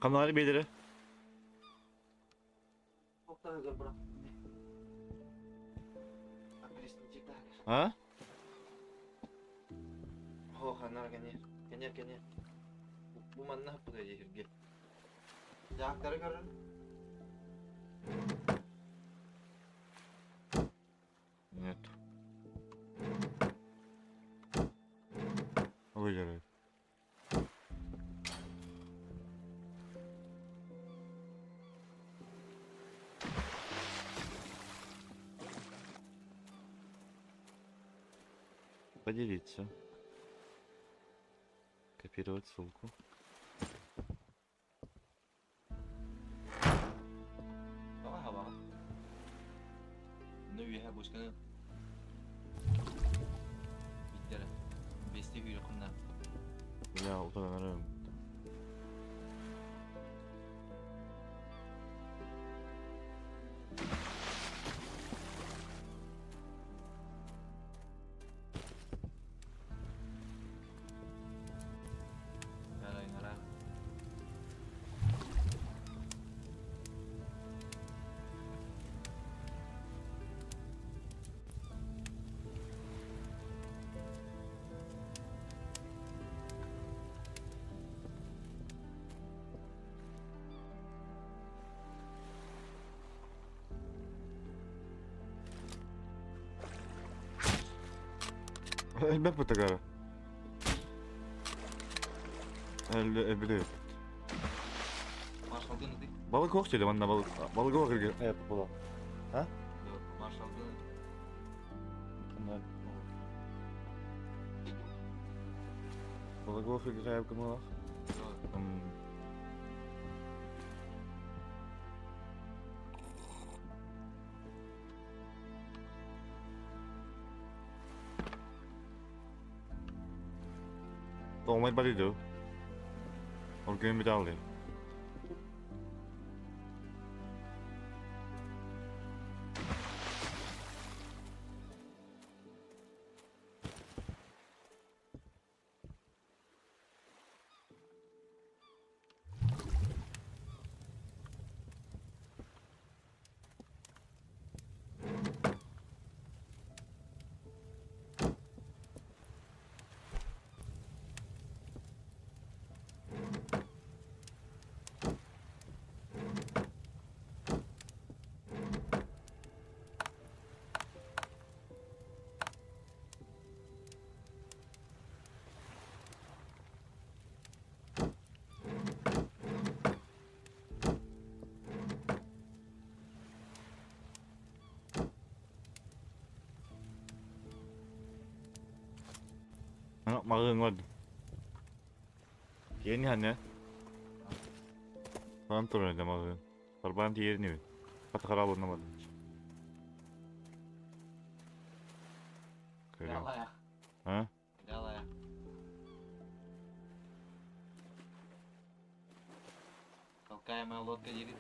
Ханнаары биэлэрэ? А? Кэнэр кэнэр. Бу манна хаппыта дьиһиргэ. Дьаактары көрөр. Нет. Выиграет. Поделиться. Копировать ссылку. Тоҕо хабаҕын? Онно үөһэ бочканы биттэрэ. Бэсти күүрүххүнна. Бля, утарарым. Элбэх бытыгара. Элбили. Балык ох деді манна балык. Балык ох кирге була. А? Балык ох кирге кымылах. Тоҥмой бар иду. Ол күн бүталды. Маҕыҥ бар. Тиэрни ханна? Хаан турар этэ маҕыын. Харбаан тиэрнибин. Хата хараабынна бардым. Көрүөм. А? Толкаемая лодка едет.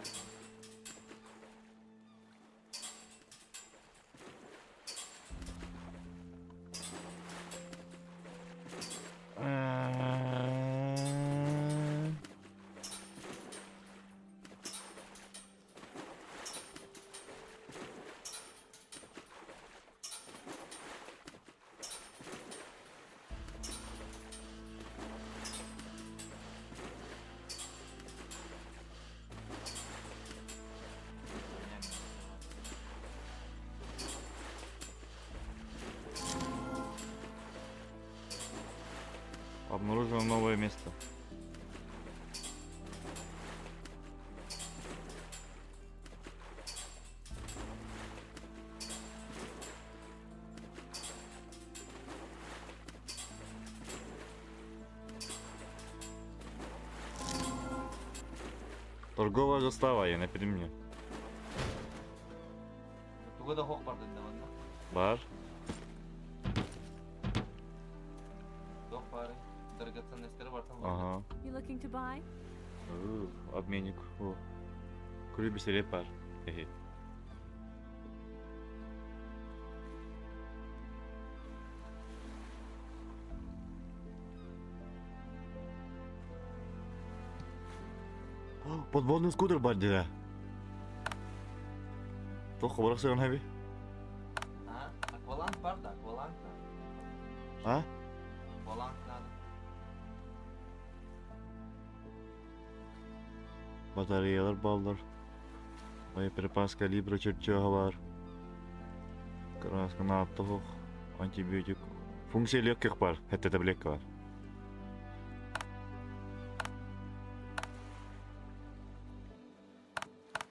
Обнаружено новое место. Торговая застава, я на мне. Туга да хоқ бар дедим онно. Бар. Туох бары. Драгоценностьтары бартан бар. Ага. You looking to buy? Обменник. О. Күлү бар. Хе-хе. Подводный скутер бар дии. Туох бырахсыгын хаби? А? Акваланг бар да, акваланг надо. А? Акваланг надо. Батареялар бааллар. Боеприпас калибра чертега бар. Краска нааттоһох. Антибиотик. Функция легких бар. Хэтте таблетка бар.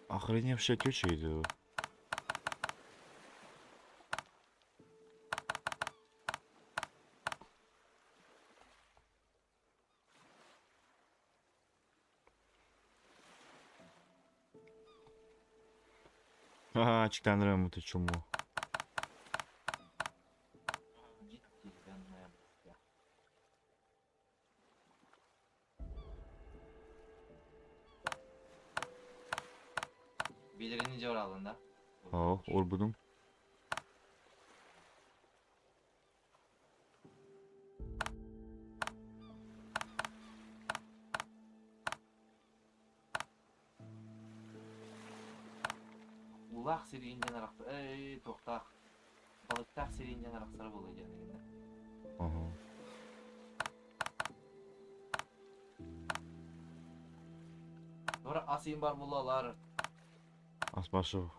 Охреневшая теща иду. Ага, читанрым ты чуму. Деревянная броня. Билигин дьураалын да? Оо, уурбутум. Уулаах сириин диэн арахса ээ туохтаах балыктаах сириин диэн арахсара буолуо диэн эҥинэ. Ага. Туора ас иин бар буолалар. Ас башов.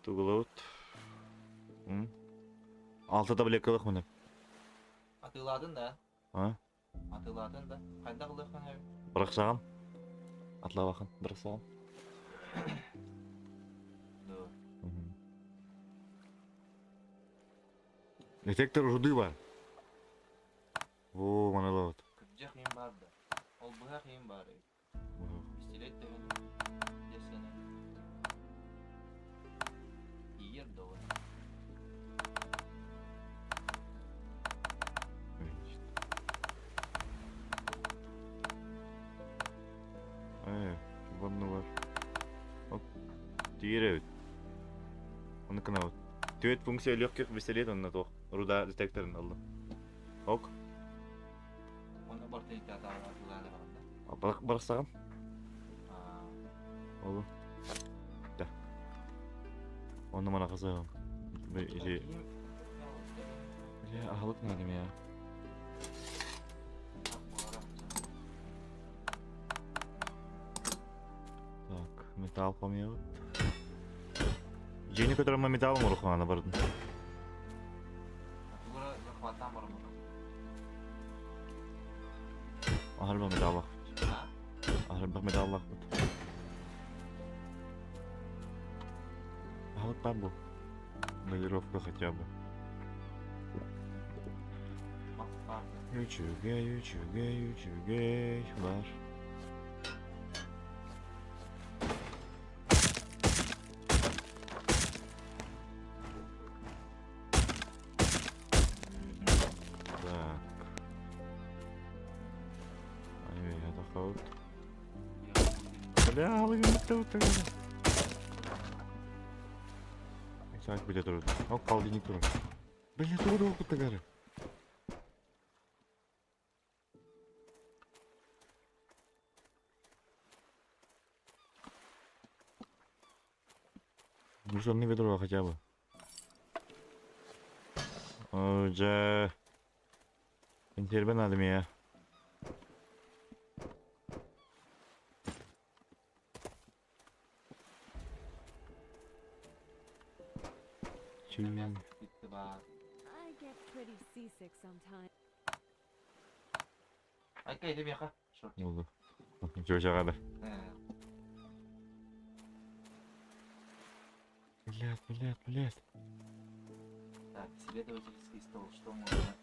Тугулабыт. Алта таблеткалах мына. Атыылаатын да? А? Атыылаатын да? Хайдах ылыаххын сөбүй? Бырахсаҕын. Атлабахын, бырахсаҕын. Дуо. Детектор руды бар. Во, манылабыт. Күрдьэх иин баар да. Ол быһах иин баар эбит. Пистолет төһөнү десene. Тиийэр да ол. Ээ, ванна Оп, тиийэр эбит. Ону гынабыт. Түөрт функция легких пистолет онно туох руда детекторын ыллым. Ок. Онно барта атылааны баранда. Барсаҕын? Олу. Да. Онно мана хасаҕым. Или... Или аһылык наадым я. Так, металл хомуйабыт. Дьиэни көтөрөммө металл оҥоруоххаана бардым. Захваттаан бараммыт. Аһарба металлаахпыт. Аһарбах металлаахпыт. Аһылык баар бу. Нолировка хотя бы. Үчүгэй, үчүгэй, үчүгэй бар. Так. Ай, это хаут. Бля, алыгын Так, бля, турут. О, холодильник турар. Бля, тугу куттагары. Мусорное ведро хотя бы. О, дьэ. Интербе надо мне. Чү. I get pretty seasick sometimes. Айка иди миэхэ. Oldu. Чүөчэҕэ Блядь, блядь, блядь. Так, исследовательский стол, что можно?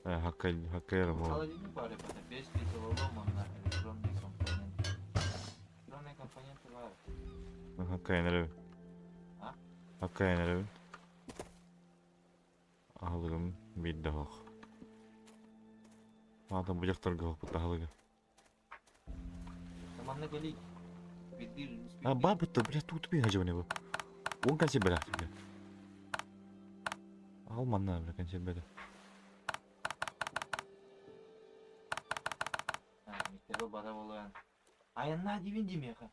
Э, хаккайрым ол. Холодильник баар это без металлолома на электронные компоненты. Электронные компоненты баар. Хаккайын эрэбин. А? Хаккайын эрэбин. Аһылыгым биир да суох. Аата бу дьахтарга суохпут аһылыга. Манна кэлий. Видир А бабыта, блядь, тут тупи хадьабын бу. Уон консервелээх бля. Аҕал манна бля консервелэ. Миттэрэ бара болуйан. Айаннаа диибин дии миэхэ.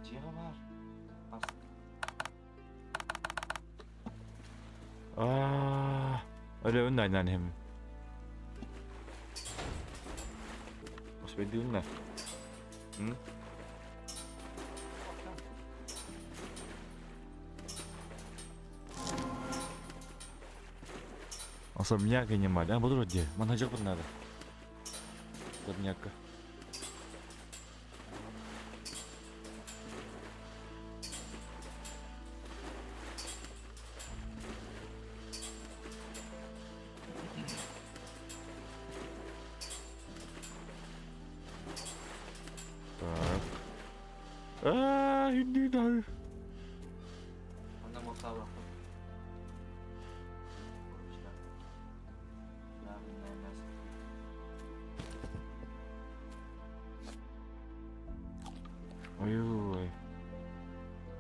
Дьиэҕэ баар. Ас. Аа, өлөбүн да айнаан иһэммин. Успейдыыбын да. М? Особняк и не мать. А, буду где? Манхажак надо. Особняка. Так. Аа, иди дай. Онно муостаабаппын. Ой-ой.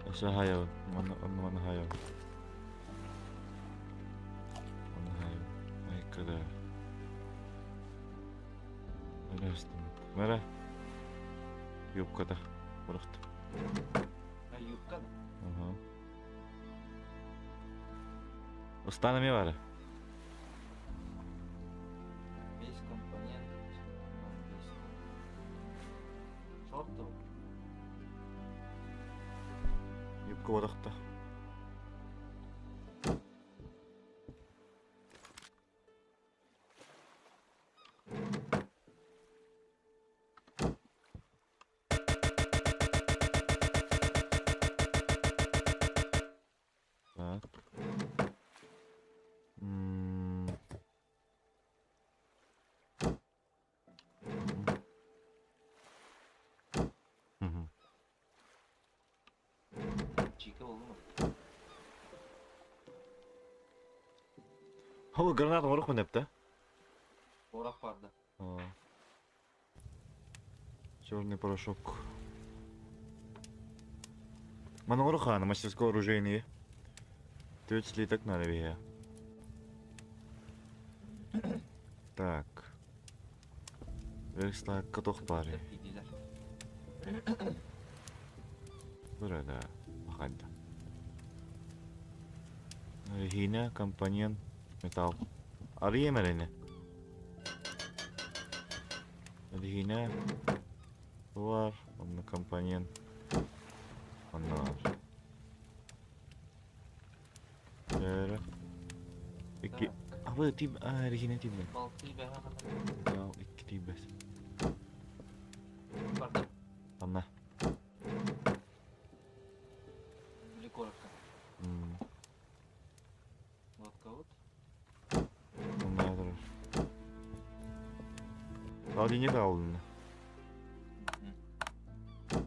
Өссө хаайабын. Манна онно манна хаайабын. Манна хаайабын. Айкада. Мара. Юбката. Бырахтым. Юбка да? Ага. Устан эмиэ баара. Весь компонент. Шорты. Юбка бырахта. Так. М. Мгм. Чика буоллум. Ол граната оҥоруохпун эптэ. Орах барда. Черный порошок. Маногору хаана мастерское оружейные. Төрт слиток надо бия. Так. Верстак катох бары. Burada. Бахайда. Регина, компонент, металл. Арыйым эрэни. Регина. Бар. Онно компонент. Онно бар. Бөрө. Икки. Абы тип а Регина тип. Я икки тип. Бардым. Анна. Или коротко. Лодка вот. Онно турар. Ал не каалдын?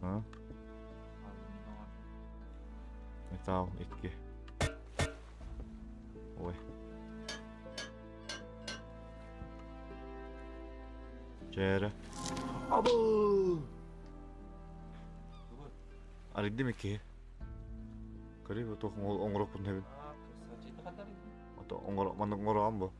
А? Металл икки. Ой. Чээрэ. Абы! Арыйдым икки. Көрү туох оҥоруохпун сөбүн. Ото оҥоро маннык оҥороом бу.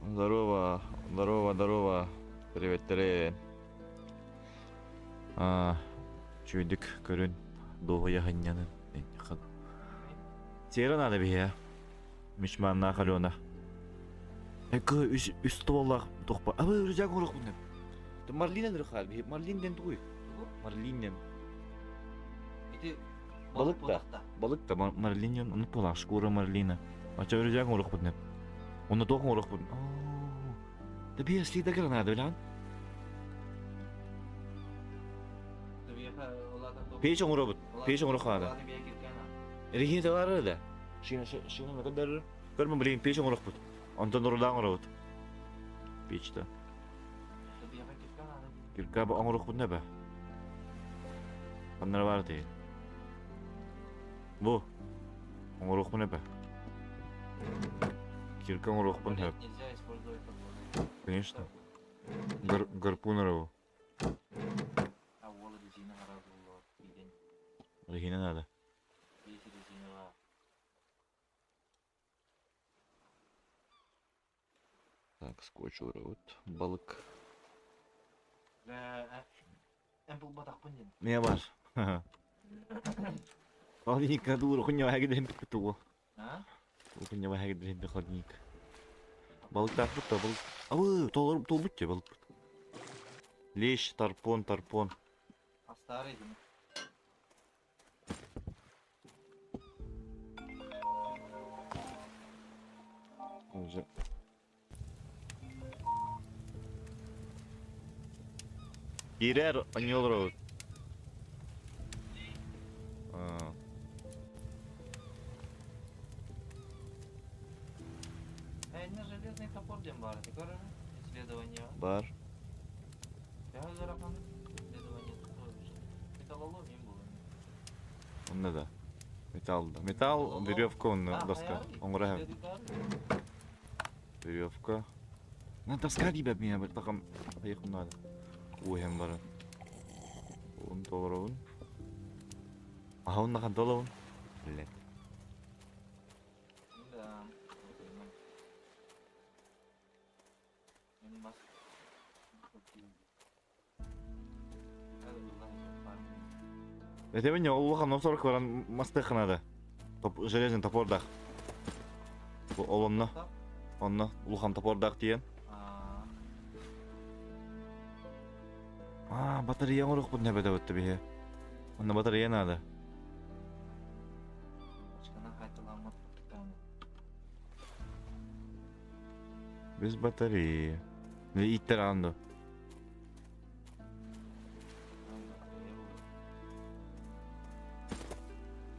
Здорово, здорово, здорово. Приветтерин. А, чүйдүк көрүн дуоһуйа сынньанын. Сера надо биһиэ. Мичманнаах Алена. Эко үс үс стволлаах тохпа. Абы рюкзак оҥоруохпун деп. Марлин өлөр хаал биһи. Марлин диэн тугуй? Марлин диэн. Ити Балык да. Балык да марлин диэн оннук буолаах шкура марлина. Ача рюкзак оҥоруохпун деп. Онно туох оҥоруохпун? Да биһи слида гранада билэҕин? Печь оҥоробут. Печь оҥоруох хаада. Регина тылаары да. Шина шина көрдөрөр. Көрмө билигин печь оҥоруохпут. Онтон урулаан оҥоробут. Печьта. Кирка оҥоруохпут небе. Ханнара баар тиий. Бу. Оҥоруохпун эбэ. Кирка оҥоруохпун сөп. Нельзя использовать подводы. Конечно. Гарпун эрэ А уол резина хара булла киирэн. Резина надо. Биэс резина баар. Так, скотч вот балык. Эн булбатахпын диэн. Миэ бар. Холодильникка дуур хуйня хагиден тугу. А? Хуйня хагиден холодильник. Балыктаахпыт да балык. Абы, толор толбут те балыкпыт. Лещ, тарпон, тарпон. Астаары итини. Уже. Киирэр анньыолоробут. Инна железный топор диэн баар этэ көрөр исследование. Бар. Төһө ыарахан исследование металлолом им булан. Онно да. Металл да. Металл, веревка онно доска. Оҥоро Веревка. На доска диибэт миэхэ баттахам айыхым наада. Уоһэн баран. Уун толоробун. Аха уонна ханта олобун? Блядь. Да. Мин бас. Этебин улахан сорок баран мастыахха наада. Железный топордаах. Ол онно. Онно улахан топордаах тиийэн. Аа, батарея оҥоруохпут нэбэтэ бытта биһи. Онно батарея наада. Без батареи. Ииттэр аҕам дуо?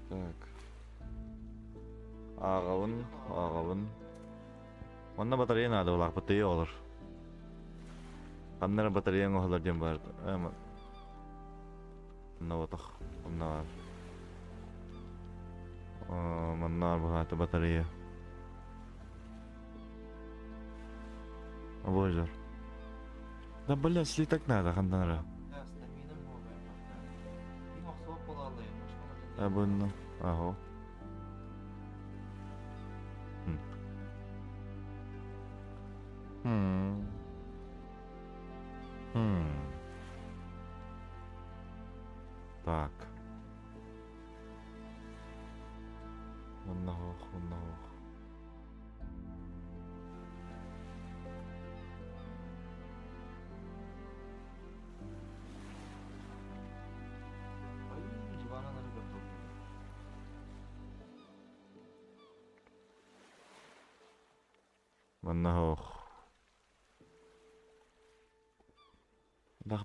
Так. Ааҕабын, ааҕабын. Манна батарея наада буолаахпыт тыйы оҕолор. Ханна эрэ батарея оҥоһуллар диэн баар. Онно ботох, онно баар. Манна быһаата батарея. Обожар. Да бля, слиток надо, хантан эрэ. Абынно. Аһо. Хм. Хм. Так. Онно ох, онно ох. Манна ох.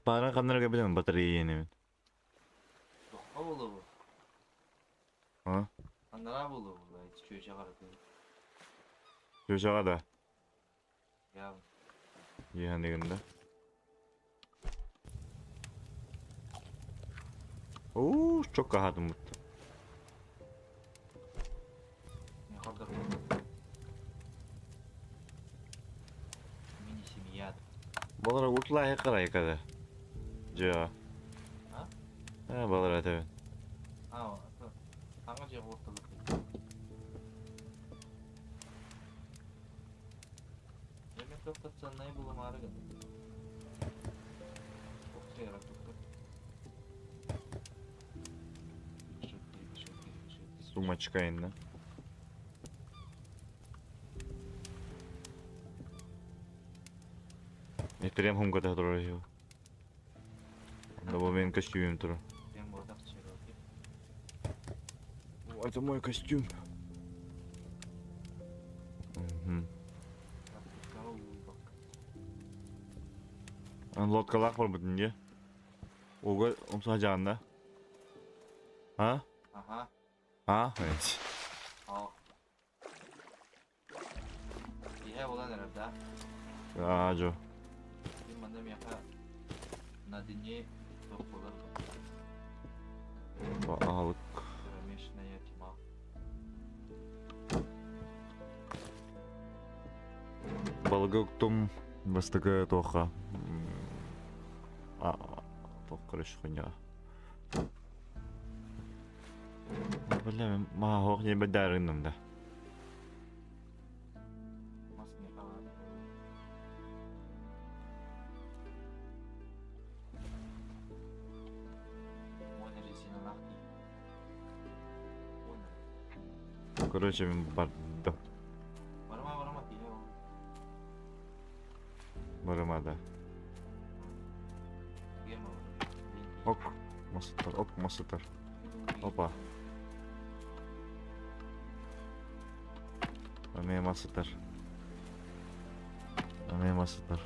Баара ханна эрэ билэн батарея иэнэбин. Тохха буолуо А? Анараа буолуо буолла ити чүөчэҕэ эрэ Чүөчэҕэ да? Яа. Иэһэн да. Уу, чокка аһаатыммыт. Мини-семья. Балара уртлааһы карайкада. Дьэ. А? Э, балара этэбин. А, саҥа дьиэ ортолук. Мен тоқтатсаннай булумаары гынным. Сумочка инна. Этрем хумгата турар его. Да бу менин костюмум турар. Это мой костюм. Угу. Лодкалаах барбытын дии. Уга умса жаанда. А? Ага. А? Ал. Иһэ буолан эрэр да? Аа, жо. Мин манна миэхэ на дне туох буолар Аһылык. Кромешная тьма. Балыгы уктум. Бастакы туохха туох короче хуйня. Бля, маа не бэдаарынным да. Мас миэхэ баар. Уон резиналаах дии. Уон Короче, мин бардым. Барыма, барыма, киһи ол. Барыма да. Ок, масытар, ок, масытар. Опа. Эмиэ масытар. Эмиэ масытар.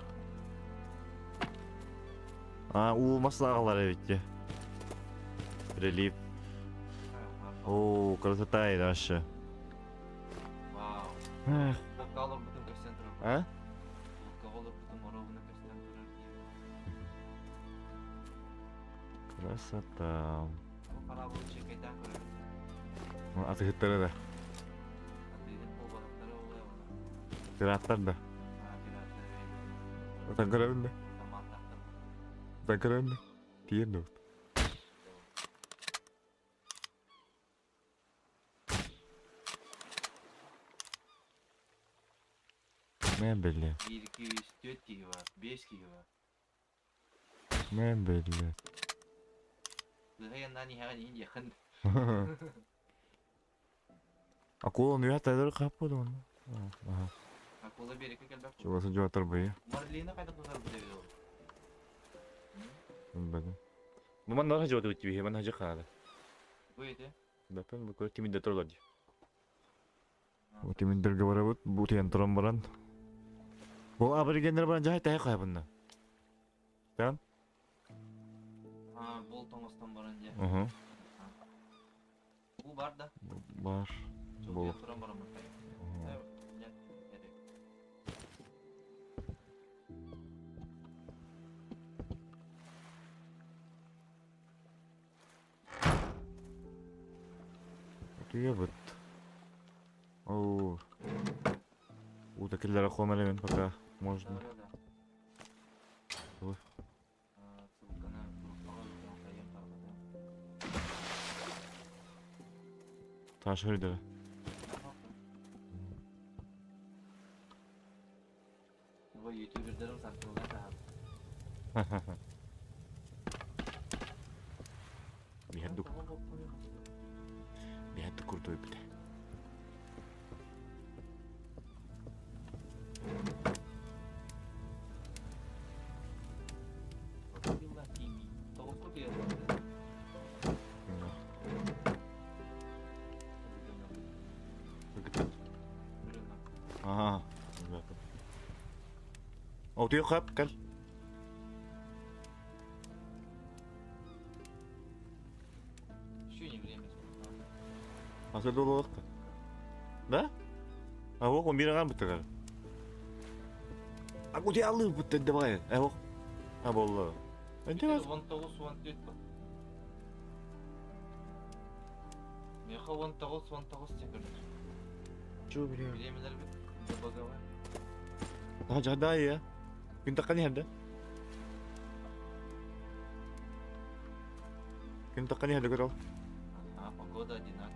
А, уу маслаҕалар эбит дии. Прилип. О, красота и вообще. Вау. Эх. Лодка олорбутун көстөн турар. А? Лодкаҕа олорбутум оруобуна көстөн турар дии. Красота. Бу хараабылы чекайдаан көрөбүт. Атыһыттара да. Атыыһыт буолбатахтара буолуо уонна. Пираттар да. Аа, пираттар бэйэлэрин. Отан көрөбүн да. Самааттахтар. Отан көрөбүн да. Тиийэн да. Мэн биллэ. Биир, икки, үс, түөрт киһи бар, биэс киһи бар. Мэн биллэ. Тыаһа яннаан иһэҕин иһин диэххин. Акула үһэ тайдары хаппыт онно. Аха. Акула биэрэккэ кэлбэт. Чугасы жуатар быйы. Марлина хайдах тутар бу эбит ол? Билбэтим. Бу манна жуатыр бит бихи, манна жы хаада. Бу ити. Бэппин бу тимидде туралар дии. Тиминдерге барабыт, бу тиэн туран баран. Бу аборигеннер баран жаһай тэһэ хайабынна. Тан? Аа, бол тоҥостон баран дьэ. Уһу. Бу бар да. Бар. Чолбуйан туран бараммыт. Утуйабыт. Оо. Уута киллэрэ хуом эрэ мин пока можно. Да, да. Ссылканы группаҕа ыытан хайыам тарҕатыам. Таша үрдүгэ. Бу ютубердарым сахтылар таһар. Биһэрдик биһэрдик курдук эбит. Ага. Утуйа хап, кэл. Еще не время. Аса дололықта. Да? А вот он бираган бутагар. А кути алды бутта давай. А вот. А болла. Энте Он тоғыз, он төрт ба? Меха 19, 19 секунд. Чё, бля? Бириэмэлэр бит боговой. А жада я. Күн таққан хәдді. Күн таққан хәдді көрал. А, погода одинаковая.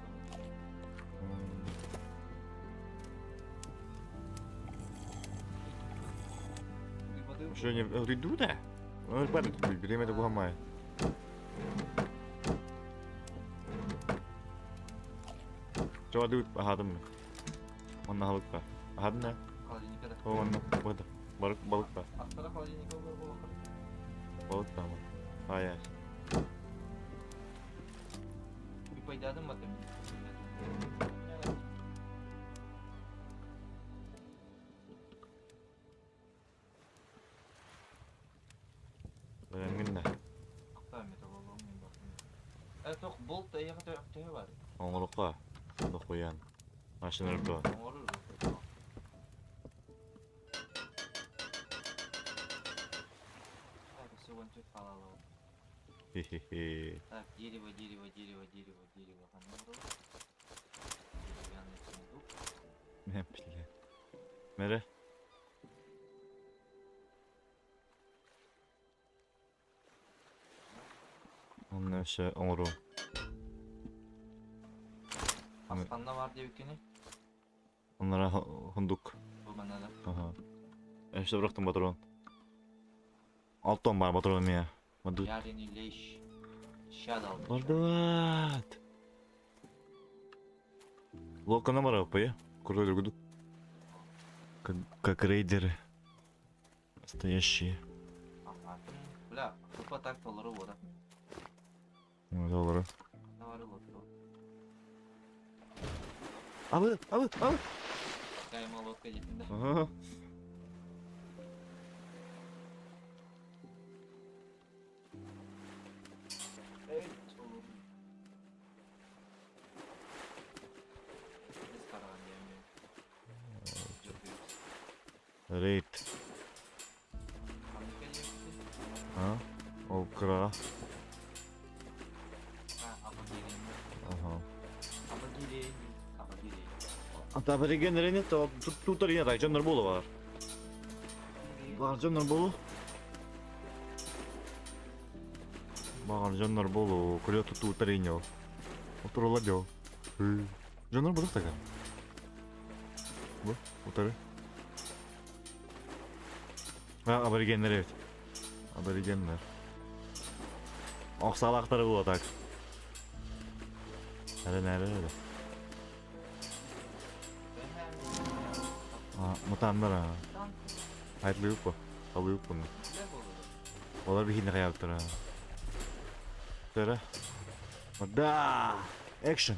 Что не иду да? Ну, падает, время это гумай. Чего дует, ахадым. Он на халыкка. Ахадым да? Холодильника да. Онна, бада. Балык, балык ба. Астара холодильника бар Балык ба. Ай, ай. Bir пайдадым ба ты? Бөлөҥҥүн да. Ахта металлолом мен бартым. Э, тох болт эйэхэ төһө бар? Оҥорукка. Дохуян. Машина дуо. Оҥорор. Так, все, вон тут халалау. Хе-хе-хе. Так, дерево, дерево, дерево, дерево, дерево. Деревянный сундук. Мэ, бля. Мэрэ. Онно өссө оҥоруом. Ханна баар диэбиккиний? Оннора хундук. Бу манна да. Аха. Өссө бырахтым патрон. Алтон бар патрон мия. Мадут. Ярыный лещ. Ща дал. Бардыбат. Локана бараппы, Крутой друг. Как, как рейдеры. Настоящие. Ага. Бля, тупо так толору вода. Ну, доллары. Навары лодку. Абы, абы, абы. Такая лодка дедим да. Ага. Эй, олору. Biz karan diyemiyorum. Рейд. Ханнык диэбиккин? А? Ол кыра. Ha, Абагирин. Ага. Абагирин. Абагирин. А абориген рейд то тут тут рейд дьоннор буолу бар. Баар дьоннор буолу. Баар дьоннор буолу. Күлэ тутуу тариньо. Отурулар дьо. Дьоннор будук така. Бу утары. А, аборигеннер эбит. Аборигеннер. Охсалаахтары була так. Эрэ нэрэ эрэ. А, мутаннар а. Айтлыып Алыып бұны. Олар бихинне хаялтара. Тара. Да! Экшн!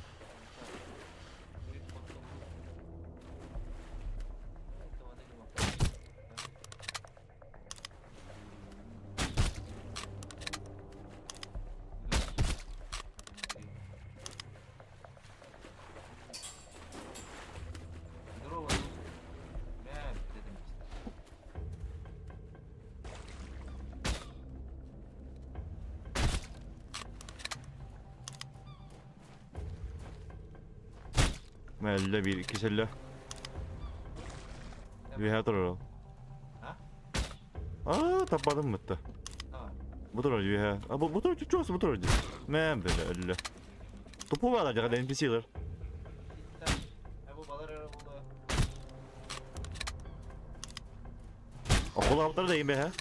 Здорово, Бля, дедим. Мэллэ биир икки сэллэ. Үөһэ турар ол. А? Аа, таппадым мытта. Давай. Бу турар үөһэ. А бу бу турар чуос бу турар дии. Мэ бэлэ өллө. Тупу баала дьаҕа NPC-лэр. Бу балар эрэ буолуо. Окулаабыттар да иин бэһэ.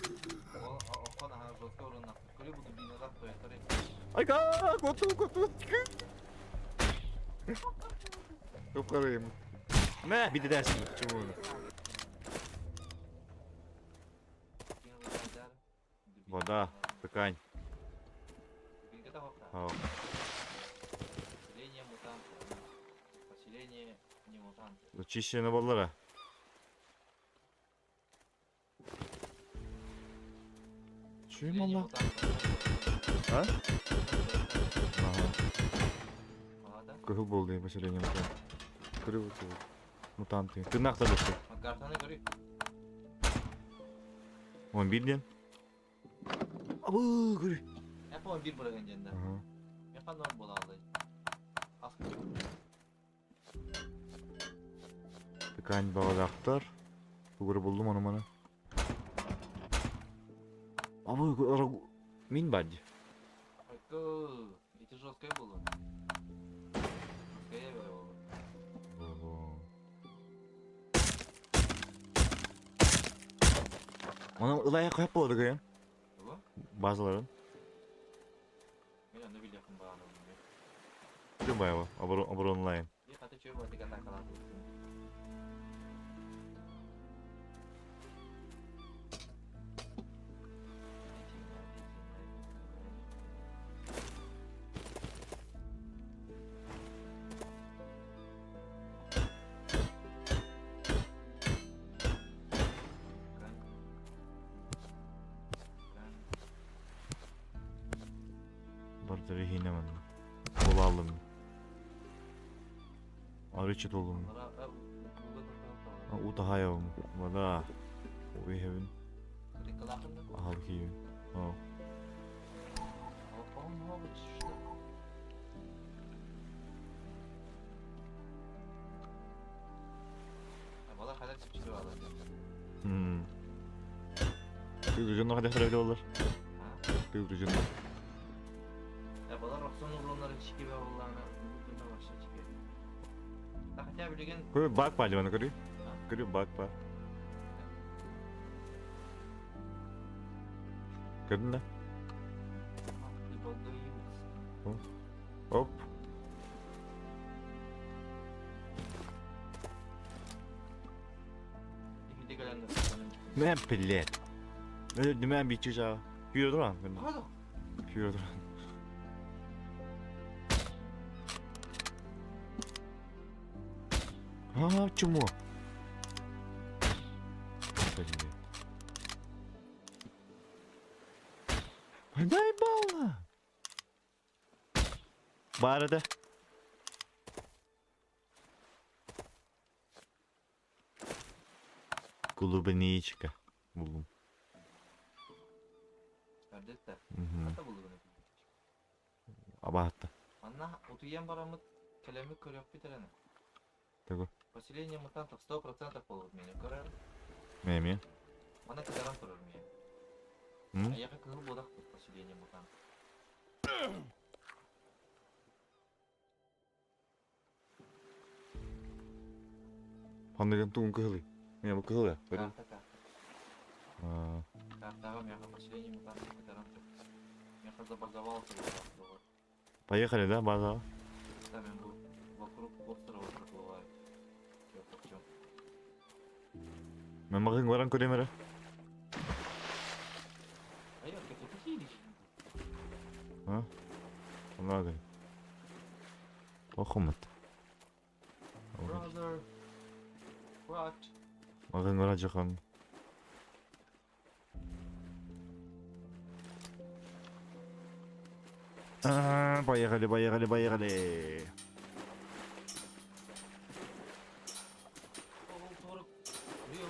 Ол окон аһа жестко орунна. Көрү бу дубиналар тойтори. Айка, коту, коту. Капкарайым. Мэ, биди дерсин. Чумуну. Вода, пекань. Дубинка хопта. Ау. Поселение мутантов. Поселение не мутантов. Зачищено баллара. Чуем Поселение алла? мутантов. А? Ага. Ага, Кыһыл буолду поселение мутант. Кырыл мутанты. Тыыннаахтар дэстэ. Картаны көрүй. 11 диэн. Абы, көрүй. Я по бир быраган диэн да. Ага. Мен ханна буола алды. Ас Ткань баҕалаахтар. Тугура буллум ону маны. Абы, мин бар дии. Айкы, ити жесткое было. Жесткое было. Оны ылайа қойып болады күйен. Тугу? Базаларын. Мен аны билиэхпин баҕарабын. Күн байаба, оборонлайн. Би хата чөй буолла атакалааты. Барда рехине манна. Була алым. Арычы толум. Утахайым. Вада. Уйхевин. Ахалхиюн. О. Hmm. Тыгрыжын хадахтар олар. Тыгрыжын. Табалар охсон уруоннарын чикибэ буоллаҕына гына вообще чике. Да хотя билигин Көрү бак бар дивана көрү. Көрү бак бар. Көрдүн да? Оп. Мэн пиллет. Өлдүмэн бичи жаа. Күйө туран. Күйө туран. А, чему? Блин. Дай балла! Баар этэ. Клубничка буллум. Көрдөттө. Мгм. Хата буллугун Абаатта. Манна утуйан бараммыт кэлэммит көрүөхпүт эрэ. Тугу? Поселение мутантов 100% буолбут миэнэ көрөр. Эмиэ. Манна кытаран турар миэ. М? Айаха кыһыл буолахпыт поселение мутантов. Ханныгын тугун кыһылый? Миэ бу кыһыл я. Көрү. Карта карта. Аа, Картаҕа миэхэ поселение мутантов кытаран турар. Миэхэ забаговался буолбут. Поехали, да, база? Там мен бу вокруг острова проплываю. Чё, почём? Мен мағын баран көрем эрэ. А я как это хилишь? А? Онна Охумат. Brother. What? Мағын бара жахан. А, Поехали, поехали, поехали. Ол туору Рио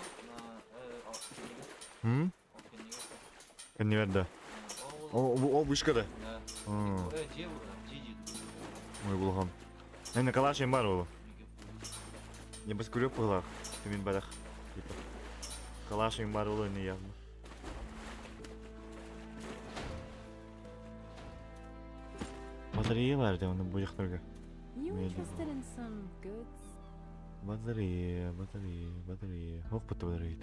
на М? Кэнниверда. Ол О, о, вышка да. Да. М, Дьиэ дьиэ Ой, булхан. Эне калаш бар ол. Не бас көрөп буолар. Тимин барах. Типа. Калаш бар ол не явно. Батарея бар да, оны бу жактарга. You Maybe. interested in some goods? Батарея, батарея, батарея. Ох, бутта батарея.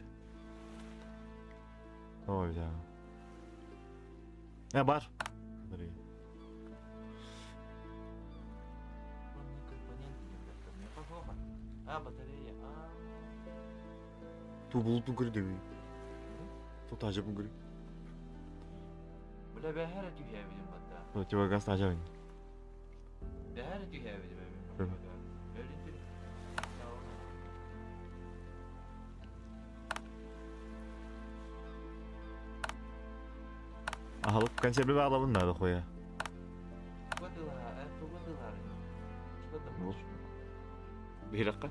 Ой, да. А, бар. Батарея. А, батарея. А. Ту булутун көрү деби. Ту тажабын көрү. Бля, бэһэр түһээбитим батта. Противогаз тажабын. Бэһэр түһээбитим Мгм. Өлүн Ахалык консерві алабын надо хуя. Тугатылар, тугатылар. Что там? Ну. Бираққа.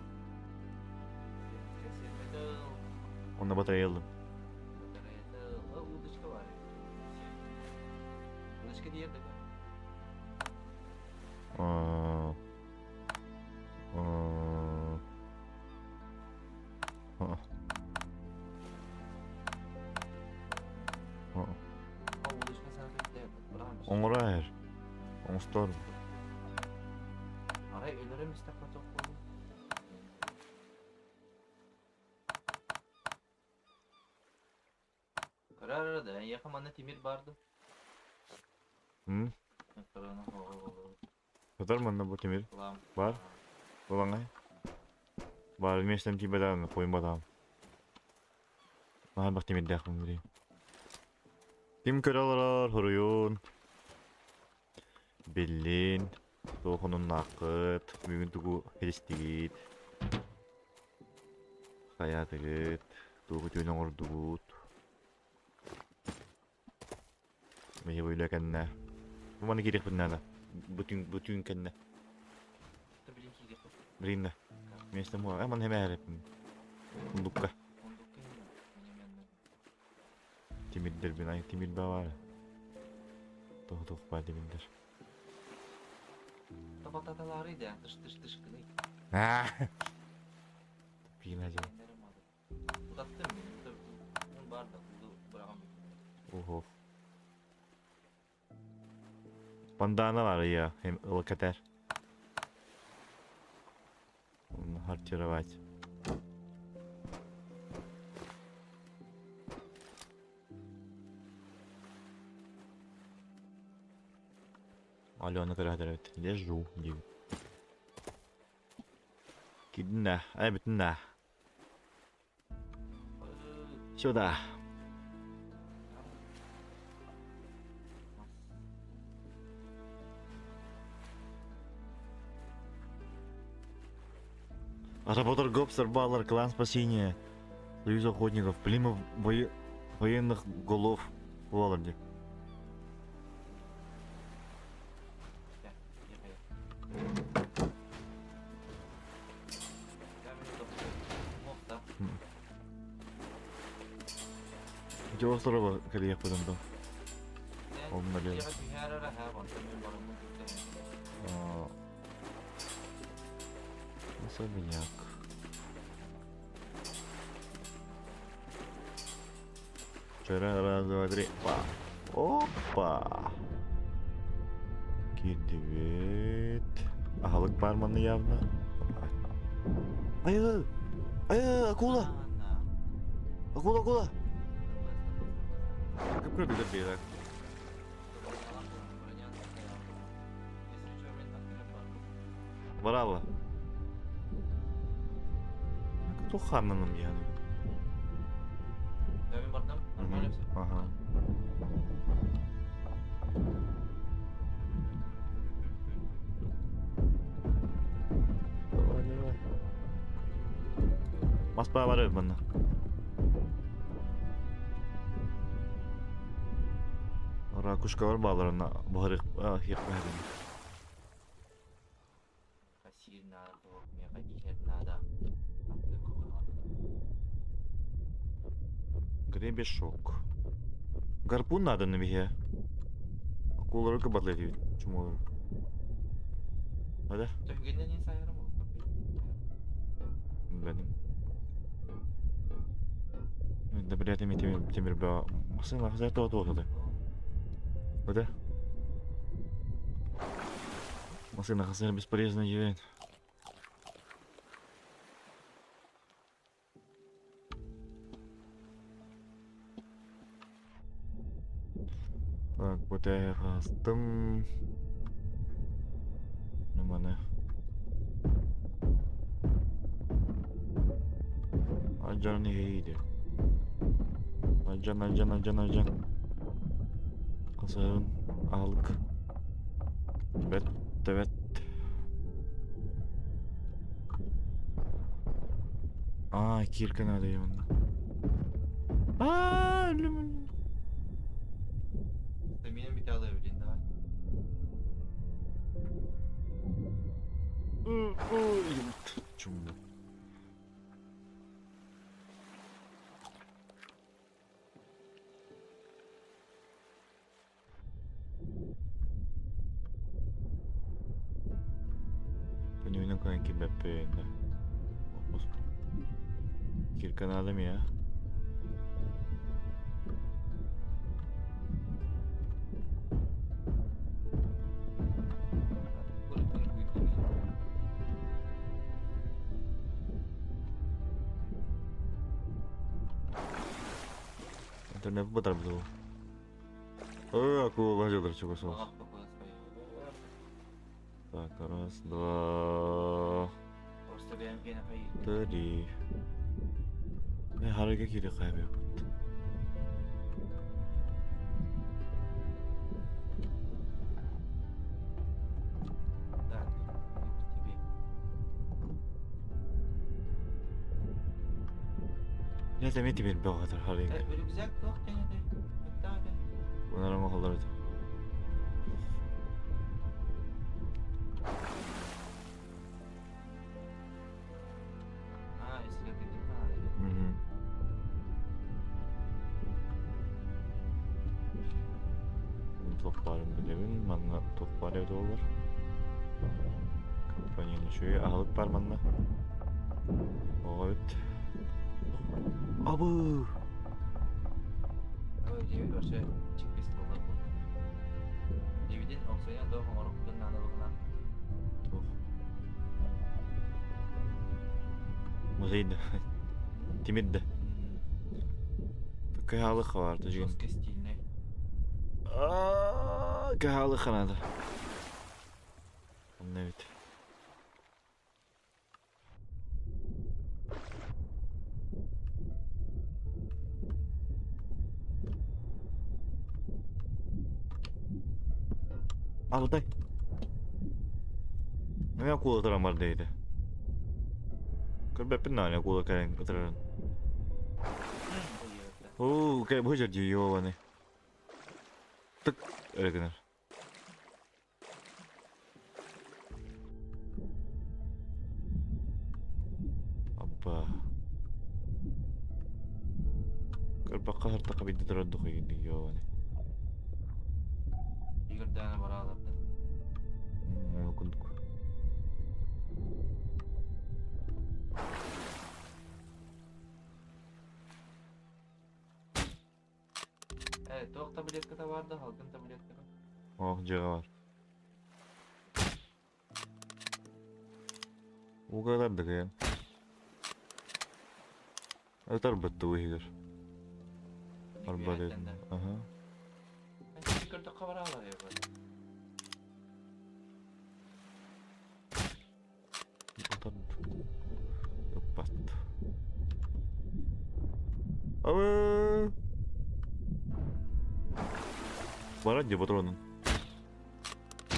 Онда батарея алдым. Батарея. Удочка бар. Удочка диет да. Аа. Аа. Аа. Аа. Удочка сана диет. Браво. Оҥорор. Оҥостор. Арай өлөрөм истэх хотох буолу. Карар да, яха манна тимир барды. М? Карана хоо. Сатар манна бу тимир. Лам. Бар. Булаңай. Бар, местем тибедан қойын батам. Маған бақ тимир дәқпін білейін. Ким көрө олорор, хоруйун. Биллин. Туохунун нааккыт. Бүгүн тугу хелистигит. Хаятыгыт. Тугу түүн оҥордугут. Меһи буйлаа кэннэ. Бу маны киириэхпин наада. Бүтүн бүтүн кэннэ. Та билин киирэх. Билиннэ. Миэстэ муа. Э, маны хэмээрэппин. Сундукка. Ондукка менеменне. Тимирдер бин ай тимир баар. Туох туох баар тимирдер. Та бататалары да, тыш тыш тыш кыны. Аа. Пиин ажа. Утаттым мен. Ун бар да, уду бырагам. Охо. Бандана бар я ЛКТР. Хартировать. Алена көрөһөр Лежу диир. Кидинэ, эбитинэ. Сюда. Работорговцев Баллар, клан спасения, Союз охотников, племя военных голов Володи. Ити острова кэлиэхпитин доо. Онно диэн. Особняк. Вчера раз, два, три. Опа! Киирдибит. Аһылык баар манна явно. Айы! Айы, акула! Акула, акула! Кып-кырдык бейрак. Браво! Туханнаным yani. Мин бардым, нормально все. Ага. Давай, давай. Москва бар манна. Ракушка бар баларына баһарык хиэк баһарын. Сир надо, меха иһэр надо. Гребешок. Гарпун надо на миге. Акулары кыбатлай чумолар. Hadi. Төгеннен не сайырым ол. Билбэтим. Да блядь, эми темир бе. Масын лахзай то то. Hadi. Машина хасар бесполезно диэн. Так, вот я хастым. Ныманы. Аджан иһийди. Аджан, аджан, аджан, аджан. Касарын аһылык. Бэт, тэбэт. Аа, кирка надо манна. Аа, өлүм. Стамина металла, блин, давай. Чумно. Күнүнэн көөн кимбэппин да. Кирка надо я. Интернет батар бу. Ой, акула бажылыр чугасыз. Так, раз, два, три. Харыга кире кайбы. Так, тебе. Я заметил бөгатыр харыга. Рюкзак туох тэнэтэй? Маттаҕа Bunlara mı Аа, эсрэг надо. Угу. Туох баарын билэбин, манна туох баар эбит буолар. Компанияны үчүгэй аһылык бар манна. Оҕо эбит. Абы! Ой, дьиэбит вообще чиккис буолла бу. Дивидин оксайан туох оҥоруккун наада быһылаах. Туох? Музей да. Тимир да. Кыһаалых бар. Жесткий стильный. Кыһаалых надо. Онно эбит. Алтай. Эмиэ куола ытыран барда ити. Көрбөппүн даҕаны куола кэлэн ытырарын. Оо, кэ бу дьэ ёбаный. Тык эрэ гынар. Аппа. Көрбөххө сартахха биирдэ турар духуйун ёбаный. Игорь барааларда. Ол курдук. Э, туох таблетката бар да, халгын таблетката. Ох, дьиэҕэ бар. Угалардык эн. Ытарбыт тугу иһигэр. Арбалет. Аха. Көрдөххө бараалар я Ыппат. Абы! Баран дии патронун.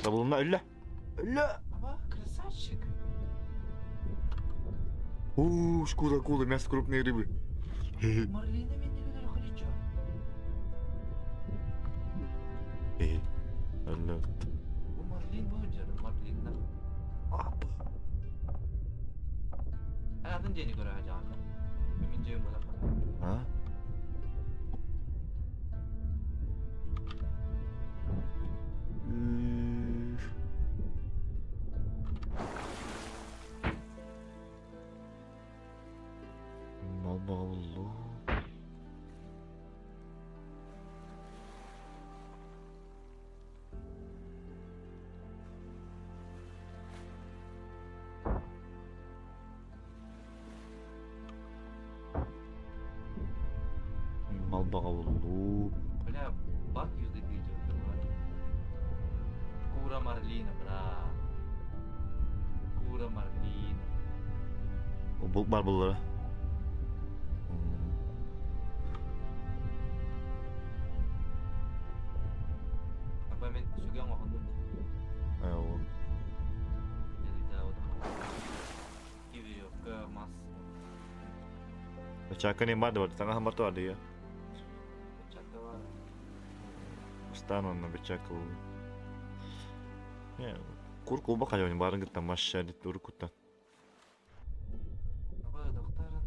Табылынна өллө. Өллө! Аба, красавчик. У, шкура акулы, мясо крупной рыбы. Марлина мен нелер хричо. Өллө. Бу Марлин бу жер, Марлинна. Апа. Атын дьиэни көрө сылдьаҕын Мин дьиэм буолар. А? Мал буллу. Мал баҕа буллуу. Бля, баг юзать видео было. Кура Марлина, бра. Кура Марлина. Бул бар буллара. Апа мен сүгэн оҥоһуннум. Оо. Киверевка, мас. Бачаакка не баар да бар. Таҥаһым бар туар дии. Бачаакка бар. Ыстаан онно бачаакка буллум. Кур кулба хайван баарын кытта масша дит уруккуттан. Аба, доктарын.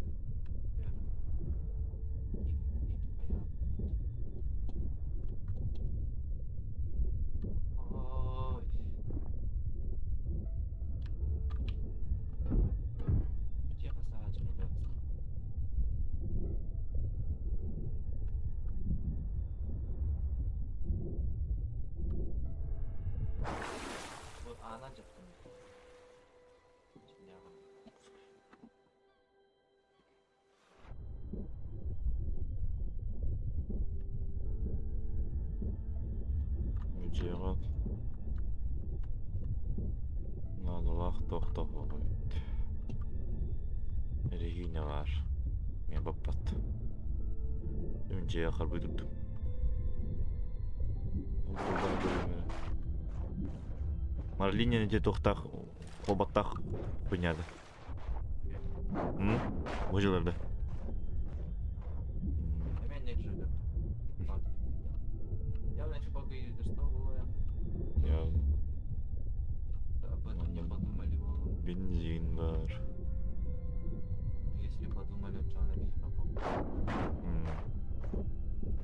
Ой. Тихо, саджу, ребят. Вот она дьаптын. Дьиэҕэ наадалаах туох да суох эбит. Эрэһиинэ баар. Миэ баппат. Мин дьиэҕэ харбыы турдум. Марлиня дьэ туохтаах куобахтаах хуйняда. М? Бу дьыларда. Эмиэ не жили. Явно чупака или что было я. Я Об этом не подумали было. Бензин бар. Если подумали, что она бить попал.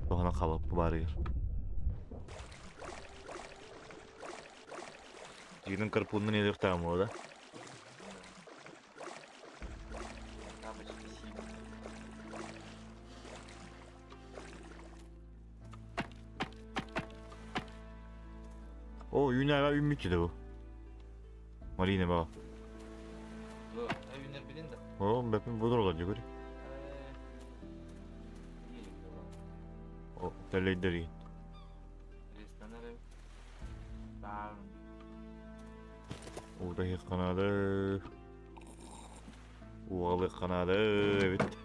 Туһана халап баарыгар. Дигинен карпуннан елехтаам да? Тапочки синий. О, үүнээҕэ үүммүт да бу. Марина баҕа. Бу, үүнэр билин да. О, бэпин буdur olar жүгүр. О, тэлэйдери. Рестанары. Баар. Уута ханады. Уалы ханады эбит.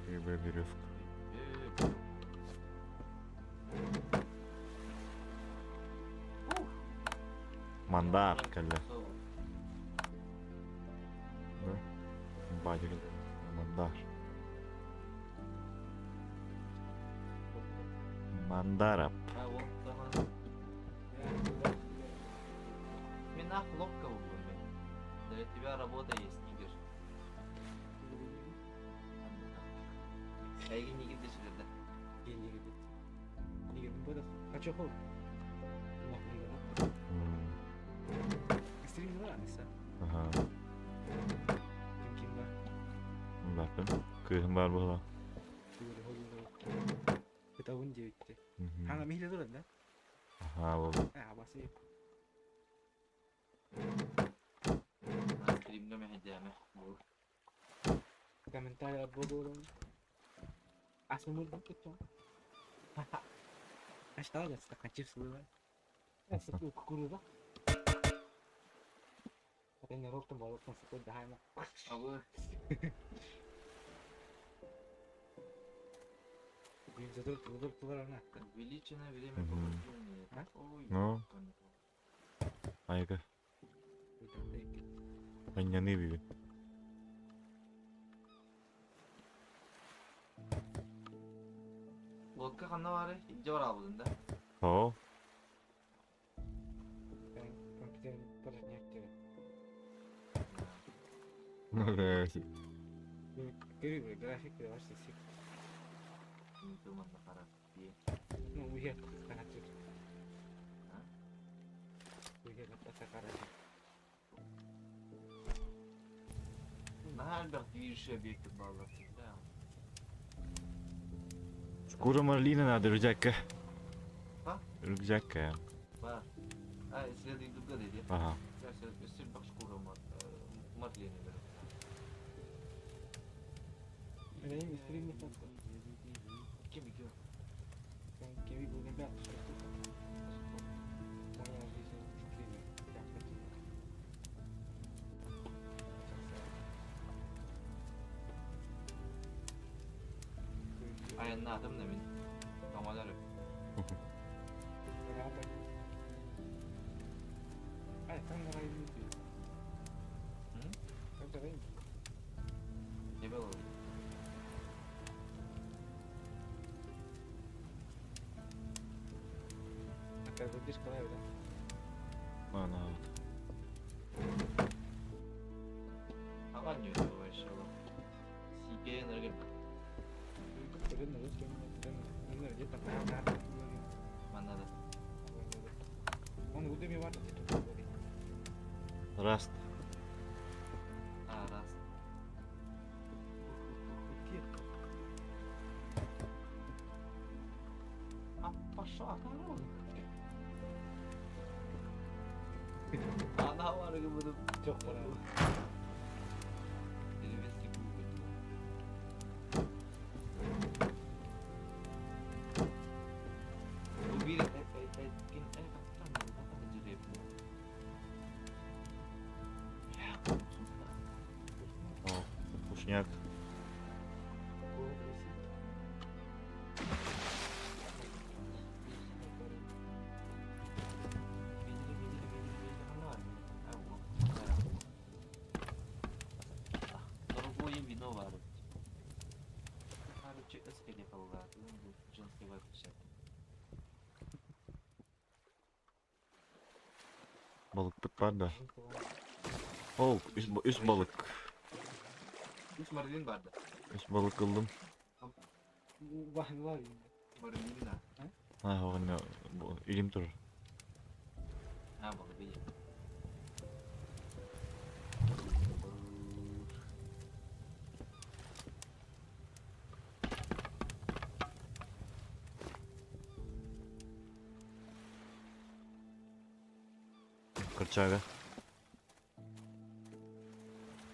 Первая веревка. Мандар кэллэ. Да? Бадя Мандар. Мандарап. Минах лодка буолуо. Для тебя работа есть, Игорь. Эйигин нигер десилер да. Ага. Баппын. Кыыһым баар буолла. Аха, буолла. Стримҥэ мэһэйдээмэ. Комментарий буолуон. Аш стаканчик сылыва. Кукуруза. Абы. Увеличенное время пробуждения. Ой, Ну? Айга. Анньаны бибин. Лодка ханна бары? Илдьэ бараабытын да. О, Манна хара. Наһаа элбэх движущий объект бааллар да. Шкура марлина надо, рюкзакка. А? Рюкзакка. Бар. А, исследуй деди. Ага. Өссө бак шкура марлина бер. Ким ике? Айаннаатым да мин. Тоҥолор. Не было. Ана. Ага, не вообще. Сиге энергия. Манна да. Раст. А, раз. А пошла корона. Ана бар буду. Деревенский уголь. Убили О, сушняк. Дорогое вино варят. Короче, эскеле женский вообще. Балыкпыт бар да. О, үс балык. Үс марлин барды. Үс балык ыллым. Марлин да. Аа, илим турар. А, было видеть. Корчага.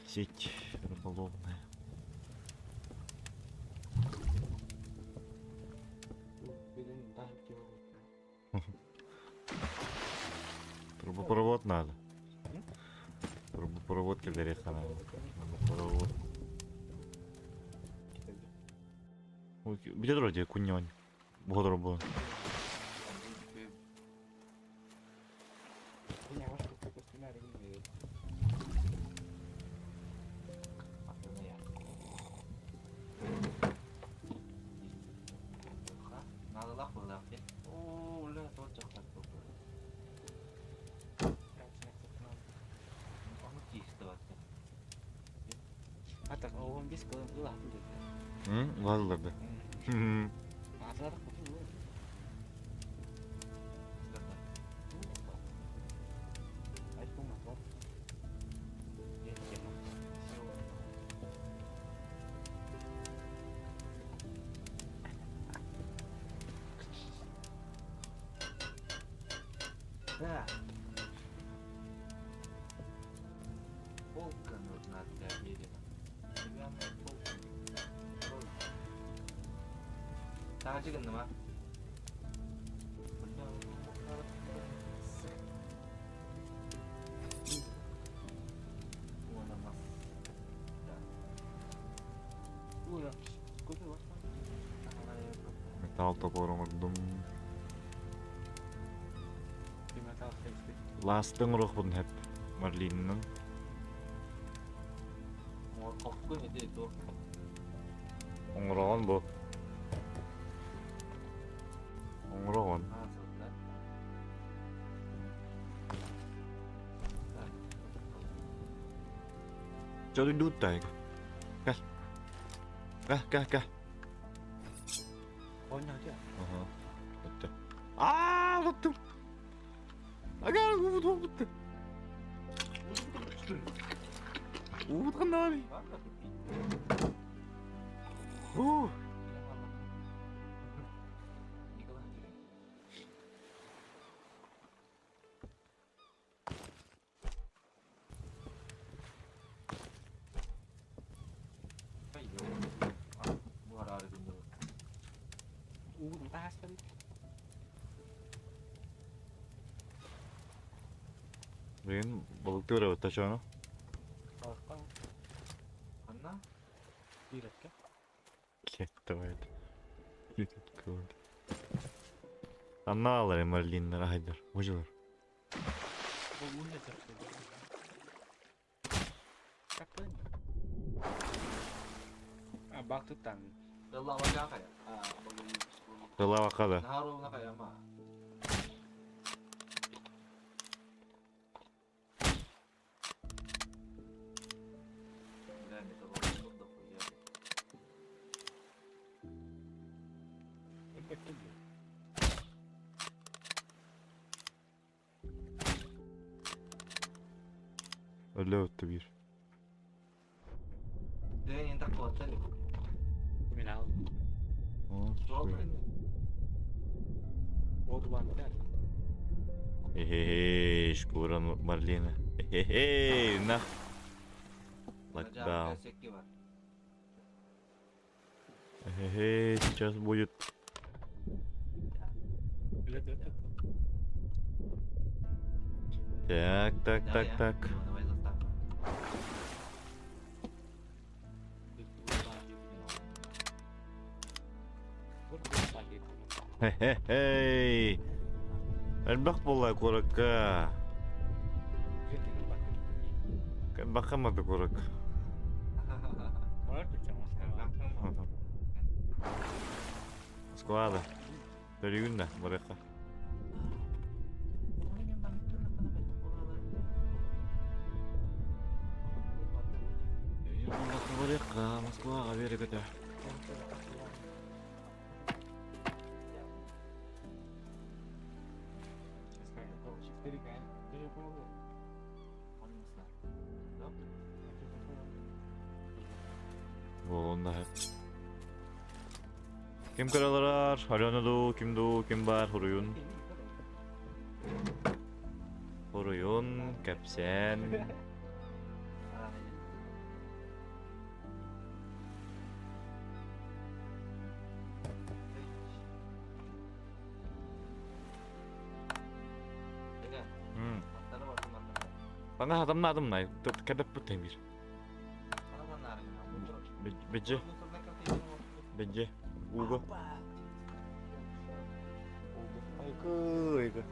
Сеть рыболовная. Трубопровод надо. Трубопровод кэллэриэххэ надо. Трубопровод. Где вроде куньонь? Бодро было. Наадалаах быһыылаах дии. Оо, үлэ тоҕо дьахтар Ону тиистэ Атак 15 кылым ылаһын деді. Ылаллар да. Да. Полка нужна для дерева. Деревянная полка. Таһычы гынным а? Уонна мас. Металл топор оҥордум. Ластың оҥоруохпун сөп Марлинынан. Оҥорбоккун ити туох Оҥороҕун бу. Оҥороҕун. Дьолуйдуут да Кэл. Кэл, кэл, кэл. Ага. Өттө. Аа, ұттым. Ага, ұмытып бітті. Ұмытқан Уу. Бүгүн балыктыыр эбит чоно. Ханна? Давай. Анна алар Марлиннар ахайдар. Ужылар. Бактыттан. Тыллаабакка да. Өлө өттө биир. Эхе, шкура Марлина. Эхе, нах. Локдаун. Эхе, сейчас будет. Так, так, так, так. Хе-хе-хей. Элбэх буолла куоракка. Бакамады куорак. Москвада. Төрүгүн да барыахха. Барыахха, Москваҕа берег өтө. Ким көрөлөр? Алена дуу, ким дуу, ким бар, хуруйун. Хуруйун, кэпсээн. Bana adamladım nay. Кэбэп бутайм бир. Беджи. Беджи. Уго. Айгы, айгы.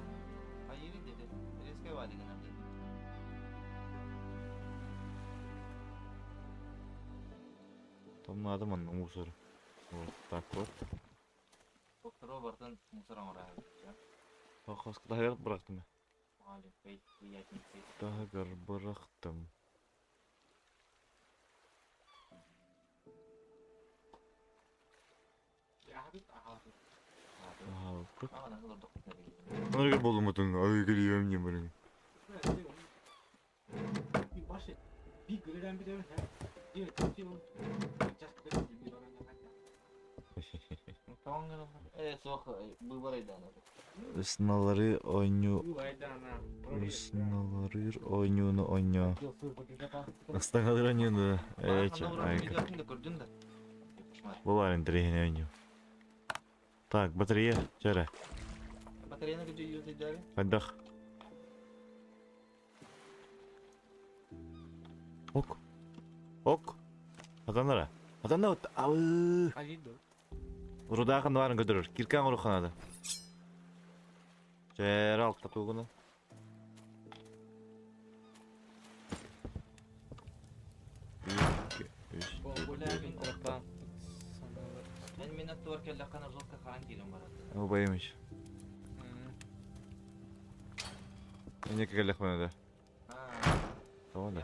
Томнадым онно мусор. Вот так вот. Робертын мусор оҥорор. Таһыгар бырахтым. Таһыгар бырахтым. Аһалпыт. Оноргар болумутун ай кэлиэм ньымырын. Ысналары оонньуу Ысналарыыр оонньууну оонньоо. Ыстаҥалыыр оонньууну эчи Бу баар интэриэһинэй оонньуу. Так, батарея, чэ Батареяны күдьүйүү Хайдах? Ок. Ок. Атанара. Атана абы. Рудахан барын көтөрөр. Киркан уруханады. Чээр алта тугуна. Мен мен аттыбар келлэххэ жёстко хаан киирэн барат. Убайымыч. Эне келлэхмэн да. Tamam da.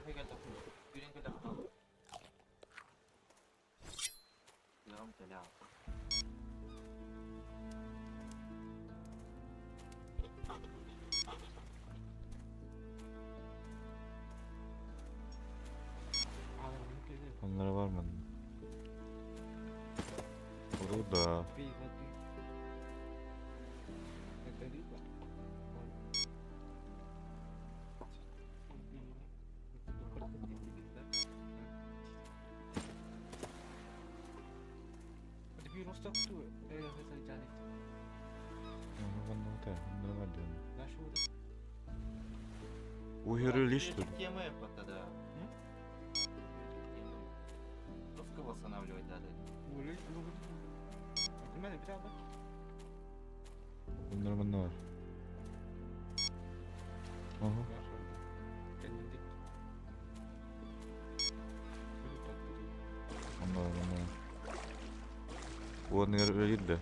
Onlara varmadım. Burada. Уһөрүлүш Жестко восстанавливать надо. Bunlar bende var. Aha. Онно бар, онно бар. Уонныгар үлэлиир да?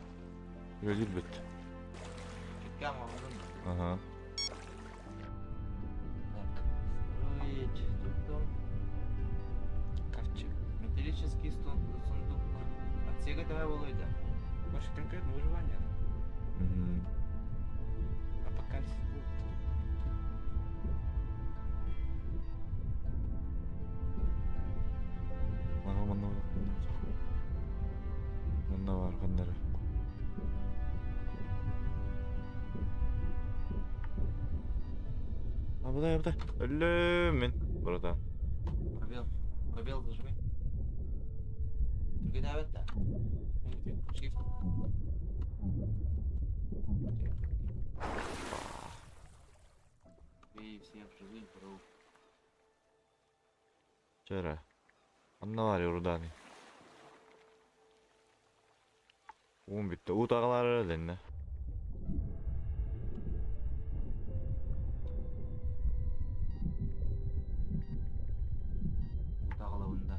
Үлэлиир бит. Ага. Так, строить тут Ковчег. Металлический сундук. Отсека давай Володя. Больше конкретно выживание. Мгм. Апокалипсис будет. Ага, манна бар, манна бар. Манна бар, ханна эрэ. Абыдай, абыдай. Өллөм мин, братан. Пробел. Пробел зажми. Түргэнээбэт да. Shift. Бей всех живых, бро. Чэ эрэ. Онно баар Иордани. Уум бүттэ. Уу таҕалаары эрэ дэннэ. Уу таҕалабын да.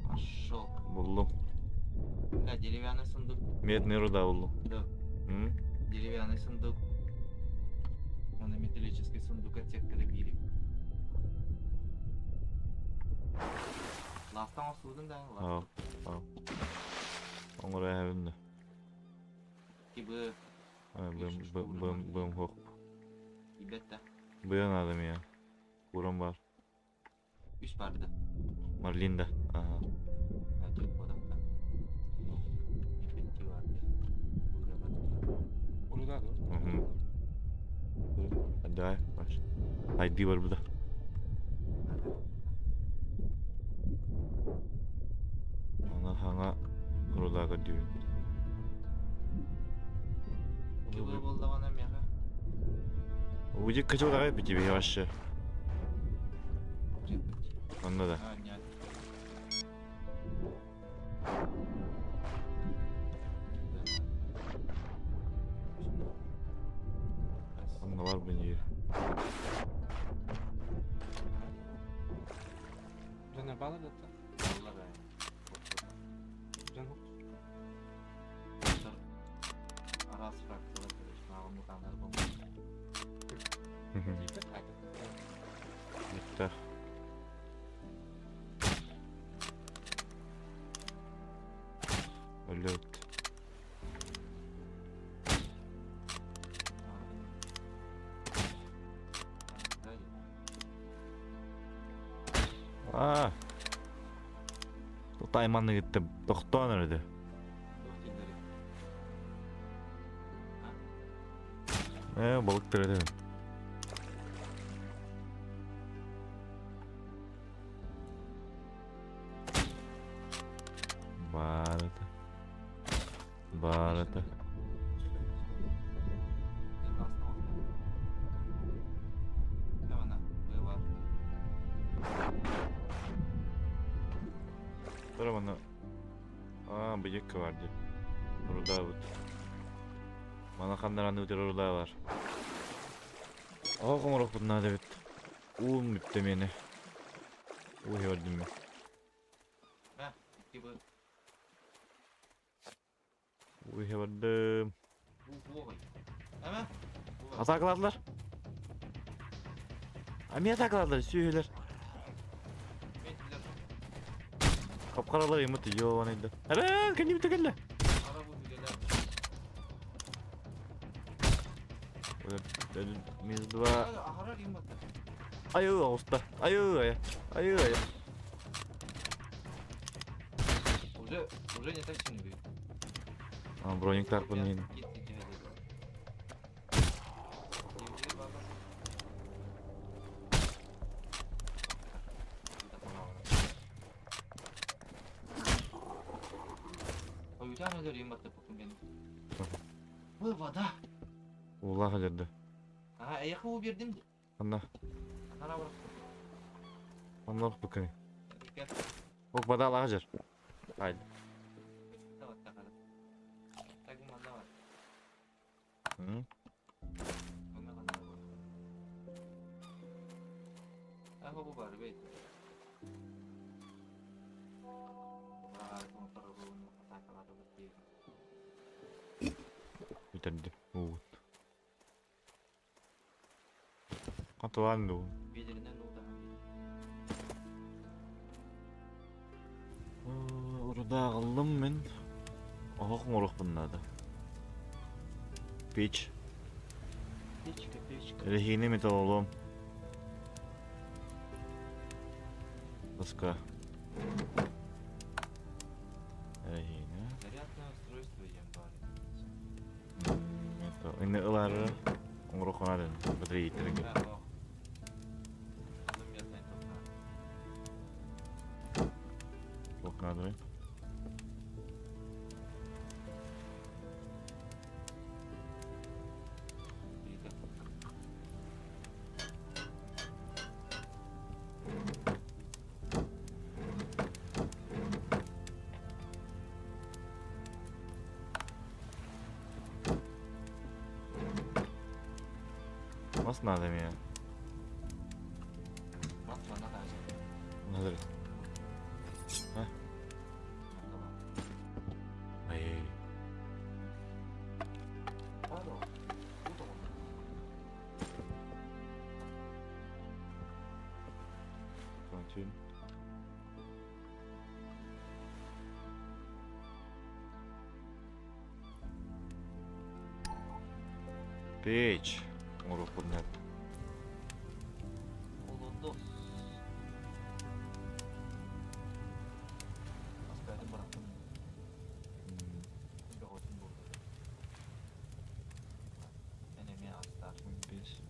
Пошел. Буллум. Да, деревянный сундук. Медный руда буллум. Да. М? Деревянный сундук. Он и металлический сундук отсек били. Ластан осудun да, ласт. Аа. Аа. Оҥоро эһэбин да. Кибы. Бым хоп. Ибет да. Быан адам я. Курам бар. Үс барды. Марлинда. Ага. Уруда да. Угу. Давай, баш. Айды бар буда. Ана хаңа рудага дүйін. Кибы болдағана меха. Уйди качал давай по тебе вообще. Онда да. А, нет. Онда бар бу Жана бала да. Жан Арас фракциялар мағым болмайды. Типа так. Битте. Өлөт. Аа. Тайманны гитте токтоон өрөдө. Э, балык төрөдө. Бар это. Бар это. Dur bana. Aa, bıyık vardı. Руда вот. Мана хандараны өтер руда бар. Aa, коморок надо бит. Уум битте мени. Уу көрдүм мен. Уу көрдүм. Атакаладылар. Ами атакаладылар, сүйелер. Капкаралар еміт йованайды. Әрі, кәне бітті келді. Минус два. Айы, ауыста. Айы, айы. Айы, айы. Уже не так сильно бьют. А, броник тарпын мен. Вода. Улаха жерді. А, я его бердим. Анда. Ана бар. Анда букы. Ок, вода алаға жер. Haydi. Hı? Bitirdi. Uut. Катылан ду. Урда кылдым мен. Ох, морок надо. Печь. Печка, печка. Рехини металлолом. Доска. Рехини. Зарядное устройство ем Металл. Инде ылары оңрохонадын. Батарея итерге. Надо. Нас надо меня. Надо. А? Ай. Continue. Печь. Оҥоруохпун наада. Холодос. Аспайтын бырахтым. Бөҕөтүн буолла. Эн эмиэ астаах. 15.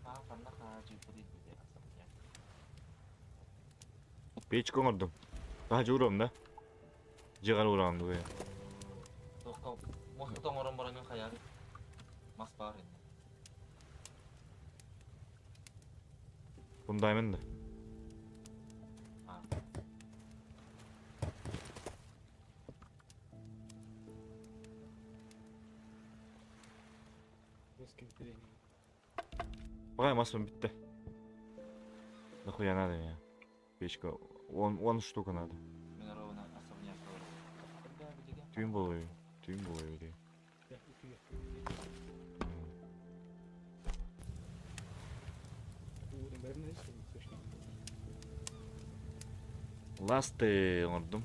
Аа, ханна хаачыйбыт диye особняк. Печка оҥордум. Таһа уурам да? Дьиэҕэр уураҕын дуо? Туохха муоста оҥорон баран хайаар мас баар иннэ. Фундамент да. Аа. Баҕай маспын бүттэ. Нахуя надо мне? Печка. Он, он штука надо. Мин ровно особняк олорор. Түүн буолуой. Түүн буолуой дии. Ласты оҥордум.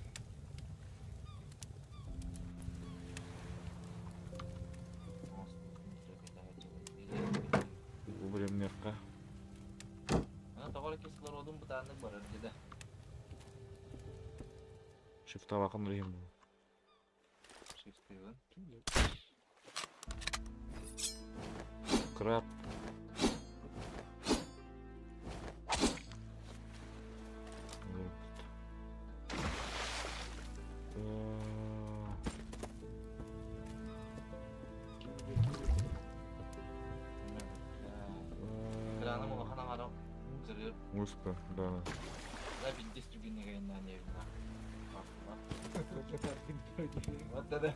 Бу бремнехха. Ана тоҕо кислородун бытааннык барар деді. Шифтабакын рехим бу. Шифтыыбын. Краб. Краным улахан аҥара кырыыр. Муска, да. Да билдис түгэннэгэннээн диэбинна. Вот да.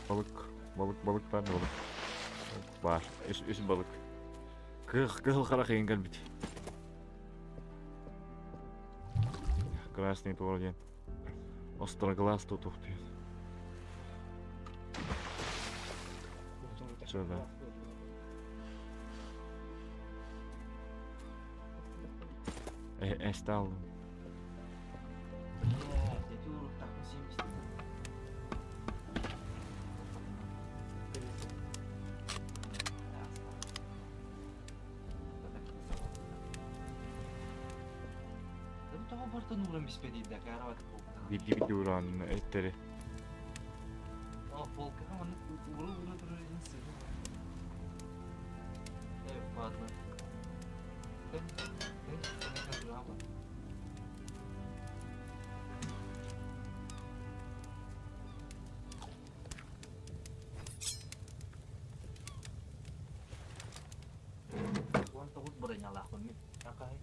Balık, balık, balık var balık. Бар, үс, үс балык. Кых, кыһыл харах иһин кэлбит. Красный туора диэн. Остроглаз тутух диэн. Чё да? Э, эстэ аллым. Блядь, эти уруктахпын сиэмистим. Тоҕо бартан ууран биспэтийдэ каарабат Биирдии биирдии ураан эттэри. О, полкаҕа маннык ууру-ууру турар иһин сыһы. Э, падла. Тэн, тэн, тэн, 19 бронялаахпын мин. Акай.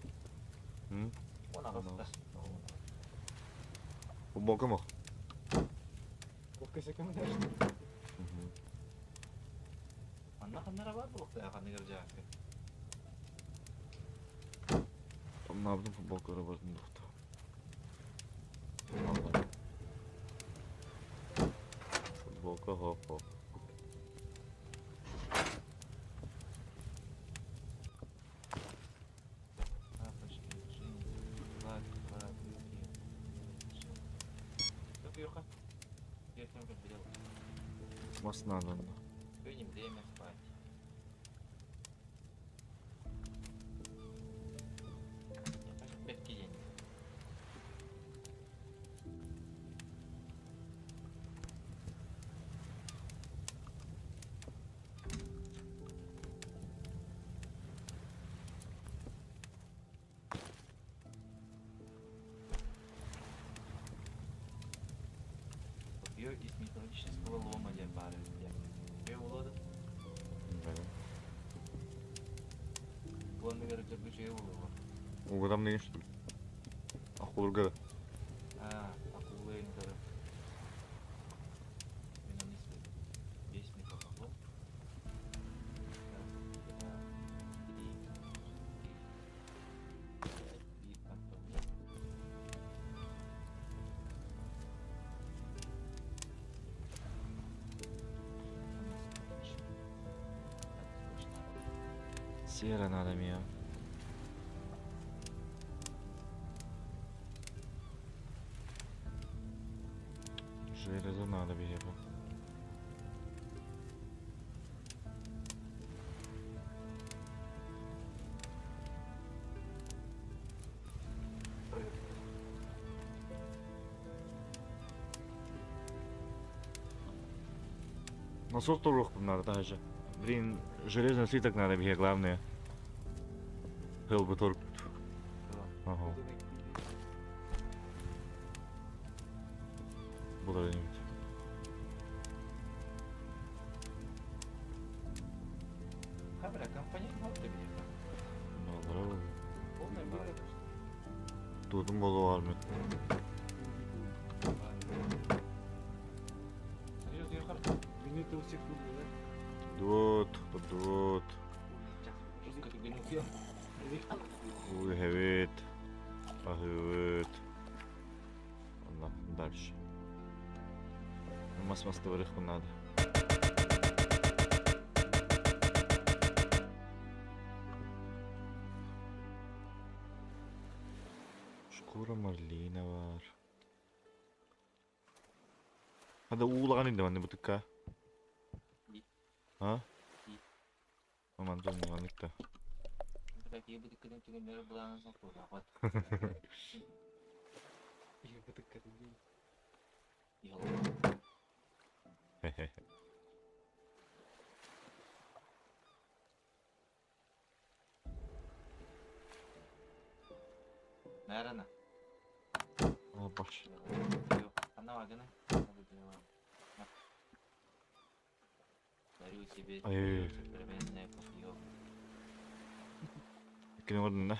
18. Футболка ма? Манна ханнара бар буолуохтаах ханныгар дьаакка. Тамнаабытым футболка бардым дохто. Футболка хоп-хоп. Тапочки, джинсы, лак, лак, брюки. Что Ертең как делать? Мас надо. Сегодня время спать. Я хочу день. Копье из металлического лома диэн баар эбит. Копье буолуо Уонныгар дьаргы үчүгэй буолуо. Угадам деген что ли? Акулурга да. А, акула интары. Мен оны испедим. Весь металлолом. Раз, два, три, четыре, пять, биир картон. Сера надо мне. Железо надо биһиэхэ. Насос туруохпун надо таһыча. Блин, железный слиток надо биһиэ главное. Хылбы торпут. Ага. Булар инибит. Камера компонент бар да биһиэхэ. Баалара Полная бара. Туутун буолуо армит. Минута секунду, да? Дуот, дуот. Жестко түгэн Уйхэбит. Аһыыбыт. Онно дальше. Мас маста барыахпын наада. Шкура марлина бар. Хада уулаҕан инде манны бутыкка. А? Мантан маннык да. Такие бытыккытын түгэннэри былаанын соппуотаахпат. Ийэ бытыккатын дии. Наверное. Баш. Она вагана. Дарю тебе Ай. современное копье. Кини ордунна.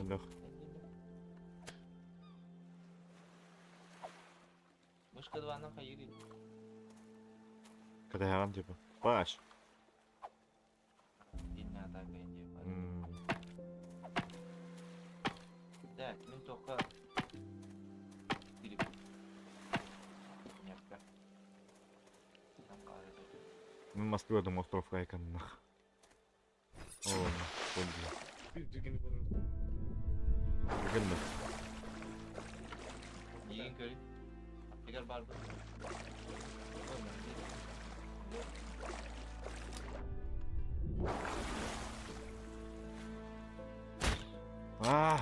Ох. Мышка 2 на хайыри. Катаһаҕын типа. Баш. Инна атака инде. Так, мен тоққа. Кирип. Няпка. Там қары. Мен Москвадан островка айканнах. О, болды. Bir түгені болар. Бүгін Деген көрі. Егер бар бұл. А!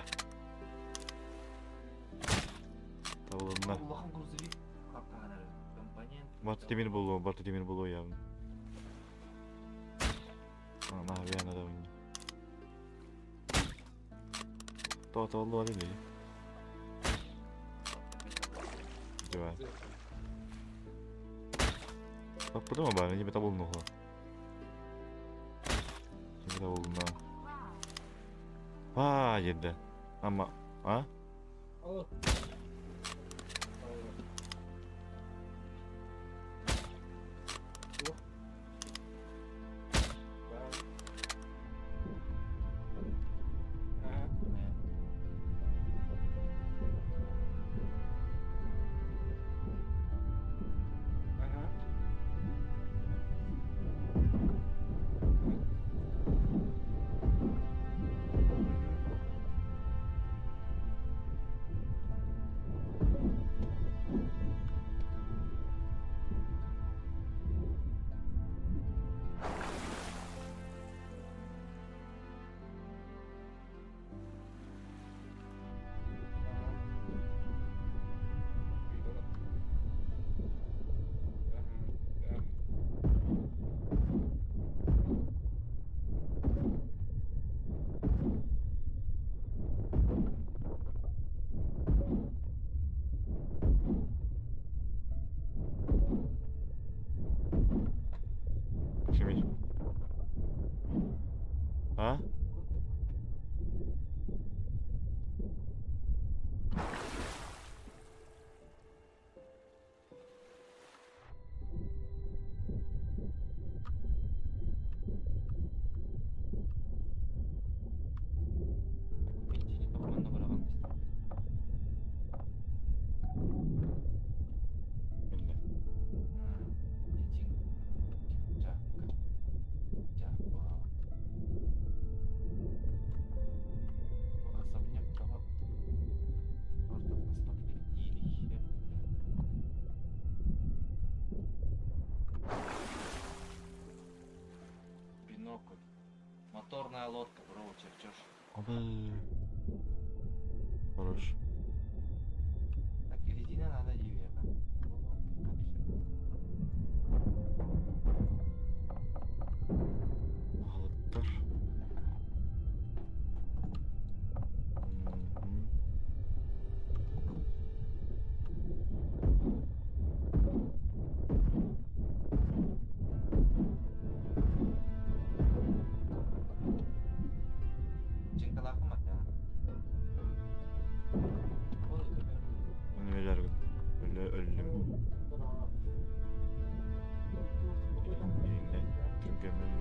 Табылынна. Улахан грузовик қаптаған әрі. Компонент. Баты темир болу, баты темир болу явно. Ана, я надо. То табылды бар или? Давай. Таппыдым ба, не табылды го. Не табылды. А, едді. Ама, а? Алло. Ага. Ага. Моя лодка, бро, чертеж. Абы. Хорош. Так, резина надо девять. Аһылыктар. Мгм. Чинкалаахым ата. Ол Onu өлөргүн. Өлө өллүм. Иһиннэ түргэммин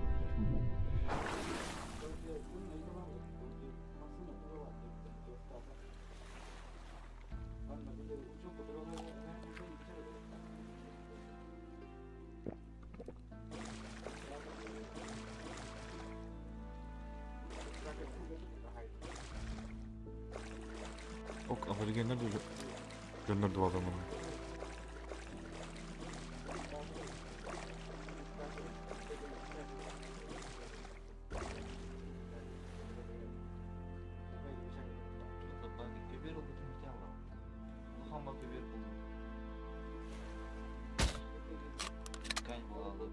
Ок, аборигеннер да дьоннор дуолламмын. Көбер ылбытын бүтэ алла. Улахан ба көбер булдум. Ткань буолаллар.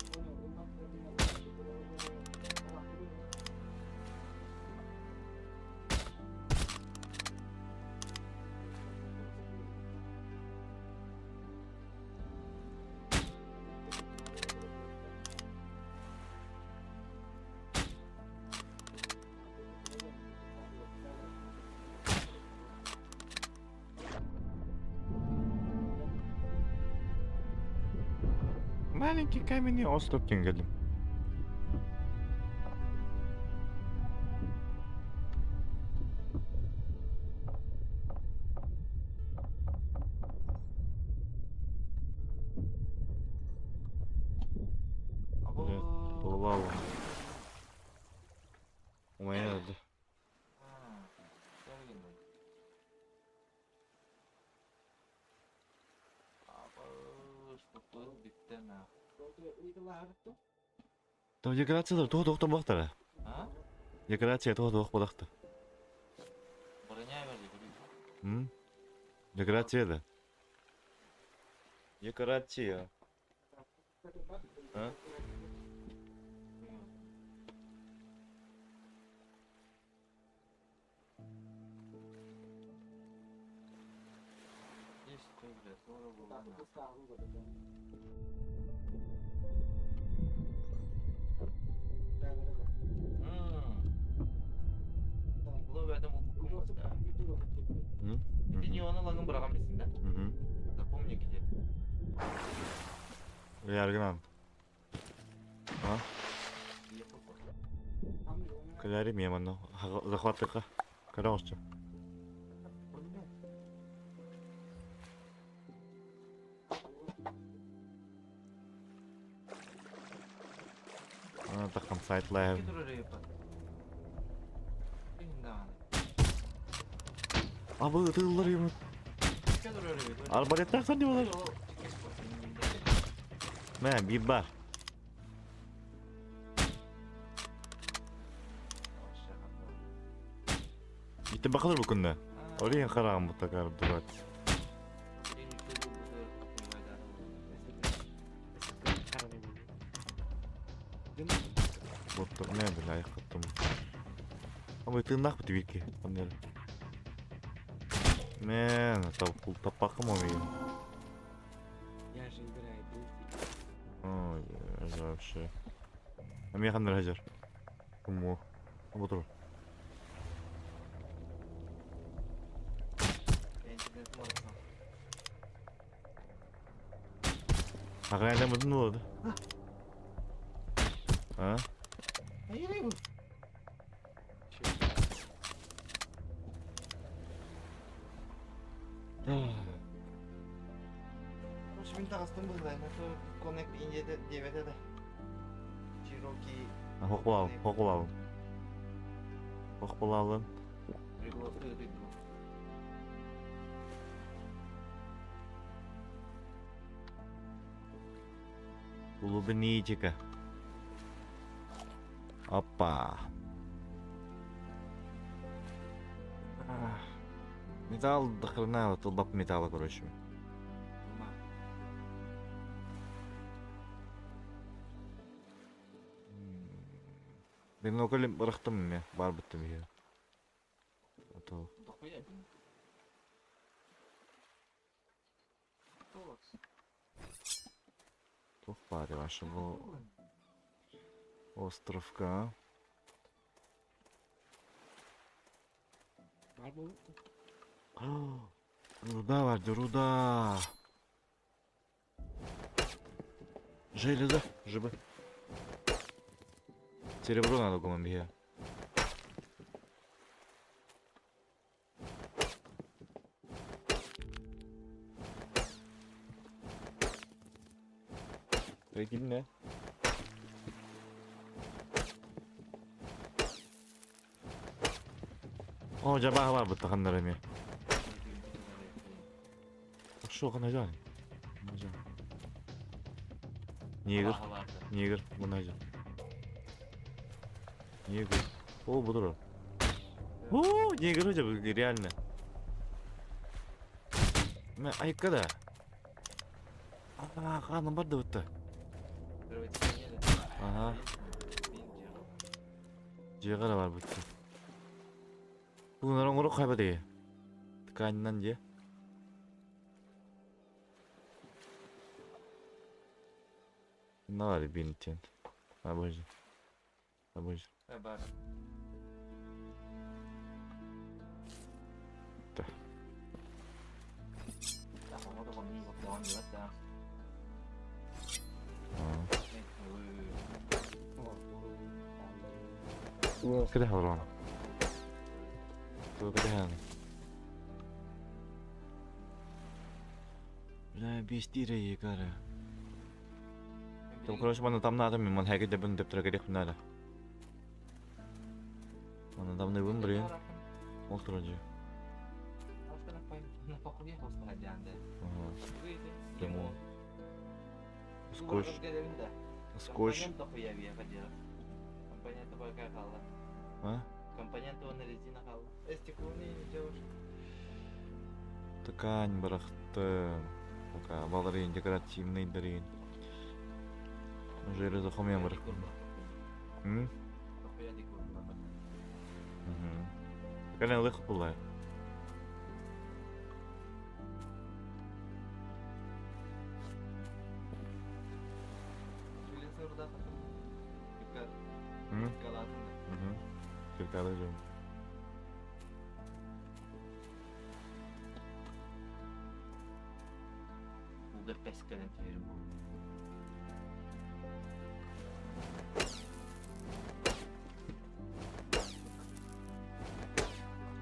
Маленький каменный остров диэн кэллим. Або. Буолаалым. Умайан өлдө. Там декорациялар туох туохтан буолахтара? Декорация туох туох буолахта? М? Декорация да. Декорация. А? М? Мгм. Запомни где. Яргынан. А? Кэлээри миэ манна захваттыка. Көрө оҕусчу. Таххан сайтлайым. Абы ытыыллар юмут. Арбалеттаах сан олар. Мэ, биир бар. Ити бакалар бу күннэ. Орин хараҕым бутакар дурак. Боттор мэ бля айхаттым. Абы тыыннаах бит биирки. Оннер. Мэн, таппакым омейин. Я же играю Ой, это вообще. Эмиэ ханна эрэ Куму. Ботур. Аҕайламмытын буолуо А? Мин таҕыстым быһыылаах, Connect Индия диэбэтэ да. Cherokee. Хохлаалын, хохлаалын. Хохлаалын. Клубничка. Опа. Металл до хрена, толбап металла, короче. Бинокль бырахтым мен, бар быттым иһэ. Ото. Туох баар ваше бу островка. Баар буолбут. Руда бар, руда. Железо, жыбы. Серебро надо гомон биһиэ. Прикинь, О, дьабааһы барбыт ханнар эмиэ. Шо ханажан? Негр, негр, мынажа. Негр. О, бұдыр. О, негр өте реально. Мә, айыкка да. А, ханым бар да бітті. Ага. Дьиэҕэ эрэ барбыт дии. Тугунан оҥоруох хайбатый? Тканьнан дьиэ. Наҕар бинтин. Абыжы. Абыжы. Бар. Да. Кэтэһэ олорон. Тугу кэтэһэҕиний? Бля, биэстии эрэ екара. Там, короче, манна тамнаатым мин манһайга дэбин дэптэрэ кэлиэхпин наада. Манна тамныыбын блин. Ол турар дьиэ. Ага. Скотч. Скотч. Компоненты пока хаалла. А? Компоненты уонна резина хаалла. Стеклоны не делаешь. Ткань бырахтым. Пока баларин декоративный дарин. Железо хомуйан бырахтым. М? Кэлэн ылыах буоллаа. Киркалы дьон. Ууга пэс кэлэн түһэрим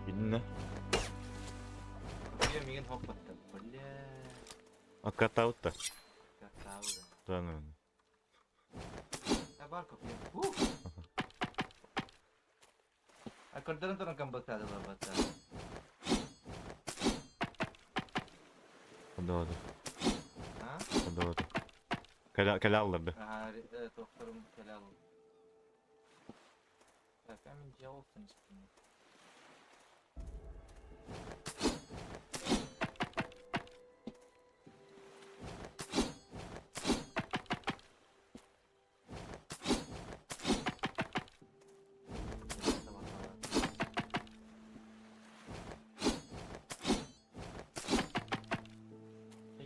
Билиннэ. Копия мигин хоппаттар. Бля. Откатаабыт да. Откатаабыт. Да, ну. Бар копия. А көрдөрөн туран комбаттаады барбатта. Хандалады. А? Хандалады. Кэлэ кэлэ алларды. Аха, тохторум кэлэ аллар. Так, а мен дьиэ олсын истим.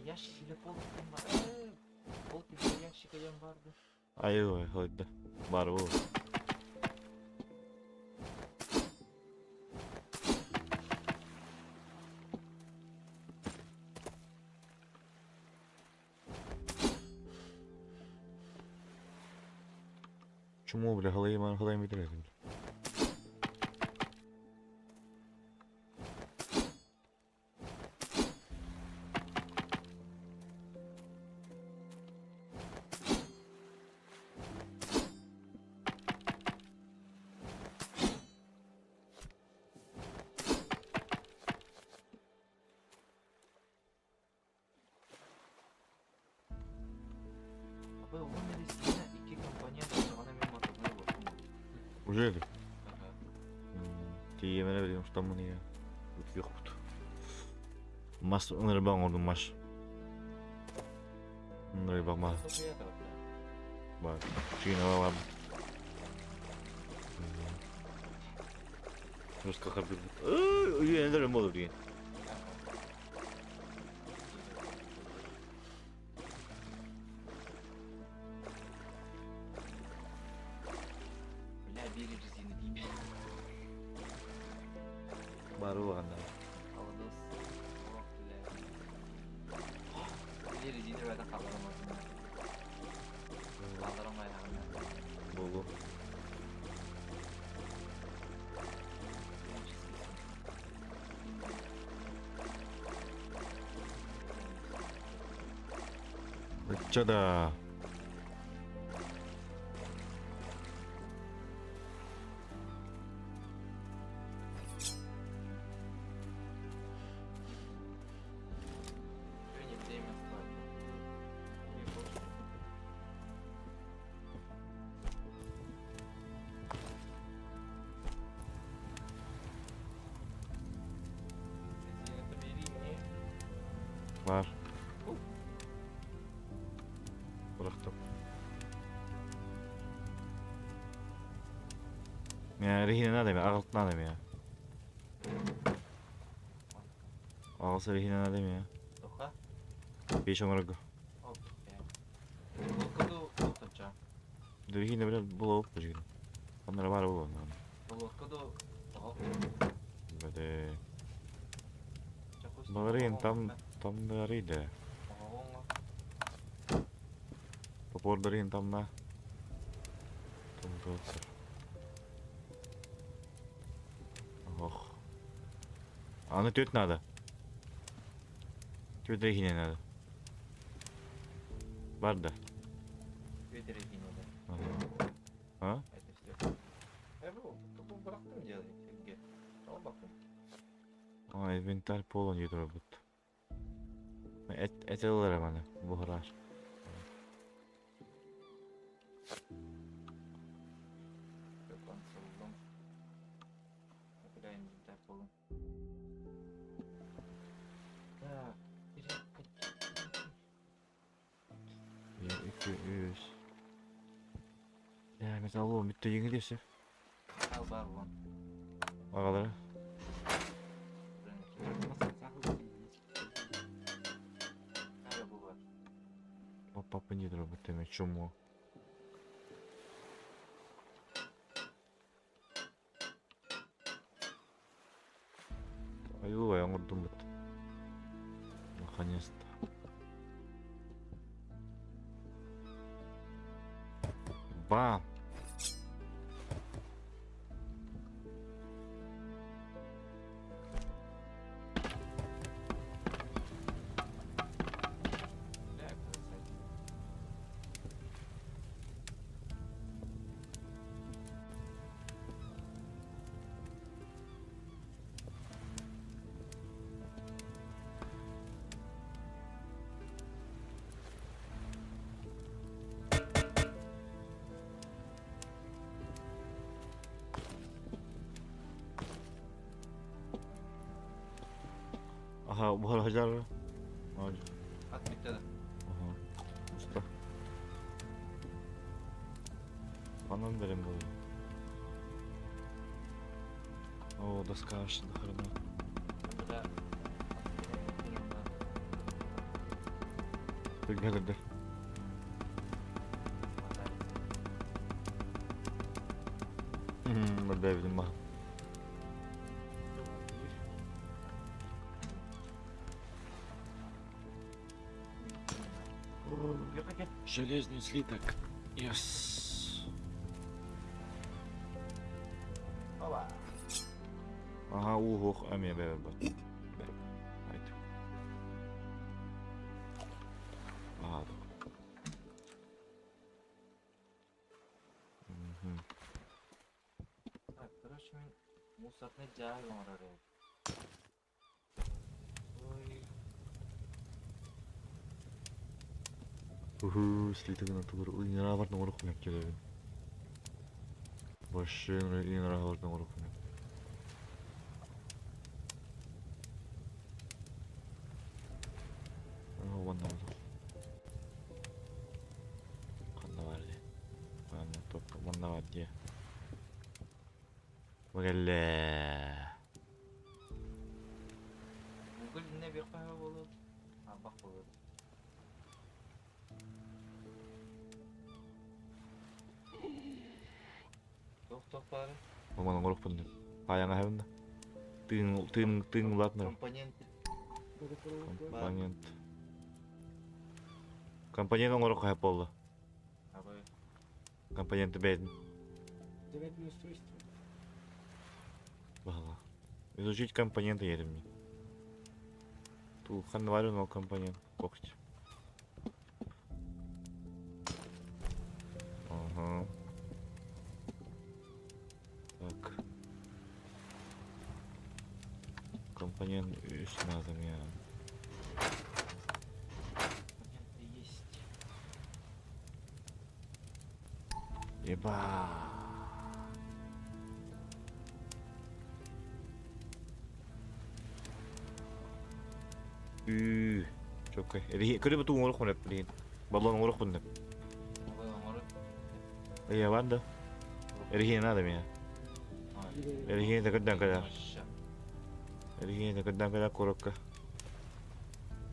Ящик или пол Пол ящик диэн барды. Айыл ходда. Бар бу. Чуму, бля, халайым, халайым битер бля. Абы уон резина икки компонент ортоҕуна мин мотоциклы олордум. Уже ли? Ага. Тиийэмэрэ билигин устаммын ийэ. Утуйуохпут. Мас ынырба оҥордум маш. Ынырба мас. Бар. Чина бар. Руска хабыр. Үйенер болur деген. Бля, бери резины диме. Бар улаҕаннар. Холодос. Ох, бля. Били резина бэйэтин хаалларамматын. Хаалларамайаҕына. Буолуо. Ычча да. Всё, не время спать. И больше. Резину бери мне. Бар. Бырахтым. Я рехine надо я, аҕалт надо я. Аҕалса рехine надо я. Тоха? Беш оҥорго. Оп, бля. Лодка ду тоқтатча. Рехine бile булап бу. Оннара бар бу. Лодка ду тоҕо. Бэдэ. Баларин там там дариде. Топордарин там на. Там туотсар. Ох. Аны төт надо. Төт рехine надо. Бар да. Ветер резина, да. Ага. А? Это все. Бу бырахтым делай. Сирге. Ол бакым. А, инвентарь полон ядро бут. Эт этелер маны буһарар. Все, консолдом. Бля, инвентарь полон. Так. Bir, iki, üç. Ya metallolom bitti yengil Ал бар вон. Агалары. Ара бу бар. Папа не ядро бут эме чумо. Аюлай оңордум бут. Наконец-то. Бам! Бля, красавчик. Aha bu hajar. Ат bitti да. Aha. Usta. Анан берем бу. О, доска ашылды хрена. Бля. Бігмедірді. Бэбин ма. Железный слиток. Yes. Оба. Ага, ух, ами бэ бэ. Айт. Ага. Мгм. Так, короче, мен мусорный жай оңорор эбит. Ой, Уху, слитогын тугур. Уйнара бар норох мен келебин. Вообще уйнара бар норох мен. Дьэ. Бу кэллэ. Google иннэ биэххэ буолуо. Арбах буолуо. Туох-туох баары? Оман оҥоруохпун дим. Хаайаҥа аһабын да. Тыын тыын тыын улаатынар. Компонент. Компонент. Компонент оҥоруохха сөп буолла. Абы. Компоненты бэйэтин. Зарядное устройство. Баһыла. Изучить компоненты едем мне. Ту ханна но компонент коготь. Ага. Так. Компонент үс надо мне. Компоненты есть. Еба. Ү. Чоккай. Көрө бу тугун оҥоруохпун эп билигин. Баллон оҥоруохпун деп. Абы оҥору. Эйэ бар да. Эриһиэ надо меня. Эриһиэ да көрдөөн кэлэр. Эриһиэ да көрдөөн кэлэр куоракка.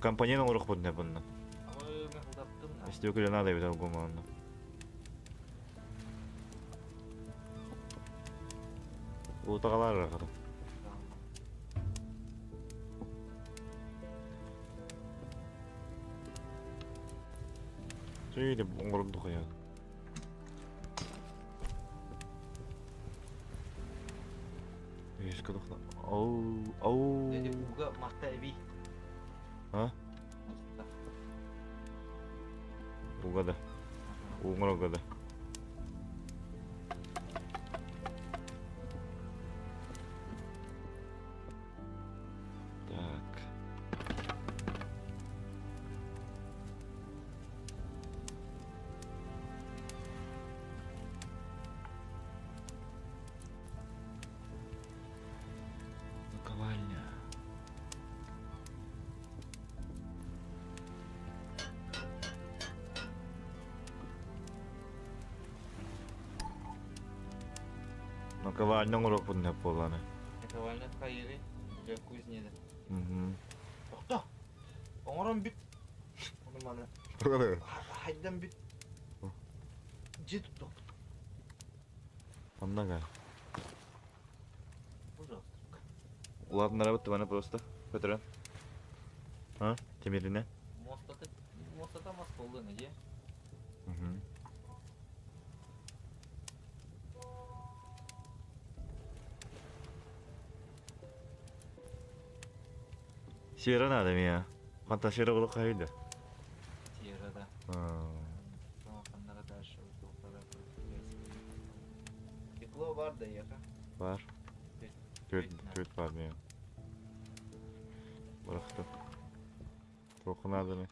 Компонент оҥоруохпун деп bundan. Абы мен утаттым да. Стекля надо эбит алгоманна. Утагалар рахата. Сөйде оҥордук я. Еске тохта. Ау, ау. Dedi уга махта эби. А? Маста. Уга да. Уҥорога да. Так. Наковальня. Наковальня оҥоруохпун сөп буоллаҕына. Наковальня хайыырый? Дьэ кузнеда. Мгм. Тохто! Оҥорон бүт. Ону маны. Хайдан бүт. Дьиэ туттуохпут. Онно га. Пожалуйста. Улаатыннарабыт маны просто көтөрөн. А? Тимиринэ. Муостата, муостата мас буолла дьиэ. Мгм. Сера надо меня. Хантан сера булук хайда. Сера да. Ханнара дальше Стекло бар да яха. Бар. Төрт төрт бар меня. Бырахтым. Тоқы надо не.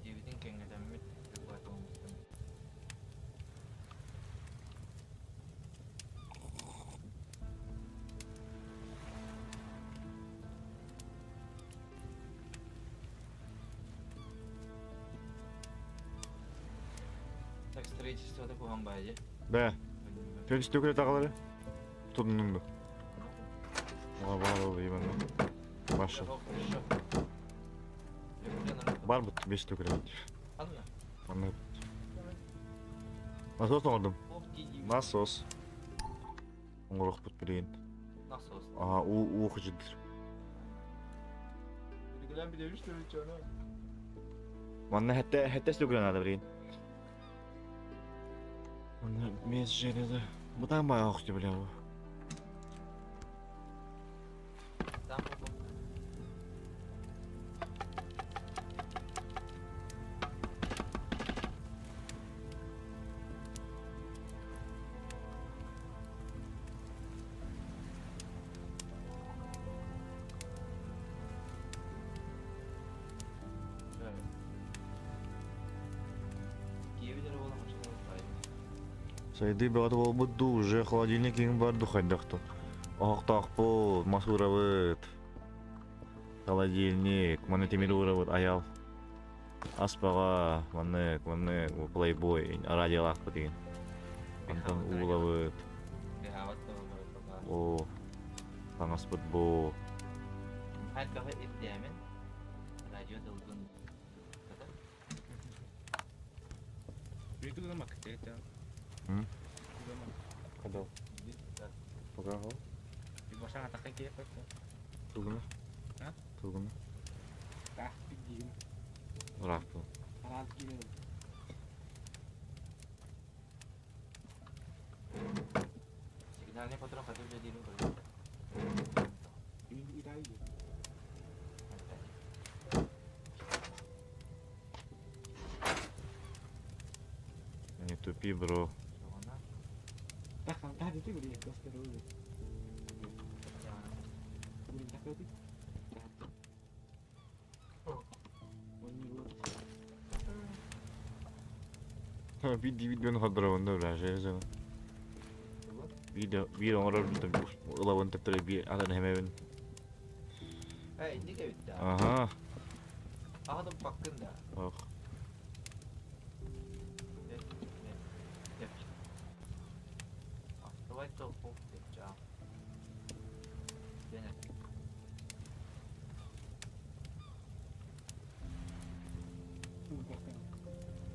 Диэбитин кэҥэтэммит дьокуотуоммуттан. Так строительство куһаҕан баайы. Да. Төрт стекля тағалары. Тудуннуң Оға бар ол именно. Башы. Бар бут 5 стекля. Анна. Аны. Насос оҥордум. Насос. Оҥоруохпут билигин. Насос. Аха, уу уу хыдьыдыр. Билигин билэбит что ли, Манна хэтте хэтте стекля надо билигин. Манна мес железо. Бутан баа охти бля. Там. Сайдыы бөҕөтө буолбут дуу, уже холодильник иҥин бар дуу хайдах дуу. Оһохтоохпут, мас уурабыт, холодильник, маны тимир уурабыт, айал. Ас бөҕө, маннык, маннык, плейбой, радиолаахпыт игин. Онтон уулабыт. О, таҥаспыт бу. Хайдаҕы ирдээмин, радио тылгын Тугуна? Тугуна? Ыраахпын. Сигнальный патрон хотел дьиэдиирин көрдüm. Не тупи, бро. Биир видеону хардарабын да бля, Видео, биир оҥорор ылабын төптөрө биир атын эмэбин. Э, инник эбит да. Аха. Аха баккын да. Ох. Давай толку деп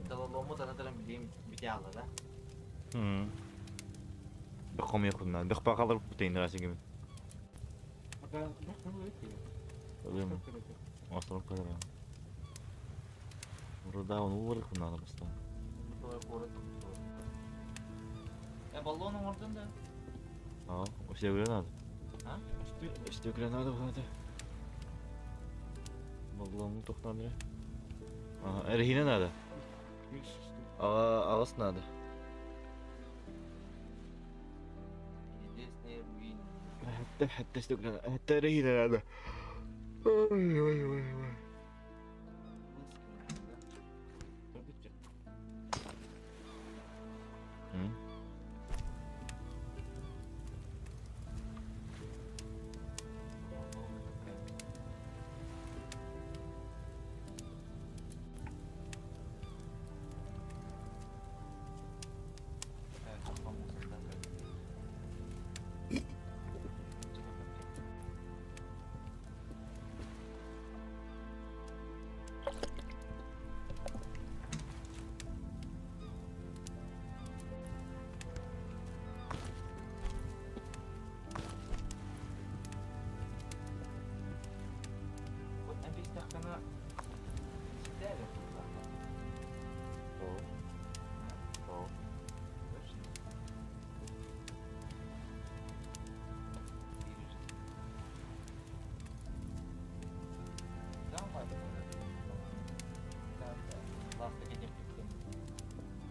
Талалому танатарам билим бите алла да. Бөхком якынна. Бөх бакалар бутейн расы ким. Островка kadar. Burada onu vurur надо просто. Я баллон оңордун да. А, все надо. А? Все надо надо. Баллон тохтан Ага, регина надо. А, алас надо. Единственный руин. حتى حتى استقلال حتى رهينة هذا. Ой, ой, ой, ой.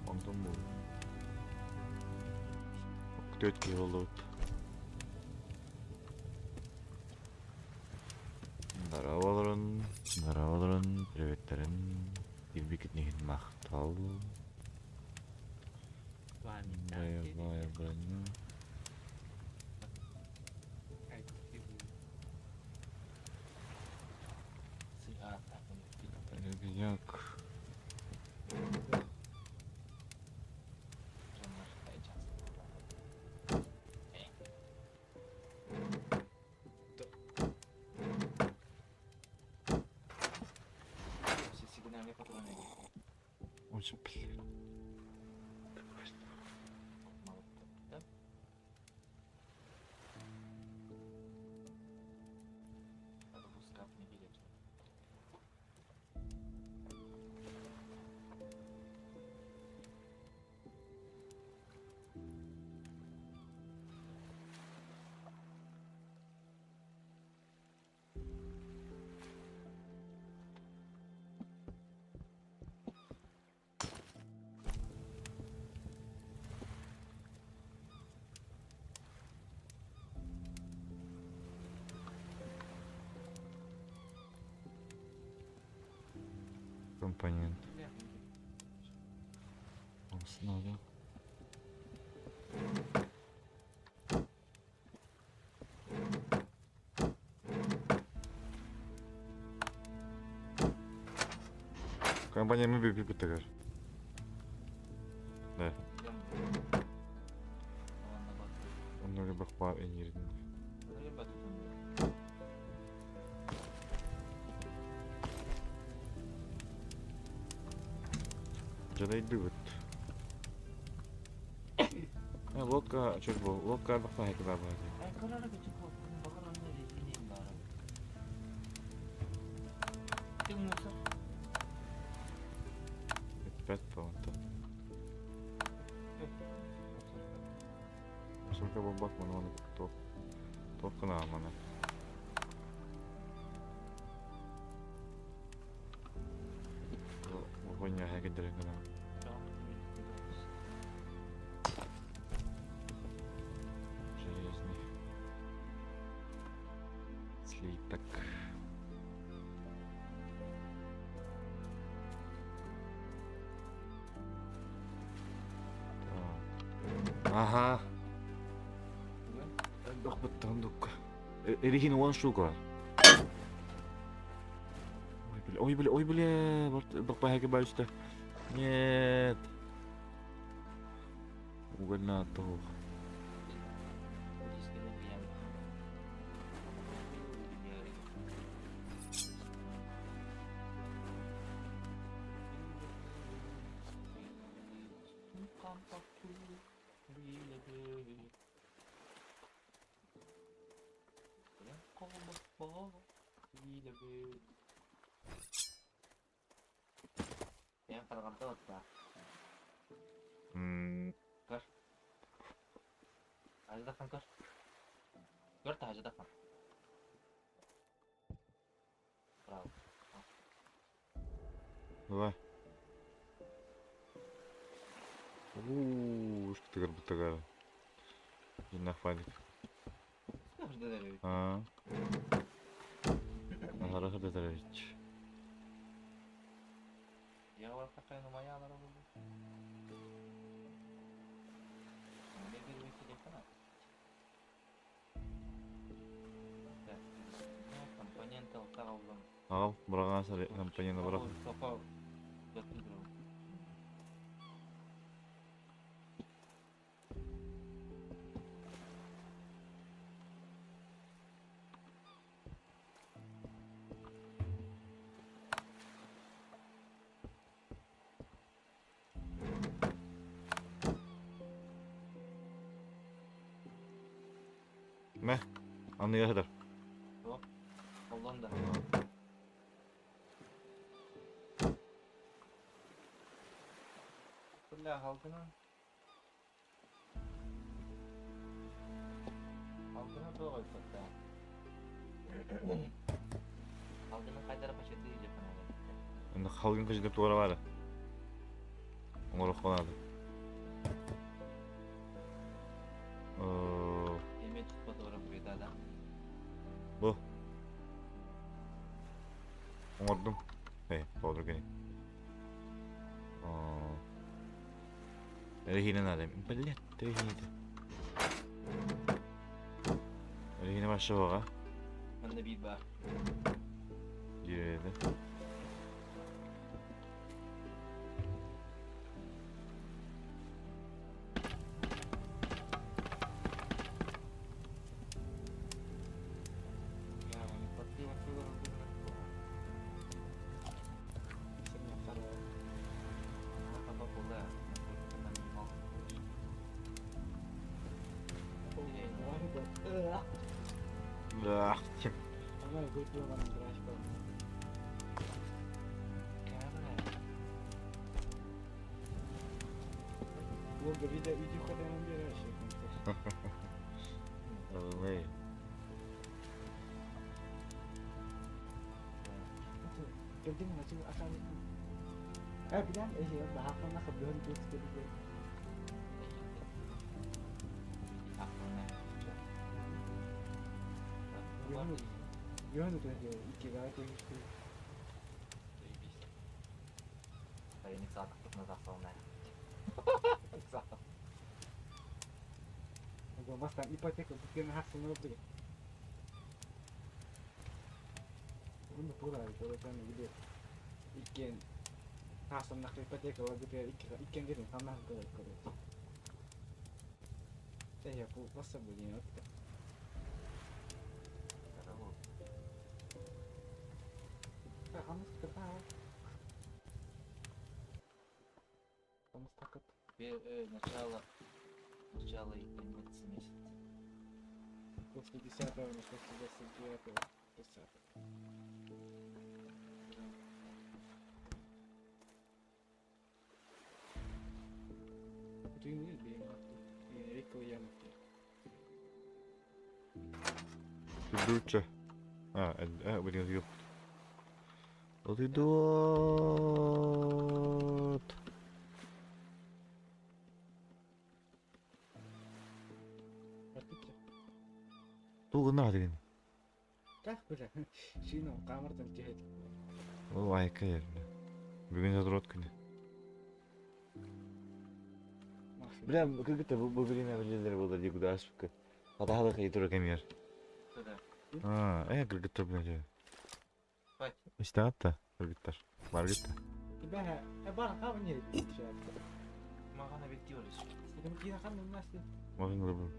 Онтон бу. Күтөт киһи боллубут. Здорово, здорово, приветтерин. Кирбикит нихин махтал. Боевая броня. Рюкзак. Очень, блин. Компонент. Основа. Компания мы бүппүттэгэр. Да. Онно бах баар эньирин. Дьадайдыбыт. Лодка чөр бу. Лодка бах баар баар. Эппэт баҕанта. Мусорка буолбат маны маны туох туох гына маны. Хуйня хэгидэрин гына. Железный слиток. Так. Ага. Элбэх быттаан дукка. Эрихин 10 штука. Ой, бля, ой, бля, ой, бля, бак баһыка. Нет. Угольна туох. Көр. Аждахан көр. Көр та аждахан. Браво. Давай. Ууу, тыгыр бутыгар. Жинах файлик. А. Ага, хадатарович. Я var такая моя буолла. Не бербейт телефона. Так, компонент алтаҕаллым. Ал, бұраған сары компанияны бұрақ. Мә, аны яһыдар. Оллон да. Бля, халкына. Халкына тоғай сатта. Халкына кайтара пачеты деп анада. Енді халгын қажы деп туғара бары. Оңырақ қонады. Эме tutpa doğru буйда да. Бу. Оңырдым. Эй, толдыр кені. Рехine надо. Блядь, рехine. Рехine başla Мында бит бар. Girdi. Я, патли патли Ах, тем. Ой. Бастан ипотека бүткен хақсын oldu. Bunu тура айтып отан или иккен Хаасаннах ипотека ыларбытыгар иккиэн кэтин хамнаһын көрөр. Эйэ кулбаса блин отто. Начало, начало и конец месяца. После 10 после 29 30. Дуча. А, блин, ёпт. Вот идут. Тугу надо. Так, бля. Шино, камертан тиһет. Ол айка ерне. Бүгүн задрот күнү. Бля, как это во время влезли было никуда ошибка. Хата хата тура камер. Куда? А, кыргыттар блядь. Спать. Истаатта кыргыттар. Баргытта. Бэһэ, бар хам не Магана беттиолис. Кина хам насты. Магын гылбы.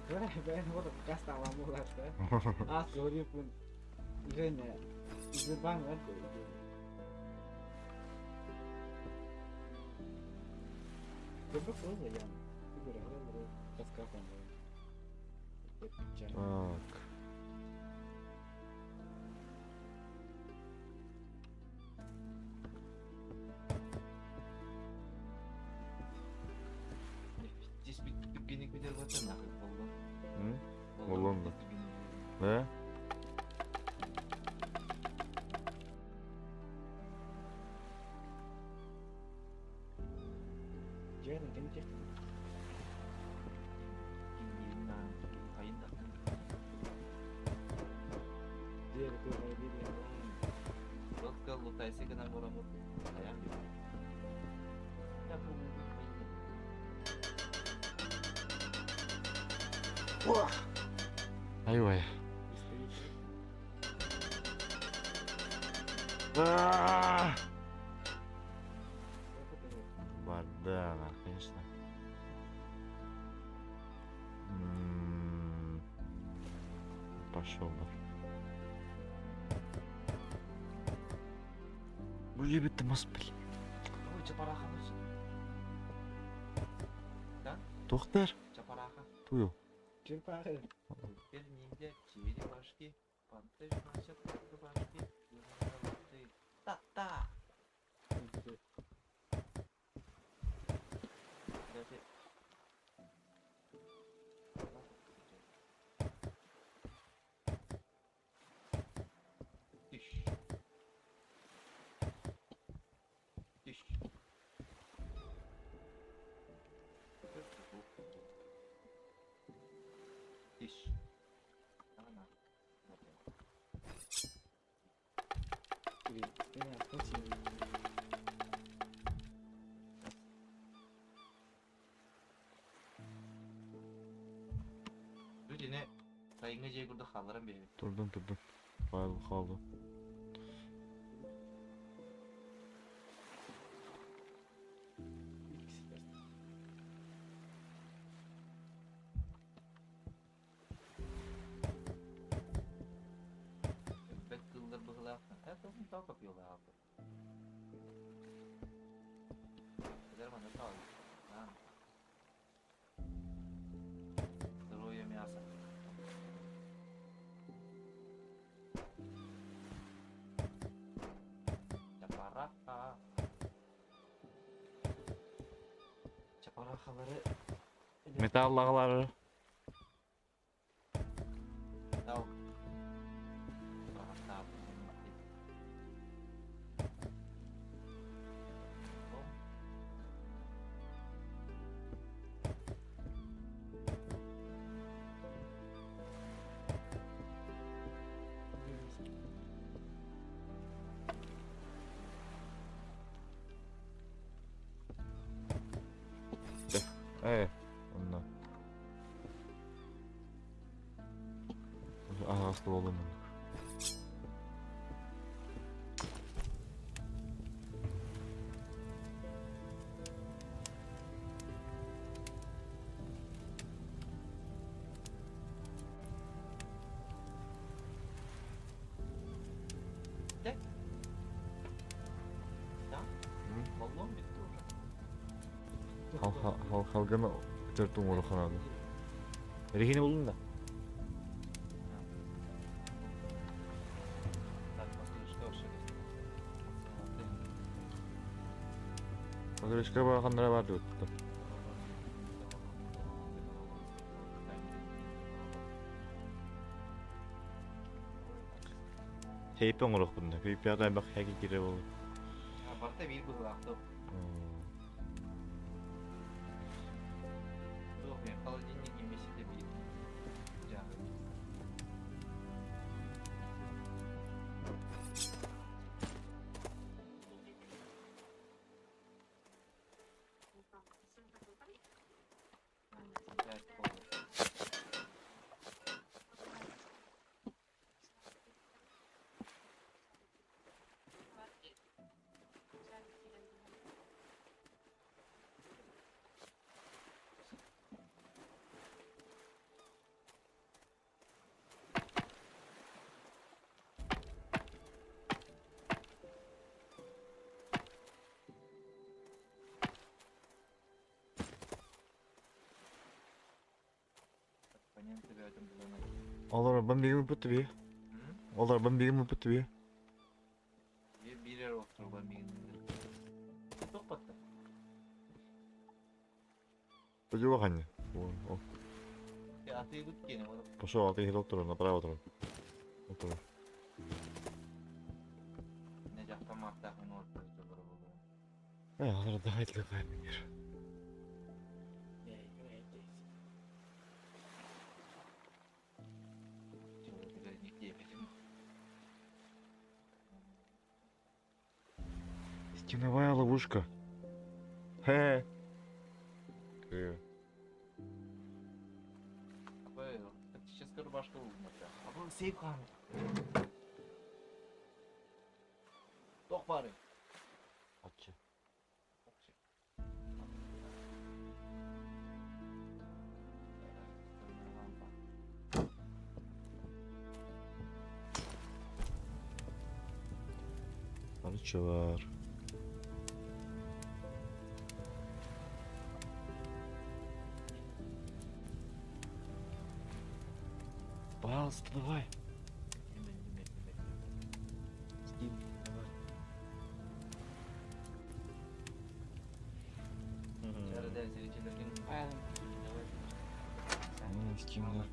Бэһэ, бэһэ, вот каста ламуларта. А, говорю, Женя, Сбербанк, Так. Здесь түргенек битер болса нахуй болду. Болду да. Да? Ай-вай. Бардана, конечно. Пошел бы. Бу жебетті мас бил. Ой, чапараха. Да? Тоқтар. Чапараха. Тую. Черпаха. Теперь ниндзя, черепашки, панты, значит, рубашки, та-та. Тыщ. Тыщ. Тыщ. Сайыңы жей курду халарым бейби. Турдун, турдун. Файл қалды. Бэт кыллар быгылаах. Это тау копьёла алды. Эдер мана тау. Сырое мясо. Чапараха. Чапарахалары. Металлағылары. Тау. Онна. Ағасты болдым. Халганы төрт уҥуору хараады. Эрихини булдун да? Покрышка бааханнара баар дуо? Тейп оҥоруохпун да. Тейпэҕэ элбэх хэки киирэ буолуо. Барыта биир быһыылаах дуо? Туох мен холодильник вместе биир. Дьаһы. Пять полов. Олорбун биир мыппыт би. Олорбун биир мыппыт би. Биир островга миигин тохпатта. Подюваханье. Атыгыт киэнэ. Пошел, а ты доктор, направо турар. Отур. Не жактаматтах мен отур буолуо. Э, алар давай для мир. Стеновая ловушка. Хе. Тактическая рубашка улмата. Абы сейф хаан. Тох бары. Ачы. Арычы бар. Пожалуйста, давай. Скинь, давай. Скинь, да.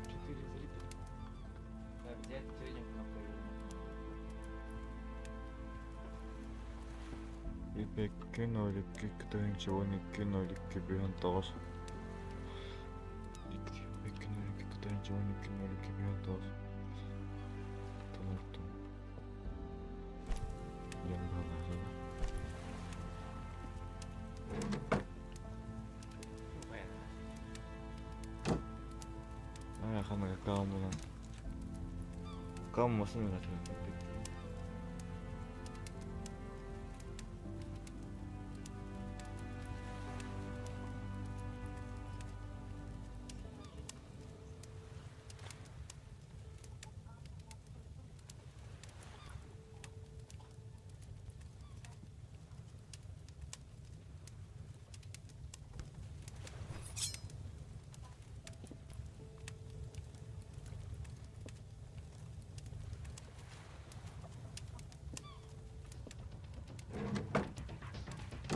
Четыре зрителя. Взять среднюю кнопку. Икки ноль икки тыһыынча уон икки ноль икки бүһэн тоҕус икки икки ноль икки тыһыынча уон икки ноль икки бүһэн тоҕус Тонортон диэн баалаах Аа, ханна каамынан. Кааммасын öğretiyorum.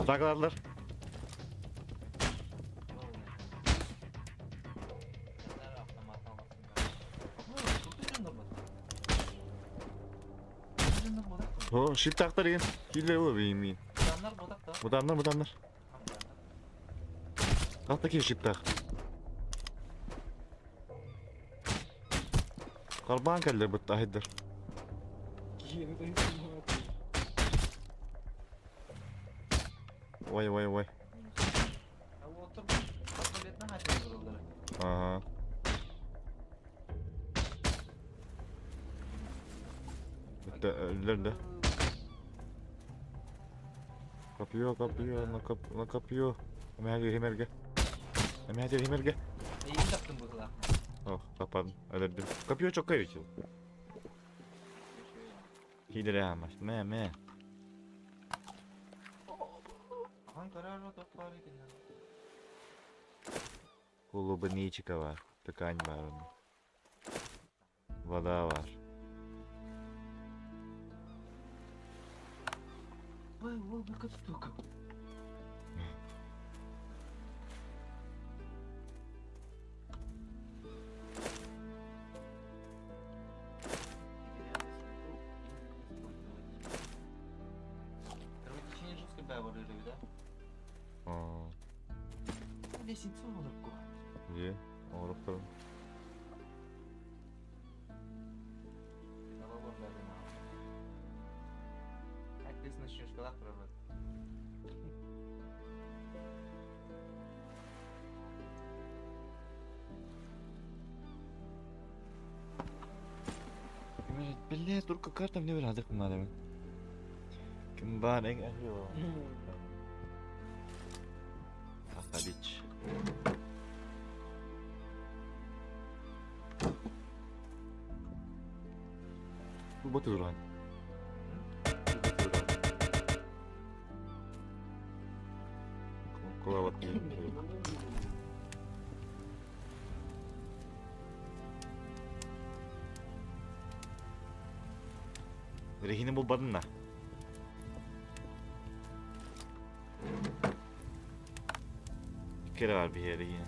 Takladılar. О, щит тактар еген. Киллер ол беймин. Буданнар, буданнар. Калта ки щит так. Карбан келдер бутта хиддер. Ой, ой, ой. Ага. Бітті өлдер да. Копье, копье, на, коп, на копье. Эмэһэ иһимэргэ. Эмэһэ иһимэргэ. Эйигин таптым быһыылаах. Ох, тапан, өлөрдүм. Копье чокка ведь. Киидэрэ аамаш. Мэ, мэ. Ахан көрөр тохтоор итиннэ. Клубничка бар, ткань бар онно. Вода бар. Ой, ой, бу штука. Кровотечение жесткой бэвэр да? Аа, Лестница олорку. Дьэ, оҥоруохтарын. Как ты начнешь когда прорвать? Биллэ, турка карта мне бир надо мен. Ким бар эң әхио. Ахалич. Бу батыран. Кулават. Рехини булбадын да. Bir kere var bir yere yine.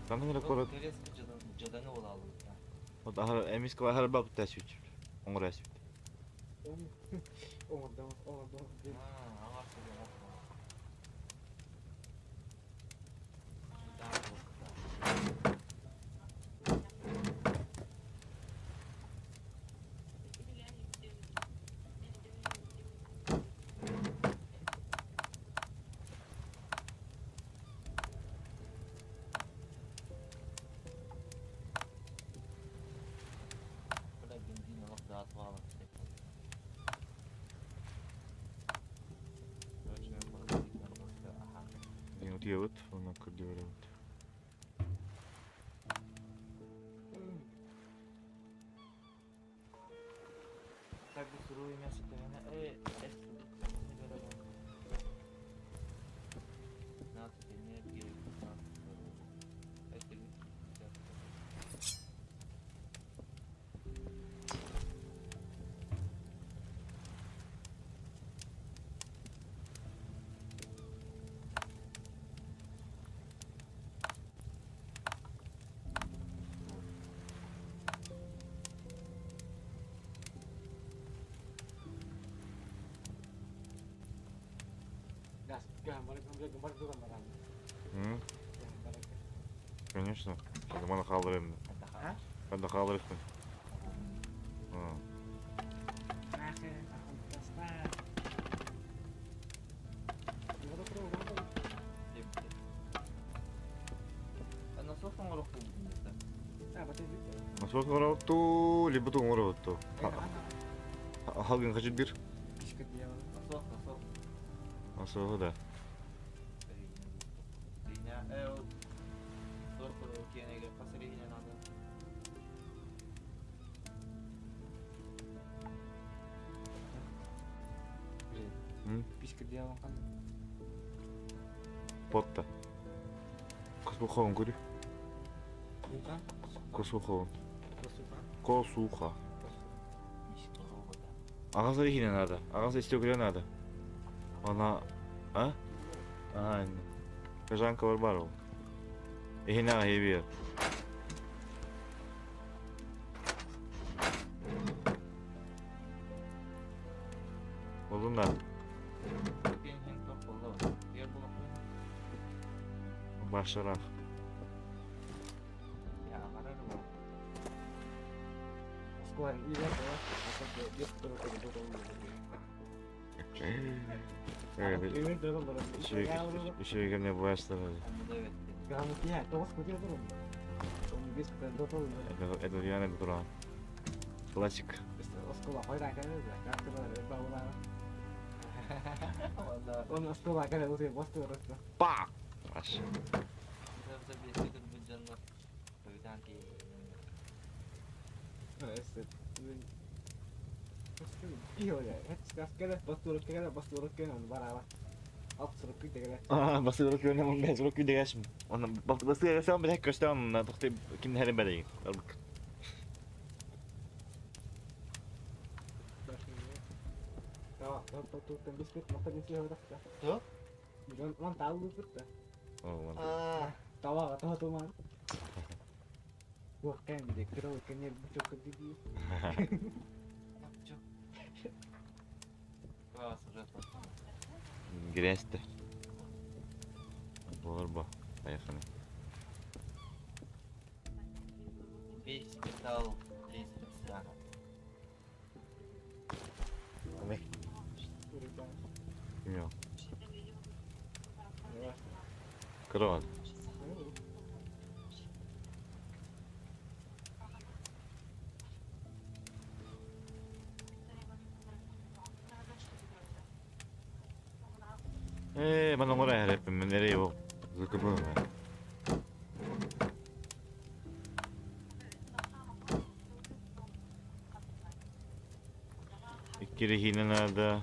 Там кора Жаданы болалым. О эмис кала хар бак тәсүч. Оңор әсүт. Оңордон, оңордон. Утуйабыт, онно көрдүөрөбүт. Так бы сырое мясо 15 энергии, 15 здоровья. Это Конечно. Маны хаалларым. А? Ханна хаалларыхпын. Насос оҥоротту, либо ту оҥоротту. Халгын хачыт бир. Насос, насос. Насоһу да. Потта. Косухаун көрү. Косухаун. Косуха. Ағасы ихине надо. Ағасы истекле надо. Она... А? А, Кажанка бар бар ол. Ихине ахи бир. Болдун да. Башырах. Үшеге не бастырады. Это реально туран. Классик. Па! Аш. Басырык күнэ бэсырык күндэгэшим. Онно басырык билек көстөн тохты ким нэрэ бэрей. Грязь-то. Борба. Поехали. Весь металл лестница. Крон. Мана ngora herepim, nereye bu? Zıkı bu. İki rehine nerede?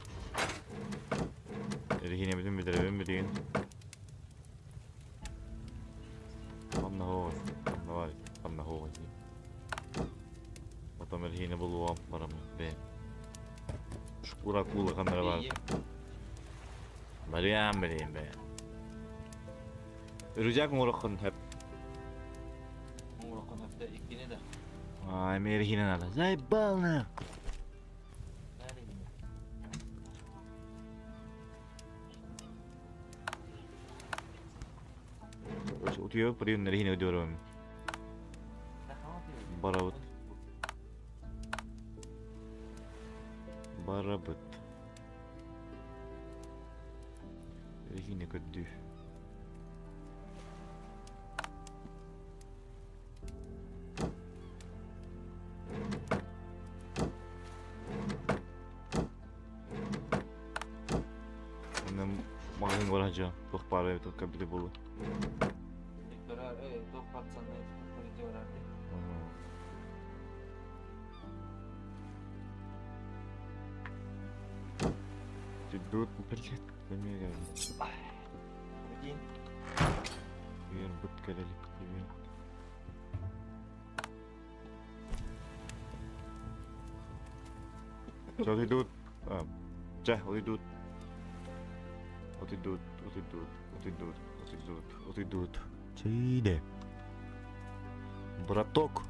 Rehine bütün bir derevim bir deyin. Хамна хоо, хамна var, хамна хоо. Потом rehine buluvam paramı be. Шкура кула хамна var. Mariam bileyim be. Рюкзак оҥороххун сөп. Оҥороххун сөп иккини да. Ай, эмиэ rehine надо. Заебал на. Утуйа прийын rehine ödüyorum. Барабыт. Барабыт. Rehine көддүү. Онно магазин барача, туох баар эбит компьютер буолу. Тут, блядь, замеряли. Привет, привет. Сейчас идут. Ча, вот идут. Вот идут, вот идут, вот идут, вот идут, вот идут. Чиде. Браток.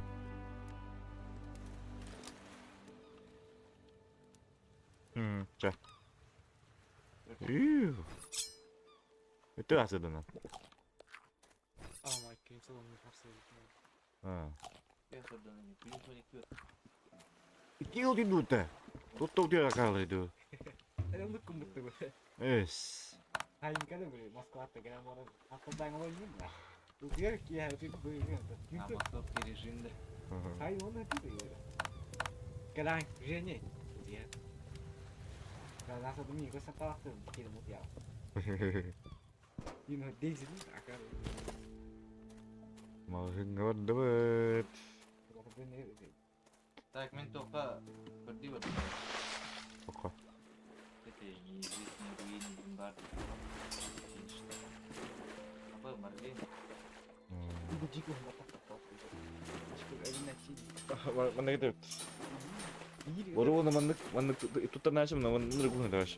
Ча. Это асыдына. Икки идут. Тут тут акалыйду. Эс. Маҕаһыыҥҥа Так, мен тоққа бірдей бар. Тоққа. Это неизвестный руины бар. Абы Марлин. Манна кетебит. Оруна маннык маннык туттанаачым на маннык кухня даш.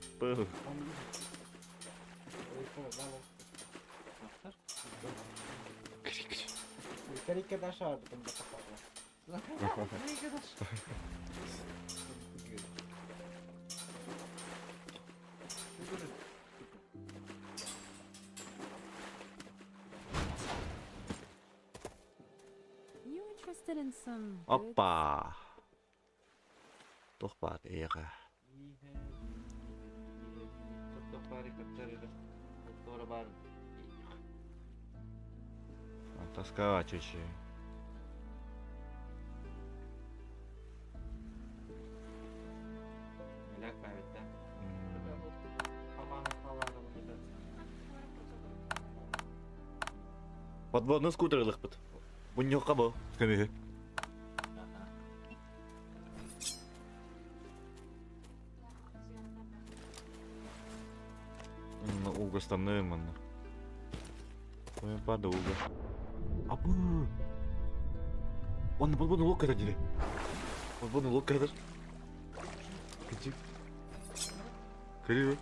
You interested in some goods? Опа. Туох баар эйиэхэ. Тоска чүчү. Бэбиттэ. Подводный скутер ылыхпыт. Мунньуохха бу көмүһү. Уугастанным манна. Ой, пада ууга. Абы! Онно подводный лодка дири. Подводный лодка хатар. Кычык. Көрү.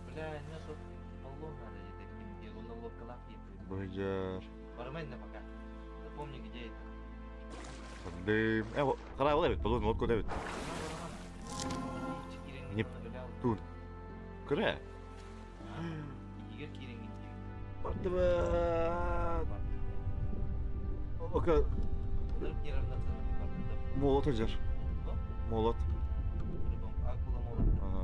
Бля, не тут баллон надо где-то, где он лодкалах едет. Быжар. Бармен на пока. Запомни, где это. Дым. Харай ол эбит, подводный лодка эбит. Не тут. Көрө. Игер кириңин Бардыбыт. Ока молот ылдьар. Молот. Акула молот. Ага.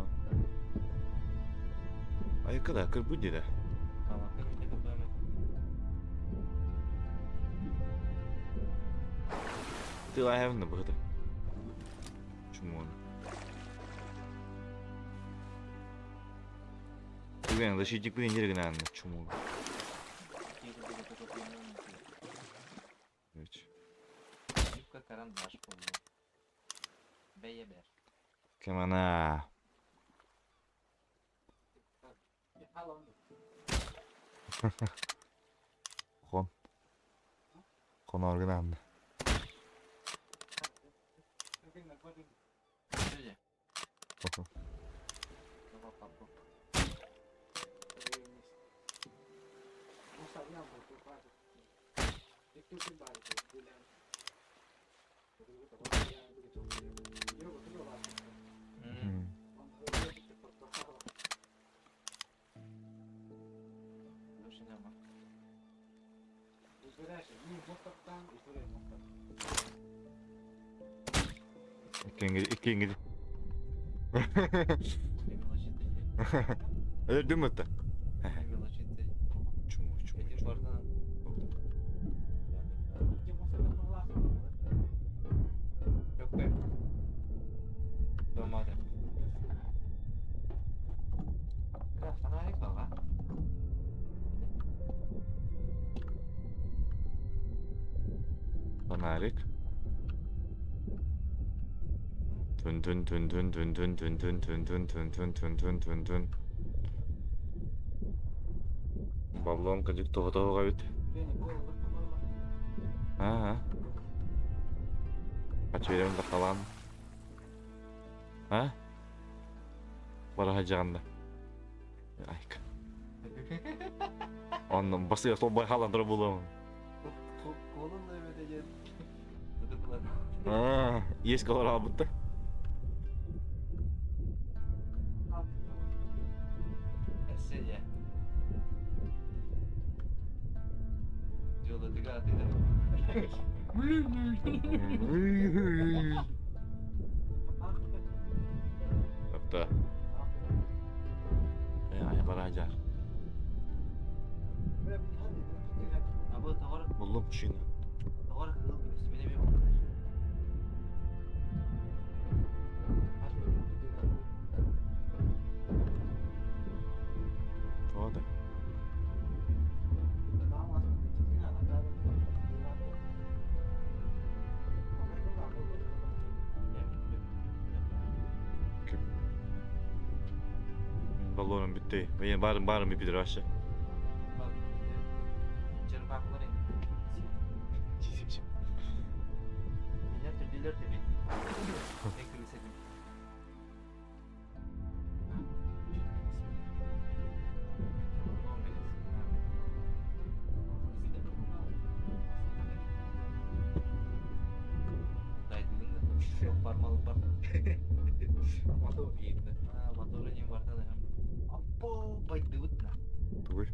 Айка да, кырбыт диде. Ты I быһыта. Чумон. Түгэн защитник бин гынан чуму. Юбка карандаш болду. Бэйэ бэр. Кемана. Хон. Хон оргынан. Иккиҥҥи. Өлөрдүм ытта. Чуму, чуму, чуму. Фонарик. Түн түн түн түн түн түн түн түн түн түн түн түн түн түн түн. Баллон кадик тоҕо бит. Аа. Ачыйрым да халан. А? Бара жаганда. Айка. Оннун басы толбай халан тура булам. Аа, есть колор албытта. Апта. Э, бара жар. Буллум машина. Тода. Баллоным битти. Мен барым барым бипидер вообще. Тугуй.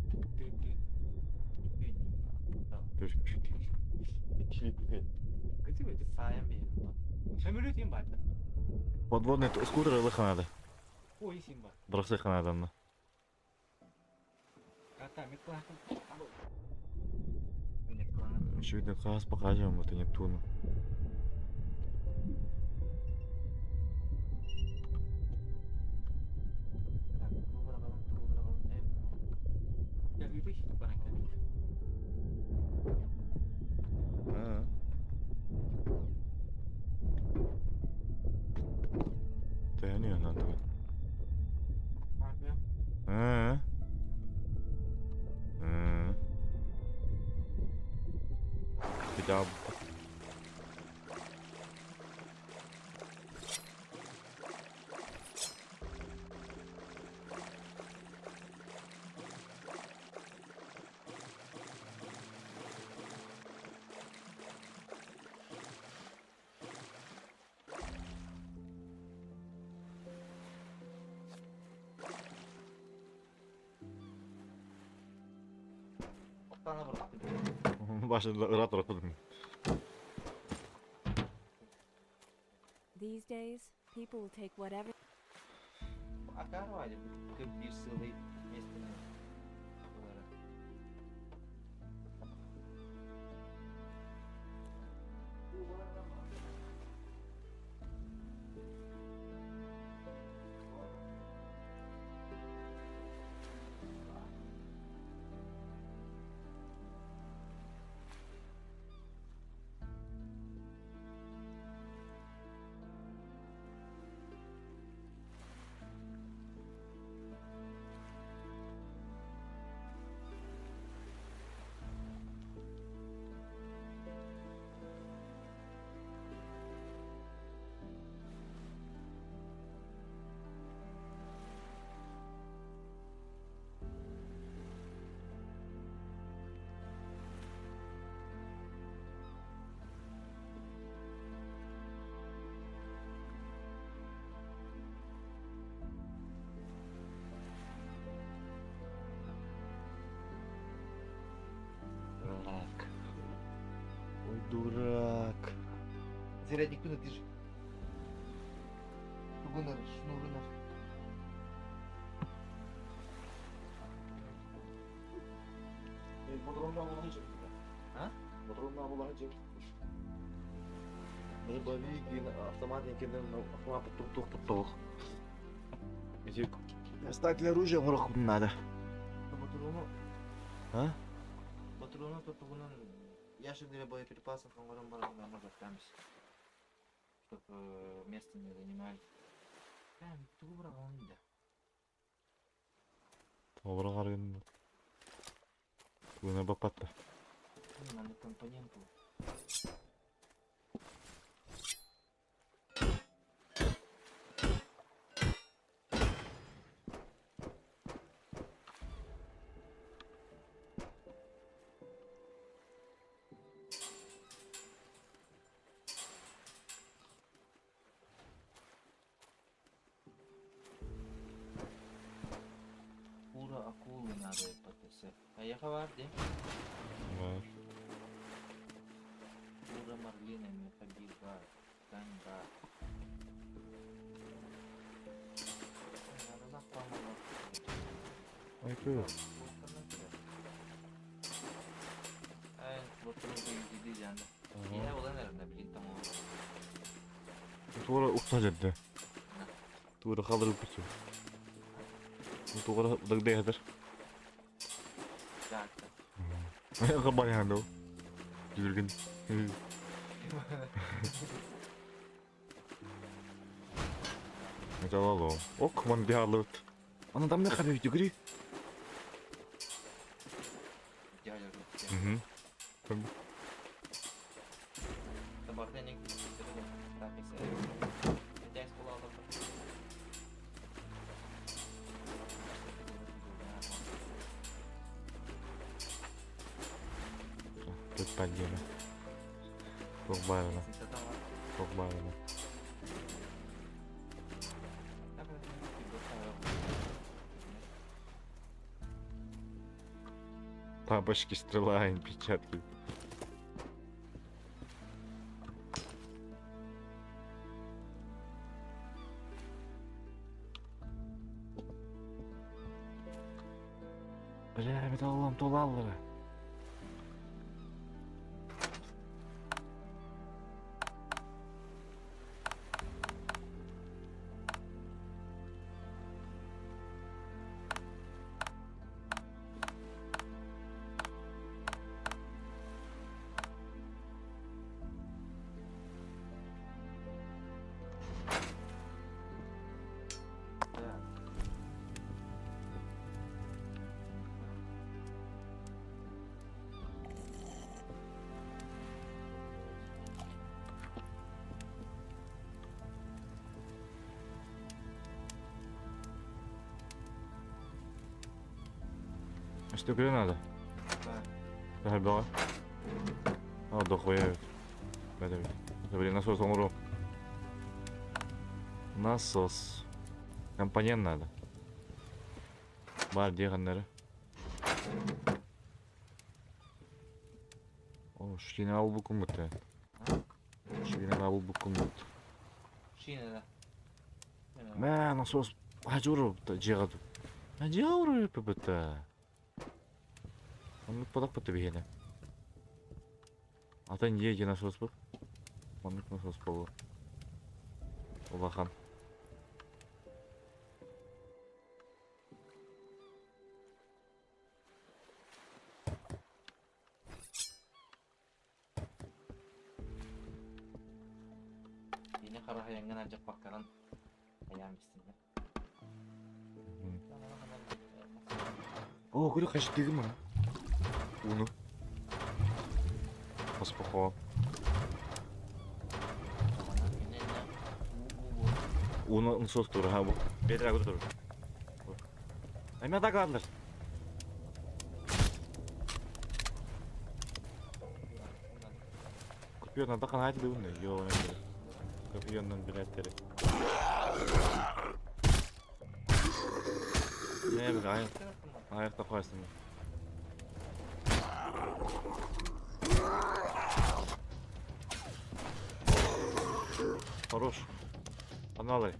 Подводный скутер ылыха надо. Бросыха надо. Онно. Очевидно, хаас покажем, это Нептуну. Кэлбитий баран кэлбит. Ha. Dayanıyor lan tabii. Abi. Ha. Hı. Bir daha Ottana bıraktı. Başında Irak tarafı. These days, people will take whatever Akar var ya 41 сылы местный olarak. Дурак. Ой, дурак. Зарядник кuna держи. Тугунар, шнурунар. Bodrumdan bulanı çekti. Ha? Bodrumdan bulanı çekti. Дробовик, автомат, автомат тух тух тух. Достать для оружия в надо. Батуруну, А? батуруну тутугунан ящик для боеприпасов оҥорон баран может Чтобы место не занимали. Прям тугу быраҕан да. Добро қарғын. Туына бапатты. Надо компоненту. Шкура акулы надо ПТС. А я говорю, Var. Шкура марлина, мехабига, танга. Надо завтра. Ай, көр. Ай, вот Я olan herhalde bilin tam o. Тура ұқса жерді. Тура қалдырып кету. Тура дагдай хадыр. Так. Қабай ханды. Жүрген. Металло. Ок, ман диалот. Ана там не хабы жүгүри. Дядя. Мгм. Табарденек. Тут поддела. Тух барына. Тух барына. Бабочки, стрела, перчатки. Бля, металлолом тулаллары. Өстөкүлэ надо. Төһөрбөҕө. А, дохуя эбит. Бэт эбит. Блин, насос оҥоруом. Насос. Компонент надо. Бар дии ханнары. О, шина албукум бутта. Шина албукум бут. Шина Мә, насос хажур дьиэҕэ дьиэҕэ уруйуппут. Оннук бодох бутта биһиэнэ. Атын дьиэ дьиэ насоспут. Оннук насос буолуо. Улахан. Yine хара хайаҥҥын алдьаппаккаҕын хайаан бистиннэр. О, көрө хачтыгым ана. Уну. Хоспохоо. Уну насос тур, ха бу. Бетра тур. Эме атакалар. Копионан да канаайты дыбын йоо Копионан билээттери. Не бил аяқ аяқта қоясың. Хорош. Аналай.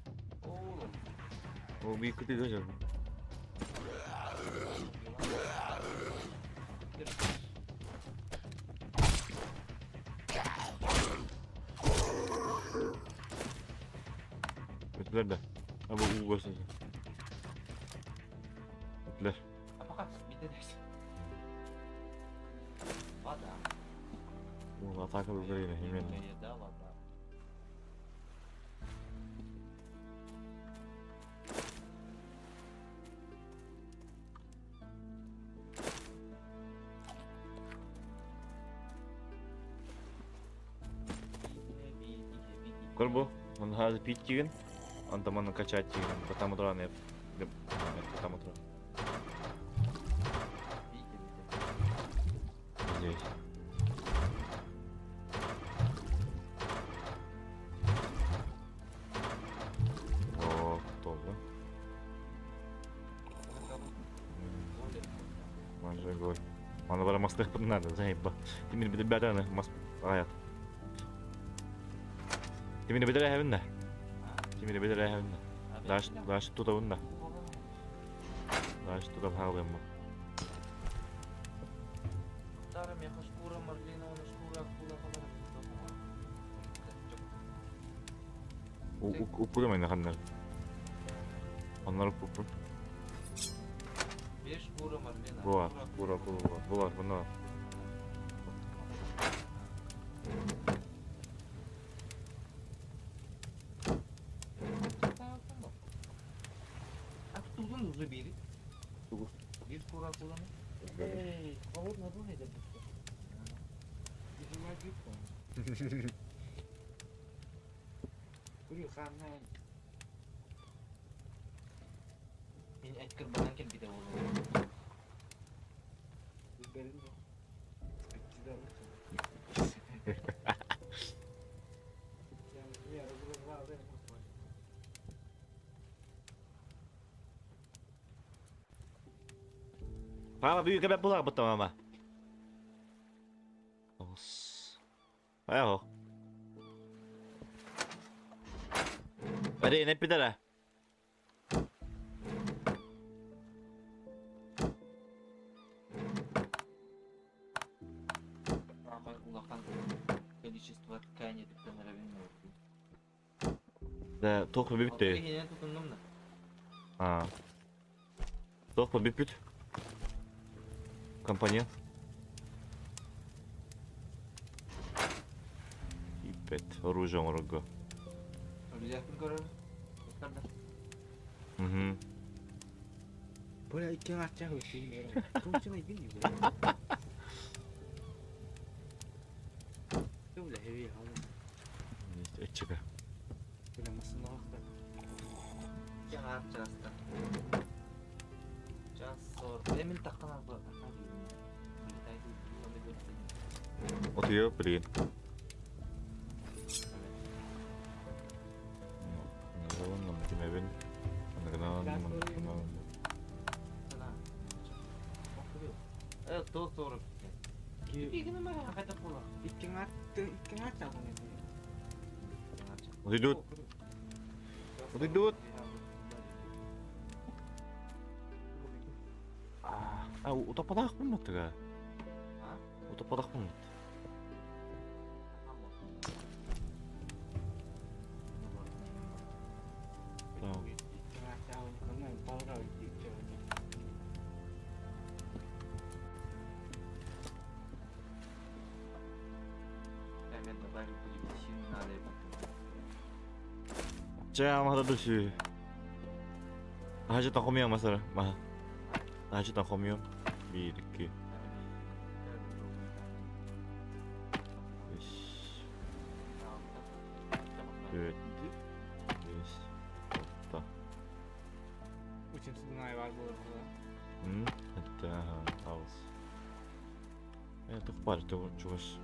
О, bir кыты даже. Өтүлэр да. А бу уу көрсөң. Өтүлэр. А пока бите Вода. Уу атака бөлгө хемен. Да, вода. Көр бу. Маны хазы пить тиген. Анда маны качать тиген. Потому туран эп. Потому туран. Здесь. О, тоже. Манжа гой. Маны бара мастых надо, заеба. Ты меня бедер мас аят. Ты меня бедер хевинна. Ты меня бедер хевинна. Даш даш тутабында. Даш тутап хаалыам. Меха шкура марлина, он шкура акула Уппуга мен ханнар. Оннар уппу. Беш шкура марлина. Була, шкура акула. Була, буна. А тутун уже били. Тугу. Bir шкура акула. Эй, холодно дует. Көрү ханна. Мин эткер банан кел бите болду. Билберин да. Пама бүү кебеп булар бутта мама. Ос. Аяо. Аре, не пидара. Самай улахан количество ткани түктен Да, тоху бүттү. Yine tutundum da. А. Тоху бүппүт. Компания. Ипет, оружие оҥорорго. Ölüyakın görür. Yukarıda. Угу. Бля, иккен атчах өтейін. Тумчына бин бля. Бля, heavy хам. Эчика. Бля, масына вакта. Час часто. Час. Утуйа билигин. Кимэбин Утуйдут. Утуйдут. А, утоппатахпын маттыга. Утоппатахпын. Чэ, амата түсүү. Таһааччыттан хомуйан масара. Маһа. Таһааччыттан хомуйуом. Биир, икки. Үс. Түөрт. Биэс. Алта. М, это аҕыс. Э, туох баар чугас.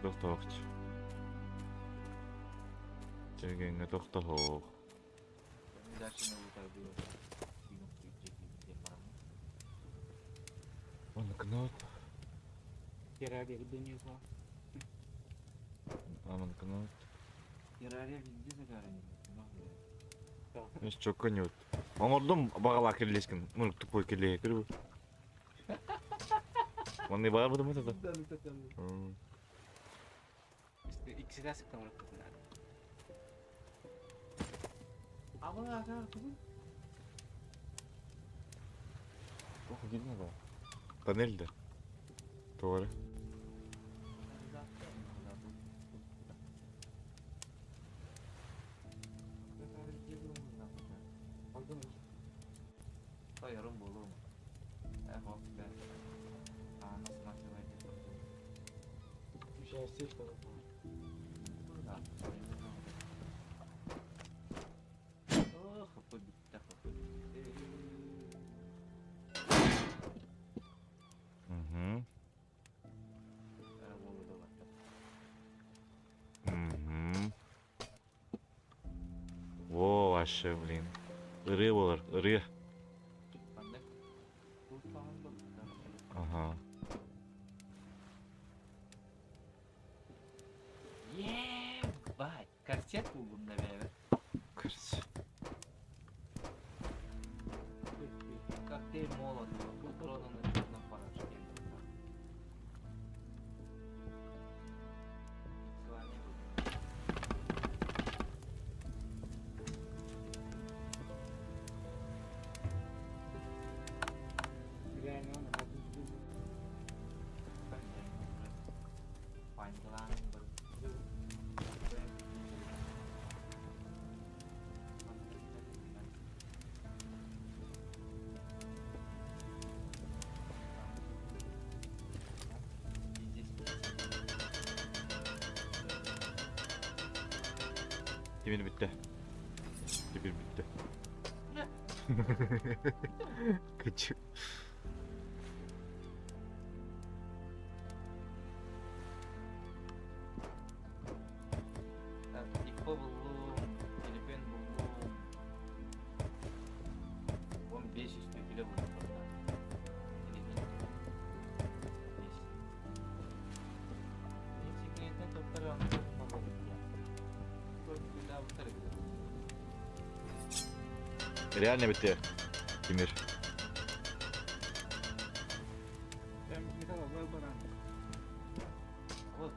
Тохтоохч. Тергеҥҥэ тохтоһуох. Маныкынат. Аманкынат. Эс чокка нют. Оҥордум баҕалаах кирилиэскин. Ну, тупой кирилиэһи көрүбү. Манны баҕарбытым это. Тоннель да. Doğru. Угу. Угу. Во, вообще, блин. Ырыа буолар, ырыа. Ага. Ебать, корсет буллум, наверное. Корсет. Коктейль Молотова, патроны на черном порошке. С вами был. Тимир бүттэ. Тимир бүттэ. Кычы. Так, икпа буллум, телефон буллум. Он 500 кило буллум. Реально бүттэ. Тимир. Вот.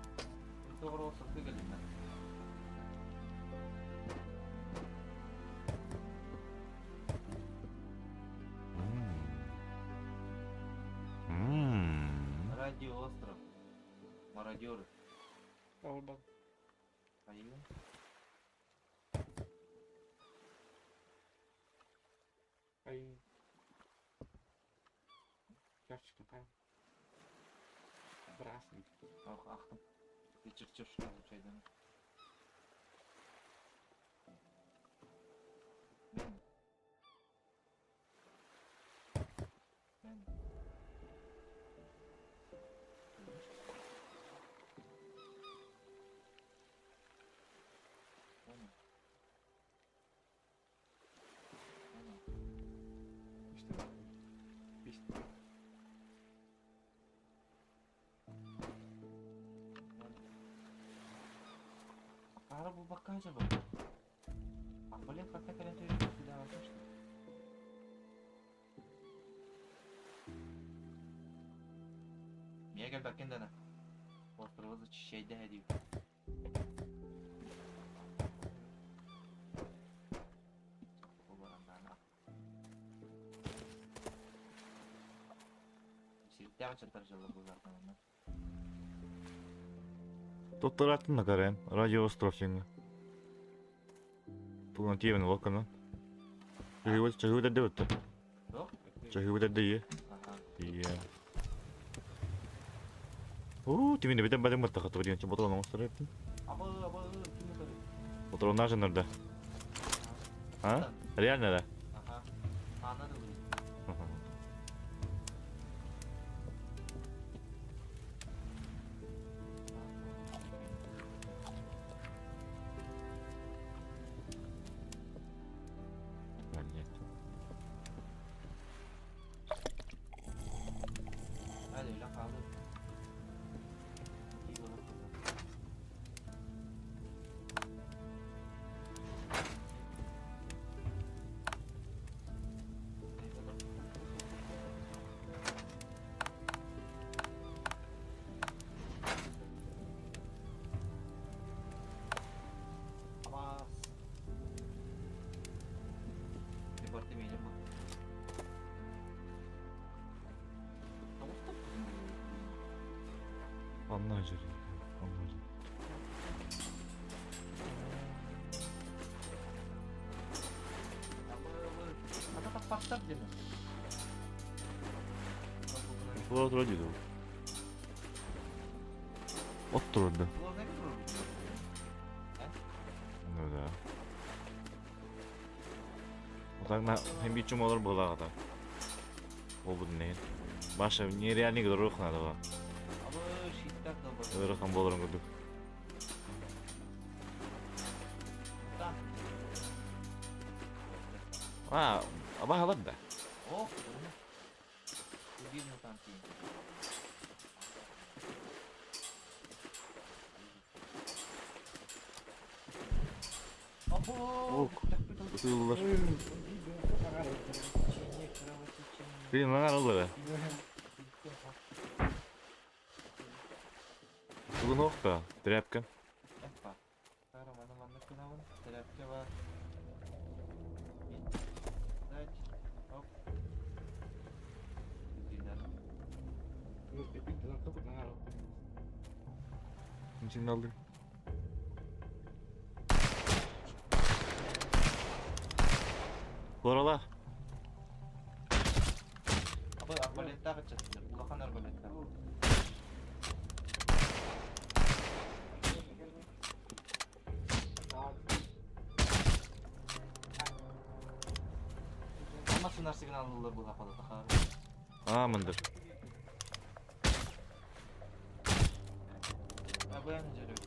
Радио остров. Мародеры. Поехали. Ох, ахтым. Ты чертеж чайдан. Олоро булбакка сылдьабын. Арбалет хатта кэлэн төрүт сыдаабатын что? Миэ кэлбэккин дана. Островы зачищайда диир. Сирдээх чаттар дьылы буллар. Туттараатын да көрөн, радио остров сиҥҥэ. Тугун тиэбин локканан. Чаһыыбыт чаһыыбыт эрдэ бүттэ. Чаһыыбыт эрдэ ийэ. Ийэ. Уу, тимини битен бадым баттаха тугу диэн ботон оҥостор эбитин. Абы, абы, ким утары? Ботроннаа жаннарда. А? Реально да? Аха. Аана да Hadi öyle kaldı. İyi olur. Ama Anla acır. Anla acır. Тура тура дейді ол. От турда. Ну да. Отагна hem bir чум олар буолаҕата. Ол бу не. Баша нереальный гыдыр надо ба. Ыарахан буоларын курдук. А, абаһалар да. Ок. Ытыыллар. Блин, лаҥар ыллара. Тугун охта, тряпка. Сигналды. Корала. Абы арбалеттаах ыччаттар, улахан арбалеттаах. Ама сынар сигналлылар була халатахар. А, мындыр. Абы жүрөк.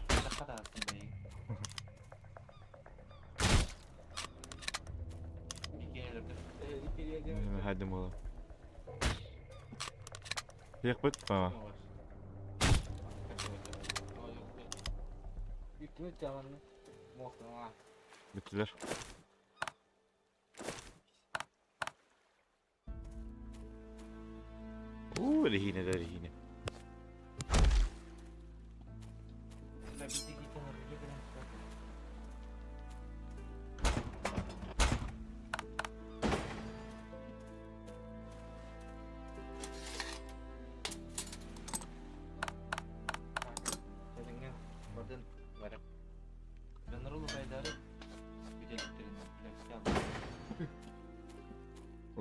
Такка таастын бей. Хайдым була. Тиэхпит пама. Бүттүлэр. Уу, рехине да рехине.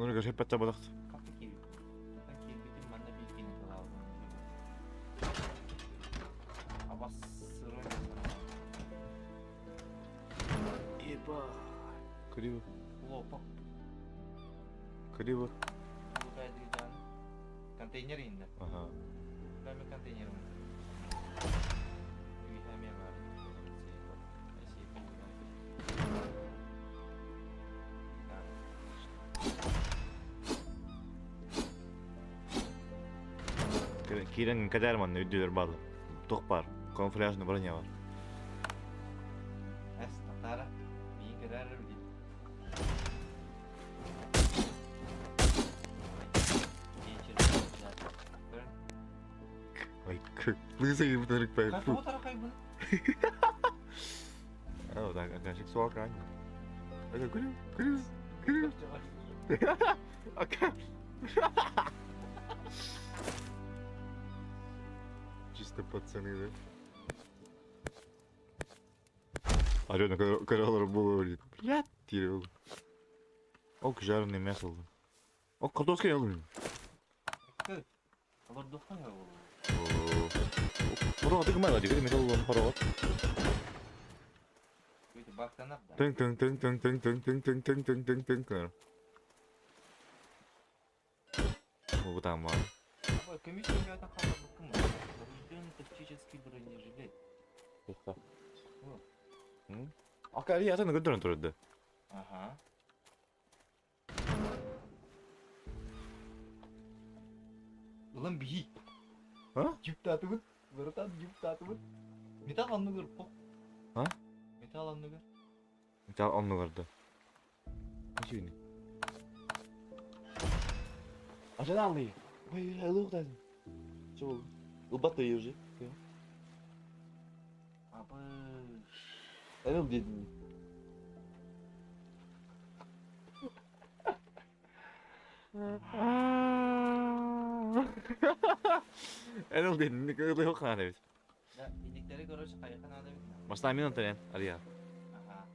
Оны көрсөп батта бодохт. Еба. Криво. Криво. Контейнер инде. Ага. Бәме контейнер. Киирэн кэтээр манна үрдүгэр бааллар. Туох баар? Камуфляжный броня бар. Лысый бутырык Тоҕо тарахайбын? А, так, сексуал крайне. Это күлү, күлү, күлү. Ака. Чисто пацаны, да? Алена, когда говорит, блядь, Кирилл. Ок, жареное мясо. Ок, картошка ел. Олордуохтан буолуо. Хоро, ты кымай, дигри, металл хоро. Бүйтү бактанар да. Тың тың тың тың тың тың тың тың тың тың тың тың тың. Могу там. Ой, комиссия ребята хаалбыккын. Поврежденный тактический бронежилет. Ака, я атын көдөрөн турду. Ага. Улам биһи. А? Дьүктаатыбыт. Братан, дьүктаатыбыт. Металл анныгар пох. А? Металл анныгар. Металл оннугарда. Ничего. Ажалалы. Ой, айлык дадым. Чего? Убаты уже. Абы. Айыл дедим. Айыл дедим. Никогда yok hani. Да, индиктери короче кайыкан ада бит. Baştan min antren. Ария. Ага.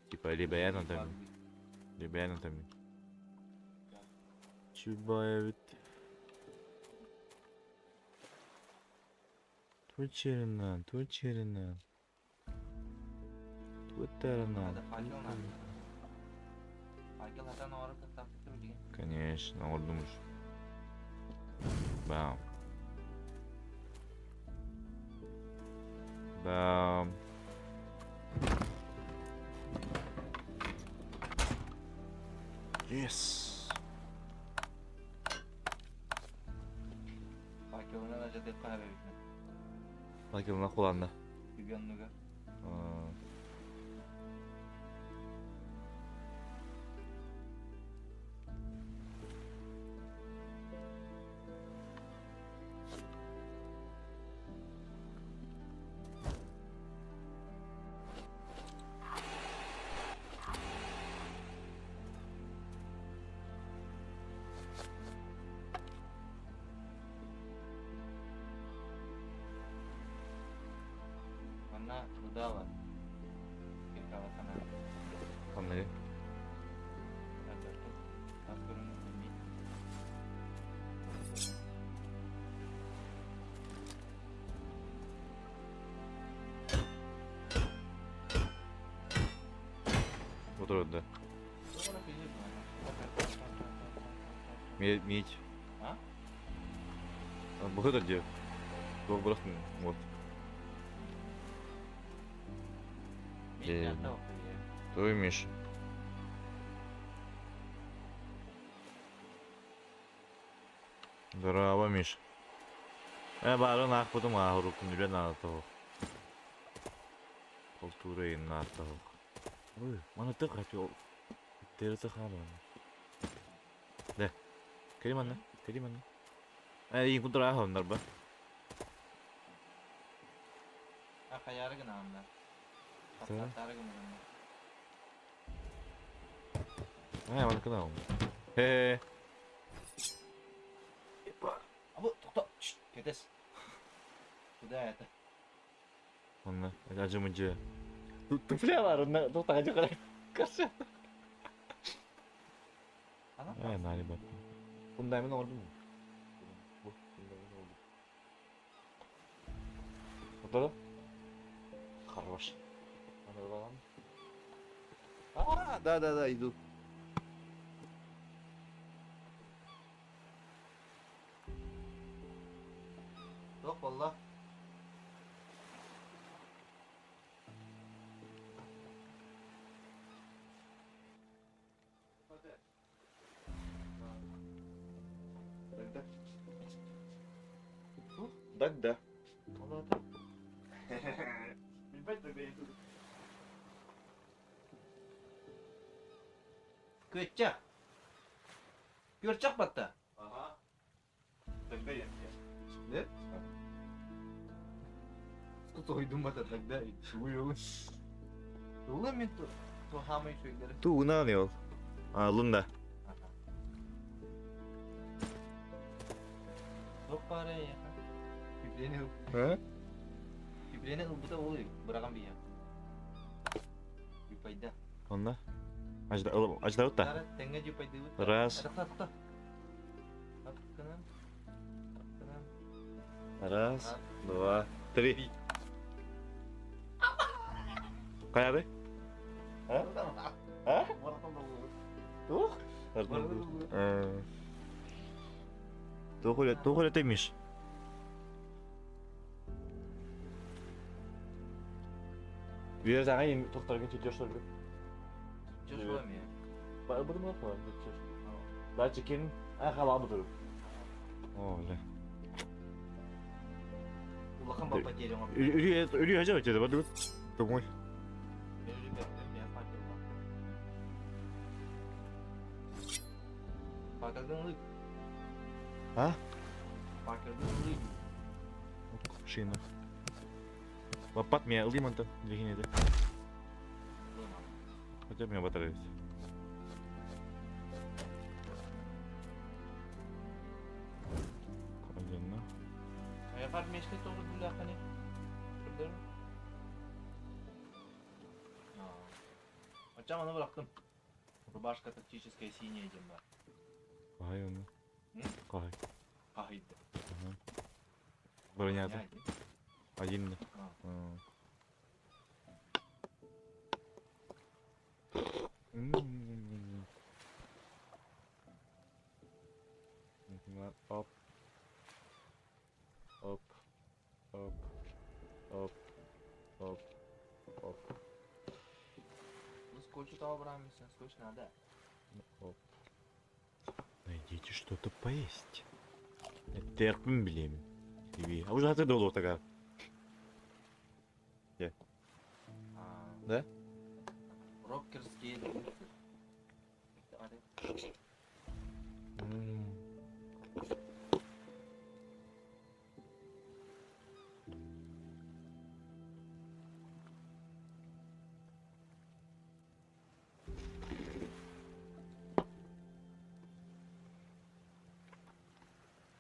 Типа либо я антен. Либо я антен. Чубая бит. Тучерина, тучерина. Тутерина. Надо факел надо. Факел хатан орып таттап деген. Конечно, ордумуш. Бам. Бам. Yes. Факелына да жатып кара бит. Факелына kullandı. Күгөннүгө. Манна руда бар. Киркалахана. Anladım. Тас көрүнүп билбейт. Oturdu. Медь. А? Bu kadar diyor. Doğru bırakın. Вот. Медь Твой Миша. Здорово, Миш. Бары нах потом ахуру күнүле наатоо. Культура ин наатоо. Ой, мана тык хачу. Тересе хама. Да. Кери манна, кери манна. Э, ин кунтра ахоннар ба. А хаяры гына анна. Да. Тары гына анна. Э, мана кына. Э. Абы, токто. Шт, кетес. Куда это? Онна, ажымынчы. Туфля бар, онна токтаган жок эле. Каршы. Ана? Э, нали бат. Мындай мен ордум. Бу, мындай мен ордум. Отора? Хорош. А, да, да, да, иду. Ток болла. Тогда. Тогда. Олата. Ебать, тогда иду. Көтчак. Көрчак батта. Ага. Тогда я. Да? Соһуйдум бата тогда. Тула мен тухамай үчүгдэр. Тугуна не ол? Алын да. Туох баара эйиэхэ? Библияны А? Библияны ылбыта ол быраҕан биһиэхэ. Юпайда. Онно? Аждабыт да? Тэҥҥэ дьупайдыыбыт. Раз. Тохто, тохто. Раз, два, три. Хайабы? А? А? Туох? Туох үлэтэ Миш? Биир саҥа тохторгун чөчөр соргу. Чөчөр эмиэ. Бары мына чөчөр. Дальше ким? А халабы туру. О, бля. Улахан баппа диэри оҥорбут. Үрү хажа өтөдө бардыбыт. Домой. Пакерден ылык. А? Пакерден ылык. Шина. Лапат меня ылый мантан двигинеде. Хотя меня батарея. Отдельно. Аяқар мешке тоғыз бүләқіне. Көрдөрүм. Очам аны бырақтым. Рубашка тактическая синяя диэн баар. Кахай оны. Кахай. Кахайды. Бронята. Один. Оп. Оп. Оп. Оп. Оп. Оп. Ну скотчу того брамися, скотч надо. Оп. Найдите что-то поесть. Терпим билем. А уже ты долго такая. Да? Рокерские.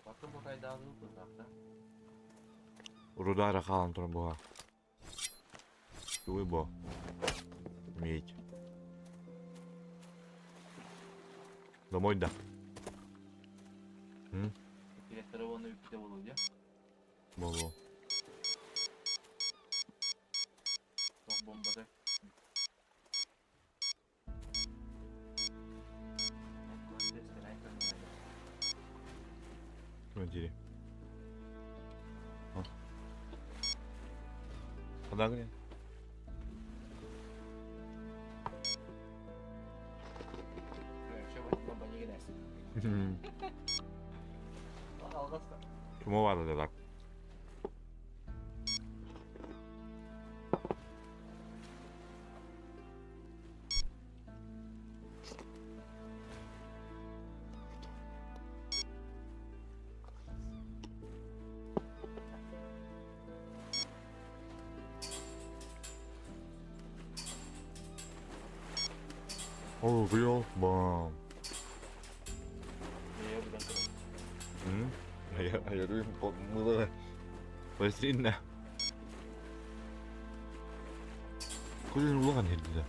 Bakın bu kaydağı da. Рудара халан турбуга. Туйбо. Медь. Домой да. Директора оны үпте болу дия. Болу. Çok bombada. Смотри. Куда где? Кому надо так? О, real bomb. А я мыло. Посильно. Куда улахан хедді.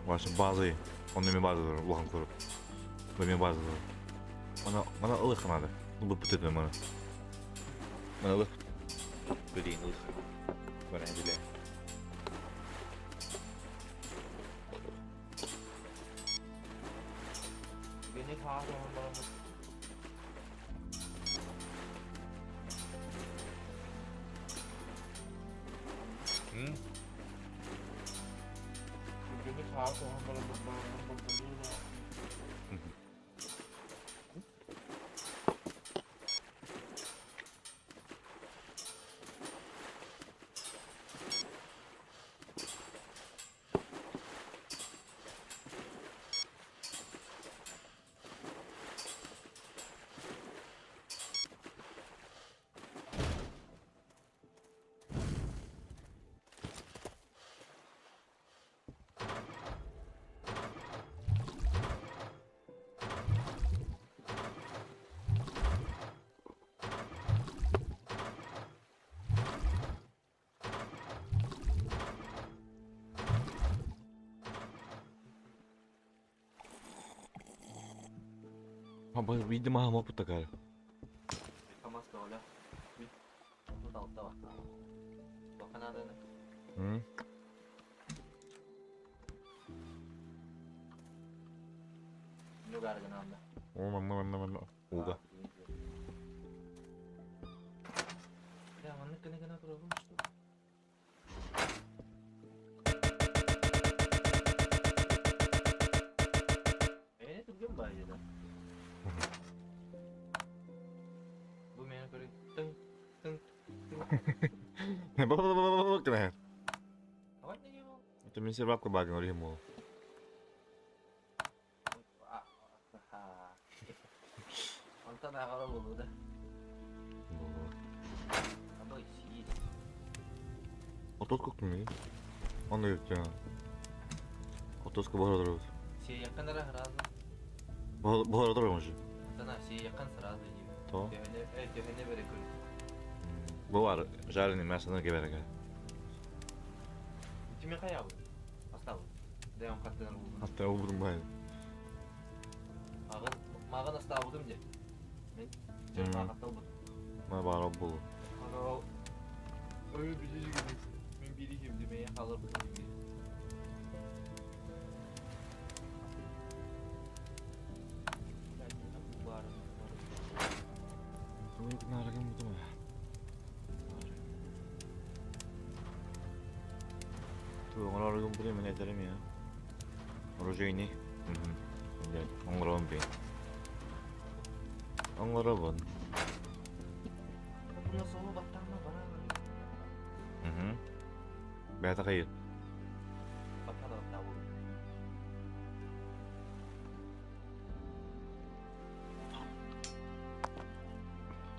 Ваша базы. Он неме базы улахан көріп. Беме базы. Мана мана ылых надо. Ну бу бүтөдө мана. Мана ылых. Блин, ылых. Бара хедиле. Видимо, опыт такая. Камаз көҕүлэ. 36 бар. Туохха нааданы? Нугар гынаанда. О, манна, манна, манна. Ууга. Бля, маннык гына гына турабын, что? Ээ, түргэн баайы да. Бу мені көрүн. Тың, тың, тың. Гына. Давай не был. Это мин сербап курбагын орихим ол. Онтон ааҕара буолуо да. Абай сиир. Отос көктүм Онно кеткен. Отоска бара турабыз. Сиэйэххин эрэ сразу. Бара турабыз уже. Антона, сиэйэххин сразу диибин. То. Төһөнү, э, төһөнү бэрэ көр. Бу бар жареный мясоны кеберге. Итими хайабыт? Астабыт. Дэм хаттынан булдум. Hatta обудум бай. Мағын, мағын астабытым де. Мен мағатталбыт. Ма бар болу. Анау Ой, бири Мен бири ким демeye kalır bu gibi. Нарыгын бутум. Оҥороргун бу мен этэрим я. Оружейный. Оҥоробун бин. Оҥоробун. Buna sonu battağına bana Мгм. Бэйэтэ хайыр. Баттаа да баттаа буолуо.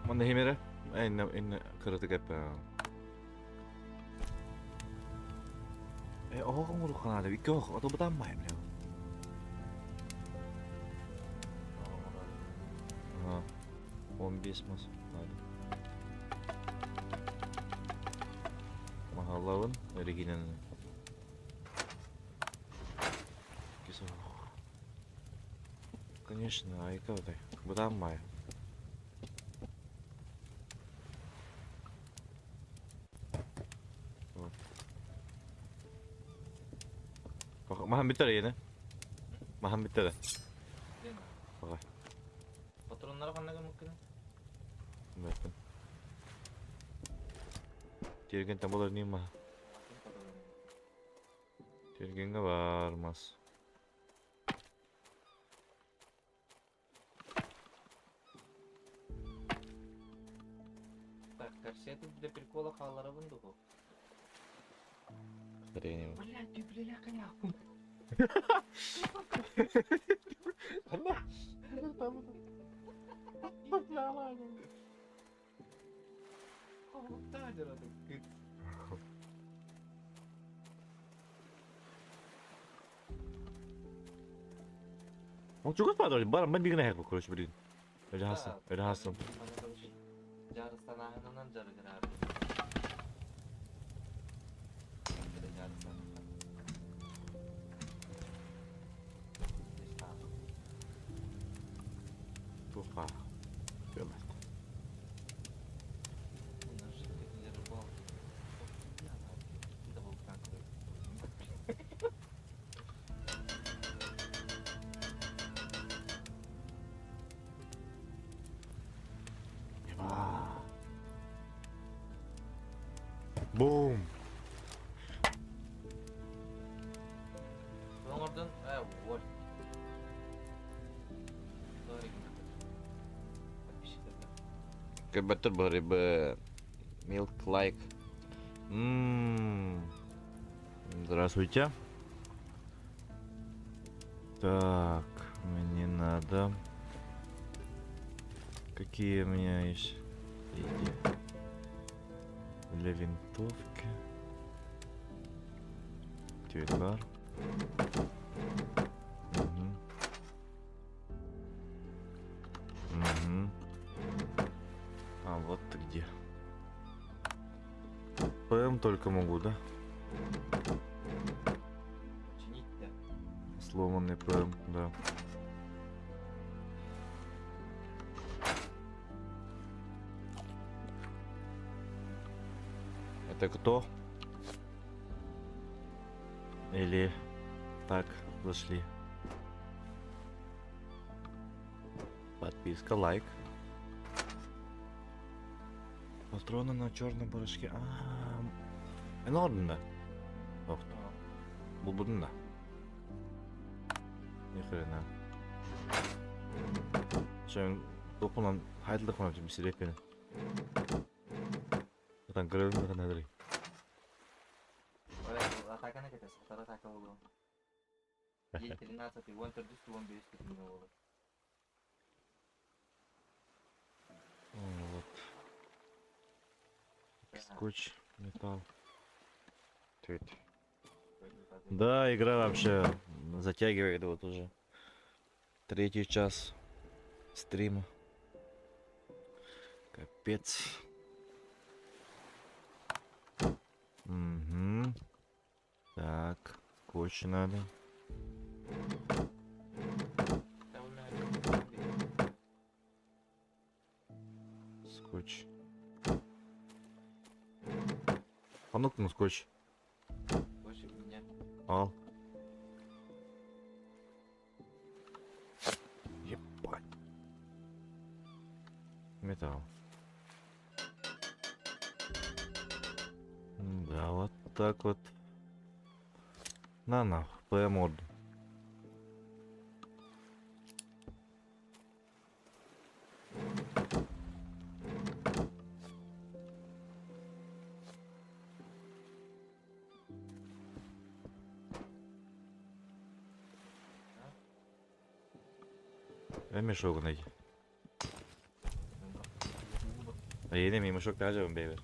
Манна химere. Инна инна кыратык эппэ. Э, оһох оҥоруохха наада. Икки оһох, ото бытаан баайым бля. Ага. 15 мас надо. Махаллабын эригинэн. Кисо. Конечно, айка отой. Бытаан баай. Маһан бүттэр иэнэ. Маһан бүттэр. Баҕай. Патроннары ханна гыммыккын? Бэттэн. Тиэргэнтэн буолар ньии маһа. Тиэргэҥҥэ баар мас. Так, корсеты для прикола хаалларабын дуо? Скорее. Блядь, ты бля коняку. Ол чугас баар бар мен бигин эһэк короче блин. Öyle hasın, öyle hasın. Дьарыстанааһынынан дьарыгыраар. Дьарыстанаахха. Туха. Көмөт. Жидкая для рыбалки. Это был как Бум! Оҥордун, э, вот. Кэбэтэр барыбы Milk like. М-м-м. Здравствуйте. Так, мне надо. Какие у меня есть идеи? Для винтовки. Тюльпар. Угу. Угу. А вот ты где. ПМ только могу, да? Чинить-то. Сломанный ПМ, да. Это кто? Или так зашли? Подписка, лайк. Патроны на черном порошке. А, эн ордунда. Ох, булбудун да. Ни хрена. Чөн топунан хайдылык хонап бисиреппин. Отан көрөбүн да ханадырый. Атаканы кэтэ, сахтара атака болуон. День 13, уон төрдүс, уон бэс күнү буолар. Вот. Скотч, металл. Твит. Да, игра вообще затягивает вот уже. Третий час стрима. Капец. Угу. Так, скотч надо. Скотч. А ну-ка, ну скотч. Скотч у меня. Ал. Ебать. Металл. Да, вот так вот. На нахуй, по морду. Я мешок найди. Yeni mi мешок даже бейбер.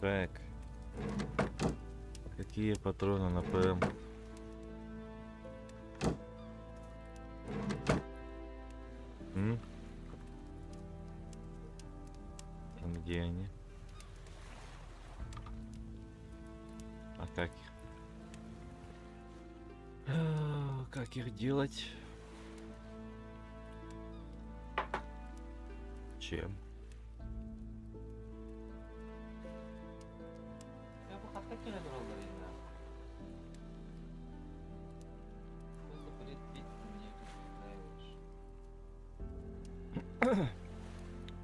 Так. Какие патроны на ПМ? М? Где они? А как их? Как их делать? Чем?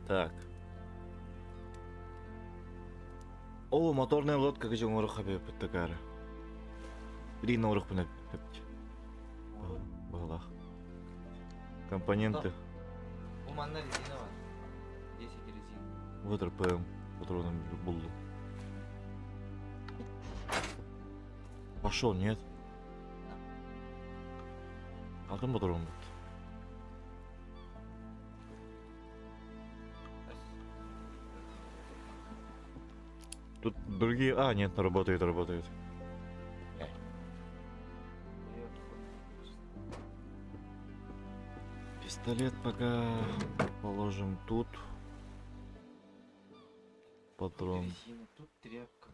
Так. О, моторная лодка где оҥоруохха эбит такара. Билигин оҥоруохпун эбит. Баҕалаах. Компоненты. Бу манна резина бар. 10 резин. Вот РПМ. Патроном буллум. Пошел, нет? Алтын патрон бут. Тут другие... А, нет, работает, работает. Пистолет пока положим тут. Патрон. Тут резина, тут тряпка.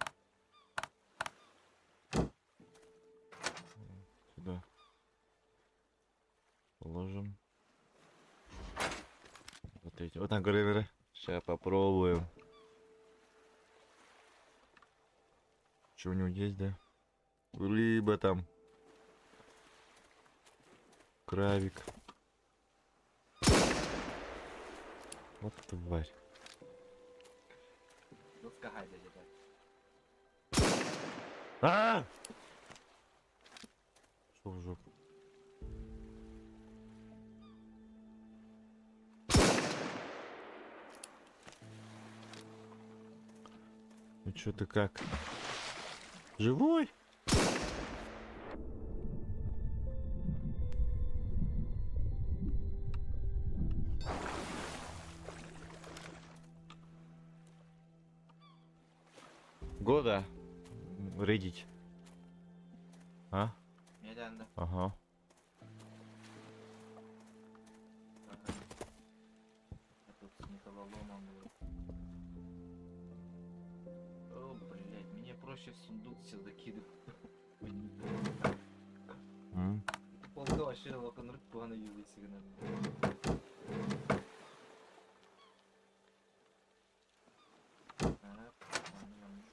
Сюда. Положим. Вот эти. Вот там говорили. Сейчас попробуем. Что у него есть, да? Либо там. Кравик. Вот тварь. А! Что в жопу? Ну чё ты как? Живой? Года рейдить. А? Ага. Тут с металлоломом был. О, блядь, мне проще в сундук все закидывать. М? Полка. Вообще локонрык туһана юбисигынан.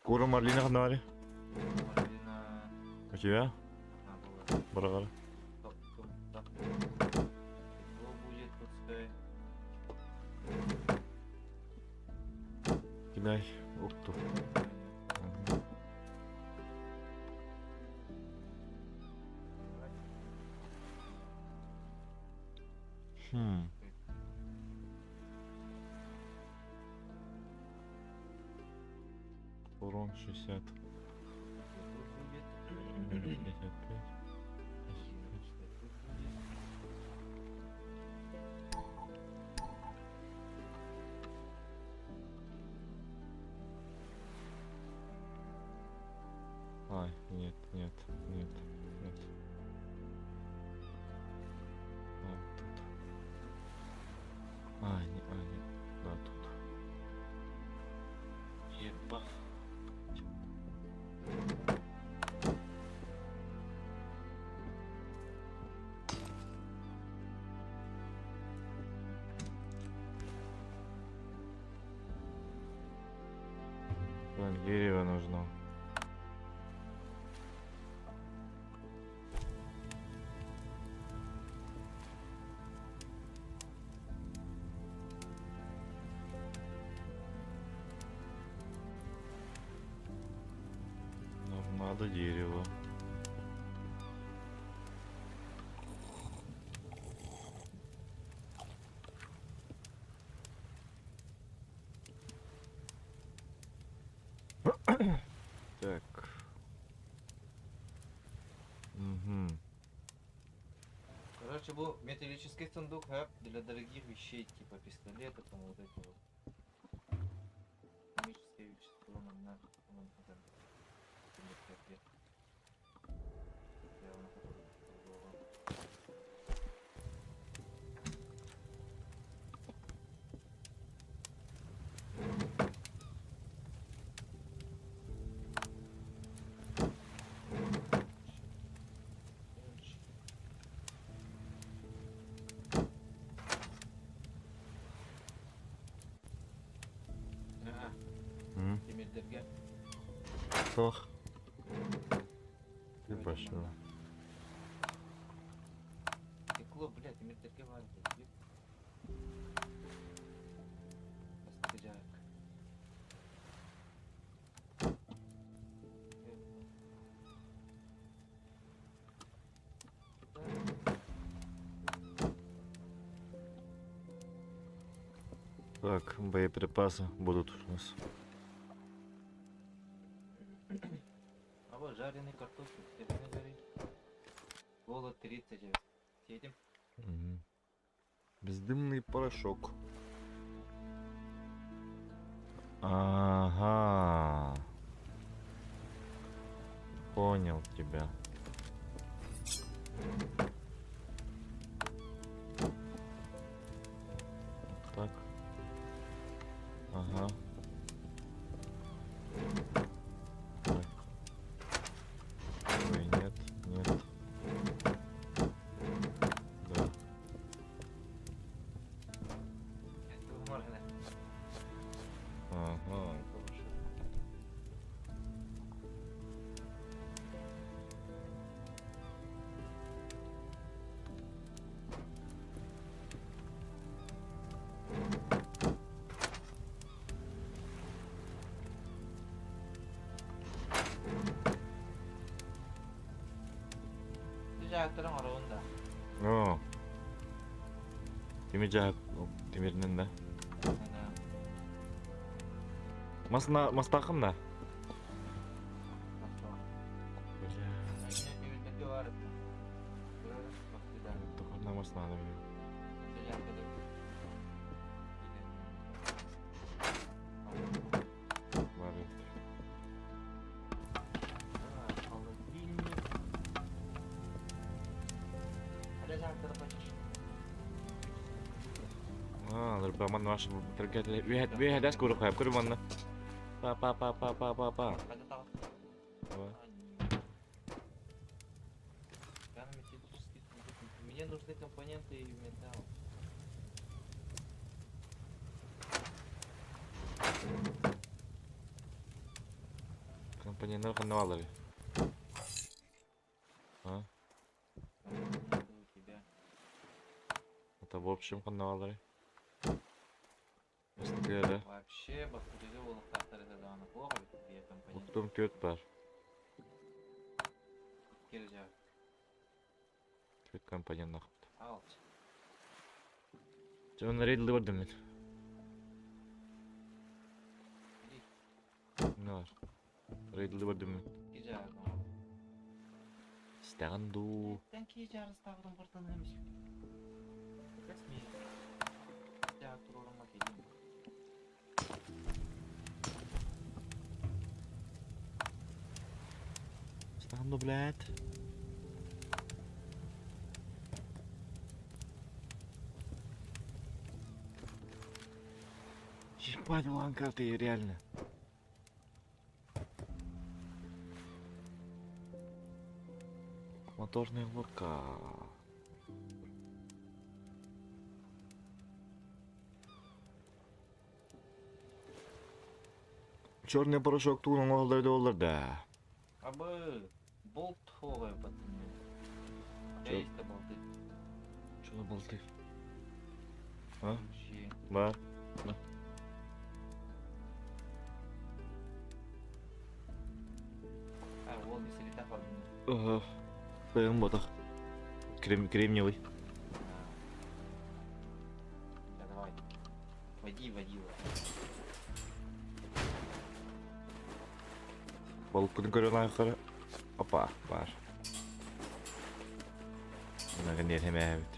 Кура Марлина ханна Марлина. У тебя? Ага, была. Барагара. Топ, топ, топ. Тепло будет пускай. Кидай. Укту. Мгм. Хм. Урон 60. Тут будет. 55. Тут будет. Ай, нет, нет, нет, нет. А, тут. А, не, а, нет. Да, тут. Ебать. Так, дерево нужно. Нам надо дерево. Так. Угу. Короче, был металлический сундук а, для дорогих вещей, типа пистолета, там вот эти вот. Химические вещества нам надо. Нам надо. Явно другого. Короче. Ага, тимирдэргэ. Суох. Ебашила. Стекло, блядь, тимирдэргэ баар этэ. Бастыжак. Так, боеприпасы будут у нас. А вот жареный картофель, тебе не жарить. Голод 30. Съедем? Мгм. Бездымный порошок. Ага. Понял тебя. Вот так. Ага. Так. Ой, нет, нет. Да. Моргана. Ага. Дьаһахтарын оробун да. О. Тимир дьаһах тимиринэн да. Ана. Масна мастаахын да. Хорошо. Бля. Тимирдэргэ баар этэ. Только мас надо мне. Дьаһахтары. Бар Холодильник. Хайа дьаһахтары хочешь? А, манна ваш үһэ дэс куру хайып көрү манна. Па па па па па па па. Хайа таҕыс. Давай. Я на металлический сундук. Мне Мне нужны компоненты и металл. Компоненттар ханна баалларый? А? Это у тебя. Это в общем ханна баалларый? Бастакы эрэ. Вообще, бастакыга буолуохтаахтар этэ даҕаны туох эбит биир компонент. Оттон түөрт баар. Киржа. Түөрт компоненнаахпыт. Аҕалчы. Дьэ онно рейдлыы бардым мин. Не бар? Рейдлыы бардым мин. Киржа. Истэҕин дуу? Тэн киһи дьаарыстааҕытын бартаныам Космия. Дьаа туруорумма кэлиим. Истэҕин дуу, блядь? Ебать, ланка ты реально. Моторная лодка. Черный порошок тугун оҥоһуллар да буоллар да. Абы болт хоҕой баттын. Чё? Есть болты. Что за болты? А? Ключи. Бар. Да. А, вот бисилитах бар. Ага. Бэйэм ботах. Крем, кремниевый. Да, давай. Води, води. Балыкпытын көрөн аахара. Опа, бар. Мына нер хэмээбит.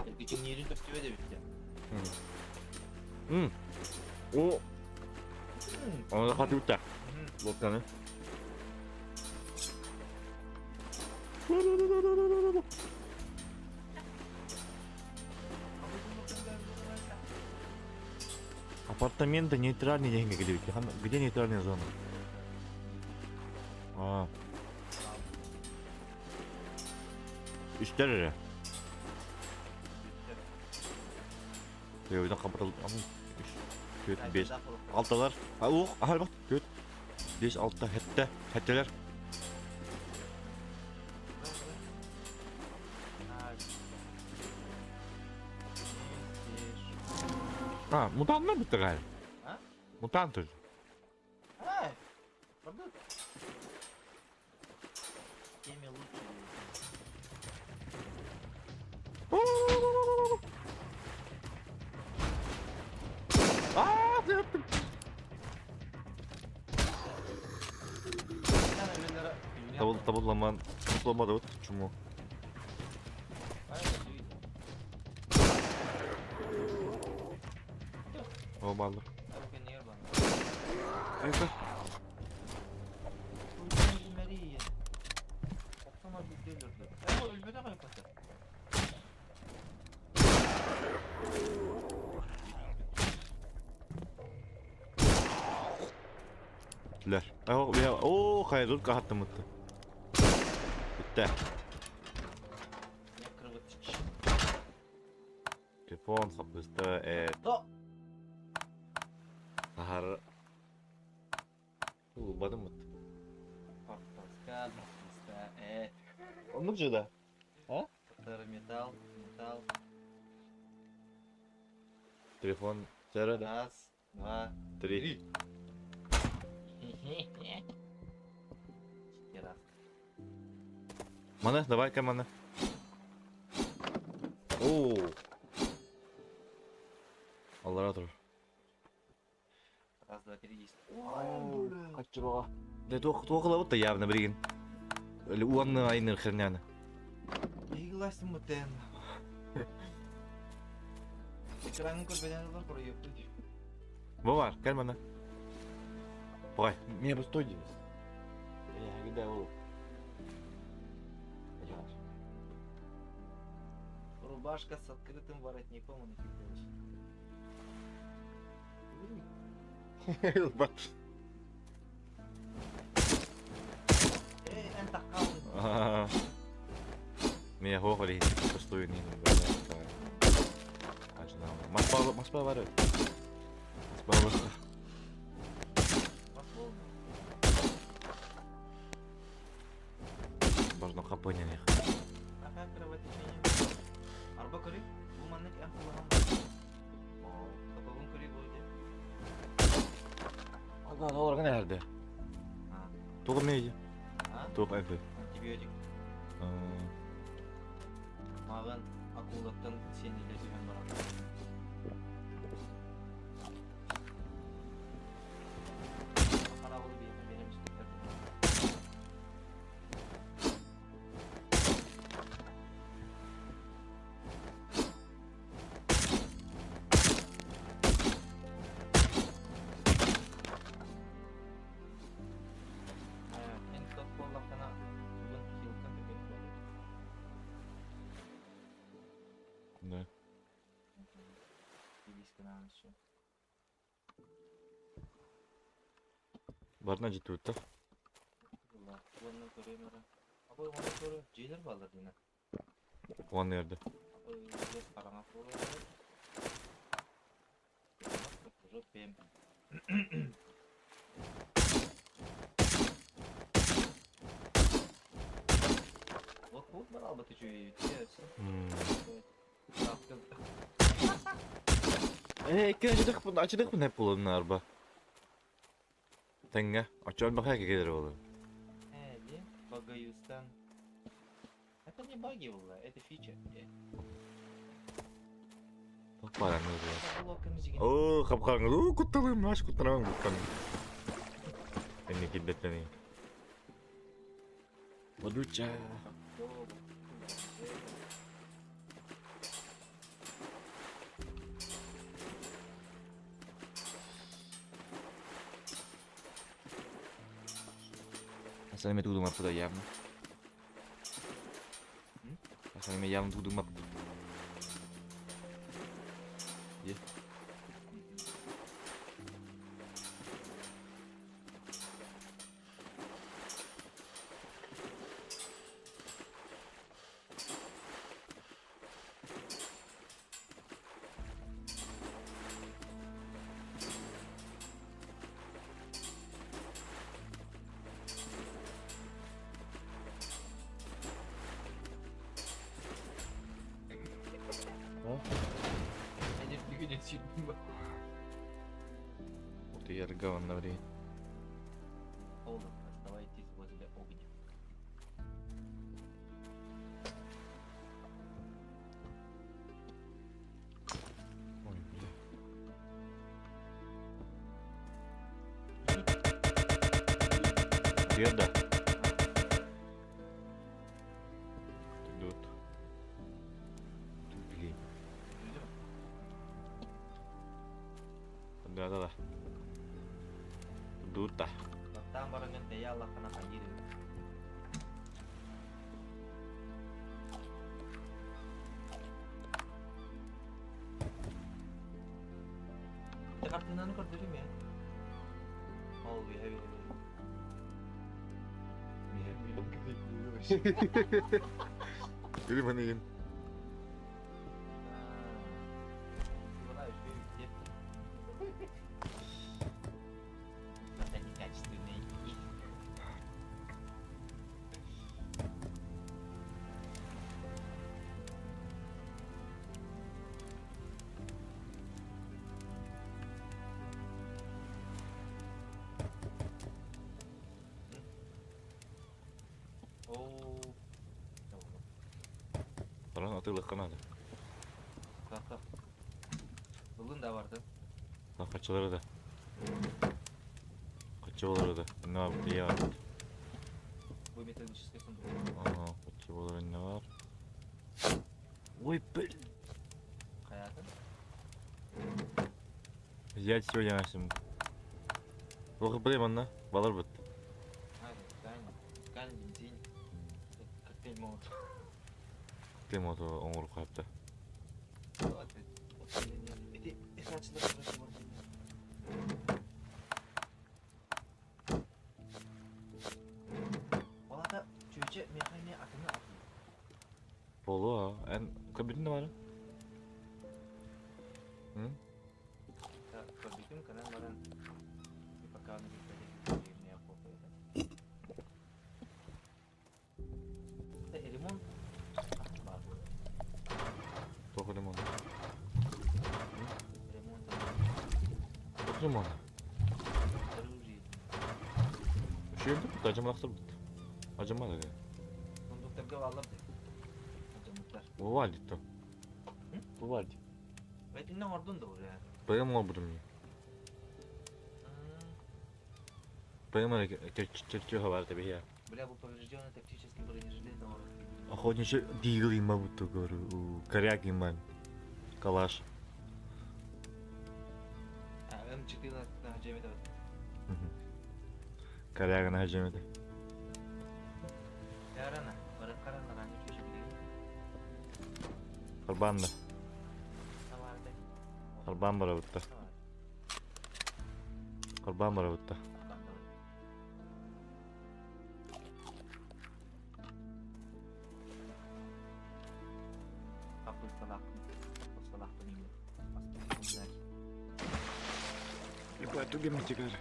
Эргичиҥниирин көстүбэт эбит дьэ. М. О, оны хатыбыта. Лодканы. Апартаменты нейтральные деньги где Где нейтральная зона? А. Үстэр эрэ. Өйдөн хабырыл. Үш, төрт, бес, алталар. А, ух, аһар бak. Төрт, бес, алта, хэтте, хэтtelер. А, мутанттар бүттэ гай. А? Мутант уже. А, правда? Теме лучше. Аа, ты Табыл табылламан, табылламады вот чему. О, баллы. Это Лер. О, хайдур кахаттымытты. Битте. Телефон хаппыста э Сахар. Улбадымыт. Оннук же да. Металл, металл. Телефон сера да. Раз, два, Три. Раз. Мана, давай-ка мана. О. Аллара тур. Раз, два, три, десять. Каччыбаға. Да туох да явно билигин. Уанны айныр херняны. Игласим мутен. Экраның көрбеден олар проекты. Бу бар, кел мана. Бай, мне бы стой здесь. Я где ол. Рубашка с открытым воротником, он Ылбат. Эй, эн таххаалын. Мия хуох олиһин көстуйун Мас мас бар. Мас бар. Можно хапыньяних. Аха кровотечение. Арба көрүй. Бу маннык эн кулахан. Капабын көрүй бу де. Ага, олар nerede? Туга мейди? Туга эфи. Антибиотик. Маған акулаттан сенилер түһэн баран. Харабылы биэхэ биэрэмистиктэр. Эн тот буоллаххына бүгүн хилтан көтөр буолар. Да. Билисканаан еще. Барна жетти. Уонна көрөм эрэ. Абы уонна көрө дьиэлэр бааллар дина. Уан nerede? Абы хараҥа буолар. Уже пем. Вот вот барал бы ты чё, Э, икки ачыдык бу неп булын арба. Теңге, ачан баха келер болу. Э, де, Багаюстан. Это не баги было, это фича. Топпараңыз. О, капкаңыз. О, кутталым, аш куттарам куттан. Энни кидбеттени. Бодуча. Асалеме тудум аппуда явно. Асалеме явно тудум аппуда. Е. Ты яргаван на время. Холодно, оставайтесь возле огня. Ой, бля. Деда. Идут. Блин. Да, да, да. Дута. Там баранgan kaya Allah kana kagiri. Картинаны көрдүрүм я. Ол би heavy heavy. Или манигин. Это некачественные. О, Баран атылык канады. Так. Бүгін да барды. Качылары да. Качы болары да. Не бар, не бар. Бу металлический сундук. Ага, качы болары не бар. Ой, блин. Хаятын. Взять сегодня нашим. Ох, блин, анна. Балар бит. Ай, ткань. Ткань, бензин. Коктейль молотов. Коктейль молотов оңор кайыпты. Ити исааччылар Ол аата чүөчэ миэхэ эмиэ атыны атыы. Буолуо, эн көрбүтүн да бары? М? Көрбүтүм кынан баран пока он Лимон баар буолар. Туох лимон? Лимон Туох лимон? Үчүгэйдик ажамалахтырбыт. Ажамал эгэ. Сундуктарга бааллар дии. Ажамыттар. Бу бар дии то. Бу бар дии. Бэтиннен оҥордун да уже. Бэйэм оҥорбутум дии. Бэйэм эрэ чертеж бар тэбиһиэ. Бля, был поврежденный тактический бронежилет. Охотничий дигл има будто говорю. Коряк има. Калаш. А, М4 на джемете. Коряга на джемете. Ярана, бараккарана раньше чуть Харбан да. Харбан барабытта. Харбан барабытта. Ебать, тугим теперь.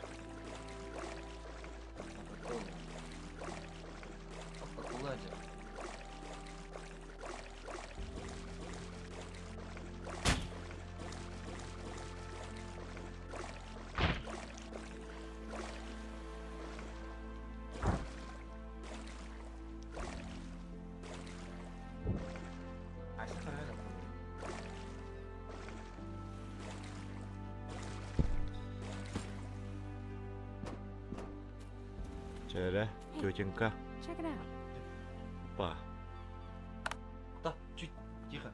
Чэ эрэ, тетенька. Check it out. Па. Да, чуть тихо.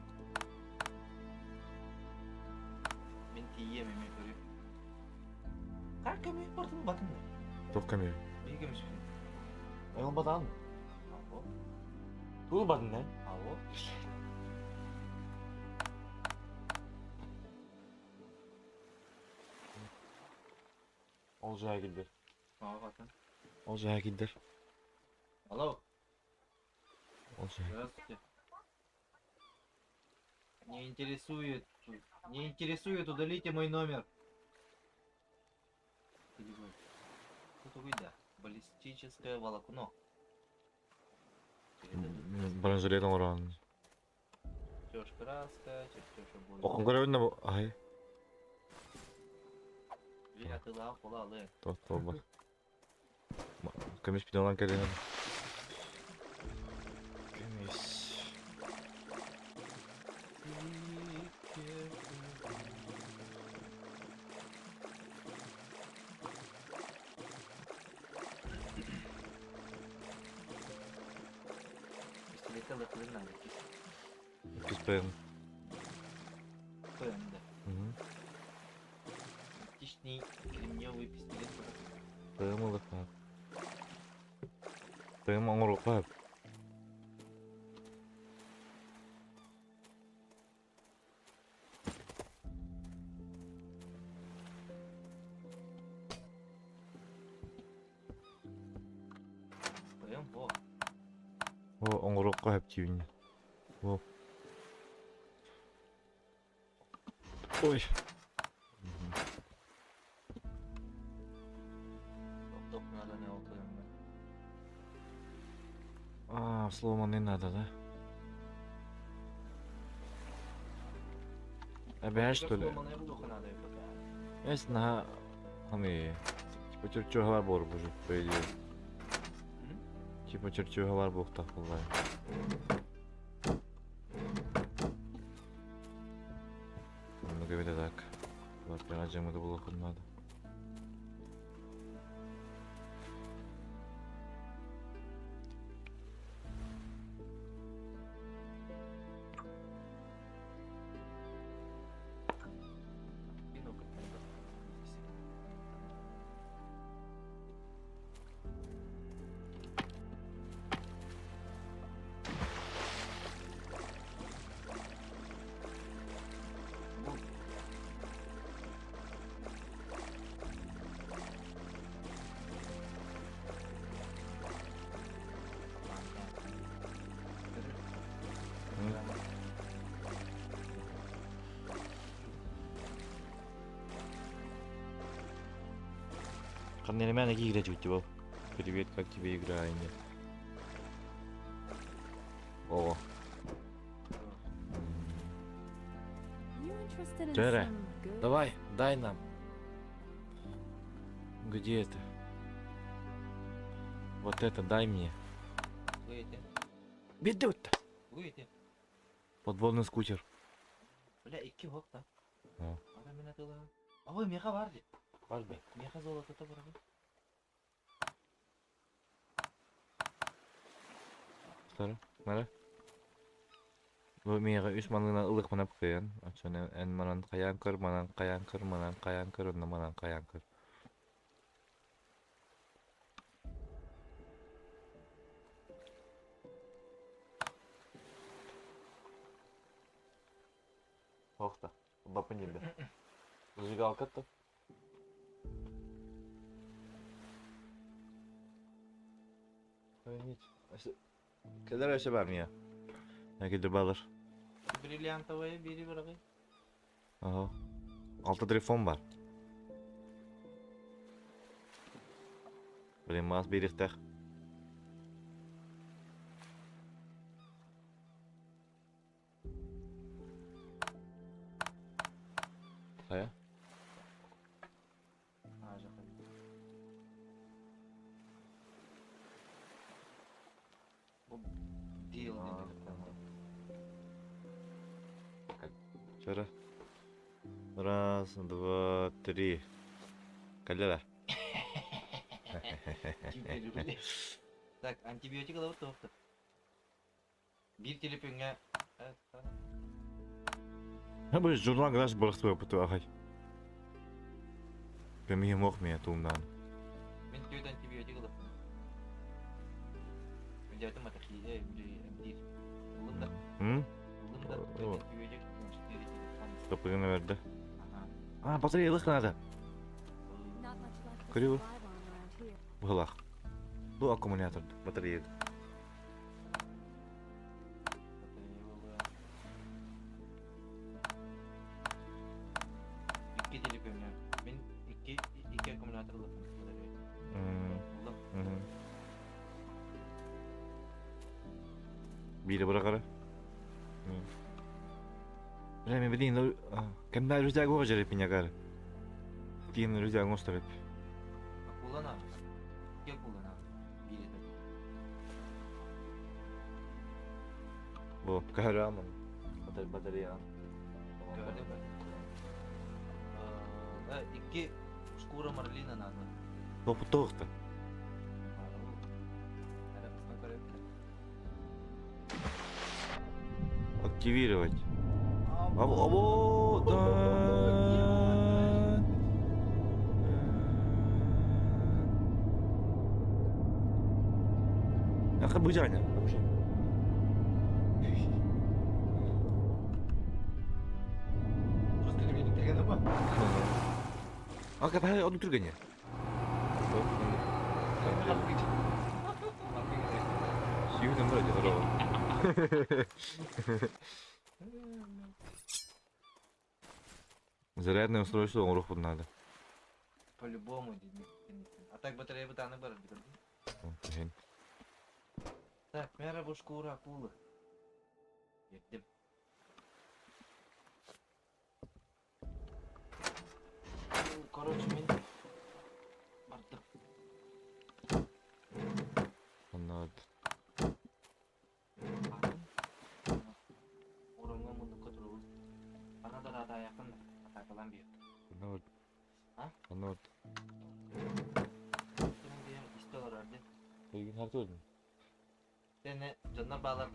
Мин тиийиэм эмиэ көрүм. Как көмө бардым батын. Туох көмө? Биир көмүспүн. Эн батан. Алло. Тугу батын эн? Алло. Ол жаа килдер. Aa батын. Ол жаа килдер. Алло. Ол жаа. Здравствуйте. Не интересует. Не интересует, удалите мой номер. Тут да. Баллистическое волокно. Бронежилет оҥорон. Чертеж краска, чертеж обои. Охон көрөбүн да ай. Атылаах була Туох Көмүс пидалан кэлэн. Көмүс. Пистолетте лыхлын надо кис. Иккис ПМ. ПМ, да. Оптичный кремневый пистолет. ПМ ылыхха. ПМ оҥоруохха. ПМ, во. О, оҥоруохха сөп диибин. О. Ой. Топ надо не ол ПМ. А, сломанный надо, да? Эбээ, что ли? Сломанная плохо надо пока. Я знаю. Ами, типа чертёгалар буолар бу по идее. Типа чертёгалар буолуохтаах буоллар. Ну говорит так. Вот это было хоть надо. Ханна играть у тебя? Привет, как тебе игра, нет? О. You interested in Джере, some good Давай, дай нам. Где это? Вот это дай мне. Выйти. Бедут. Выйти. Подводный скутер. Бля, икки хок да. О. Ара мен атыла. Ой, меха бар ди. Бар бе. Меха золото бар. Сара, мара. Бу миэхэ үс манынан ылык манап кыйан. Очон эн манан хайаан көр, манан хайаан көр, манан хайаан көр, онно манан хайаан көр. Охта, бапын ебе. Зажигалка-то. Кэлэр өсө бар мия. Әкелдер балыр. Бриллиантовая бири барагы. Ага. Алта телефон бар. Блин, мас берихтах. Хайа? А, жакын. Бу deal диэн. Вчера. Раз, два, три. Калера. Так, антибиотик алабыт тоқты. Бир телефонга. Ha bu журнал граш барахтыбы буту агай. Бемие мох мия туумнан. Мен төт антибиотик алып. Мен матахи, били Улым да, М? улым да, О. антибиотик 4 телефон. Топыгын верді. Ага. А, батарея лых надо. Not much left to Кривы. survive on around here. Бұлақ. Бұл аккумулятор батарея. Батарея была. Икки телефонга. Мен икки икки аккумулятор алып батарея. Улым. Бири бұрақары. Бля, мен білейін, кәмді рюкзак оға жереп пинягары. Тиін рюкзагын остарып. Акулана. Икки акулана. Бири да. Бу, кәрі амын. Батарея. Көрдүм. Икки шкура марлина надо. Топы тоқты. Активировать. Або, або, да. Аха бужаня. Просто деген ама. Ака бәле onu түргене. Сүйүнүм бар деді. Зарядное устройство оңорух надо. По-любому дейм. А так батарея бытаны бар бит. Так, мера бу шкура акулы. Еттим. Короче, мен бардым. Оннод. Бардым. Оронга мундукка турабын. Ана да да якын атакалан бир. Оннод. А? Оннод. Сенин бир исте олар ди. Бегин харты өлдүм. Сени жоннор баалар.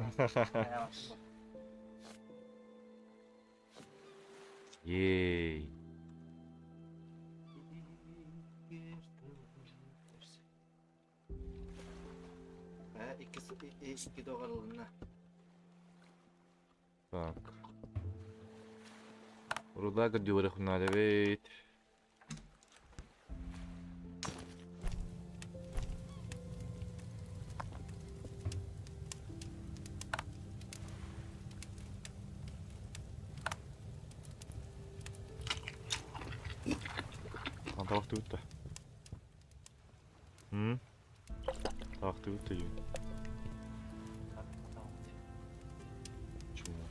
Ей. Икки икки догарылына. Так. Руда гдюрах надо ведь. Анталақты өтті. Ахтыбыт да дии. Чума.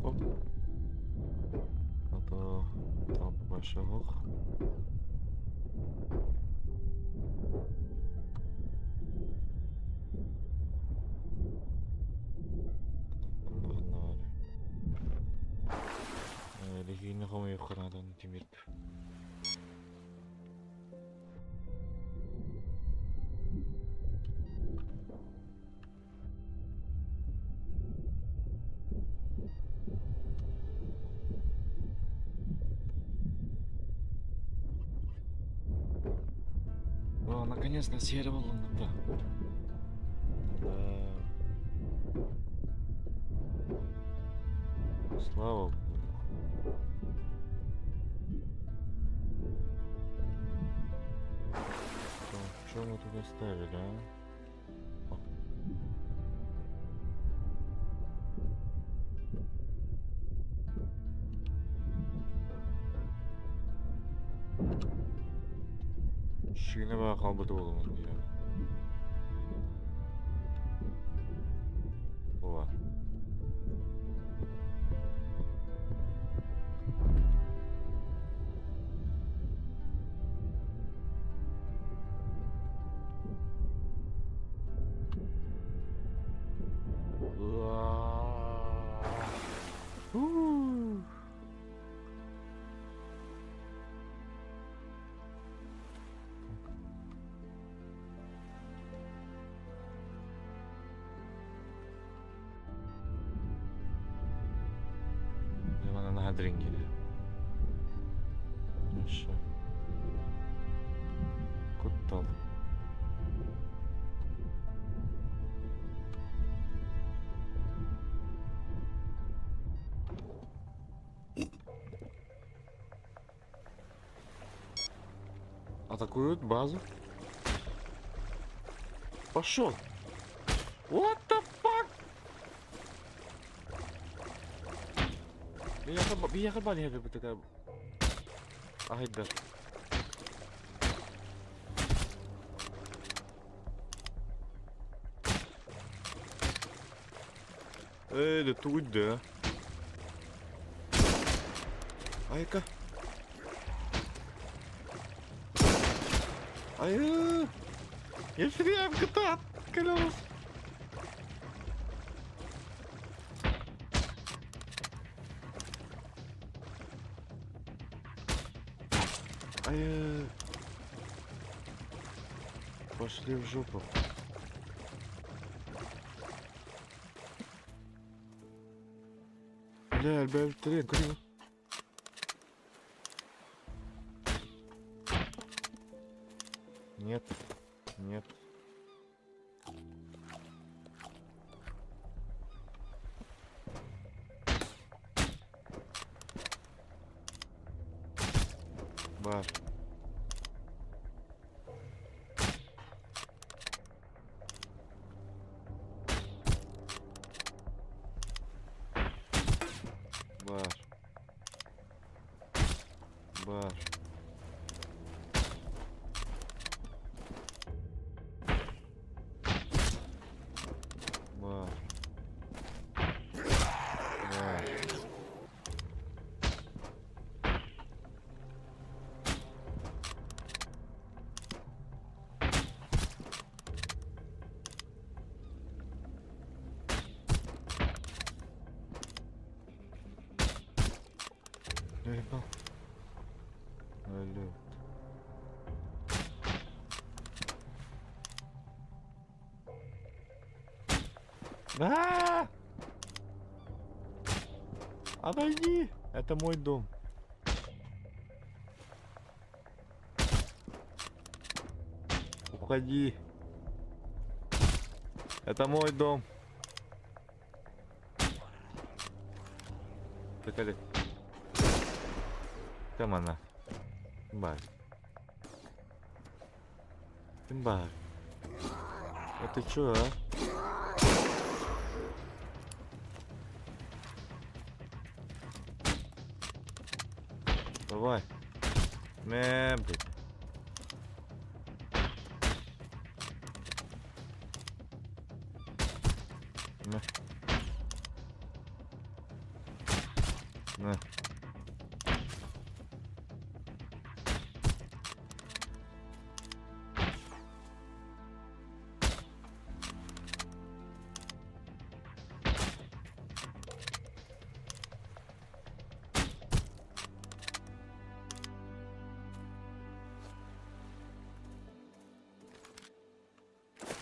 Оп. А то там большого. Лихиини хомуйуохха наада тимир. О, наконец-то сиэри буллум да. Да. Слава Богу. Так, что мы тут оставили, а? О. Шина баа хаалбыт буолумун диэн. Ова. Ух. Дьэ манна наһаа дириҥ киирэр. Өссө куттал. Атакуют базу. Пошел. What the fuck? Биһиэхэ баар иһэр бытыга аһыйдар. Ээ, да тугуй да. Айка. Айыы! Ефрем, кытаат! Кэлэҕис! Айыы! Пошли в жопу. Бля, элбээбиттэрин көрүҥ. Нет, нет. Бар. Бар. Бар. Бар. Бар. Я ебал. Алло. А! Отойди! Это мой дом. Уходи. Это мой дом. Приколи. Ким она? Ким баар? Ким баар? Это чё, а? Давай. Мэ, блядь. Мэ.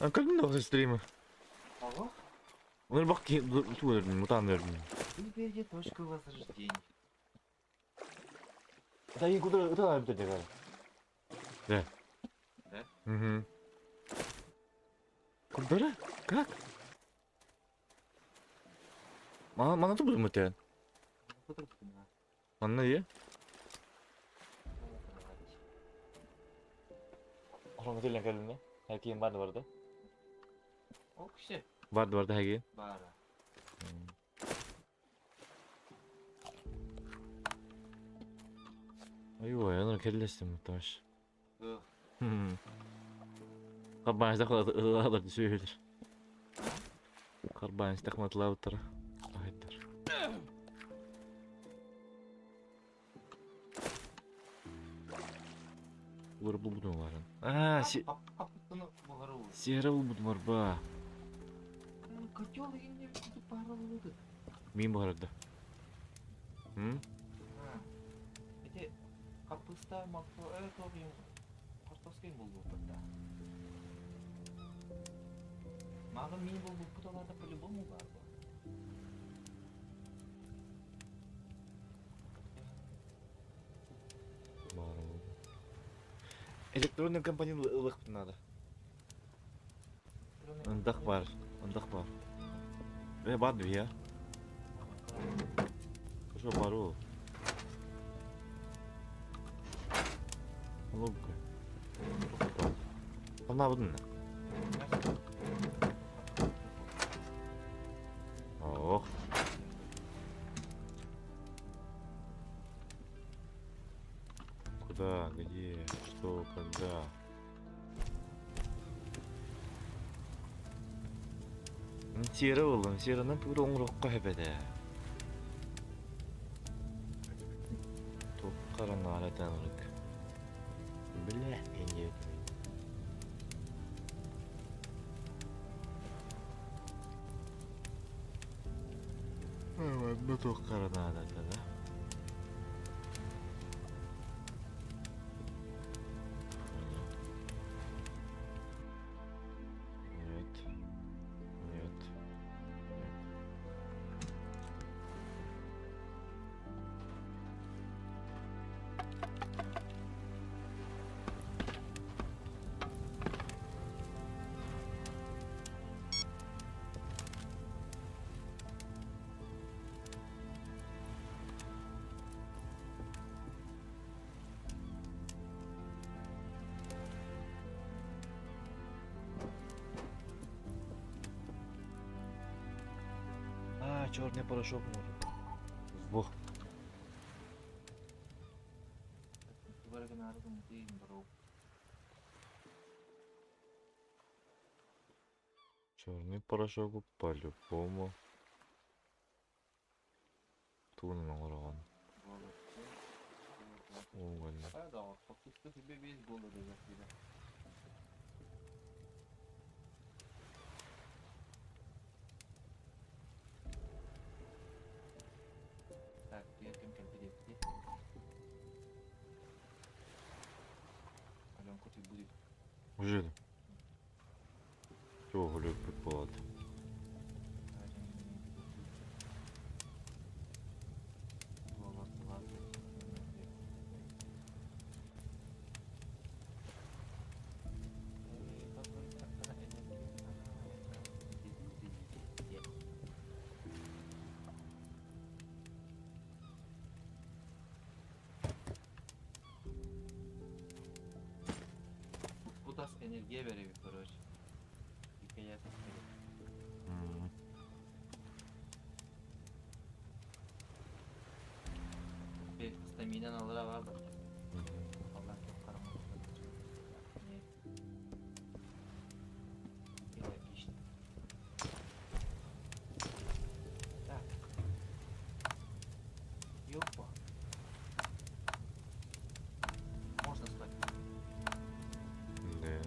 А как много стрима? Ого. Онор мутаан өлөрдүм. Выберите точку возрождения. Да и куда это надо делать? Да. Да? Угу. Куда? Как? Мана ту будем? Манна дии? Оһоҥ тиллэн кэллинэ? Хакиин барды барда? Ол киһи Барды барда хакиин? Баара. Ой, онон кэллэстим таш. Ых. Карбаанстах ылалар сүөһүлэр. Карбаанстах матлаабыттара. Ахыттар. Улар булбутум барын. Аа, си сиэра булбутум арба. Котел иҥнэ баара буолуо. Мин буһарда. М? Ити хаппыста морко тоҕуйун картошкайын булбуппут да. Мага мин булбуппут олата по-любому баар буо. Электронный компонент ылыахпын надо. Ындах бар, ындах бар. Э, бар дии, Что бару? Лубка. Она будна. Ох. Куда, где, что, когда? Сиэра буоллум, сиэранан пура оҥороххо сөп этэ. Туохха эрэ наада этэ Бля, диэбитим. Бу туохха эрэ наада этэ да? Нет. Нет. Нет. А, черный порошок нужен. Во. Черный порошок по-любому. Тугунан оҥороҕун. Угольно. Так, ким кэлбит Аленка ты будет. Уже. Чего гуляют буолат. Бутас энергия береби, короче. Хикаясы Bir stamina alır var da. Allah çok karanlık. Ne? Bir dakika işte. Так. Ёпа. Можно спать. Да.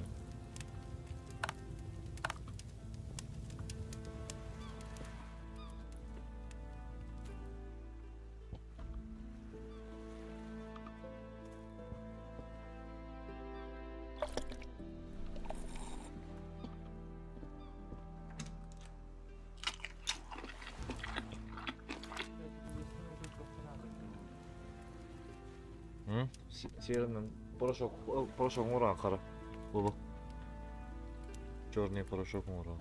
Серынан порошок, порошок оҥорон хара. Бу Черный порошок оҥорон.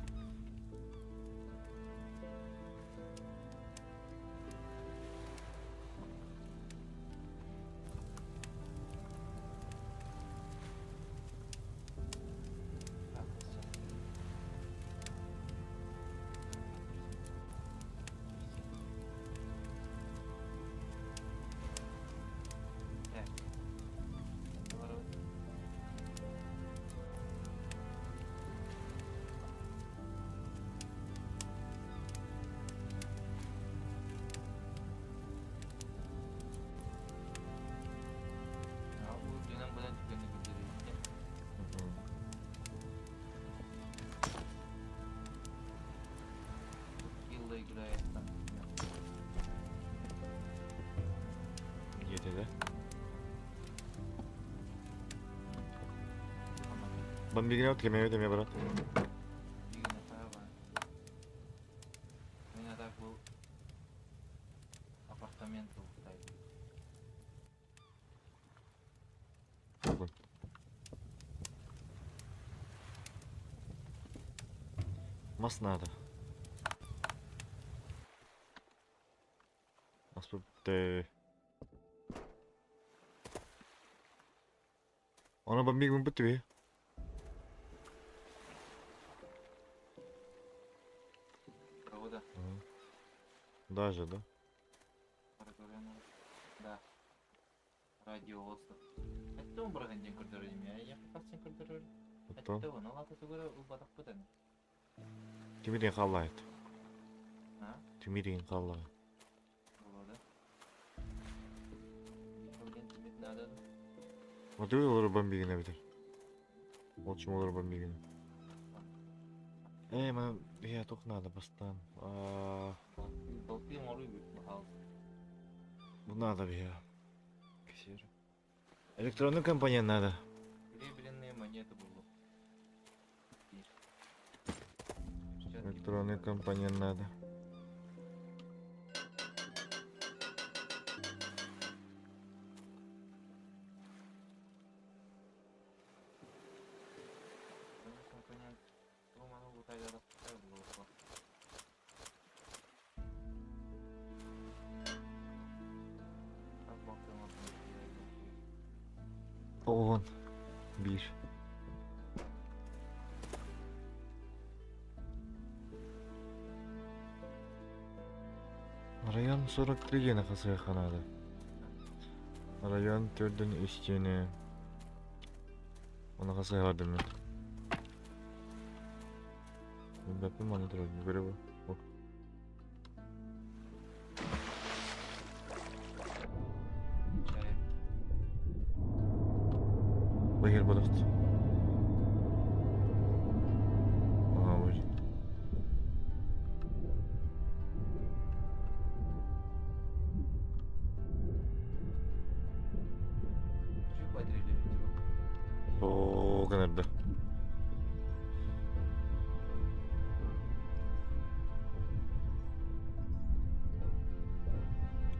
Так. Поворот. А үрдүнэн быдан түгэнэ көрдөрүбүттэр. Килла играет там. Диэтэ да? Бомбигин кемеме деме брат. Меня так был апартамент был. Мас надо. Мас бүттэ. Оны бомбигин бүттү бе. Кого да? Даже, да? Да. Радио остров. Это он браган ден көрдөрөр я хас сен көрдөрөр. Оттон. Это он алата тугура ылбатах бутан. Тимирин халлайт. А? Тимирин халлай. Было, да? Блин, тебе надо. Вот олор бомбигин эбитер. Отчим олор бомбигин. Эй, ман, я только надо бастан. Болты мору бахал. Надо бе. Кассир. Электронную компонент надо. Серебряные монеты было. Электронный компонент надо. Компонент. Он. Бир. Район 43 диэн хасыахха наада. Район төрдүн үстүнү. Оны хасыахардым мен. Билбэппин маны турар көрө бу. Быйыр бодохт. Ага, ой. Оо, гынырды.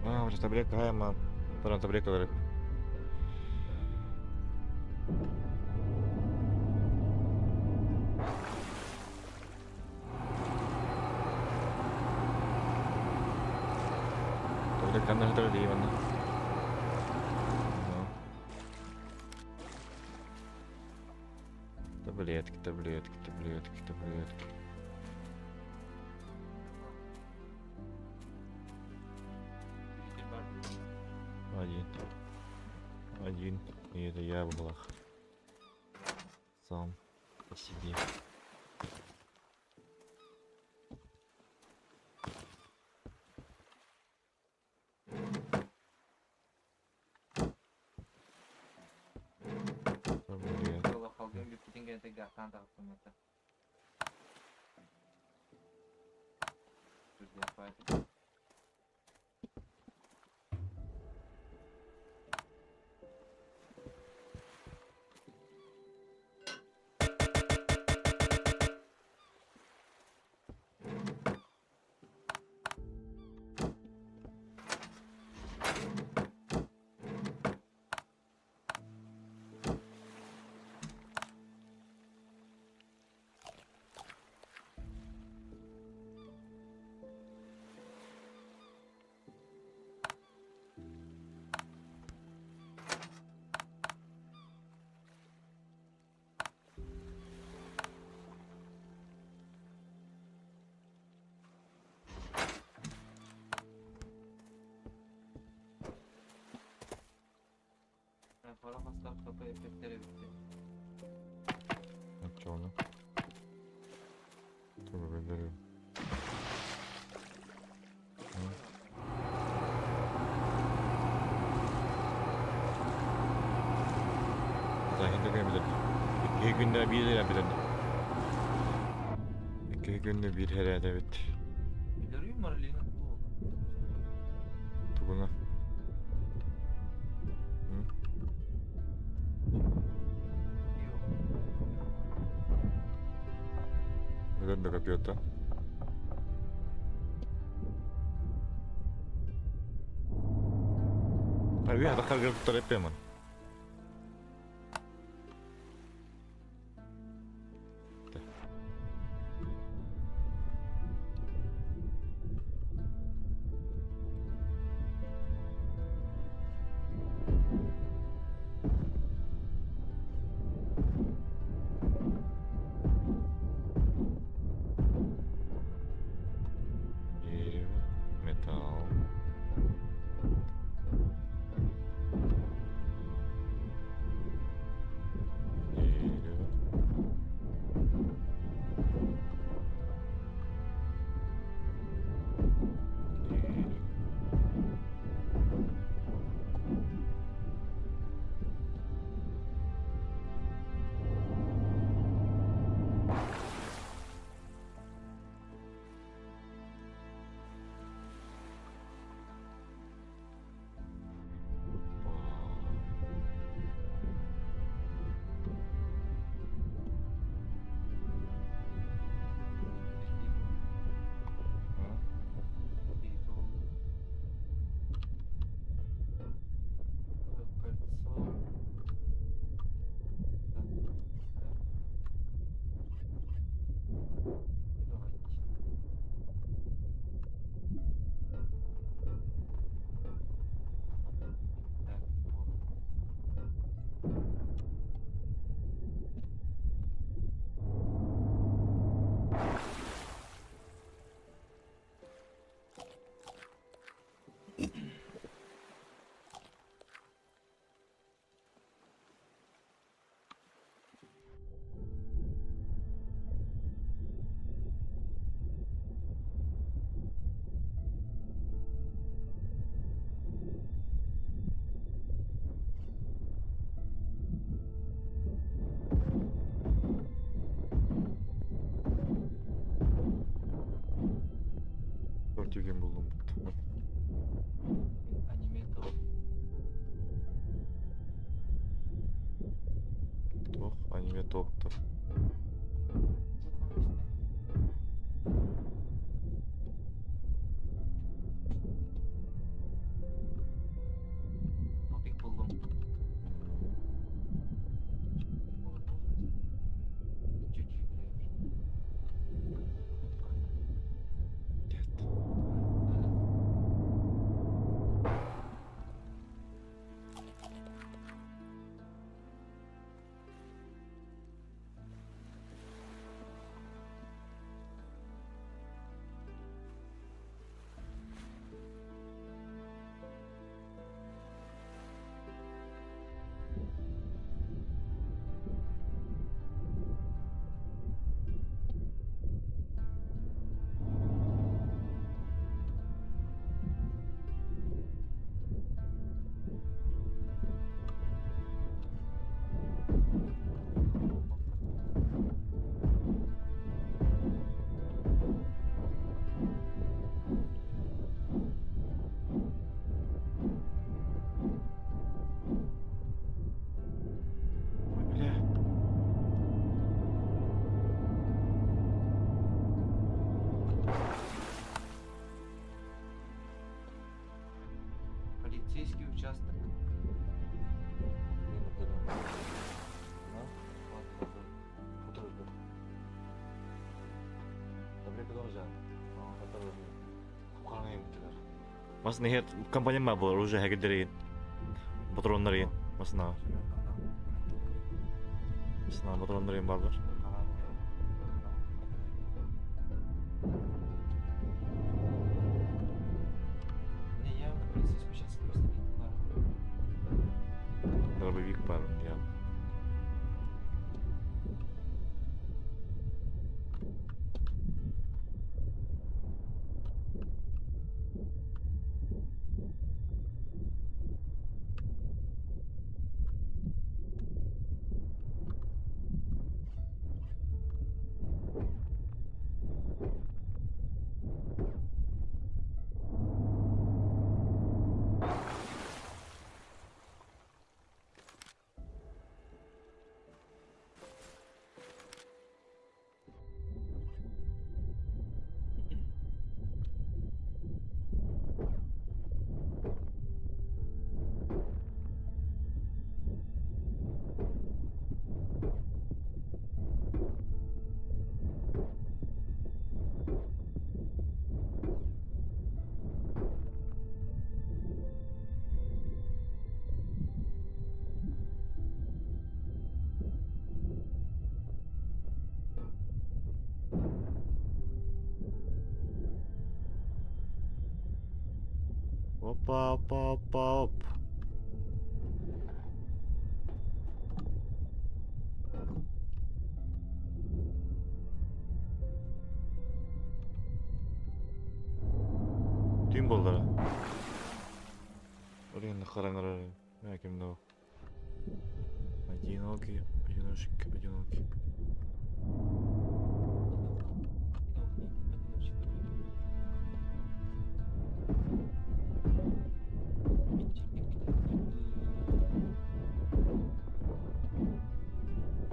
А, уже таблетка хайма. Таран таблетка. Таблетка хатар дии манна. Таблетки, таблетки, таблетки, таблетки. Один. Один. И это я в углах. Сам по себе. Таблет. Хастар хапа эппэттэр эбиттэр. Оччоҕуна тугу биллэрий? Икки күндэ биир эрэ билэн. Икки күндэ биир эрээтэбит. Билэрий Марлина Тугуна? Билэр да копьета. Арби хатахтаргар туттар эппиэмэн. Дерево, металл. Дерево. Дерево. Түгэн буллум. Аниме топ. Ох, аниме топтор. Топик буллум. Чуть-чуть. Нет. Ой, бля. Полицейский участок. Мас нехет компания ма был оружие хагедерин. Патроннарын. Масна. Масна патроннарын барлар. Не, явно полицейский участок просто не Дробовик бар. Диэн. Опа, опа, опа, оп. Түүн буоллара. Оройуонна хараҥарар ким да Одинокий, одиночки, одинокий.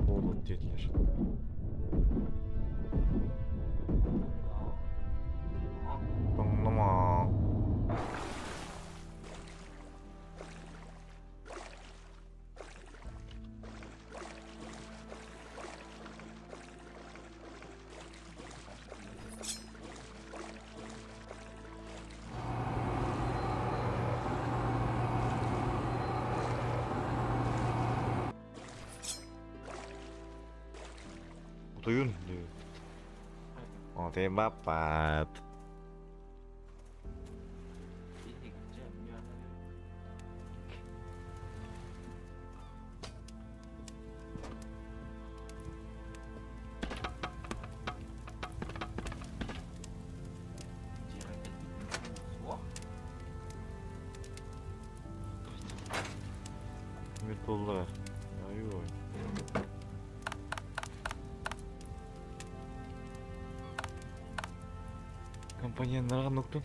Холод диэтилэр. Тоҥнума. Утуйун диэбит. Отой баппат. Үмит буолла. Ай-ой. Компаньоннарга нуктун.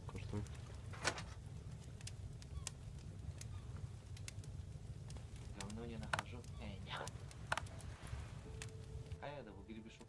Крутой. Говно не нахожу. Нет. А я да гребешок.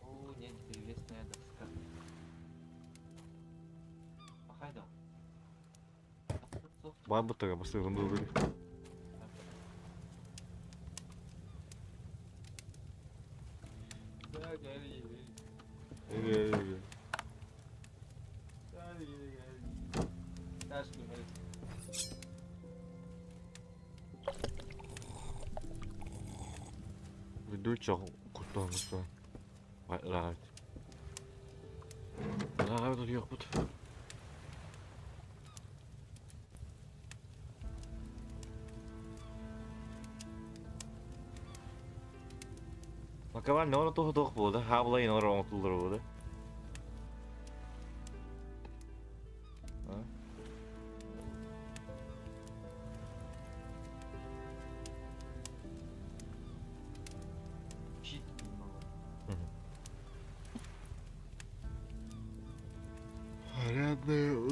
О, нет, древесная доска. Пахайдал. Баар бутага бастыгын дуулур. Ведущий куттаныста. Раат. Раат утуйахпыт. Макабар нора туһу туох буолда, хаабылай нора оҥотуллар буолда.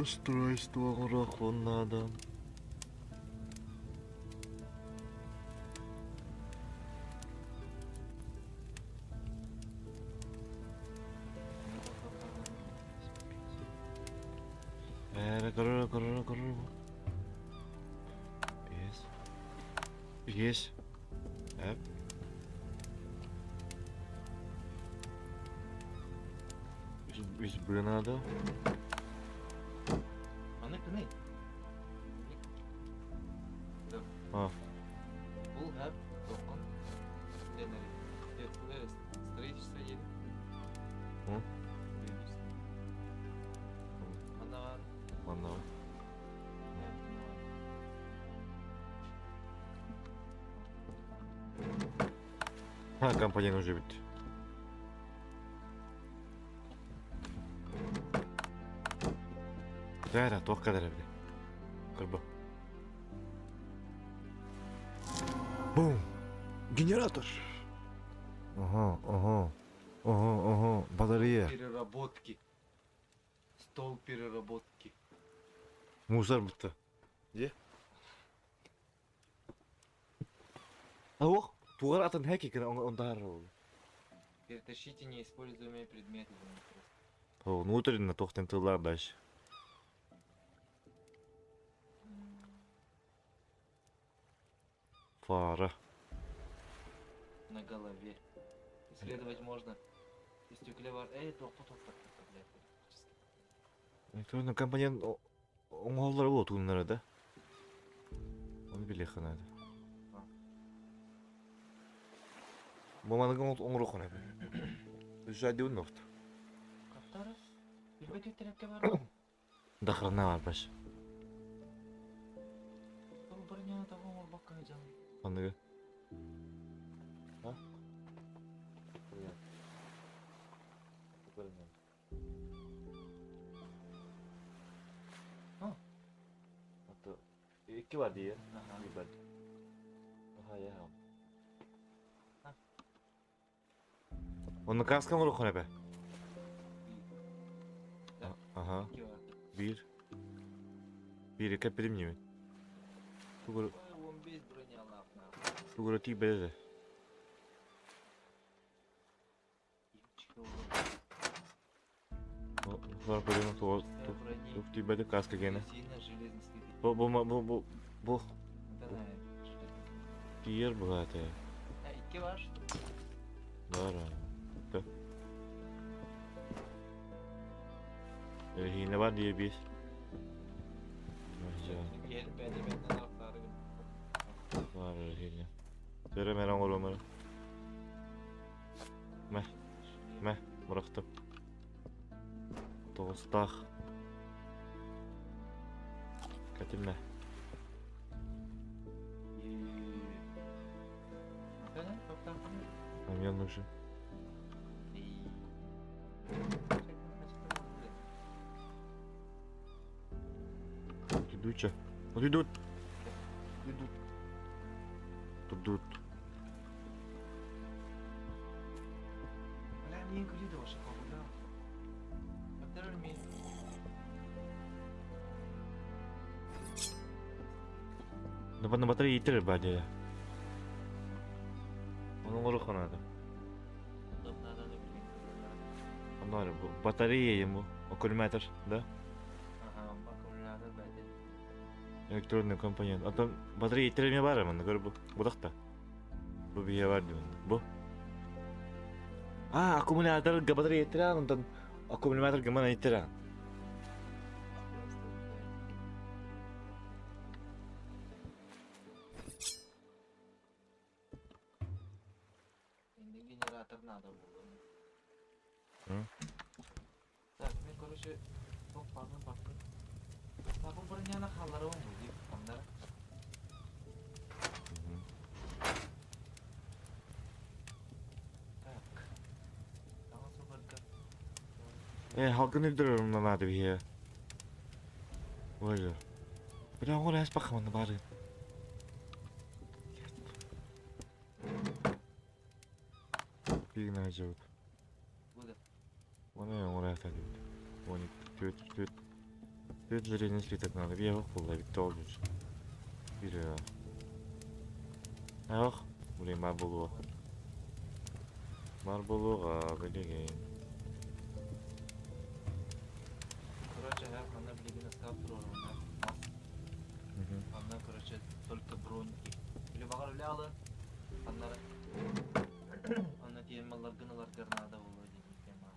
Устройство оҥоруохпун наада. Эрэ көрөр көрөр көрөр. Биэс. Биэс. Эп. Үс быа наада. Аны кыный. А. Бул хэп тоқын дэнэри. Строительство диэн. Манна бар. Манна бар. Ha, компаньон уже бүттү. Кытаара, туох кадара бile. Кырбы. Бум! Генератор! Ага, ага, ага, ага, батарея. Переработки. Стол переработки. Мусор бутта. Где? Ох, тугар атын хэки кына онтаар ол. Перетащите неиспользуемые предметы. О, внутренне тохтен тыллар дальше. Фара. На голове. Исследовать можно. И стекле бар. Эй, тоқта, тоқта, блядь. Электронный компонент оҥоһуллара буолуо тугуннара да? Ону билиэххэ наада. Бу маныгы оҥоруоххун эбит. Үсү норт. Каптары? Билбэт үттерекке бар. Дахарна бар баш. Ол броняны таба оҥорбокко сылдьаҕын. Ханныгы? А? Икки бар дии. Бар. Аха, Онно каска оҥоруоххун эбэ. Аха. Биир. Биир кэппитим ньимин. Тугу тугу тиийбэтэ. Тугу көрүм тугу тугу тиийбэтэ каска гена. Бу бу бу бу бу тиийэр быһаата. Икки бар. Бар. Да. Эһиинэ бар дии биэс. Бар эһиинэ. Төрө мэр оҥоруом эрэ. Мэ. Мэ. Бырахтым. Тоҕустаах. Кэтиммэ. А мне нужен. Вот идут. Вот идут. Идут. Тут. Бля, мин көрү да баша мен. На батарея иттер бар дии. Оны оҥоруохха наада. Онно бу батарея ему аккумулятор, да? Ага, аккумулятор бәйте. Электронный компонент. А там батарея иттереме бар манна көр бу. Будахта. Бу бие бар дии. Бу. А, аккумулятор батарея иттерен, онтон аккумулятор гыман иттерен. Генератор надо было. Так, мен, короче, пардон, пардон. Так, бу броняны халлары он бу, хамнара. Так. Э, халкын үлдөрөр надо бие. Ой. Бля, оҥор эс бахаманы бары. Бигна жабыт. Буда. Оны оҥор эс адыбыт. Оны түөт түөт. Түөрт железный слиток надо. Биэҕэх буолла эбит тоҕо диир. Биир Ах, блин, баар буолуо. Баар буолуоҕа, билигин. Короче, я манна билигин ыскаап туруорумна. Мас. Манна, короче, только броники. Или баҕар үлэ алын. Аннары. Онно тиийэн малларгын ыларгар наада буолуо диэн тема.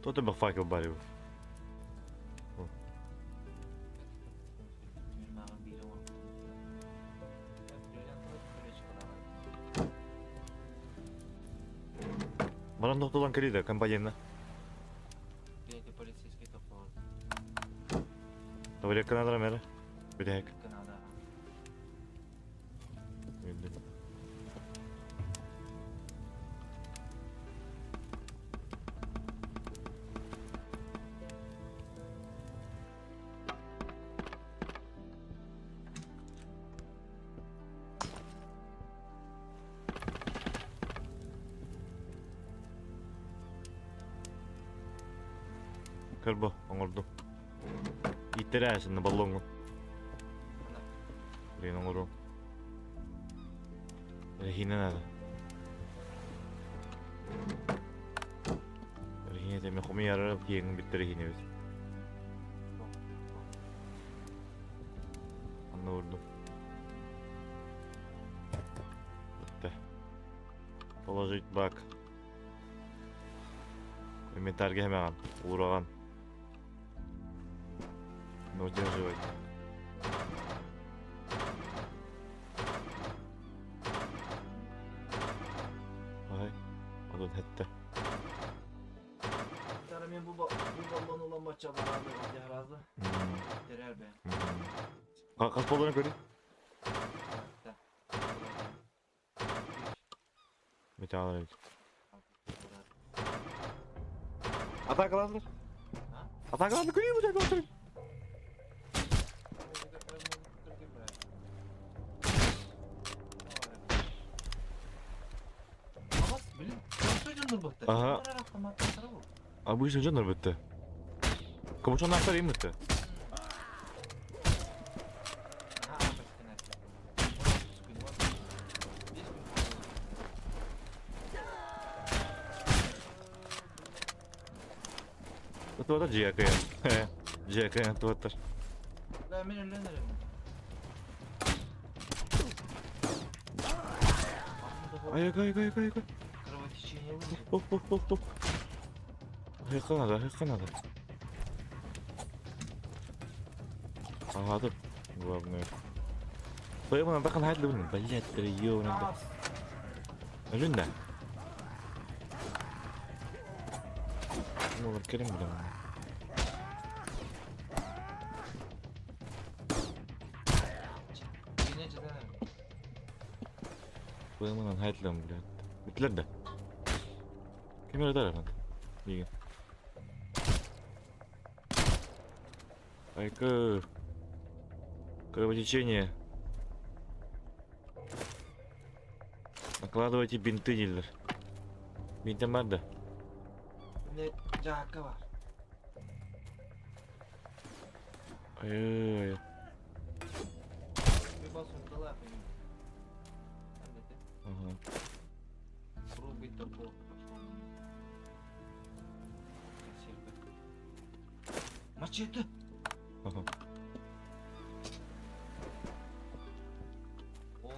Туох да факел баар эбит. Баран тохтолон кэлиде компанияны. Полицейский тохтолор. Табария Канадара мэре. Бүтэһик. Канада. Көр бу, оҥордум. Ииттэрээ баллоҥҥун. Блин, оҥоруом. Эрэһиинэ наада. Эрэһиинэ тэмэ хомуйара киэҥ бүттэ эрэһиинэ эбит. Анна уурдум. Бүттэ. Положить бак. Инвентарьга хэмэҕин, уураҕын. Не удерживать. Ай, одун хэтте. Мен бу баллон улан бачча барады разы. Терер бе. Хас боларын көрүй? Металл эбит. Атакаланыр. Атакаланды көрейін бұл жерде отырып. Ага. Обычный дьоннор бүттэ. Кобучоннаахтар им бүттэ. Туота дьиэкэйэн. Дьиэкэйэн туоттар. Ай, ай, ай, ай, ай. Оп, оп, оп, оп. Аһыахха наада, аһыахха наада. Аһаатым. Главное. Тойомун антахан хайдыбын. Блять, ёбаный. Өлүн да. Олар керем билем. Тойомунан хайдылам, блядь. Бүттүлэр да. Ким эрэ таран. Миигин. Айка. Кровотечение. Накладывайте бинты дииллэр. Бинтем бар да? Дьаакка бар. Ай-ай-ай. Ага. Мачете! Ага. Ол.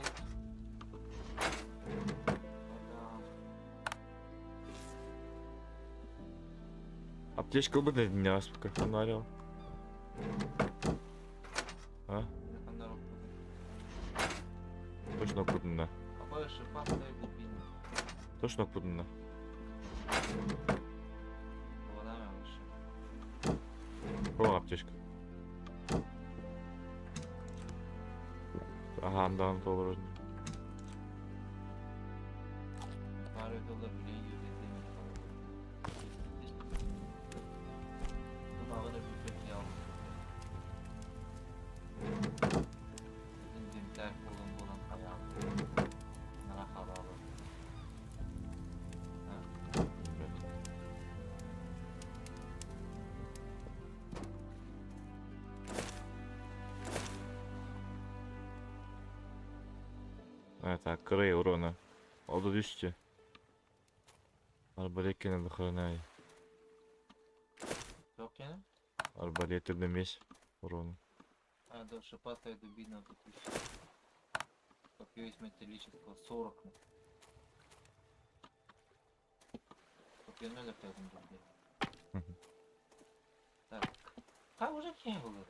Аптечка ылбыт этин ааспыкка ханаарыаҕа. А? Точно оккутунна. Точно оккутунна. Аптечка. Аһаан даҕаны толорор. Баар өтөлөр билэн юридически Тумаҕын өлбүппүт Инвентарь буолан буолан хайаан нара халаалы. Так, кырай урона. Ол да түстү. Арбалеккин охраняй. Туох кэнэ? Арбалет эмес урона. А, да, шипастая дубина тут еще. Копье из металлического 40. Копье 0,5 дубина. Так. А уже кем было?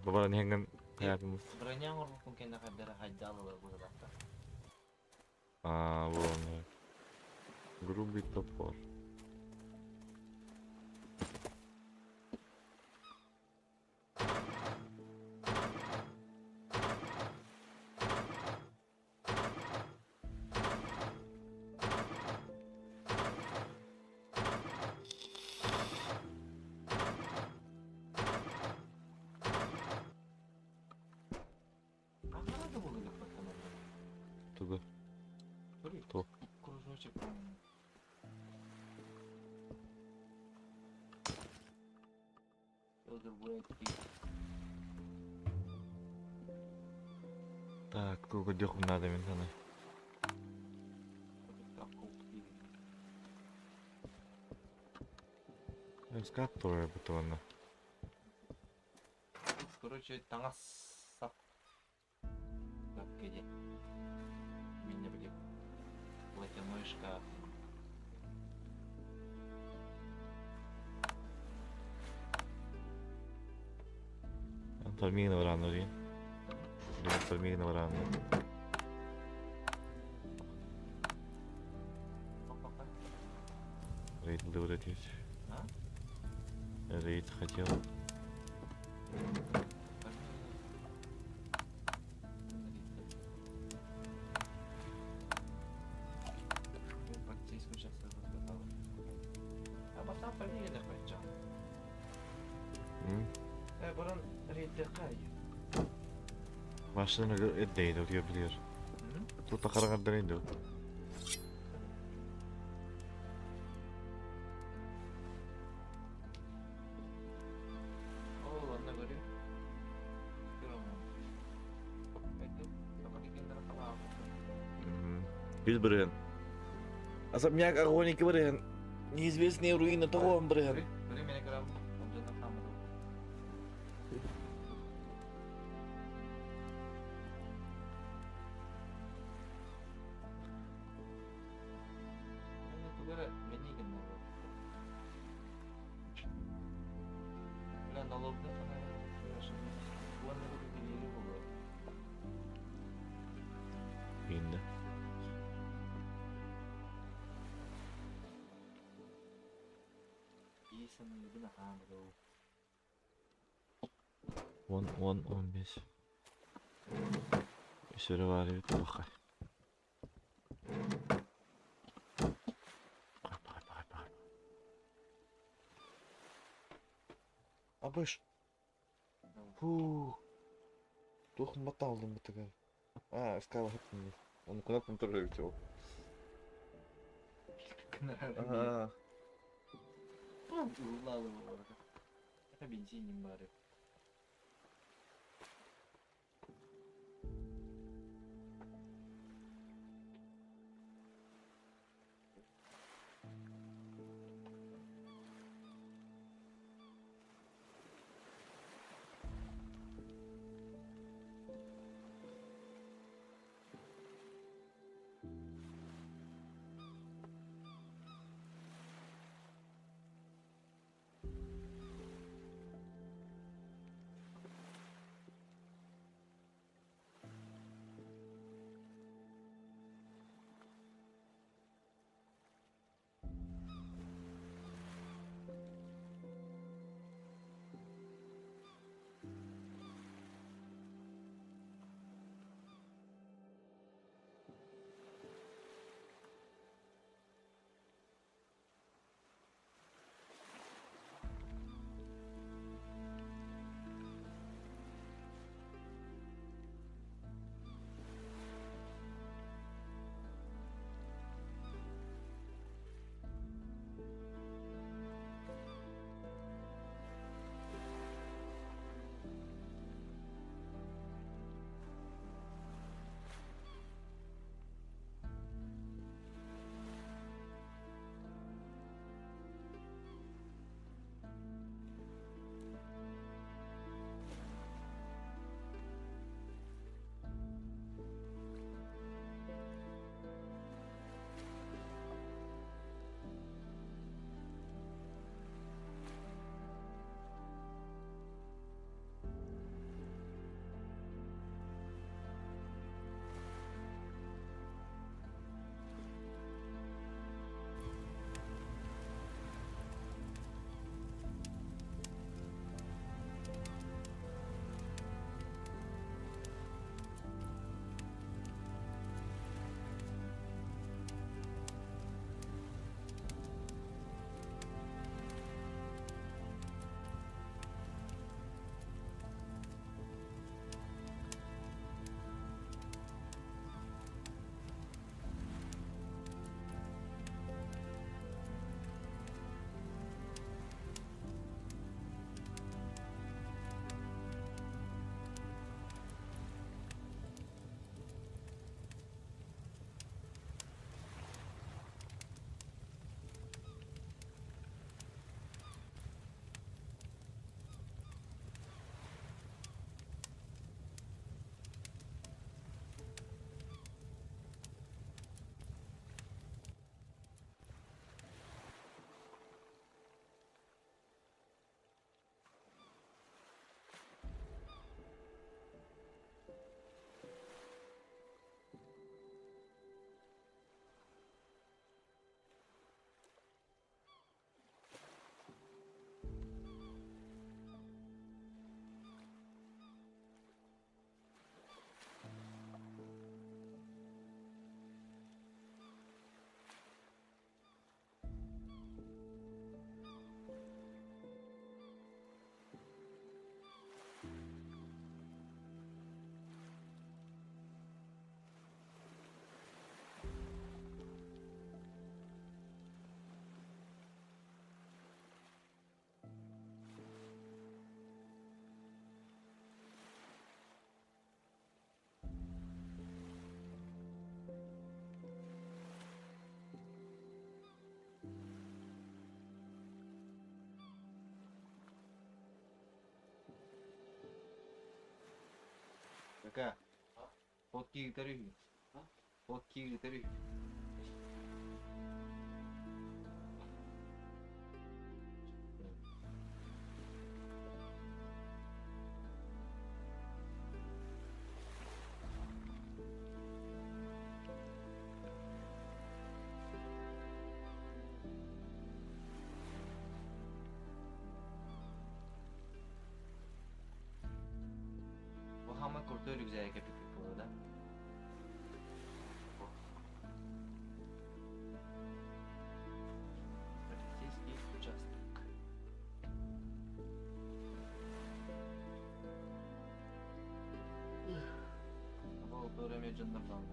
Бабара нехенген хаятымыз. Броня оҥорбуппун кэннэ хайдара хайдаалылар быһыылаахтар. А, вон. Грубый топор. Ханна да булугут баттаналлар? Тугу? Туруй. Туох? Кружочек. Так, тугу көрдүөхпүн наада мин сана. Скап турар бутуонна. Короче, таҥас сап кэди. Минне били платяной шкаф. Tar мигна varandra din. Tar мигна varandra. Рейд выбрать. Рейд хотел. Машина эддейді өтге білер. Тут қарағандар енді. Biz бірін. Особняк Огоники бірін. Неизвестные руины того бірін. Енді. 10, 10, 15. Үсөрө бар эбит бахай. Бахай, бахай, бахай. Абыш. Фу. Туох баталдым бутыгар. А, скала хаттым. Он куда-то тоже летел. Ага. Бензин бары. Бэкэ, фотки ыытар үһү. Фотки ыытар үһү. Бу самый крутой рюкзак эпик буолла да? Полицейский участок. Абал төрөмө дьоннордон.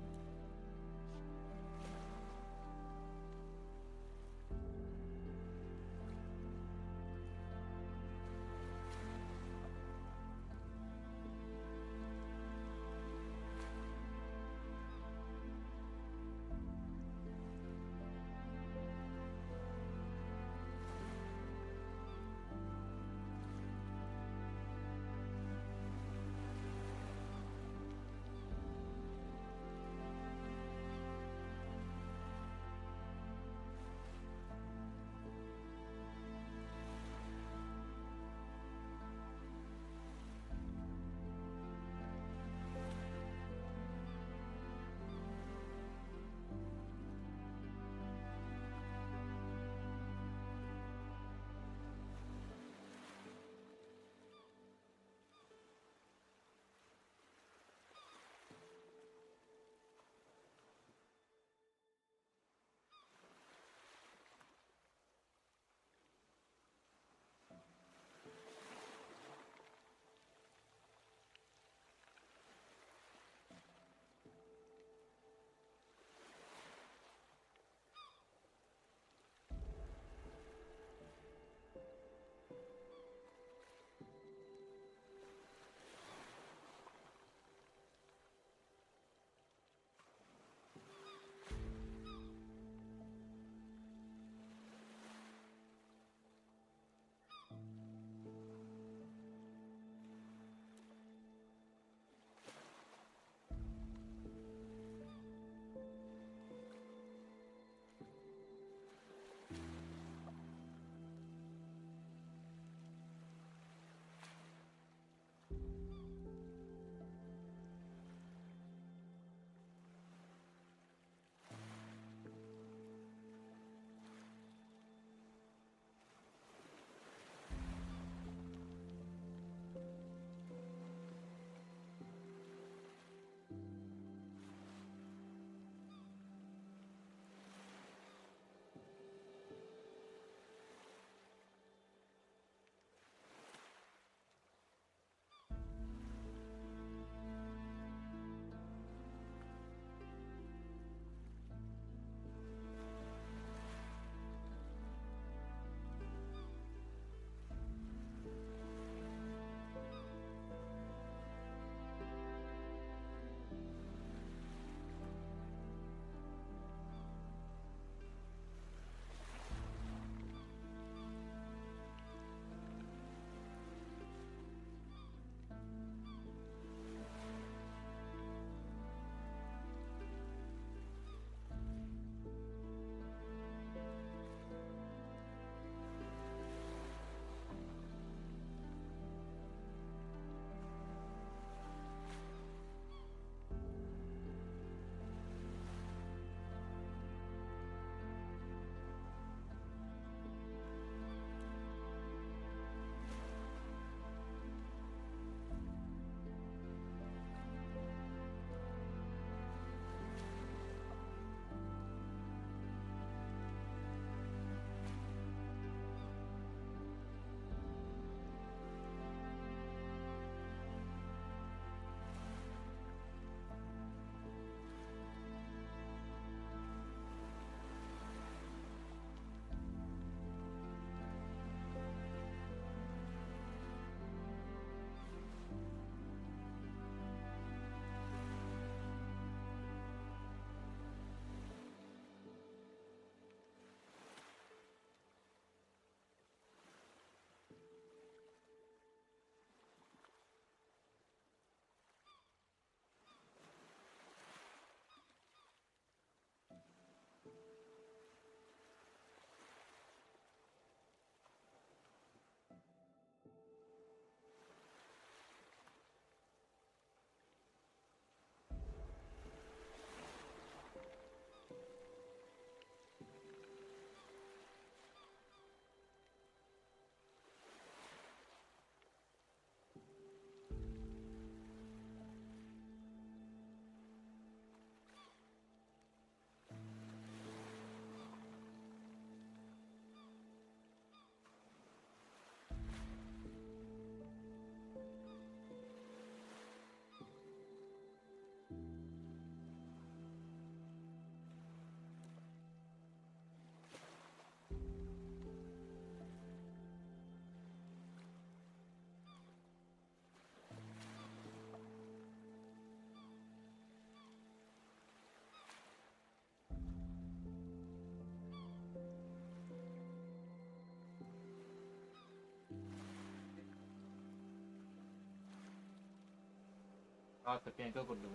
А, топенька курдук.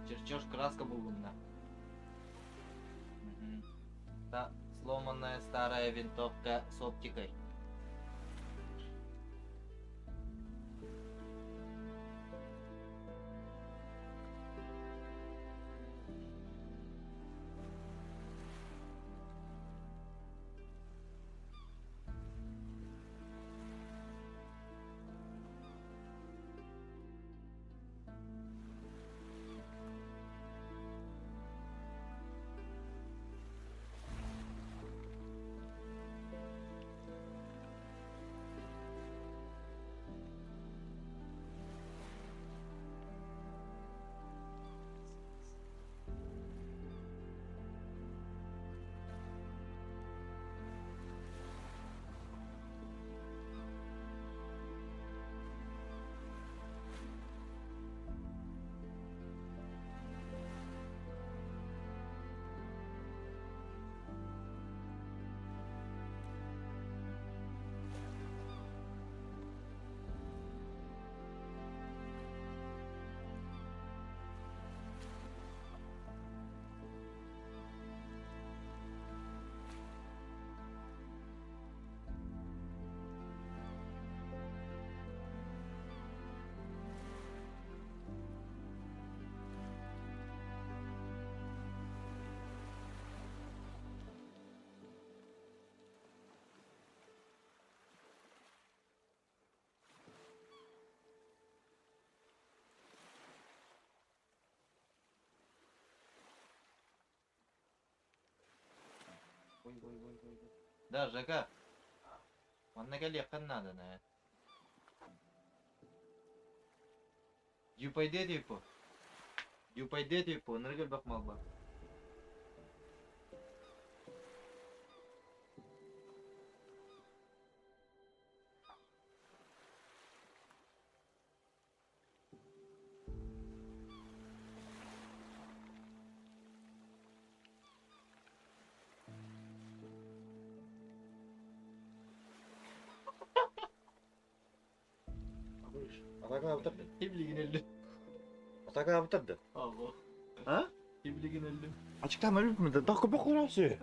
Чертеж краска булгунна. Угу. Та сломанная старая винтовка с оптикой. Ой, ой, ой, ой. Да, Жека. Манна кэлиэххин наада нэ. Дьупайдыа типа. Дьупайдыа типа, ынырык элбэх мал баар. Атака абытар. Ким өлдүм. Атака абытар да. Алло. А? Ким өлдүм. Ачыктан өлүп да дакы бок урасы.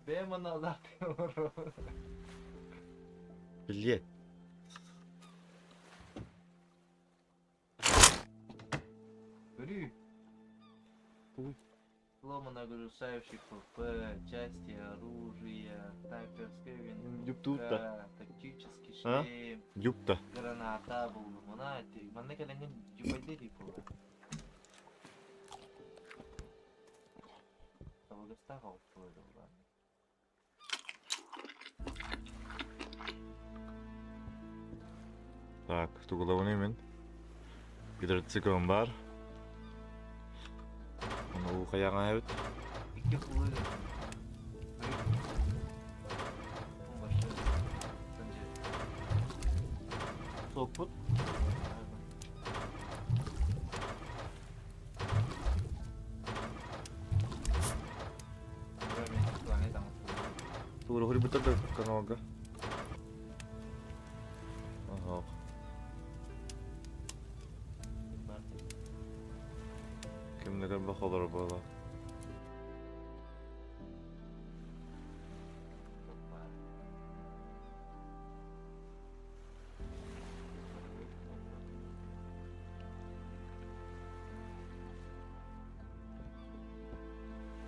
Бэйэм манна алаах Билет. Көрүүй. Тугуй? Сломанная огрызающий ПП, части оружия, снайперская Юптуутта. винтовка, тактический А? шлем, Юпта. граната буллум. Она манна кэлэҥҥин дьупайдыа типа. Табыгастаах оҕус буолар. Так, тугулабын мен. Гидроциклым бар. Оны уу каяга эбит. Икки хулы. Соппут. Тугула хури бутар да каналга. Ага. Кимнеген бахалар буола.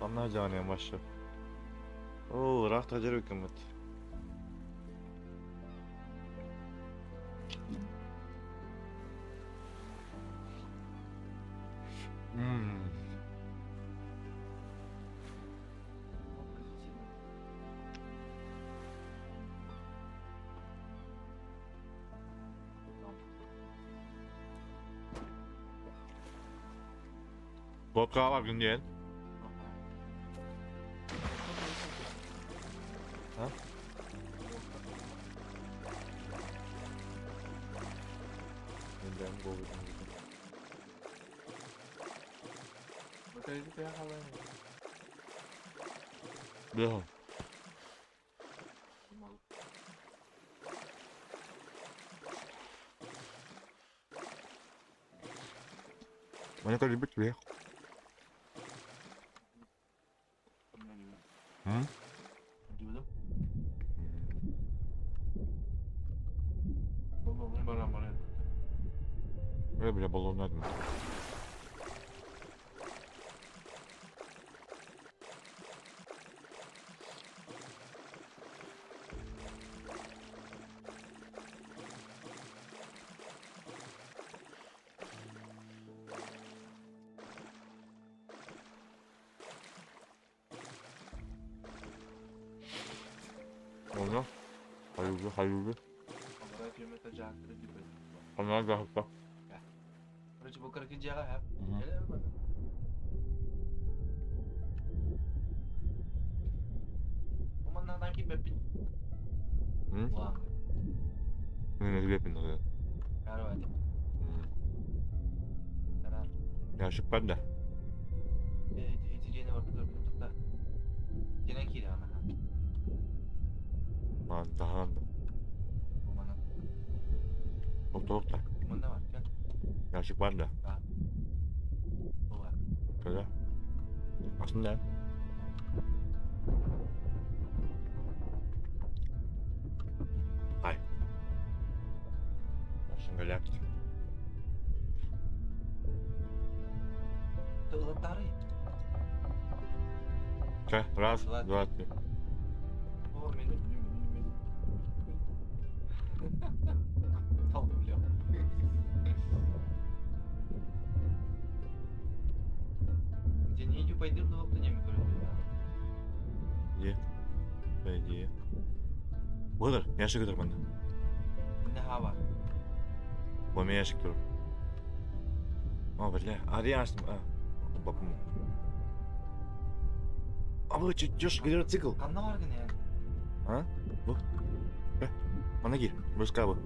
Анна жаанен башы. Оо, ыраах тажар үкімет. Мм. Водка бар күнден. А? Мен болду. Батарейка Да. Маны көрбүт бile. Э, бля, баллоннар. Онно хайыгы хайыгы Ханна дьаһалта? Короче, бу кыракый дьиэҕэ һэ. Бу маннаатан киирбэппин. Мен киирбэппин да. Ящик бар да. Ити дьиэни барда тутта. Дьиэнэн киирэ ана. Ман таһан да. Бу манан. Тоқтолук да. Манна бар, кел. Ящик бар да. Бар. Бу бар. Кыра. Астында. Ай. Машингалят. Тылаттары. Чэ, раз, два, три. О, мен мен Толкулё. Где не иди пойди в двух, не Е. По идее. Бұдыр, ящик тұр мында. Не хава. Бұл мен ящик тұр. О, бля, а аштым, а. Бапым. А бұл чеш гидроцикл. Қанна бар гене? А? Бұл. Э, мана кир, бұрысқа бұл.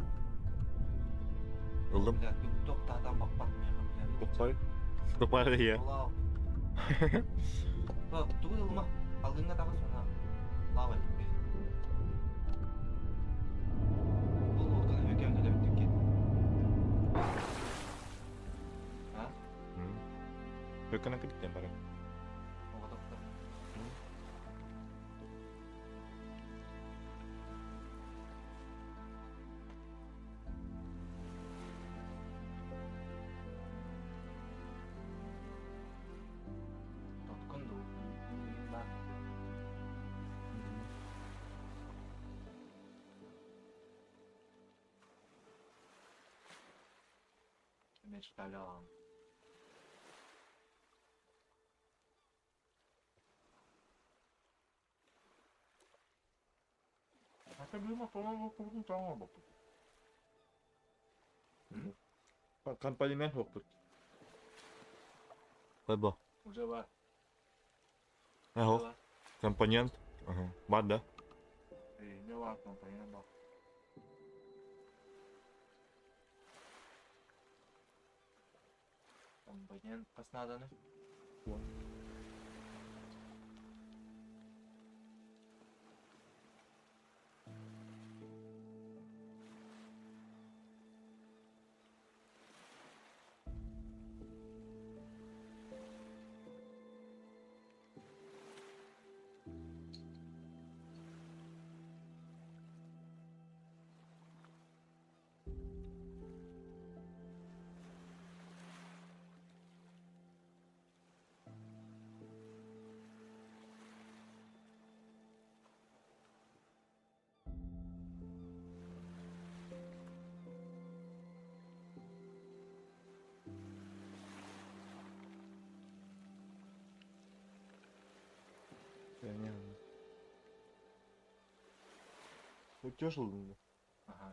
Ылдым. Бля, тоқтатан бақпат мен. Тоқпай. Тоқпай иә. Лау. Тугу ылма. Алгынга тагы сона. Лава деп. Бұл отын өкем төлеп дүкен. А? Өккенен кеттен бара. Оға Тоткун ду. Мечталян. Комплимент оқпыт. Қой Уже бар. Ага. Компонент. Ага. Бар да? Не бар компонент бар. Компонент қасынаданы. Өтөш ылдым. Ага,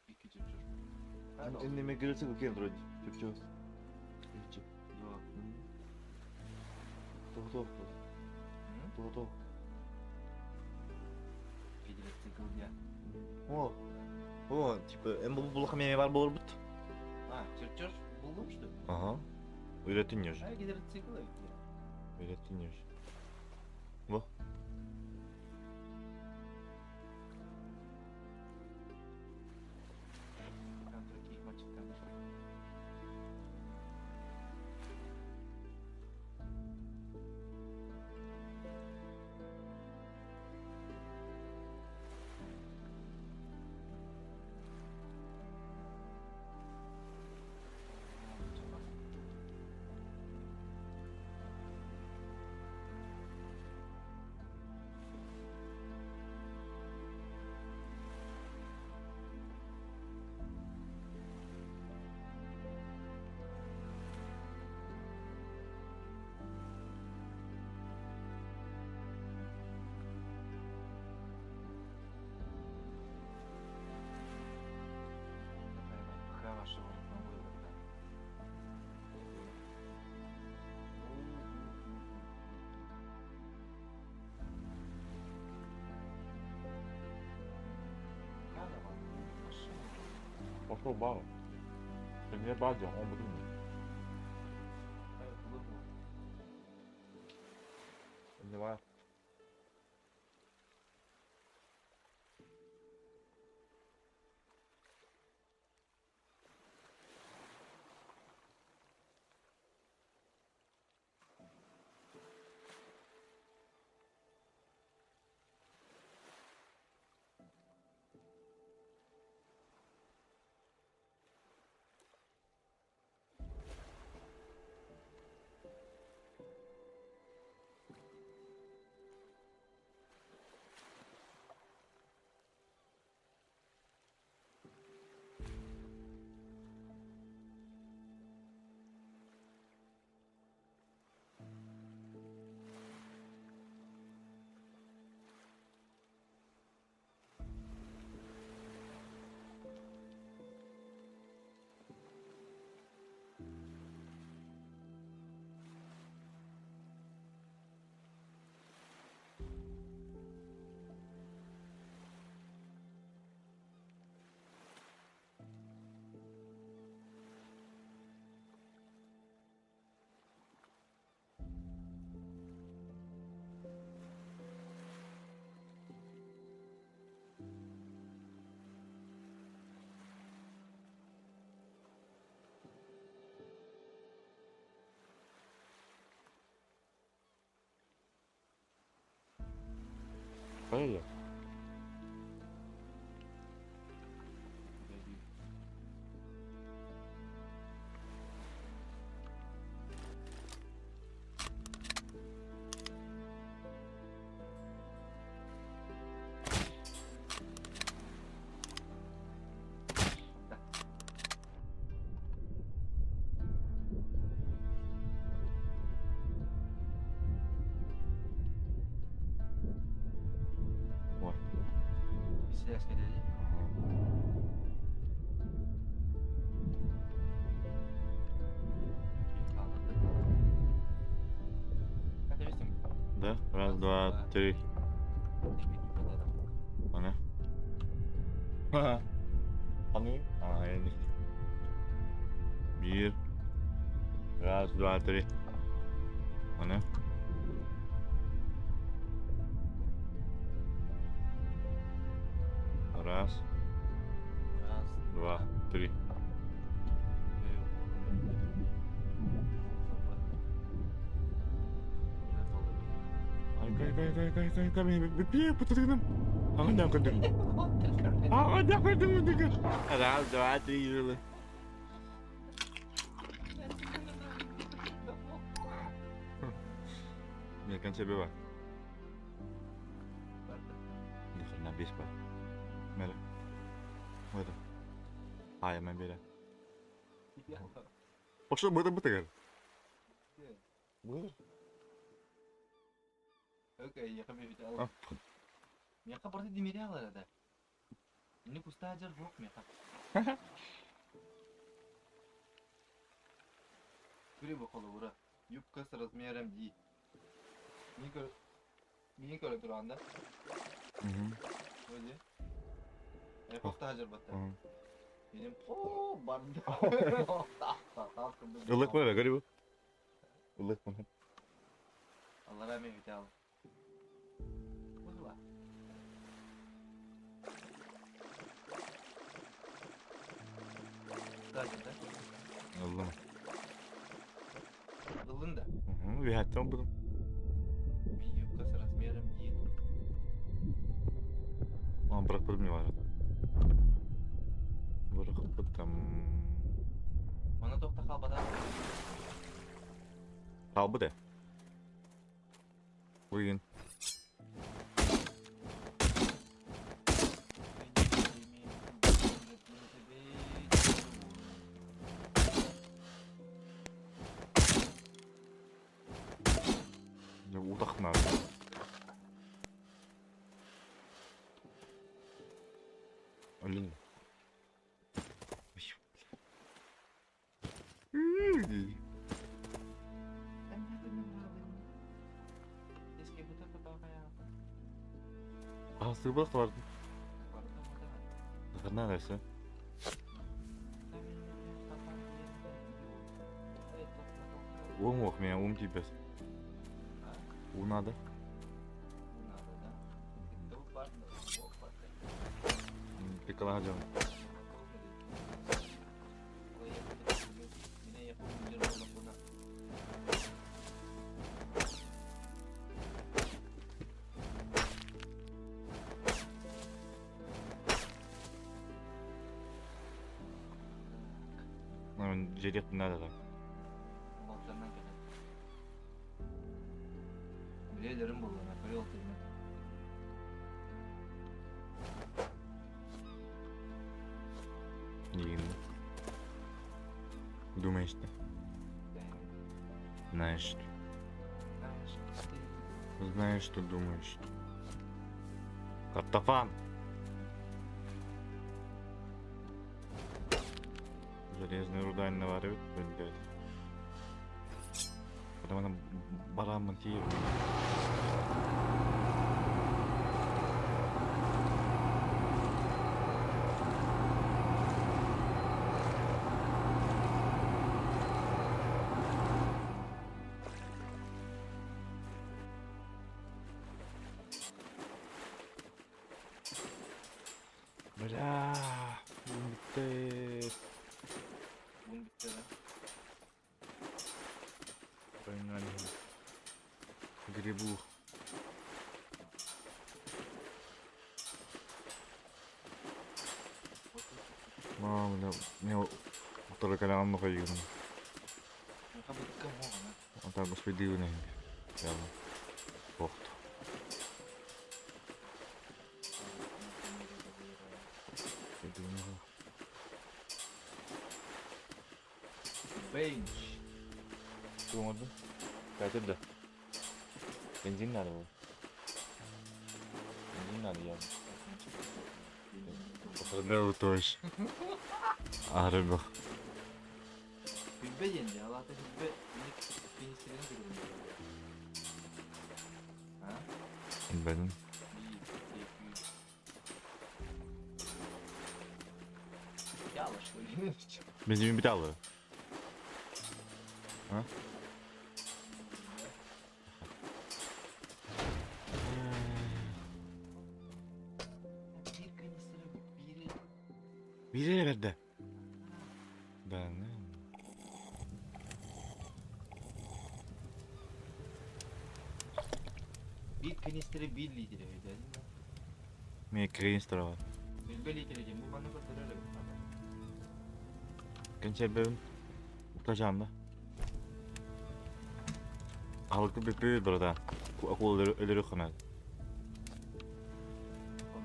iki чөпчөр. Эннеме гидроцикл кен вроде. Чөпчө. Ичи. Тоқтоқ. Тоқтоқ. Гидроцикл дия. О. О, типа, эм бұл бұл неме бар болыр бұт. А, чертеж булдум что ли? Ага. Үйреттің же. А, гидроцикл Үйреттің же. Во. Сол баар. Эмиэ баар дьон оҥорбутум. Эмиэ баар. Хайа? Вот. Да, раз, два, три. Ана. Аны. Биир. Раз, два, три. Ана. Раз. Раз, два, три. Кай, кай, кай, кай, кай, кай, кай, Раз, два, три. Мне конце бива. Ни хрена бес бар. Мәрі. Вот. Ай, мен бере. Ошо быты бытыгар. Бу. Миэхэ барыта Дмитрий аҕалар этэ. Инник устаа дьар суох миэхэ. Күрү холобура. Юбка с размером D. Мин көр мин көрө туран да. Оди. Эпохта дьарбатта. Benim о барда. Ылык бар, көрү бу. Ылык бар. Аллара мен бите. Быһыла. Устаа да. Ыллым. Ыллын да. Үһәттен будum. Мин юбка с размером D. Ан бырак бир бар. Бырак там. Мана тохта халбата. Халбы да. Буйын. Утахнар. Алин. А, сырбах бар. Хана нәрсә. Уум уох миэнэ уум тиийбэт. Уу наада. Уу наада да. Пикалаһа дьон. Дьиэлиэхпин наада да. Балчаннан кэлэн. Билэлэрим буоллаҕына, көрүө тыына. Дигин. Думаешь ты? Знаешь что? Знаешь, что думаешь? Картофан! Железная руда наваривает, блядь. Потом она баран монтирует. Бля, бүттэ. Бун bitti lan. Погнали. Грибу. Мама, бля, мне второй колян много игры. А так, господи, дивный. Я Бохт. Bench. Olmadı. Kaçır da. Benzin nerede bu? Benzin nerede ya? Ne bu iş? Harbi. Hübbe yendi. Allah'ta hübbe minik penisini görüyorum. Ha? Benim. Bir, iki, üç. Yavaş Benzin bir aldı. Ha? Bir kanisteri biri Biri verdi. Ben ne? Bir kanisteri 1 litre öyle değil mi? Мен канистра var. 1 litre diyeyim. Bu bana kadar öyle. Gençler Utacağım da. Halkı bir büyür burada. Akıl ölürü kına.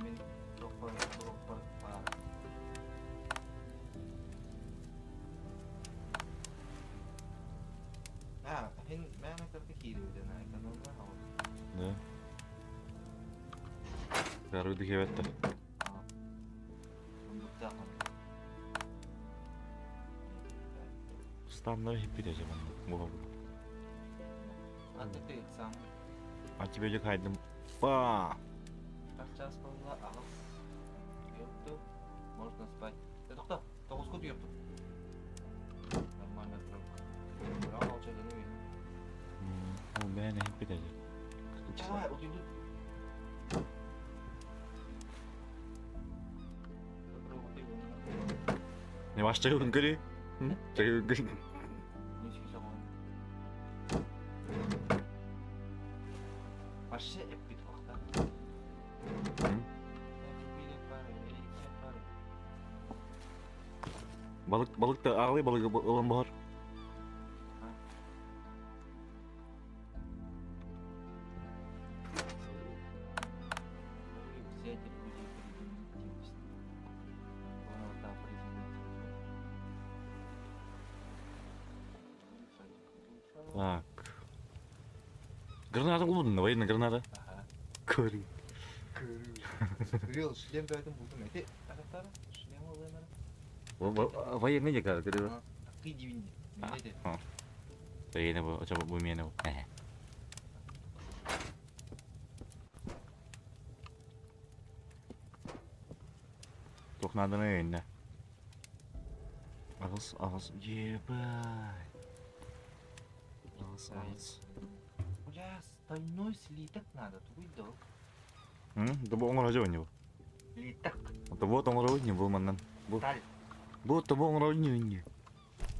Мен топпар топпар бар. Ha, hen ben kadar киирбитен айканылла Да. Гаруды хебетте. Стандар хиппи acaba bu. Антык сам. Антибиотик хайдым. Ба! Как час болла агыс. Ёпту. Можно спать. Да токто. Тогуз кут ёпту. Нормально срок. Браво, молча не О, ben hippi acaba. Давай, утуйду. Не başlayalım gri? Hı? Gri. Вообще эппит вахта. Balık balık da ağlay balık olan bahar. Взять людей презервативность. Полнота презерватива. Так. Граната buldun военная граната. Ага. Көрү. Рил, шлем бәрдім булдым. Эти, аратара, шлем алайын. Военный декар, көрү. Ты дивинди. Менде. Военный bu, acaba bu mene bu. Тохнадын өйүнне. Агыс, агыс, ебать. Аҕыс. Бля, стальной слиток надо, тугуй да ол? Да бу оҥоро не бу. Слиток. Это вот оҥоробут не бу маннан. Бу Сталь. бу тобу оҥоробут не не.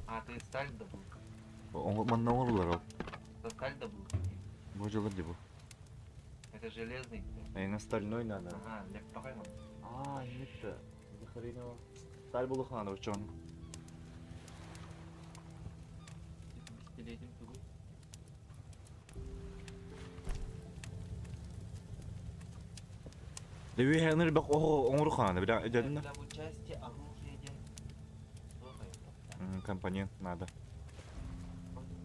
А, ты сталь добыл. Манна оҥорулар ол. Сталь добыл. Бу дьылар ди бу. Это железный. Эйна стальной надо. Ага, для пахайма. А, нет. Хренова. Сталь булух надо, ученый. Пистолетим тугуй. Дэви хэнэр бак ого оҥору хана, бля, дедин. Для участия оружия ден. Компонент надо.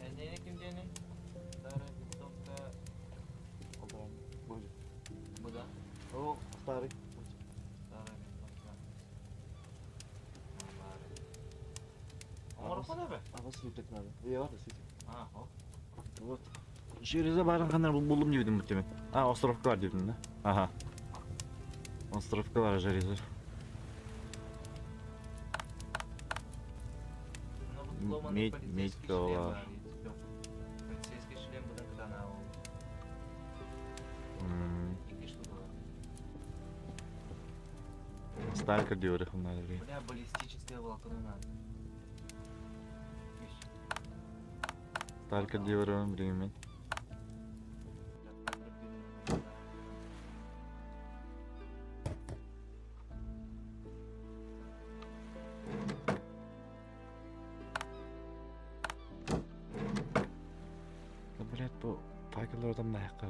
Эне ким дени? Старая винтовка. Бу да. О, старый. Старая винтовка. Оҥору хана бе? Ага, слиток надо. Я вот слиток. А, о. Вот. Железо барын ханар булдум дедим бу теме. А, островка бар дедим да. Ага. Островка бар железо. Ну, вот сломанный Медь, полицейский медь шлем голова. бар, и всё. Полицейский шлем будан кытана ол. Икки штука бар. Сталька диорихым надо, блин. Бля, баллистическое волокно надо. Ищ. Сталька диорихым, блин. Бля, Да, блядь, бу факеллардан да хаккар.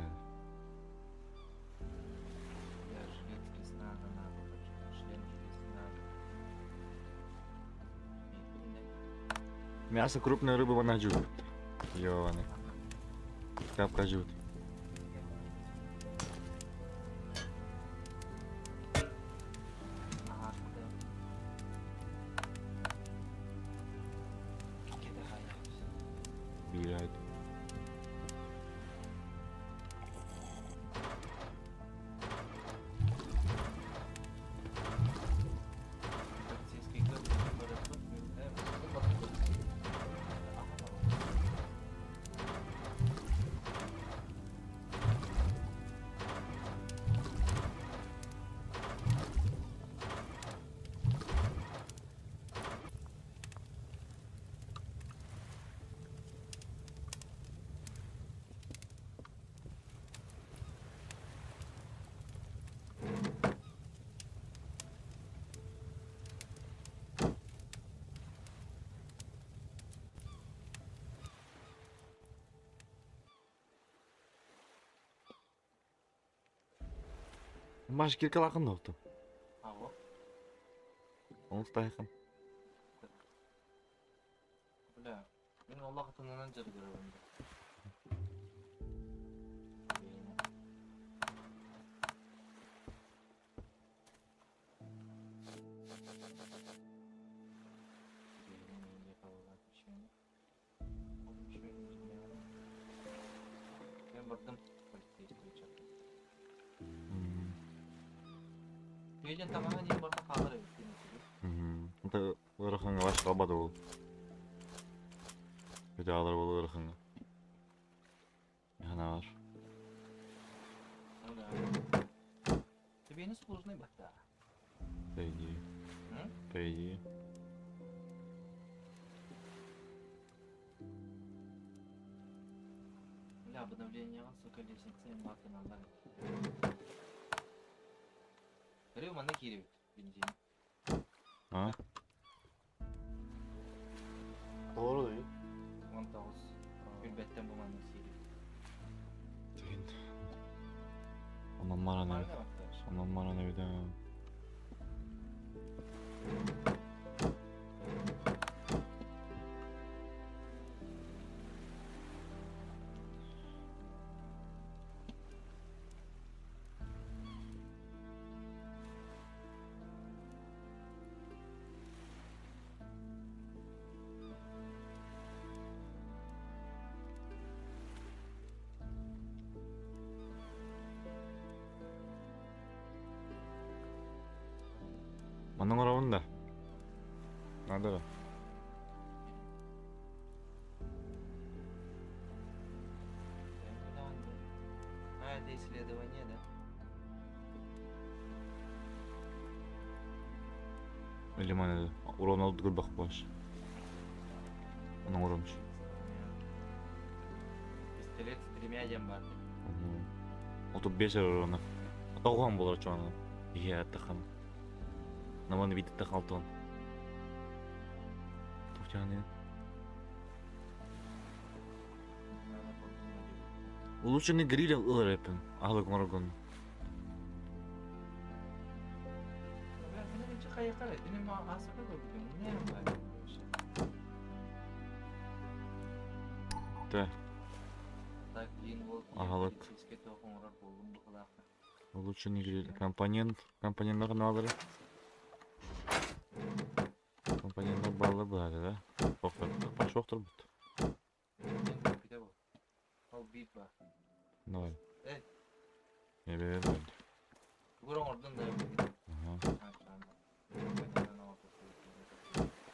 Бля, жилет спецназа надо, шлем спецназа. Мясо крупной рыбы вона жут. Ёбаный. Капка жут. Ага, куда? Кидай. Блядь. Полицейский клуб, Маш киркалакын oldu. А, вот. Onu тайхын. Бля, мен Аллах тынынан жыргырабын. Мен бардым полицейский чат. Үйден тамаға не барса қалыр ебит. Это ырахыңа баш калбады ол. Өтө алыр болу ырахыңа. Яна бар. Ну да. Тебе не сложный бата. По идее. М? По идее. Бля, обновление, сука, лестницы маты надо. Рю, мана кирибит бензин. А? Doğru değil. 19. Билбеттен бу мана сири. Деген. Онан маран Нормально evet. баттар. Онан маран evde. Манан оравын да. Надо да. Это исследование, да? Или урон алды көрбөх баш. Оның уронч. Пистолет с тремя диэн баар. 35 урона. Тоҕуһан буолар чону. Иһэ тахан. Наманы бит тахалтон. Тухчаны. Надо подумать. Улучшенный гриль ылар эпин. Аһылык морогон. Тэ. Аһылык. Улучшенный гриль. Компонент. Компоненттар наалары. Компоненттар баллы баары да. Шоқтыр. Шоқтыр бут. Давай. Эбе бер. Ага.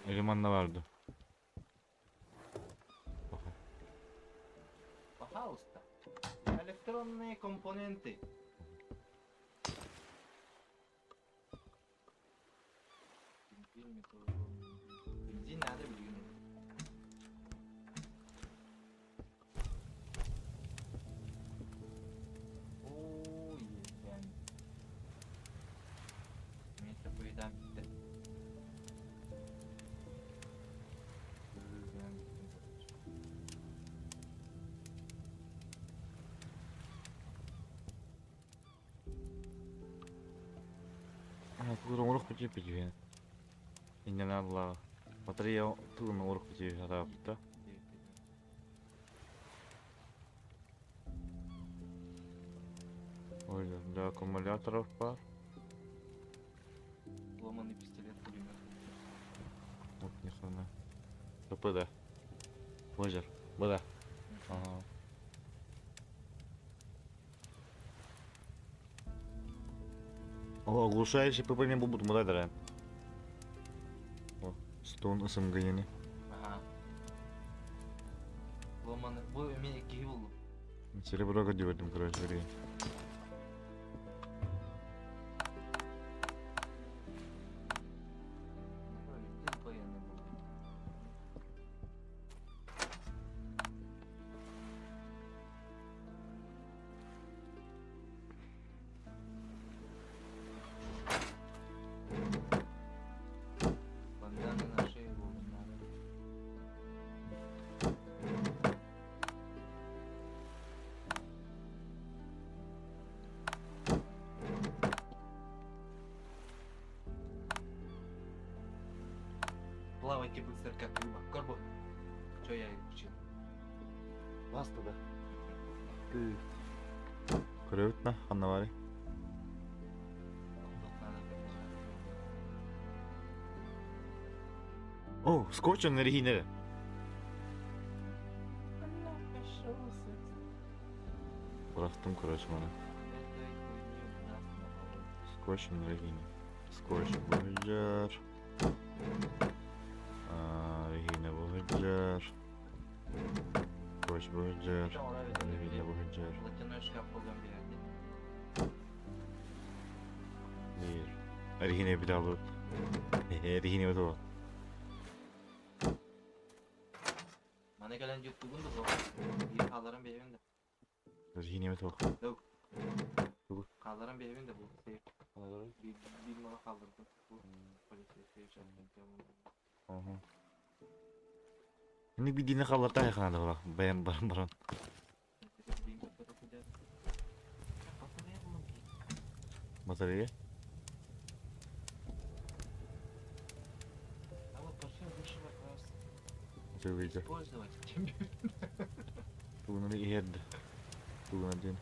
Элеманна барды. Пожалуйста. Электронные компоненты. Бензин надо билигин. Ой, ен. Мен поедам битте. Тугун урух бити бити. Иннен алла. Батарея тугун урух бити хатаапта. Ой, для аккумуляторов бар. Ломаный пистолет, пулемет. Вот ни хрена. КПД. Лазер. БД. Ага. О, оглушающий ПП мен будут мудайдара. О, Стон СМГ ени. Ага. Ломаный. Бу мен киһи булдум. Серебро дивердим, короче, говоря. Военный был. Бандана на шее булдум, надо. Плавайте быстро, как рыба. Корбу. Чё я учил? Баста да. Көрөбүт на, ханна бары. Надо О, скотч он рехинere. Bıraktım короче мана. Этой хуйни у нас на полу. Скотч он рехине. Скотч буһуджар. Рехине буһуджар. Скотч буһуджар. Рехине буһуджар. Платяной шкаф булган бирде. Bir. Рехине bir алып. Рехине бит Мана кэлэн юттугун да бу. Bir хаалларан биэрэбин да. Рехине бит Хаалларан биэрэбин да бу. Сейф. Bir bir мана хааллардым. Бу полиция сейф Ага. Şimdi bir dine kalır da yakaladı bak. Ben barın barın. Батарея. А вот парфюм высшего класса. Видел. Использовать. Тугуна иһэрд. Тугуна диэн.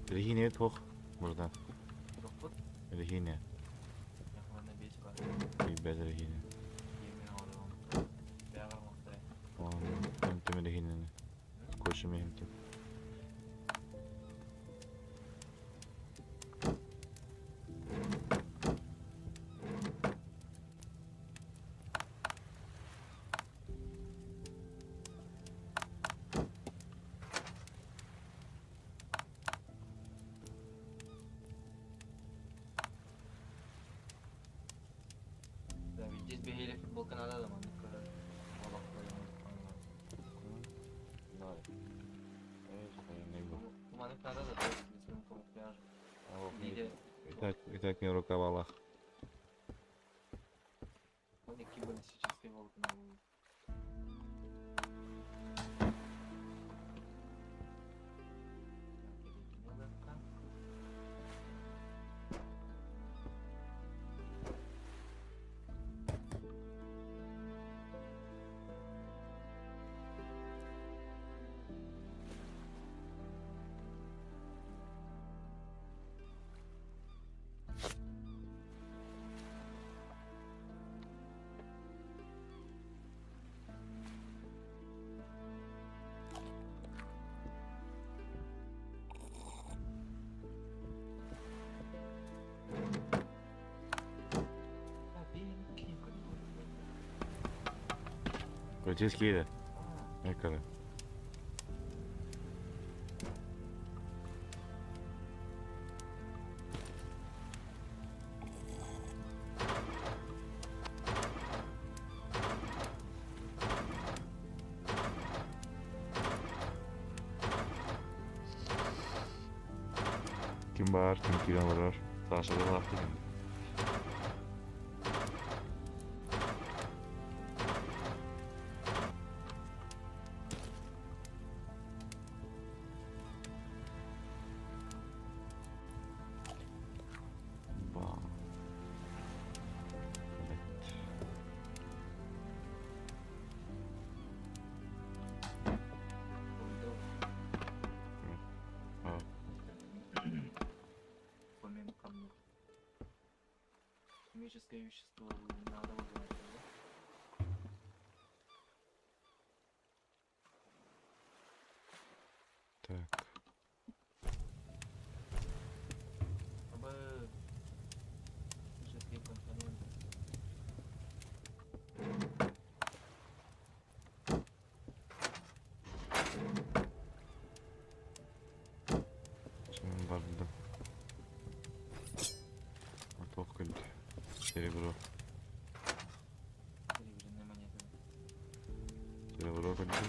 Рехине тох. Burada. Рохот. Рехине. Яхмана бес бар. Bir bez рехине. Yemin oluyorum. Бягар моктай. Онтум рехинени. Скотчем ихимтим. Маны надо да то камуфляж. Или И так не рукавалах. Он икки баллистической волокна. Полицейский да? Экара. Ким баар, ким киирэн олорор. Саша да лаахтык. Ба. Evet. Evet. Помимо камня. Химическое вещество надо вызывать, да? Так. Абы химические компоненты. Şimdi bardım. Отох Серебро. Серебряные монеты. Серебро кольцо.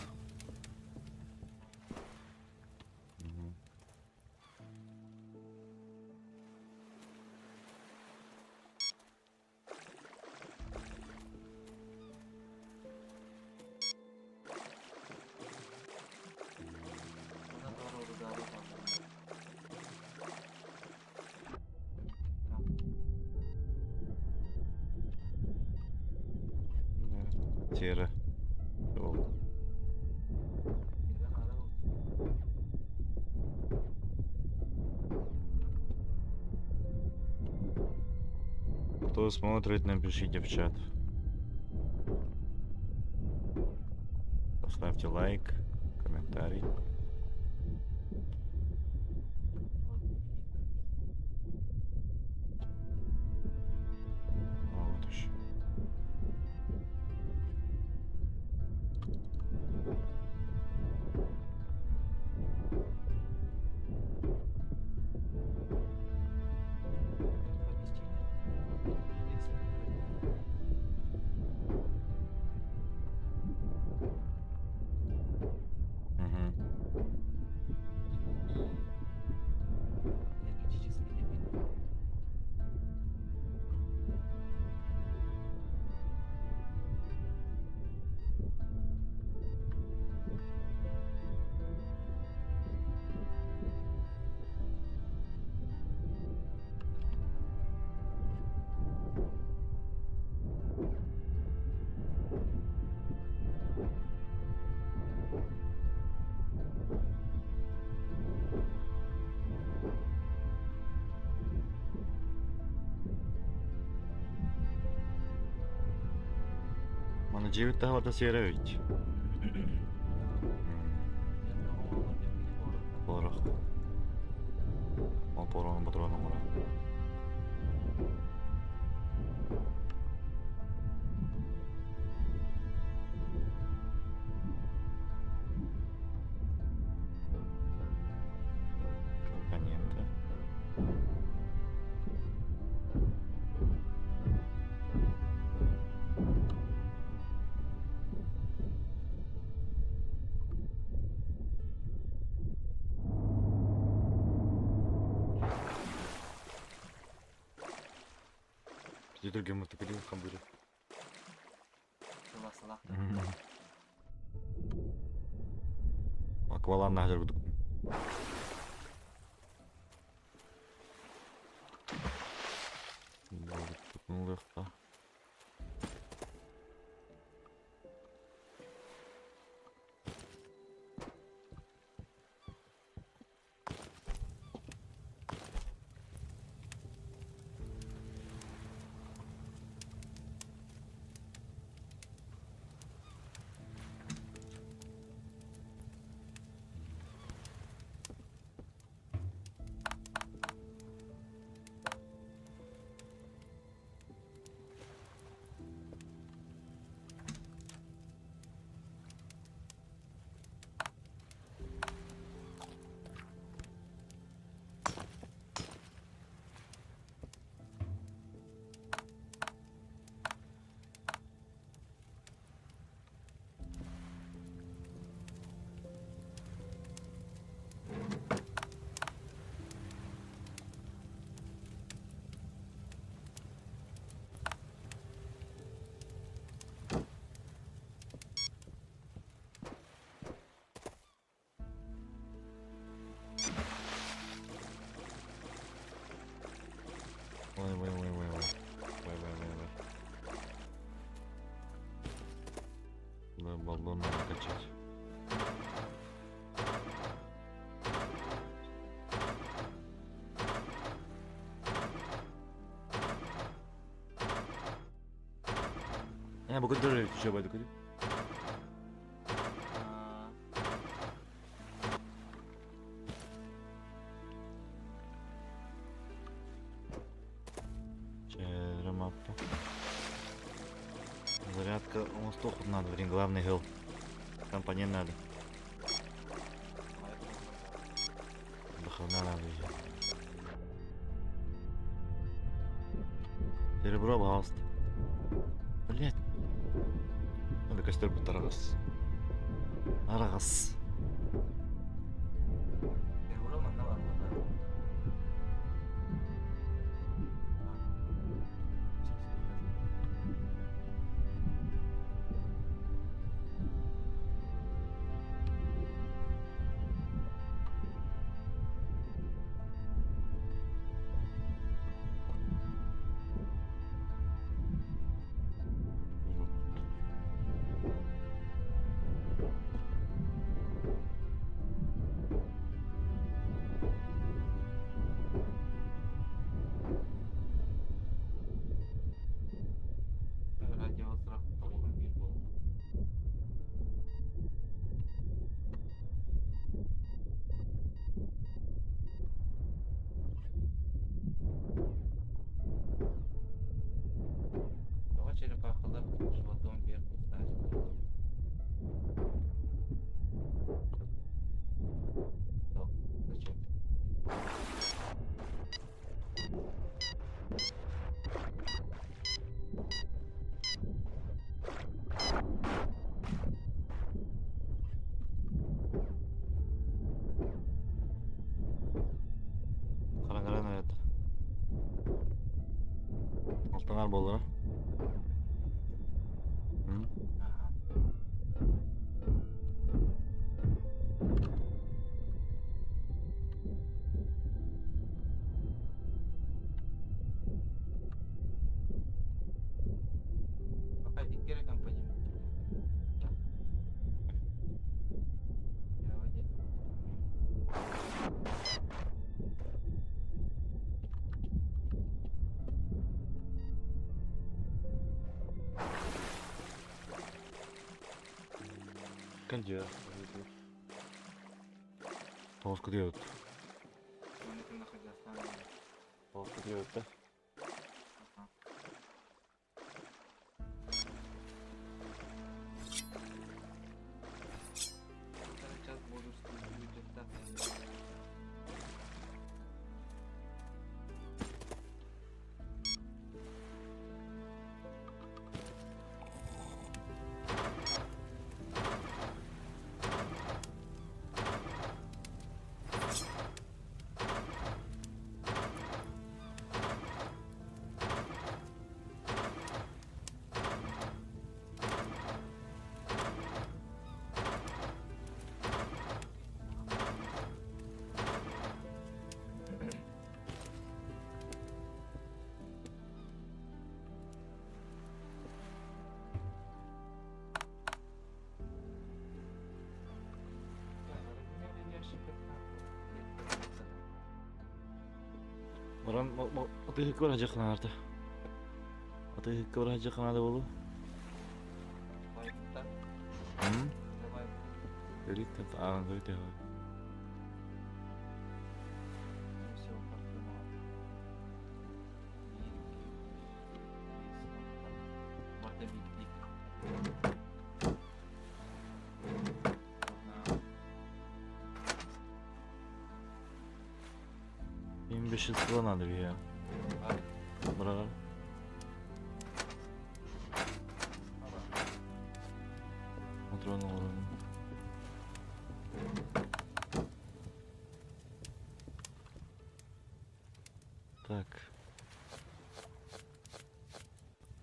Угу. Она дорога дорога. Тера. Ол. Кто смотрит, напишите в чат. Поставьте лайк, комментарий. А, вот еще. Угу. Мана 9 тахвата серович. Порох. Ол порохун патронун ура. Компоненты. Дьэ түргэн мутукулин хамбыры. Сылах сылах. Аквалан нахажар кудук. Тутнулыахта. Ой, ой, ой, ой, ой. Ой, ой, ой, ой. Да, баллон надо качать. Бу көтөр түшө байды көтөр. Маппа. Зарядка оҥостуохпут надо, блин, главный гыл. Компонент надо. Дохрена надо еще. Серебро, пожалуйста. Блять. Надо костер будет арагас. Арагас. Животом вверх ставить. Стоп. Зачем? Караңгыран это. Алтынар болар. Ага. Пока икки компания. Да. Я воде. Кальдия. Тоғыз делают. Оны кім находился? Тоғыз делают, да? Ага. Сейчас буду будет. Баран атыыһыкка бара сылдьыаххын Атыыһыкка бара сылдьыаххын наада буолуо. Байбыттар. Өрүттэн ааҕан көрүтэ. 1500 сыла надо бия. Быраҕар. Патрон оҥорон. Так.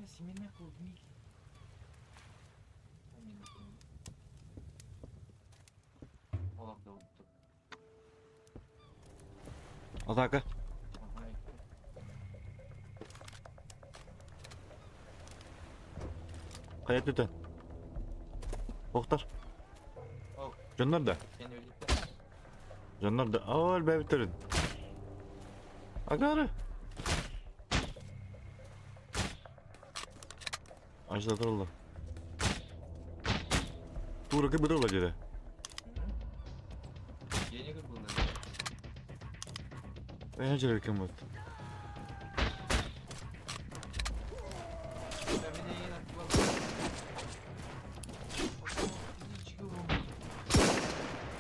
Семена клубники. Атака. Хайа түтэ. Охтар. Дьоннор да. Дьоннор да. Оо, элбээбиттэрин. Агары. Ажда тураллар. Тура кыбытылла деді. Денег было. Я жерге кем болды.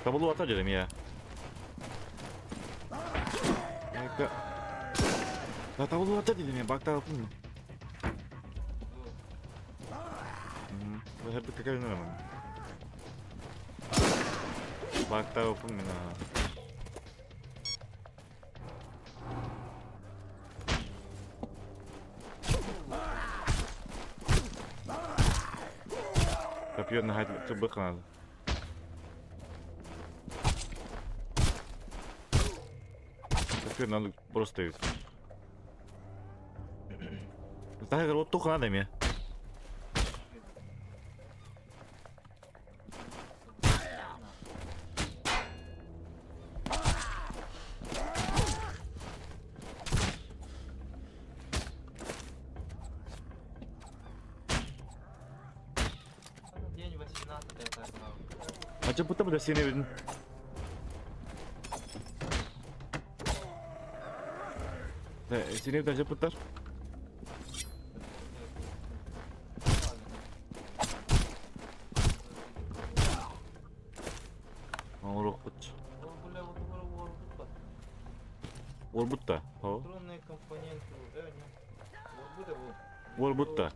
Табылып ата дедим я. Да табылып ата дедим я, бакталыппын. Бу какая нормально. Бакталыппын мен. Копье нахать кыбых надо. Копье надо просто. Тагыр оттух надо мне. День 18 так. А че будто бы до сене видно. Да, сене даже путар. Орбутта. Электронные компоненты. Орбутта.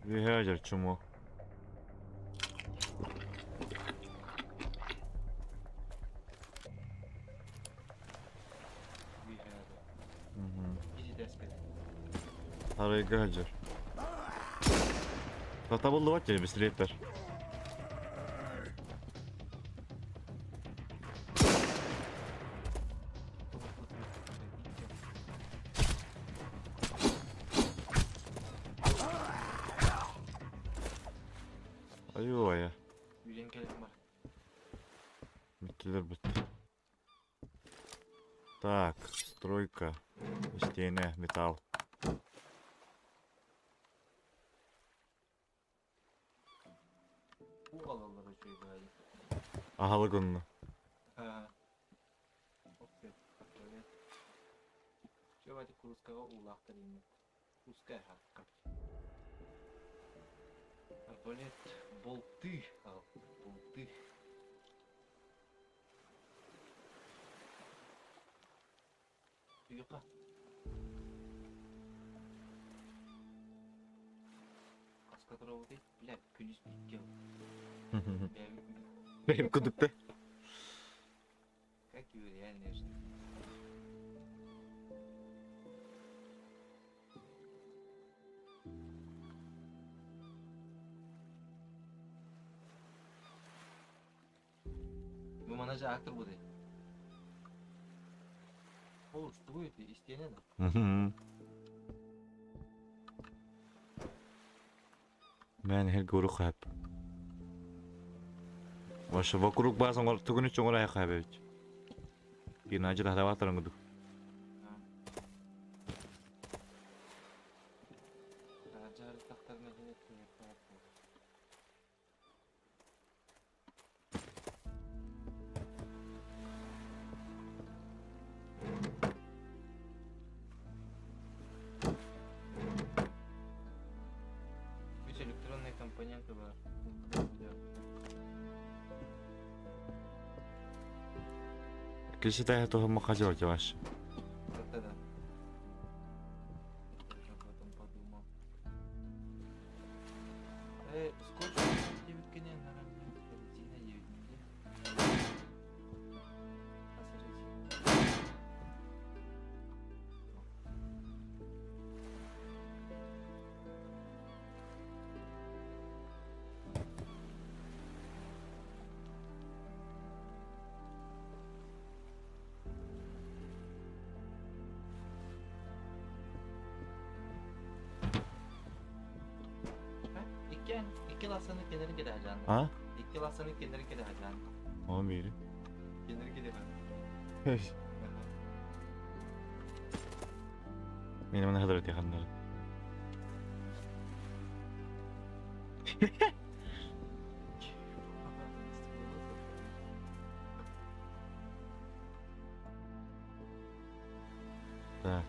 Выхажер чмо. Арайга хаджар. Табыллыбат дьэ бистилиэттэр. Айуу-айа. Үйрен келем бар. Бүттүлэр бүттү. Так, стройка. Стене, металл. Уу алаллар үчүгэй баҕайы. Аһалык онно. Окей, привет. Чё, Вадик, курускаҕа уулаахтар иҥмит. Курускай аһа, короче. Арбалет, болты, ал, болты. Уйука. Хас которого ты, блядь, күнүс биккел. Бэйм кудукта. Как и в реальной жизни. Бу манна же актор буде. О, что это? Истина, да? Мэн эһэргэ урух хап. Вообще вокруг база оҥор тугун үчүн оҥор айах эбит. Геннадий тахтабаттарын курдук. Үс электроннай компоненты бар. Киситай туһумма хажор жаваш. Вот это. Я тоже об этом подумал. Скотч девяткине, наверное, резина девятки. А резина. Икки, икки ласаны кенeri кede hacan. А? Икки ласаны кенери кede hacan. Он бири. Кенери кede Мени мана хадыр тиханнар. Так.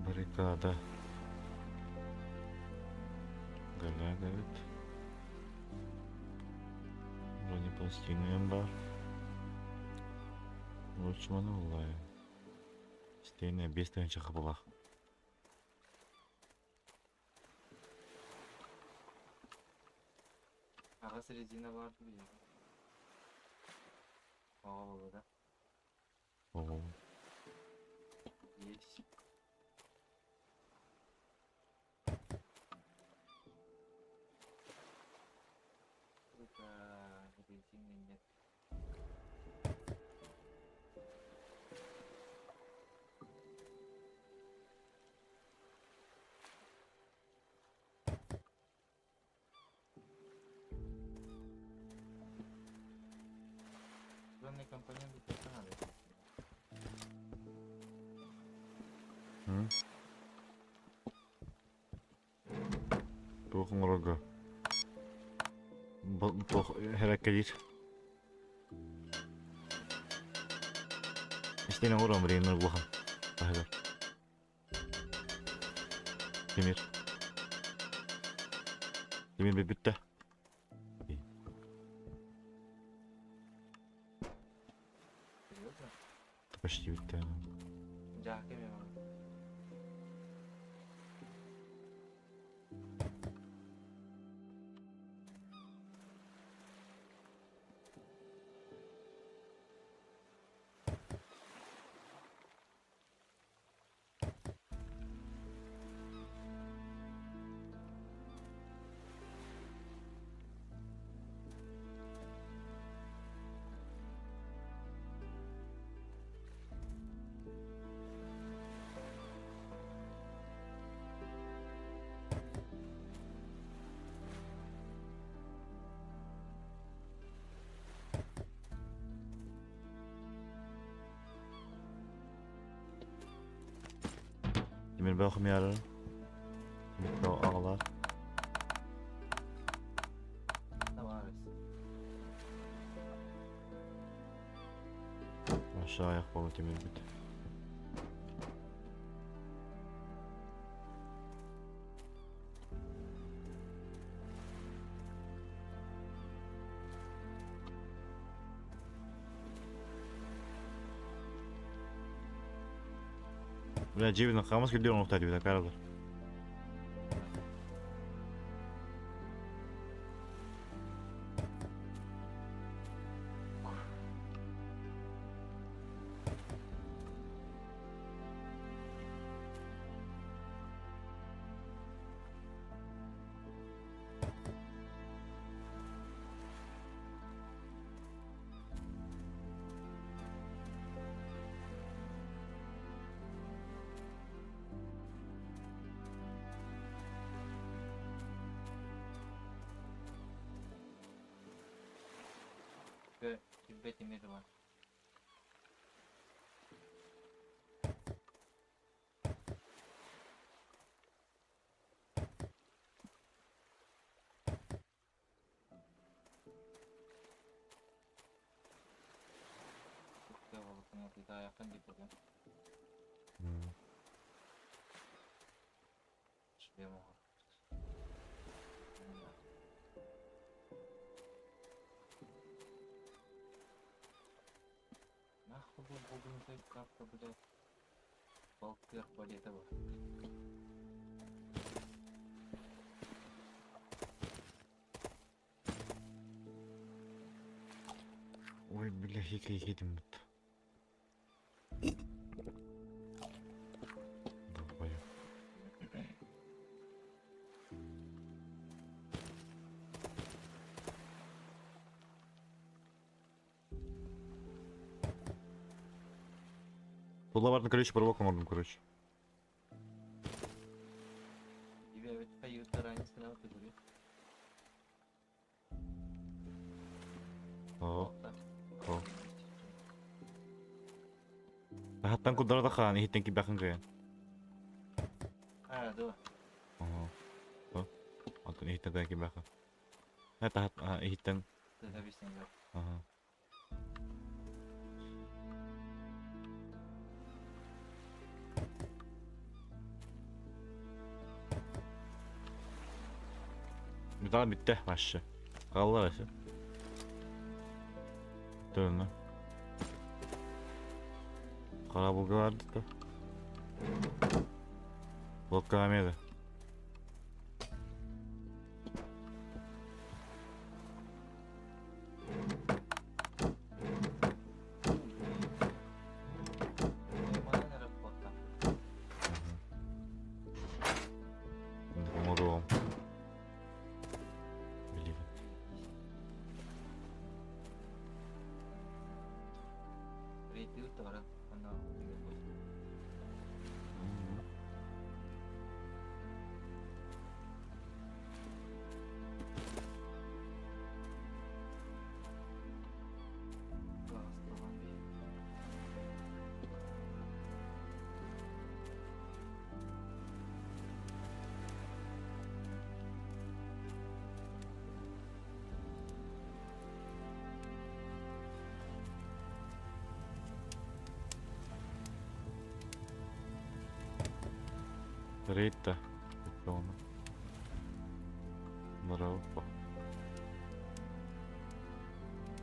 Баррикада. Галягает. Бронепластина бар. Лучше маны улай. Стейне 5 тыһынча хабылах. Аҕас резина бар дуу. О, да. О, Есть. Тут резины нет. Электронные компоненты только надо. М? Туох оҥорорго. Туох хэраккэлиир. Истин оҥором рейнер улахан. Таһыгар. Тимир. Тимир бүттэ. Серьезно? Почти бүттэ. Жаке мен бар. Тимир бөх миарар. Тимир аҕалар. Tamam. Aşağı ayak bolu тимир бүт. Бля, жебинен камаз кирдер оңуктайт бит каралар. Ирбэт тимир баар. Ой, бля, хикай-хитим. Долбоёб. Тула бардым, короче, проволоку мордом, короче. О, о. Хаттан кудара да хаан, иһиттен кибэхин кыйан. А, да. Ого. О. Антон иһиттен кыйан кибэхин. Это иһиттен. Ага. Daha bitti başı. Kaldı başı. Dönme. Kara bulgu vardı da. Blok yedi. Оҥоруом. Билигин. Riittää. Tuonne. Bravo.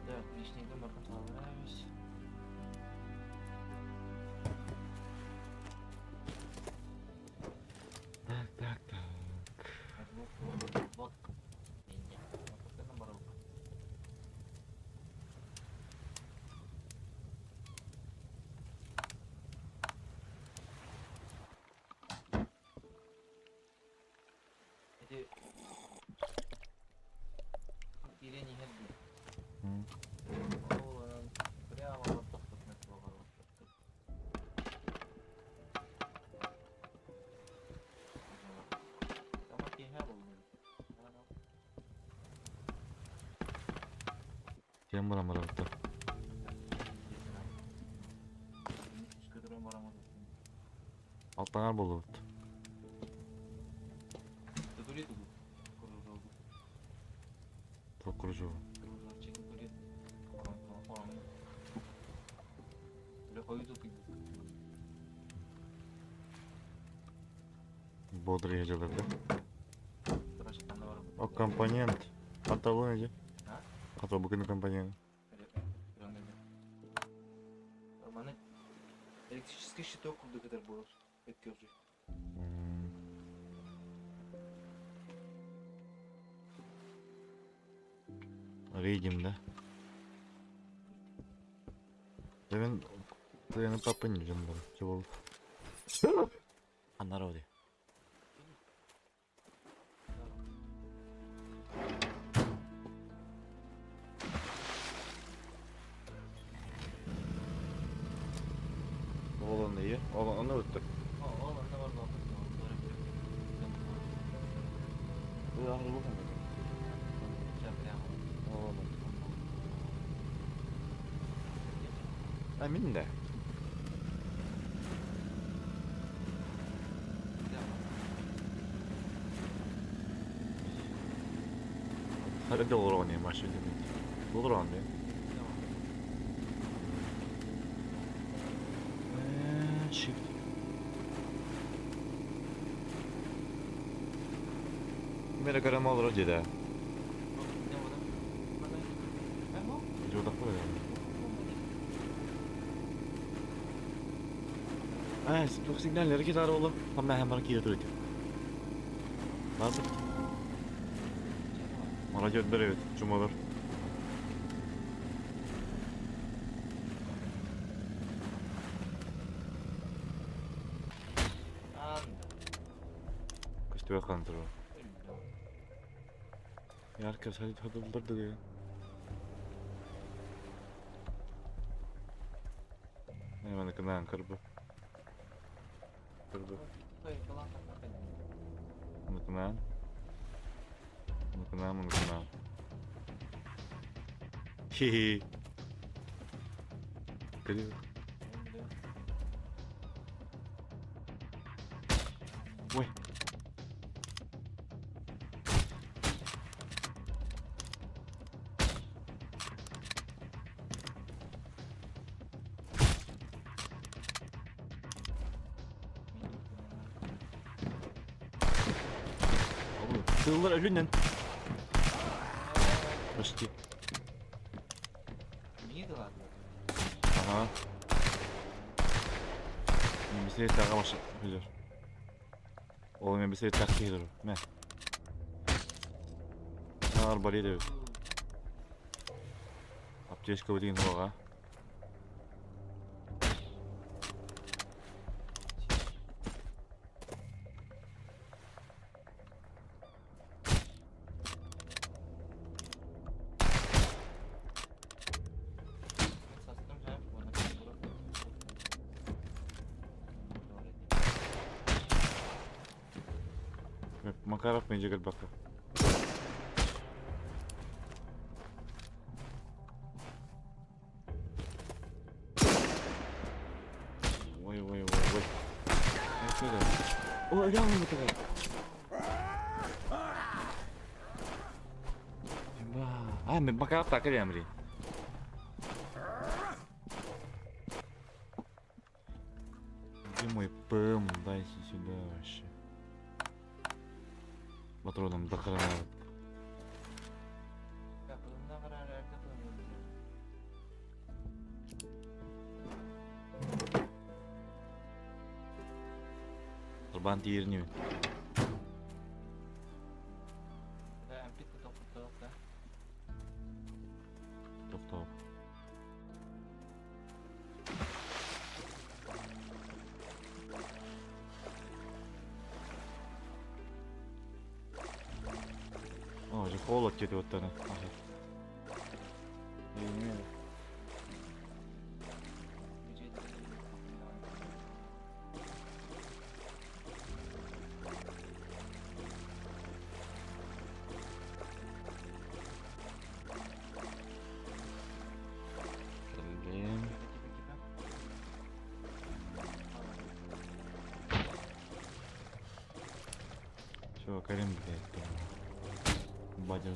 Так, лишний гумор понравился. Так, так, так. Вот. Не-не. Вот это наоборот. Эти Ирени Хедби. Ол прямо вот тохтотно Кем баран барабыта? Алтаңар болубут. Токуржу. Бодрый жылыр да? О компонент. Аталын эже. Ата бүгүнү компонент. Электрический щиток курдук этер буолар. Өткөрү. Рейдим, да? Да мен мен папа не жем бар. Че болду? Аннара оди. Оолан ие. Оолан аны өттүк. Оолан. А мин да. Хара олороҕун машина Олороҕун дии. Shift. Ким эрэ көрөн олорор дьиэ да. Аа, туох сигналлары китаары буолла? Ханна аһан баран киирэ турар Бардык. Мародердар эбит, чумалар. Көстүбэт хаан турар. Ярко садылдар да Маны кынаан кырбы. Кырбы. Маны кынаан. Маны кынаан, маны кынаан. Хи-хи. Кыры. Ой. Тыллар өлүнэн. Почти. Ага. Бисер таға башы билер. Ол мен бисер так кейдір. Мә. Арбалет эбит. Аптечка деген суоҕа. Макаров мэлдьи кэлбэккэ. Ой, ой, ой, ой. О, реально такая. А, мен Макаров так или Где мой ПМ? Дайте сюда вообще. Патроном до хрена. Турбан тиирнибин. Тохтоо. О, же холод диэти оттону. Блин. Все, Карим, блядь, там. Батя,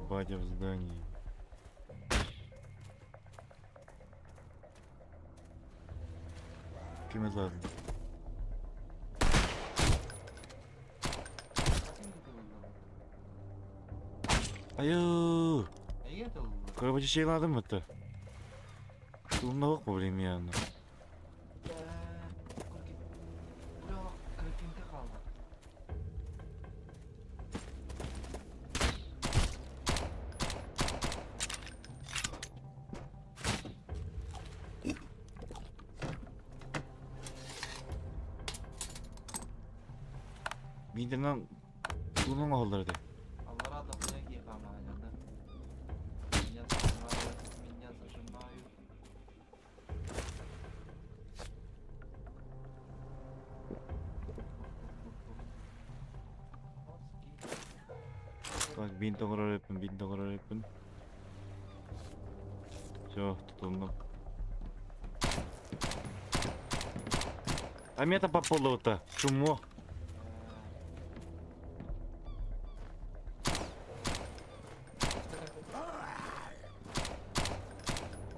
батя в здании. Ким ладно. Айыы! Короче, şeyладым бітті. Тулунна время. Биирдэнэн тулунан оһоллор этэ. Так, бинт оҥорор эппин, бинт оҥорор эппин. Все, тутуннум. А мета попало-то. Чумо.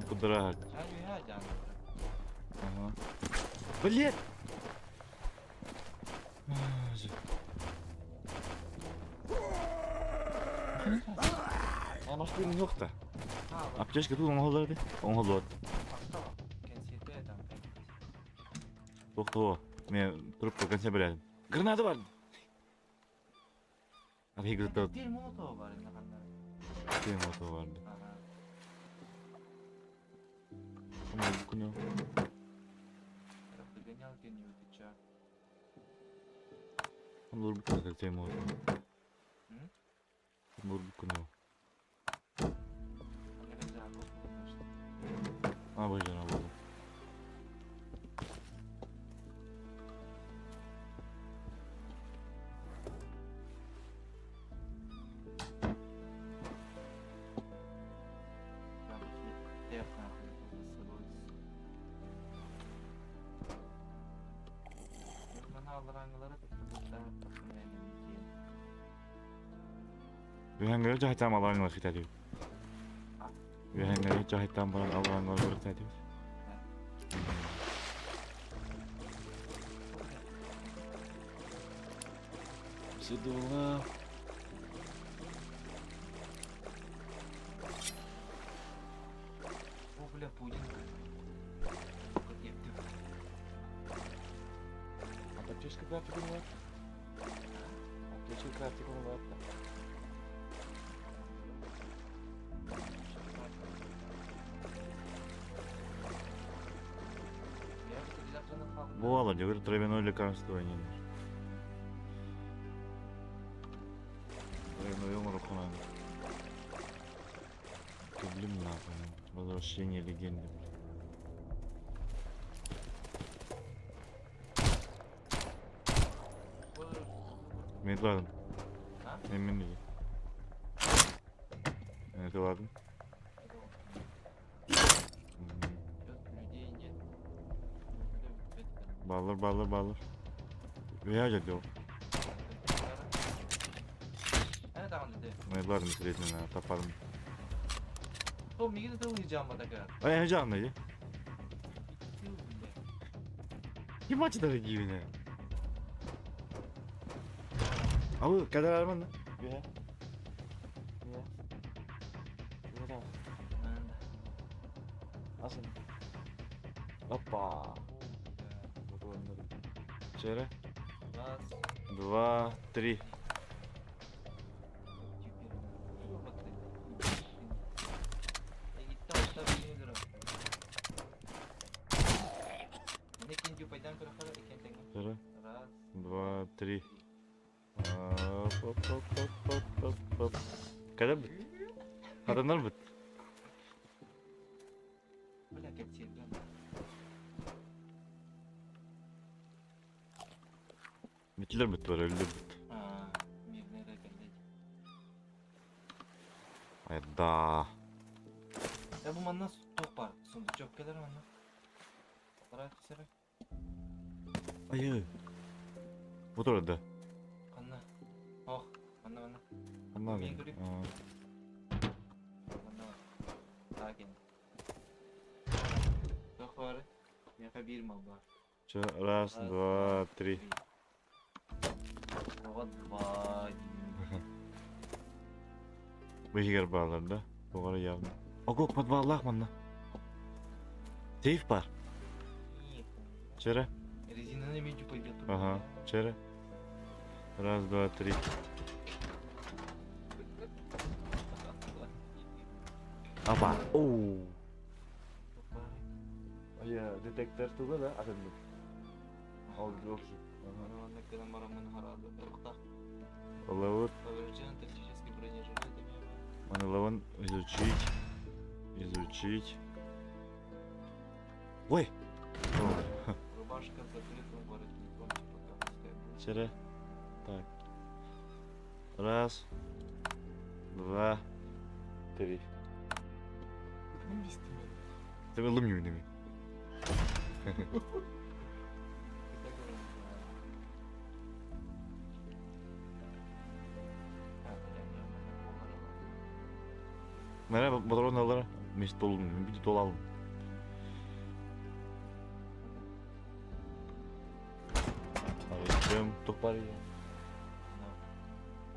Кудрат. Ага. Блин! Анашты нохта. Аптечка тут оҥоһуллар Оҥоһуллуот. Туох-туох. Мен трубка конце билэрим. Граната бар! Архиграта. Коктейль Молотова бар инде ханна. Коктейль Молотова бар. Күнү. Догонялки не утеча. Он коктейль Молотова. Күнү. А, бажана болду. Үһэҥҥэ дьаһайтаан алаҥҥа хитэтибит. Үһэҥҥэ дьаһайтаан баран алаҥҥа хитэтибит. Сидула. О, бля, пудинг. Аптечка график var. Аптечка график var. Бывало, говорит, травяное лекарство не нужно. Травяной юмор уханан. Блин, нахуй. Возвращение легенды. Мен ладно. Мен мен Это ладно. Людей нет. Баллар, баллар, баллар. Veya geliyor. Evet Мен ладно, средний тапарым. То мигде ты уезжал, Ай, heyecanlı. Kim açtı gibi Abi kadar arman da. Gühe. Gühe. Gühe. Asıl. Опа. Четыре. Два, три. Четыре. Два, три. Оп, оп, оп, оп, оп, оп. Когда бит? Адамдар бит. Бля, капсиль, Метлер бит бар, өлдер бит. Айда. Я бу манна тоқ бар. Сундучок келер манна. Айы. Бу турада. Канна. Ох, манна манна. Манна. Мен көрейін. Манна. Такен. Тоқ бар. Меха бир мал бар. Че, раз, два, три. Вот два. Быһыгар баалар да. Тоҕо явно. Ого, подваллаах манна. Сейф бар. Чере. Резинаны мен пойдет. Ага, чере. Раз, два, три. Опа. Оу. Я детектор туга да, атынды. Ол жок. Ловут. Манылаван изучить. Изучить. Ой! Рубашка с закрытым воротником, типа как Чере. Так. Раз. Два. Три. Тебе лымню ними. Мара боторон аллара. Мис толун, bir tol aldım. Арыйдым, тух бар я.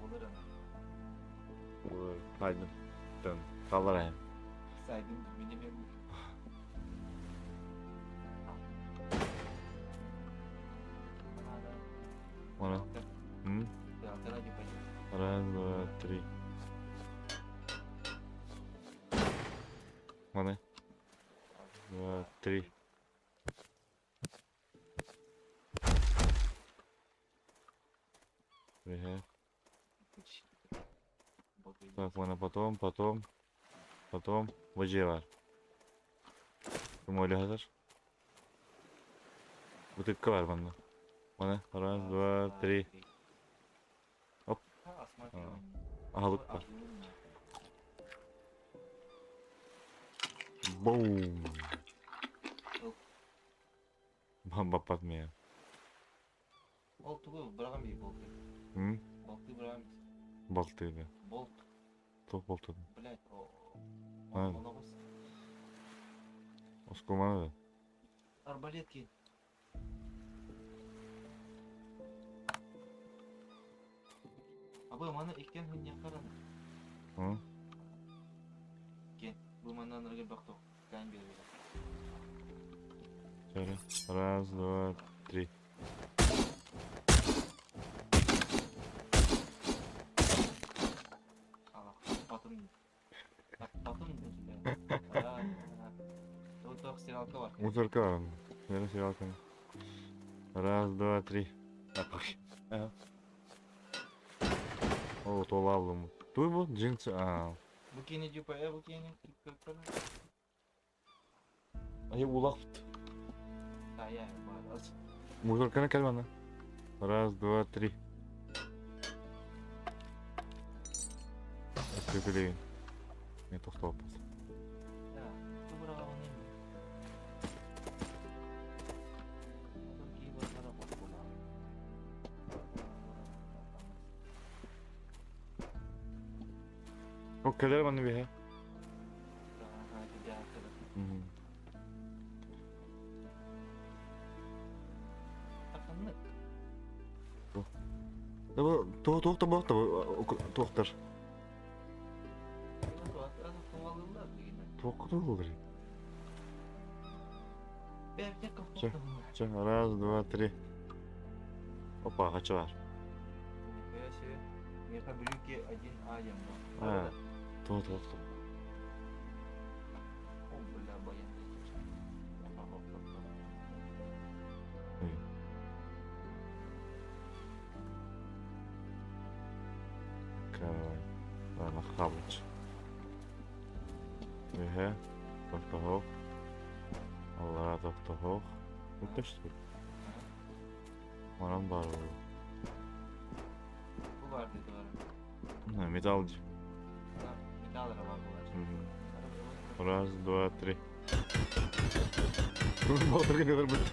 Olur ana. Сайдым. Тön. Kallar Saydım benim evim. Mana. М? Раз, два, три. Мана. Два, три. Ага. Так, мана потом, потом, потом. Быжы бар. Ким ойлоһотор? Бутылка бар манна. Мана, раз, два, три. Оп. Аһылык бар. Бум. Баппат мия. Ол тугу быраган бий болты. М? Болты быраган Балтыды. Болт. Туох болтуду? Блять, о. А. Оногус. Оскоманы да. Арбалетки. Абы маны иккен хыння караны. М? Кен. Бу манан ыргы бакто. Кан бербе. Söyle. Раз, два, три. Ала, таппатым. Таппатым Тоқ стиралка бар. Мусорка бар. Бери стиралканы. Раз, два, три. Ага. О, тола алдым. Туй бу? Джинсы. А. Бу кени дюпа, э, бу кени. Ай, улак. Тая, бар. Мусорканы кел мана. Раз, два, три. Өкпелеген. Мен тоқталып Да, ту быраға оны. О, кэлэр манна биһэ. Да бу туох да бу туохтар. Туохка туох Чэ. Чэ, раз, два, три. Опа, хачы бар. Нихуя себе. Меха брюки 1А диэн А. Туох туох туох. О, бля, баян. Короче, ладно, хавать. Эһэ, тохтоһуох. Аллара тохтоһуох. Бүттэ Манан баар буолуо. Бу бар dedi бар. Металл Металл бар булар. Раз, два, три. Болтыргын өлөр бүт.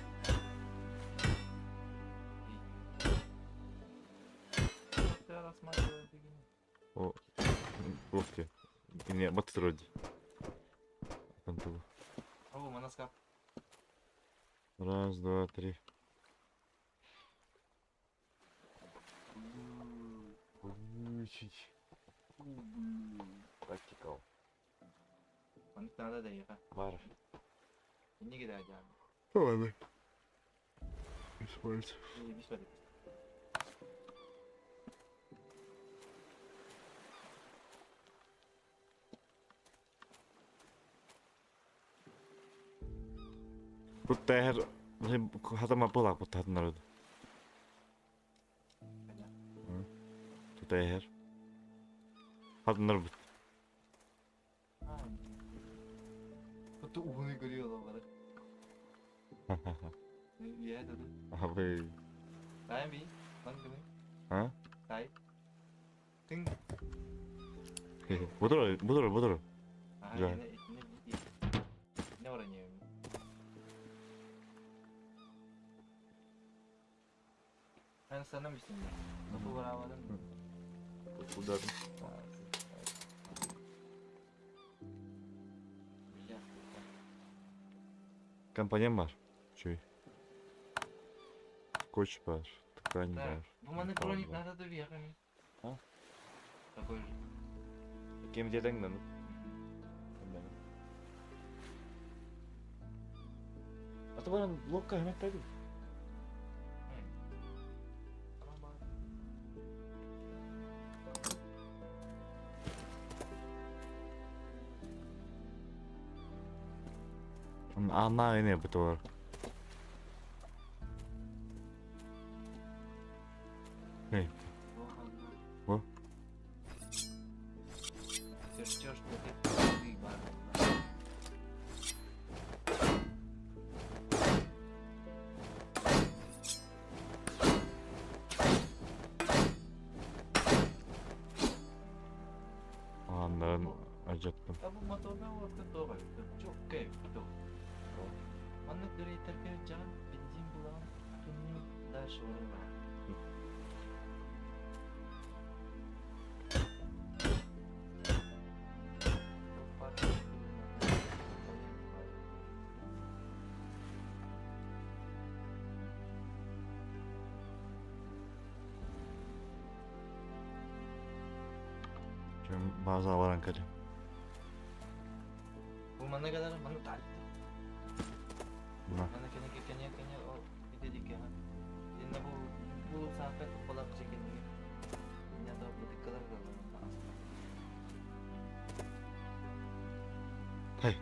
О, туох Не, бат вроде. Там тугу. О, манаскап. Раз, два, три. Практикал. Маннык надо да еха. Бар. Иннеге да жаам. Ладно. Используй. Бис бар. Тут тэхэр хатама пылак бут хатынар. Тут тэхэр. Хатынар бут. Тут угуну көрüyor бар. Я это. Абы. Тай би. Лан гыны. А? Тай. Тың. Будур, будур, будур. Ага, Да. не не не не Ben sana mı şimdi? Topu vuramadın mı? Удар. Компонент бар. Чуй. Скотч бар, ткань Так, бар. бу маннык металл броник бар. надо да биһиэхэ эмиэ. А? Такой же. Кем дедең Ата баран блокка хеметтеди. Анна эне бутор. Эй, Бу? Чертеж ты бар. Аннарын ажаттым. А бу моторна орта тоҕой. Чоккай то. Маннык дөрейтерге жан бензин булан түннү дальше олар. Şimdi bazı баран кэлэ. Бу манна кэлэр манна тальты. Мына. Манна кене кене кене о идедик ха. Инна бу бу сафет балак чекенди. Инна да бу диккалар да. Hey.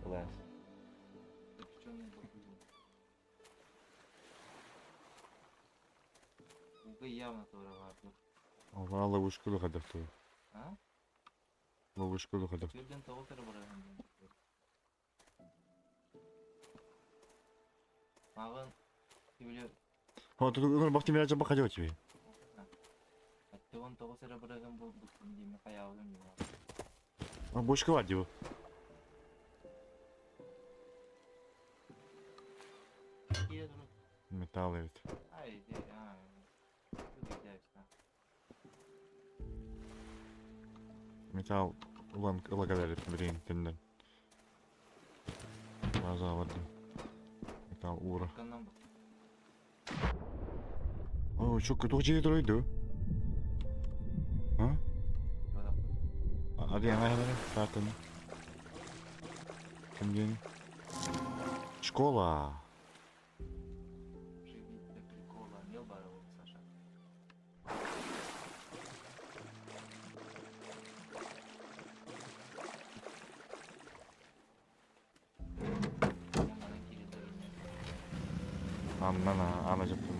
Alas. Уга явно тура бар. Ала ловушку хадахту. А? Ловушку хадахту. Түрден тоғыз тара бар. Маған кибиле О, тут ну бахти меня жаба ходил тебе. Аттыгын тоғыз тара бараган бу бу дейме каябым. А бочка var diyor. Кире durun. Металл evet. Ай, де, а. Металл улан ылагалар билин тенден. База vardı. Металл ура. Каннан бу. О, çok kötü hoca duruydu. Ha? Hadi yana yana zaten. Ким диэн? Школа. Живите прикола, мел бар ол, Саша. Ямана кире durun. Аннан ана жаптым.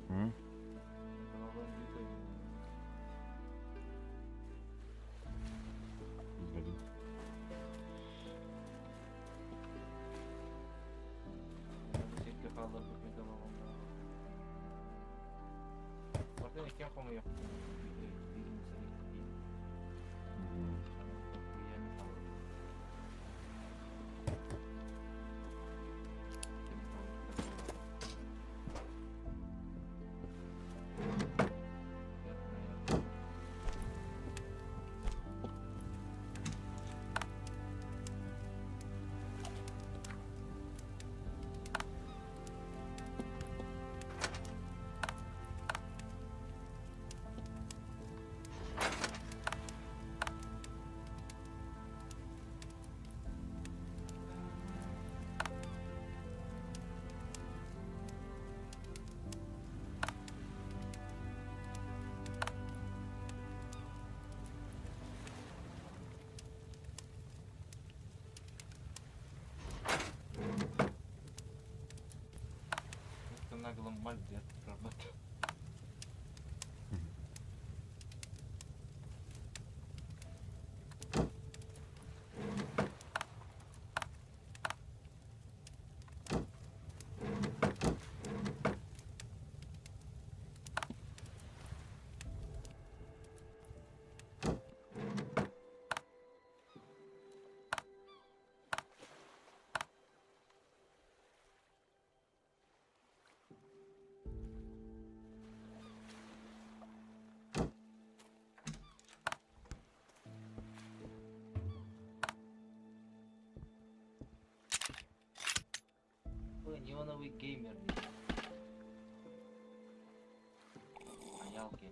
Hı? Bilmedim. Hı. Наглым мольберт работал. Ой, неоновый геймер. Аялки.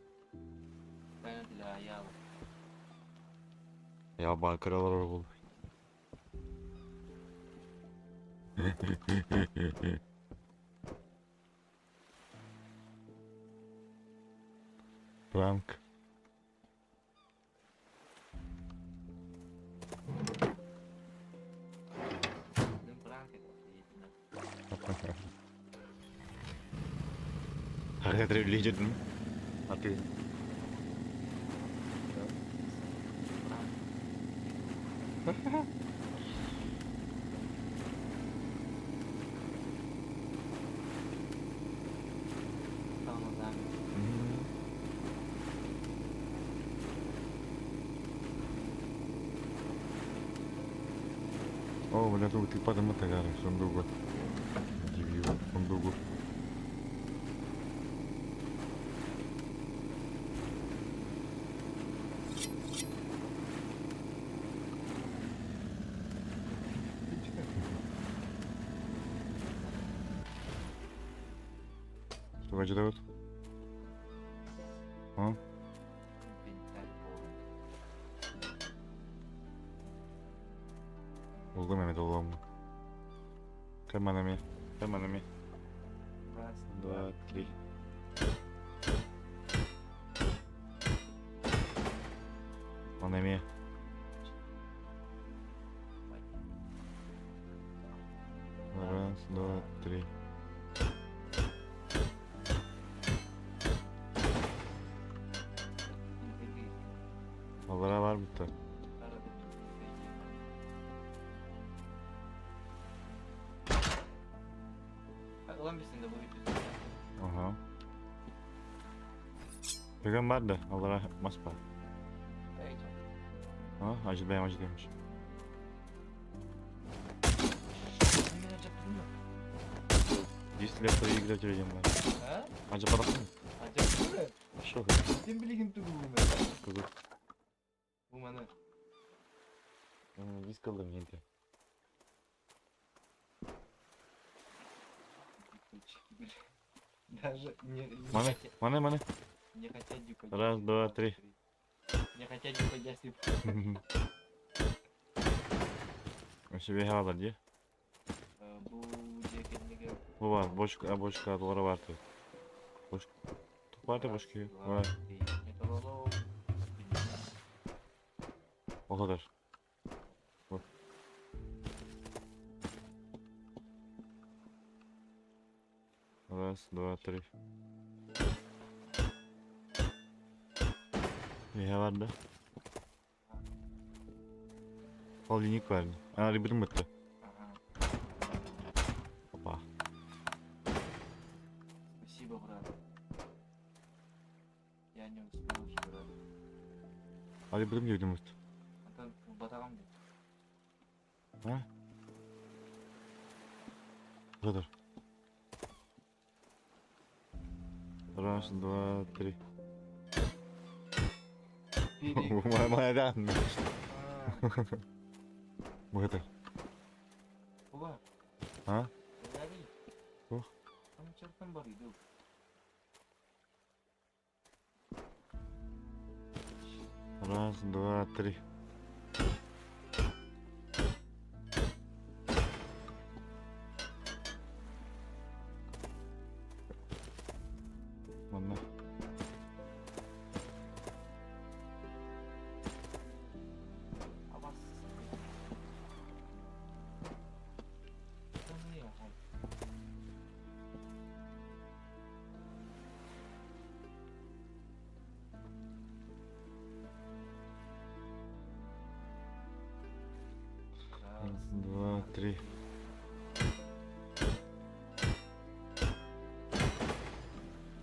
Правильно для Аялы. Я баар көрө олорор буолуо. Пранк. Ну, пранк это охуительно. Характеры лидердин. А ты? Пранк. Там нами. О, бля, тут ты потом это гара, сундук. Дебил, сундук. Что дают? А? Инвентарь полный. Buldum Mehmet oğlum. Kırma nemi. Kırma nemi. Раз, Два, три. Он эми. Раз, два, три. Onlara var mı? Ылан билсин да бу бүтүн. Ага. Бүгін бар да, олара мас бар. А, acı beyim acı demiş. Дисплей играть людям бар. А? Acı барақсың? Ажап Шо? Сен билигин тугу бу мен. Кызы. Бу маны. Диск алдым енді. Даже не Маны, маны, маны. Не хотят дюка. Раз, два, три. Не хотят дюка ясип. Вообще бега бар дии. Бу жекенниге. Бу бар, бочка, бочка долара бар ты. Бош. Тук бар да бочка. Бар. Металлолом. O kadar. Bu. Раз, два, три. Ne var da? Холодильник var. А, ребрым это. Ага. Опа. Спасибо, брат. Я не успел уже, брат. А ребрым дедим это. Антон, батагам деп. А? O kadar. Раз, два, три. Майдан. Bu kadar. Буга. А? Тух. Там чертан бар иду. Раз, два, три. Манна. Абас.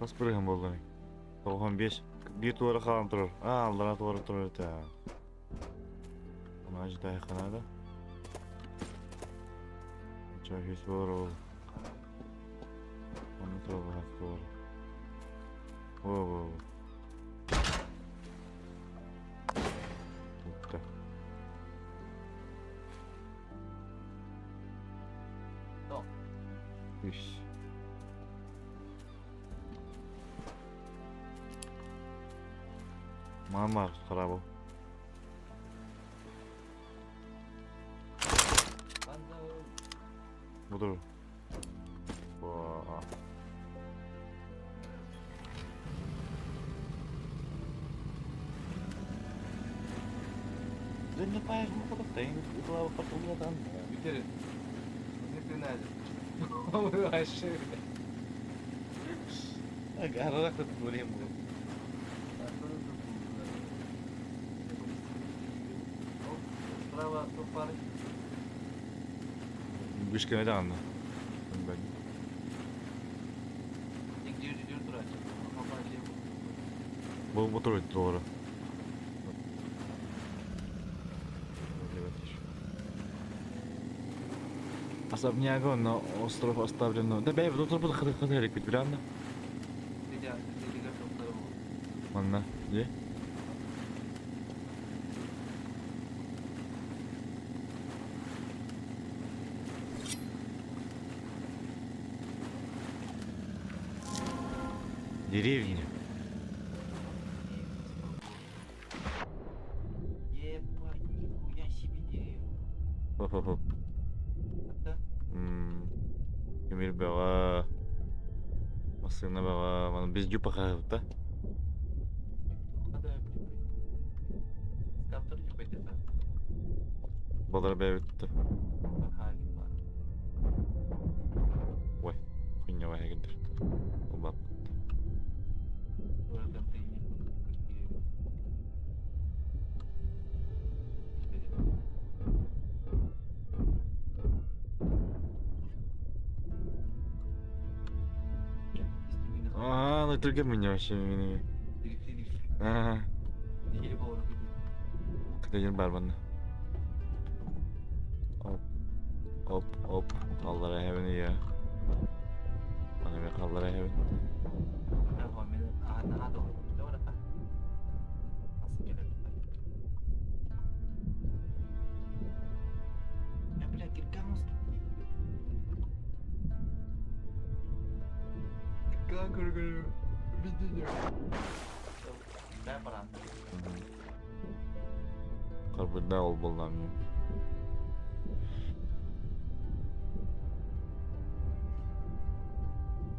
Хас бырыһын буоллуҥ? 95. Биир туора хаалан турар. Аа, аллараа туора турар этэ. Ону ожидаехха надо. Чё, үс буолар ол. Ону туора туора. Во-во-во. Тутта. Үс. Мама харабыл. Budur. Да не паешь, ну куда ты, голова потом там. Бүтэр. Не Вообще. Арарак да көрем бұл. Справа топары. Вышка не. Бұл мотор doğru. Особняк на остров оставлено. Да бей, тут тут хаты хаты бит bilanda. Манна, где? Деревня. Ебать, нихуя себе деревня. Хо-хо-хо. Кемир баға. Масына баға. Мана biz жупа да? Балдар бәбітті. Ой, хуйня вай эгендер. Оба. А, ну только меня вообще мини. А, Кыдайын бар банда. Оп. Оп, оп. Қалдыра хэбин я. Мана мен қалдыра хэбин. Карбыда ол болдам мен.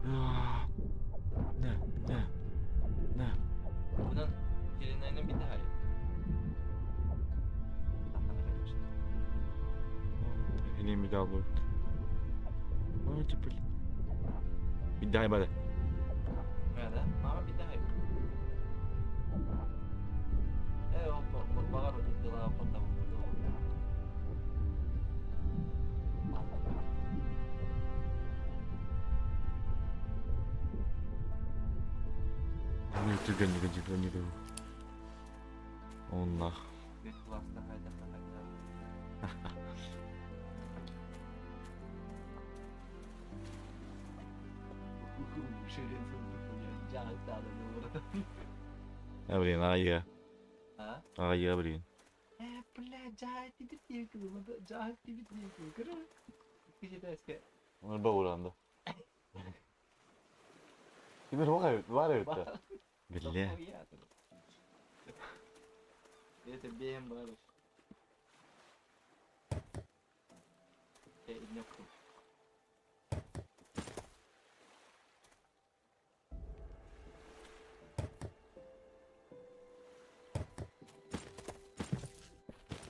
На, на, на. Bunun gelinlerinin bir daha. Elimi bir daha vurdu. Bir daha bari. Nerede? Ama bir daha. O bağır o patlamı. Не түрген не не не Оннах. А блин, а я. А? А я, блин. Бля, Жа. Оны бауранды. Кимер var var evet. Бля. Это бем бар.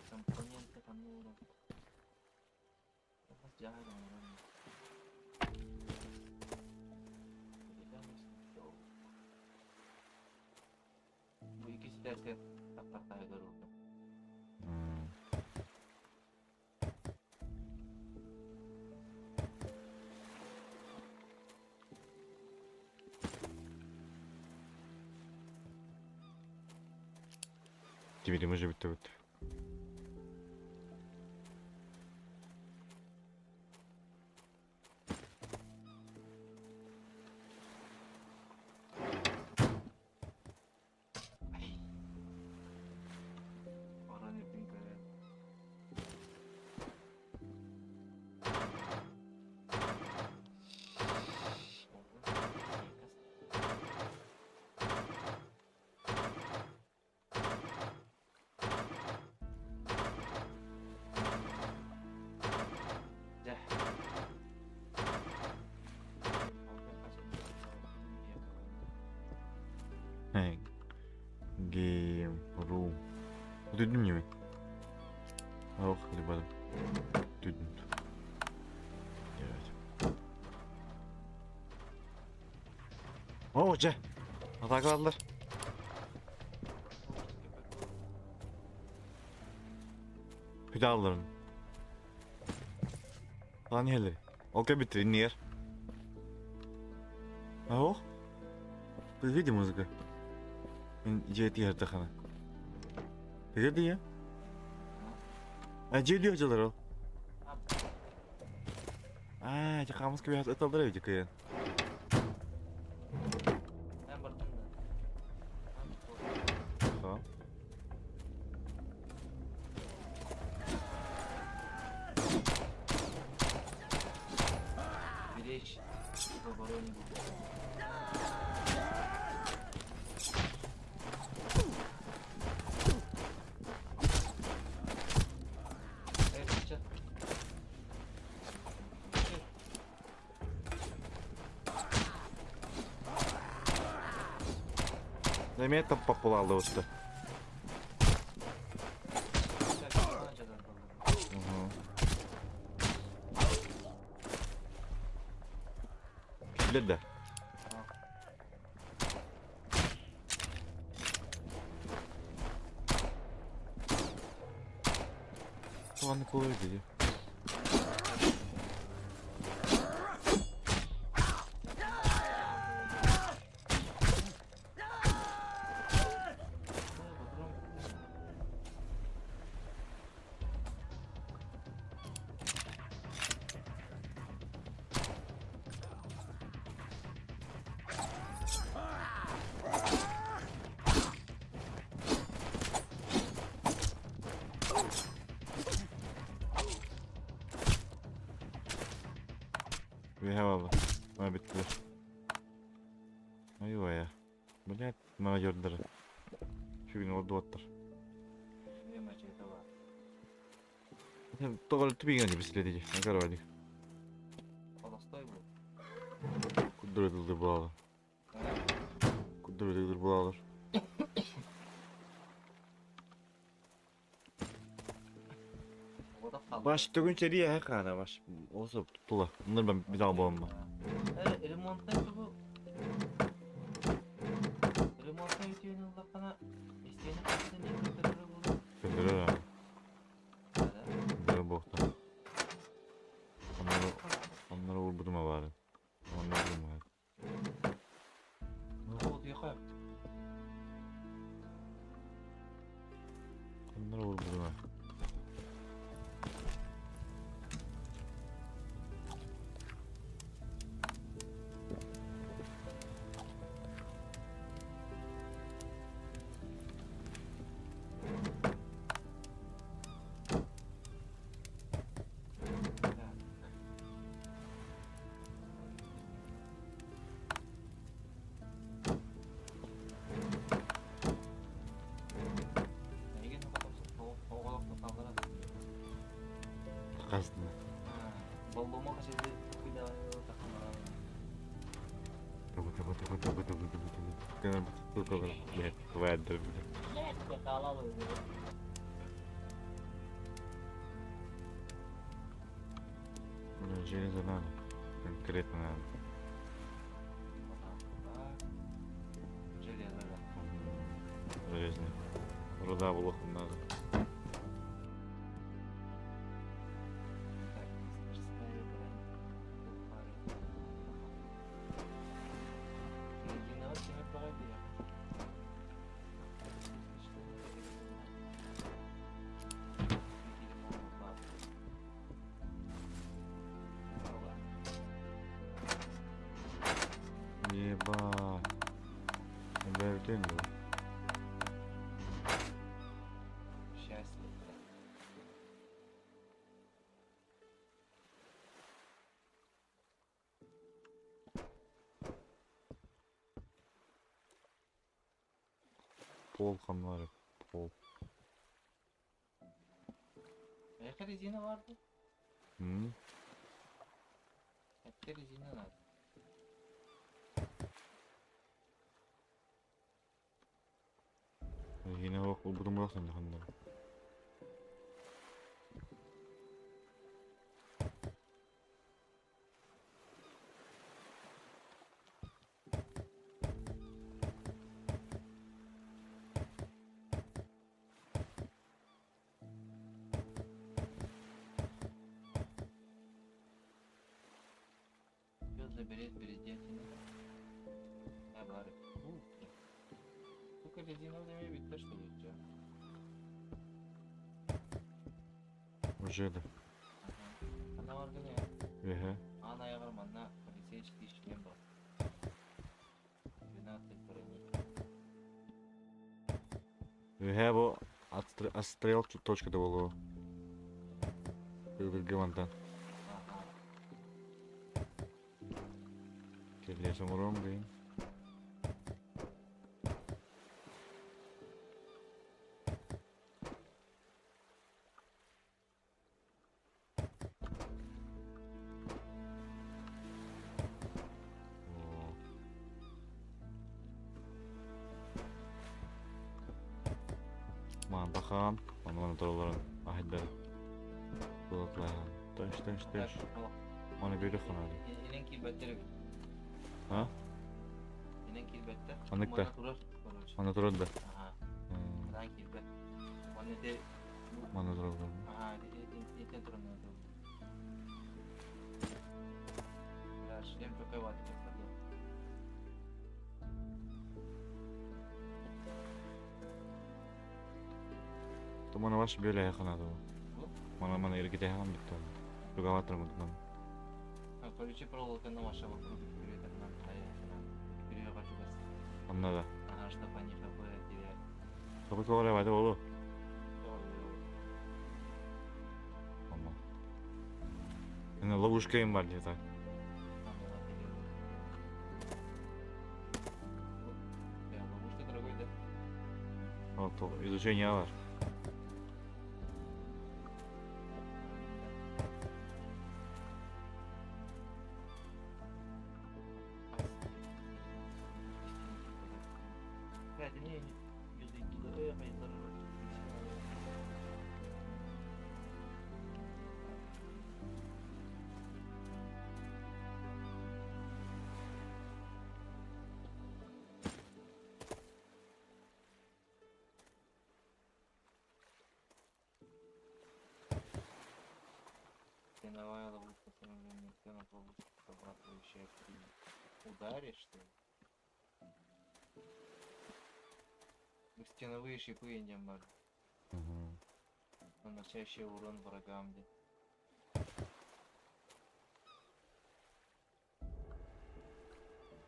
Компоненты канура. Бу икки ситээскэ таптартайгар урдум. Тимирим уже бүттүбүт. Орон үрдүн көрөөт. Дьэ. Game room. Duydun mu? Oh, hadi Duydum. Evet. Oh, ce. Atakaladılar. Hüdaların. Lan yerleri. Okey bitti, yer. Oh. Види музыка. Дьиэтигэр эрдэххинэ. Тыга дии. А дьиэлии сылдьаллар ол. Аа, ити хаамыс кэбиһэ ыталлар эбит кыайан. Мен бардым да. Ха. Беречь в обороне был. Эй, сейчас. Эмиэ таппаппылааллыбытта. Киллэр да. Soğanlı kolay geliyor. Eyvallah. Bana bittiler. Айва Блять, мародердары. Чүгүн ордубаттар. Тоҕо тупиган бисиледи. Накарвали. Холостой был. Куддурдулdur булалар. Куддурдулdur булалар. Баш төгүнчери яһа кана баш. Olsa тула. Bunları ben bir daha bulamam. Ремонттай бу. Ремонттай үтүөн ыллаххана истиэнэ хастан көрдөрөр буолуо. Көндөрөр abi. Көндөрөр буохта. Onları, onları vurdurma bari. Onları vurma hadi. Ол Onları vurdurma. Хасна. Болломо хасиды куйда тахамара. Тугу тугу тугу тугу тугу тугу тугу. Кэнэ тугу блядь, твоя блядь. Блин, железо надо. Конкретно надо. Железо, да. Железно. Руда волокон надо. Так, мастерская бронь. Единого тимир погоди. Еба. Бэйбитин дуо? Счастье. Пол ханнары. Пол. Эйиэхэ резина баар дуо? М? Эттэ резина наада. Резина суох ылбытым буолуохтан ханнары. Всё заберет перед Да, бары. Сука, резиновыми битте, что ли, чё? Уже да. Ага. Ана баргын я. Эһэ. Аан айаҕар манна полицейский шлем бар. 12 брони. Эһэ бу отстрел точка да буолуо. Былыргы мантан. Ага. Кэлиэс оҥоруом дии. Оо. Маан бахан, аны маны тороллорун аһайдары. Булатлаан. Тэш тэш Так, тэш. Маны бери ханады. Инэн киирбэттэр эбит. А? Инэн киирбэттэр. Ханнык да? Манна турар, короче. Маны турар да. Ага. Анаан киирбэт. Уонна ити Маны турар. Ага, итен турар надо. Бля, шлем какой ватик. То маны ваш бөлө ханады. Бу? Маны маны иргите хан битти. Тугаватыр мутнан. А, колючая проволока на ваша вокруг периметр Переве чугас. Онно да. Ага, чтоб они хп теряли. Хапы тоҕо байды болу. Ама. Эне ловушка им бар так. Ловушка дорогой, да? О, то изучение бар. Блядь, не, Стеновая ловушка становления стенов ловушка, обрабатывающая при ударе, что ли? Ну, стеновые шипы не бар. Мгм. Наносящие урон врагам. Где.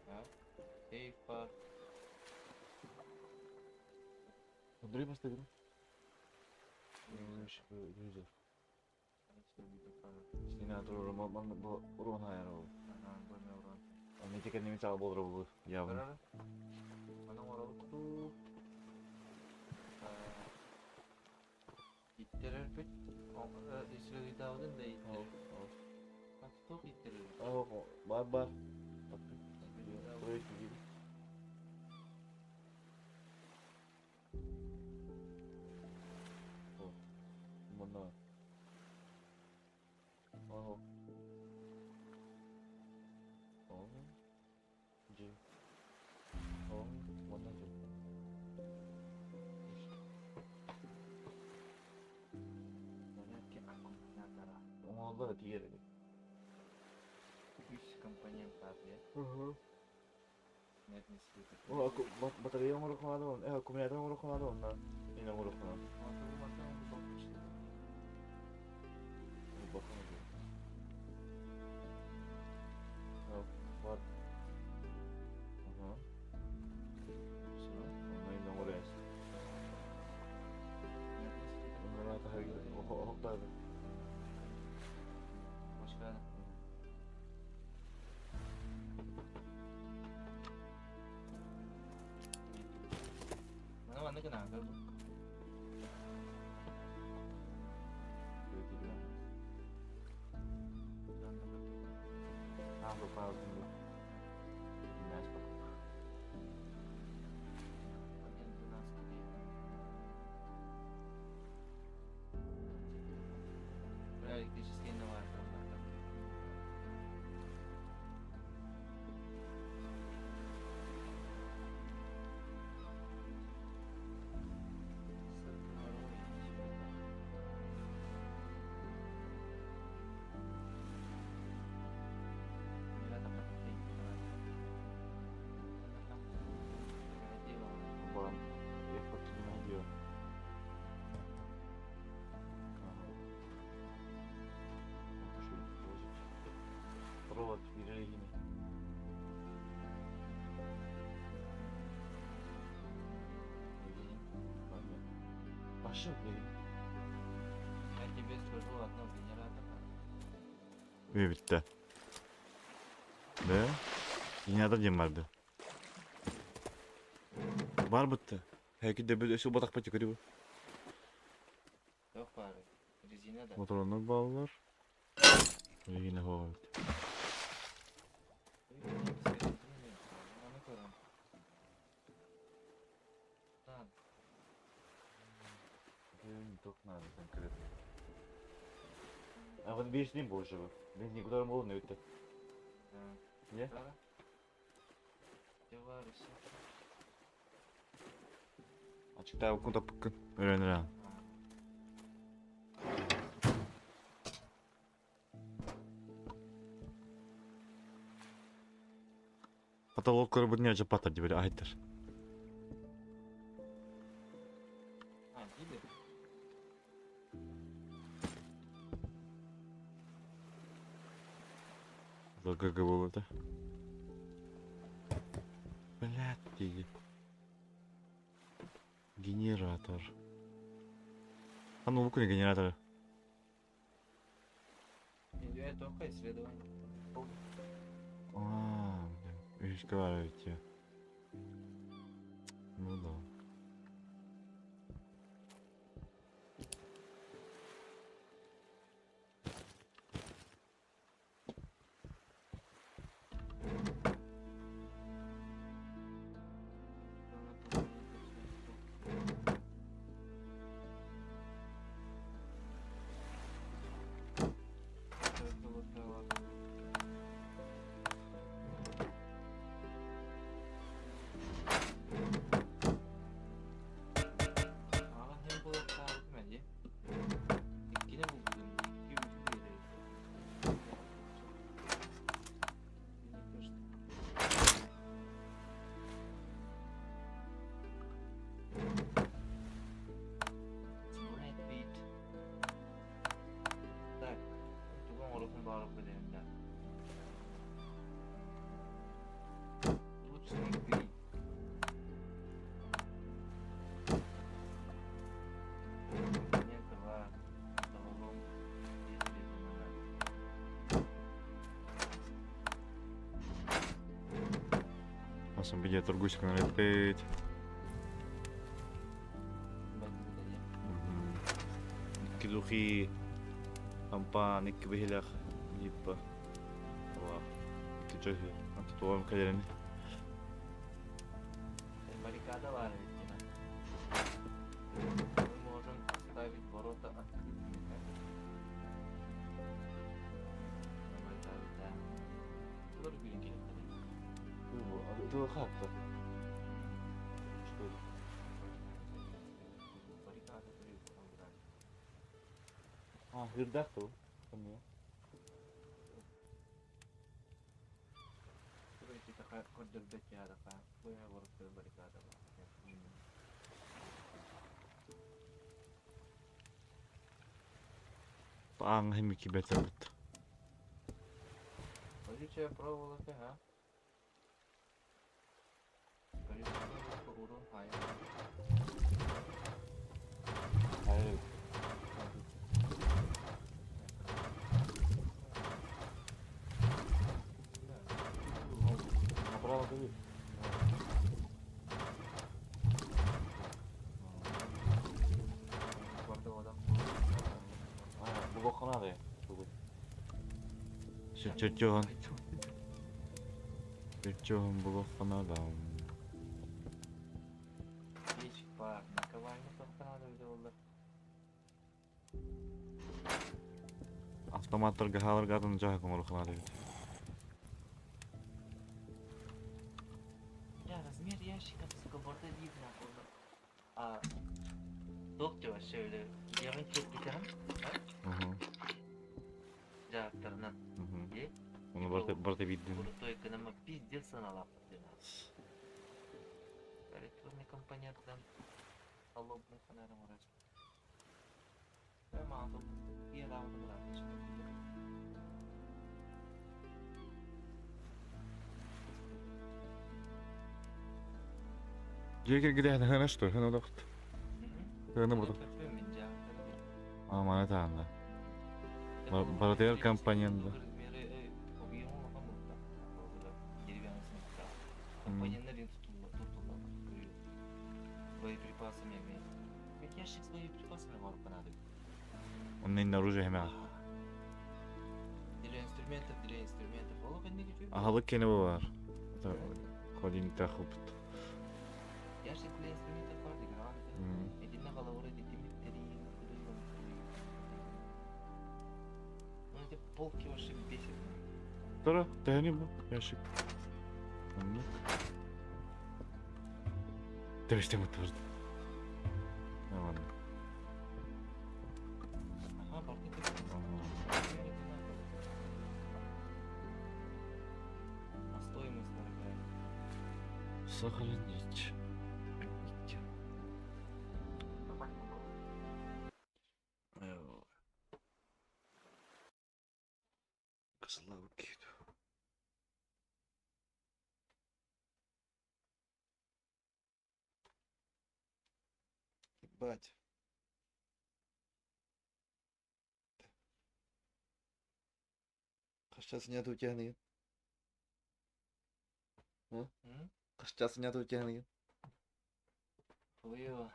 Так. Сейф бар. Андрей поставил. Юзер. Стена турар ман бу урон хайар ол. Ага, больной урон. Аны текен неме чагы болдур бу явно. Аны оралып Иттерер бит. Исрелидавдын да иттерер. Тоқ иттерер. Бар бар. Мына. Ого. О. Ж. О, мына ж. Зарядки аккумулятора. Оңоллар тиер. Үс компонент бар, иә? Нет, не светит. О, батарея оңоро канады он. Аккумулятор оңоро канады онна. Эне оңоро канады. Бакын. Бар. Ханна гынаатар бу? Электрический инноватор. Провод религийный. Пошел, блин. Я тебе скажу одно генератор. Bitti. Ne? Генератор диэн барды. Бар бытты. Хэки де өсө батақ бати көрүбү. Yok bari. Резина да. Моторонор баллар. Регина хоҕа надо конкретно. А вот видишь, не больше. Мен никуда не не өтті. Не? Ачыкта укун таппыккын. Өрөнөр. Потолок көрбүт не жапатар деп айттыр. А, диде. ГГ болду. Блядь, диги. Генератор. А ну выкури генератор. Я только исследование. А, блин, разговариваете. Ну да. Aslında bir торгуйся на 5. Килухи ампа ник бихилах ниппа. Ва. Кичохи. Антуам калерени. Баррикада бар ведь, Мы можем оставить ворота открытыми, так? Баррикада, да. Это хатта. Что это? Баррикада убрали. А, гырдах то. Понятно. Баррикада бар. Аң хемики бетер бит. Колючая проволока, а? Колючая проволока, урон хай. Hayır. Направо ты. Чөрчөһөн. Чөрчөһөн булуохха наада. Печь бар, наковальня туохха наада эбитэ буоллар. Автоматтарга хааларга атын дьаһак оҥоруохха наада эбит. Бля, размер ящика, сука, борда видно было. А туох диэ вообще өлө дьиэҕин киэргэтэҕин дьааттарынан е Оны барыта барыта биирдин. Крутой гынама пиздец сыаналаахпыт диэн. Электронный компоненттан холодный фонарь оҥорор. Дьиэ кэргитэ хана что? Хана олохт. Хана буду. А мана таанда. Барытыгар компонент. Компоненттер Боеприпасами Ведь ящик с боеприпасами вам понадобится. Он не оружие хэмэ. Для инструментов, для инструментов. Ол кэнники чуй. Аһылык кene бар. Холодильник хупт. Ящик для инструментов бар деген. Эдинне головой детимиттерин. Ну эти полки вообще бесит. Тура, тэһэни бу ящик. Оннук. Тэбистем турду. Ладно. Ага, барты А стоимость дорогая. Сохранить. Кызыллабыт Ебать. Хас чаас утяныгын? М? Хас чаас утяныгын? Хуево.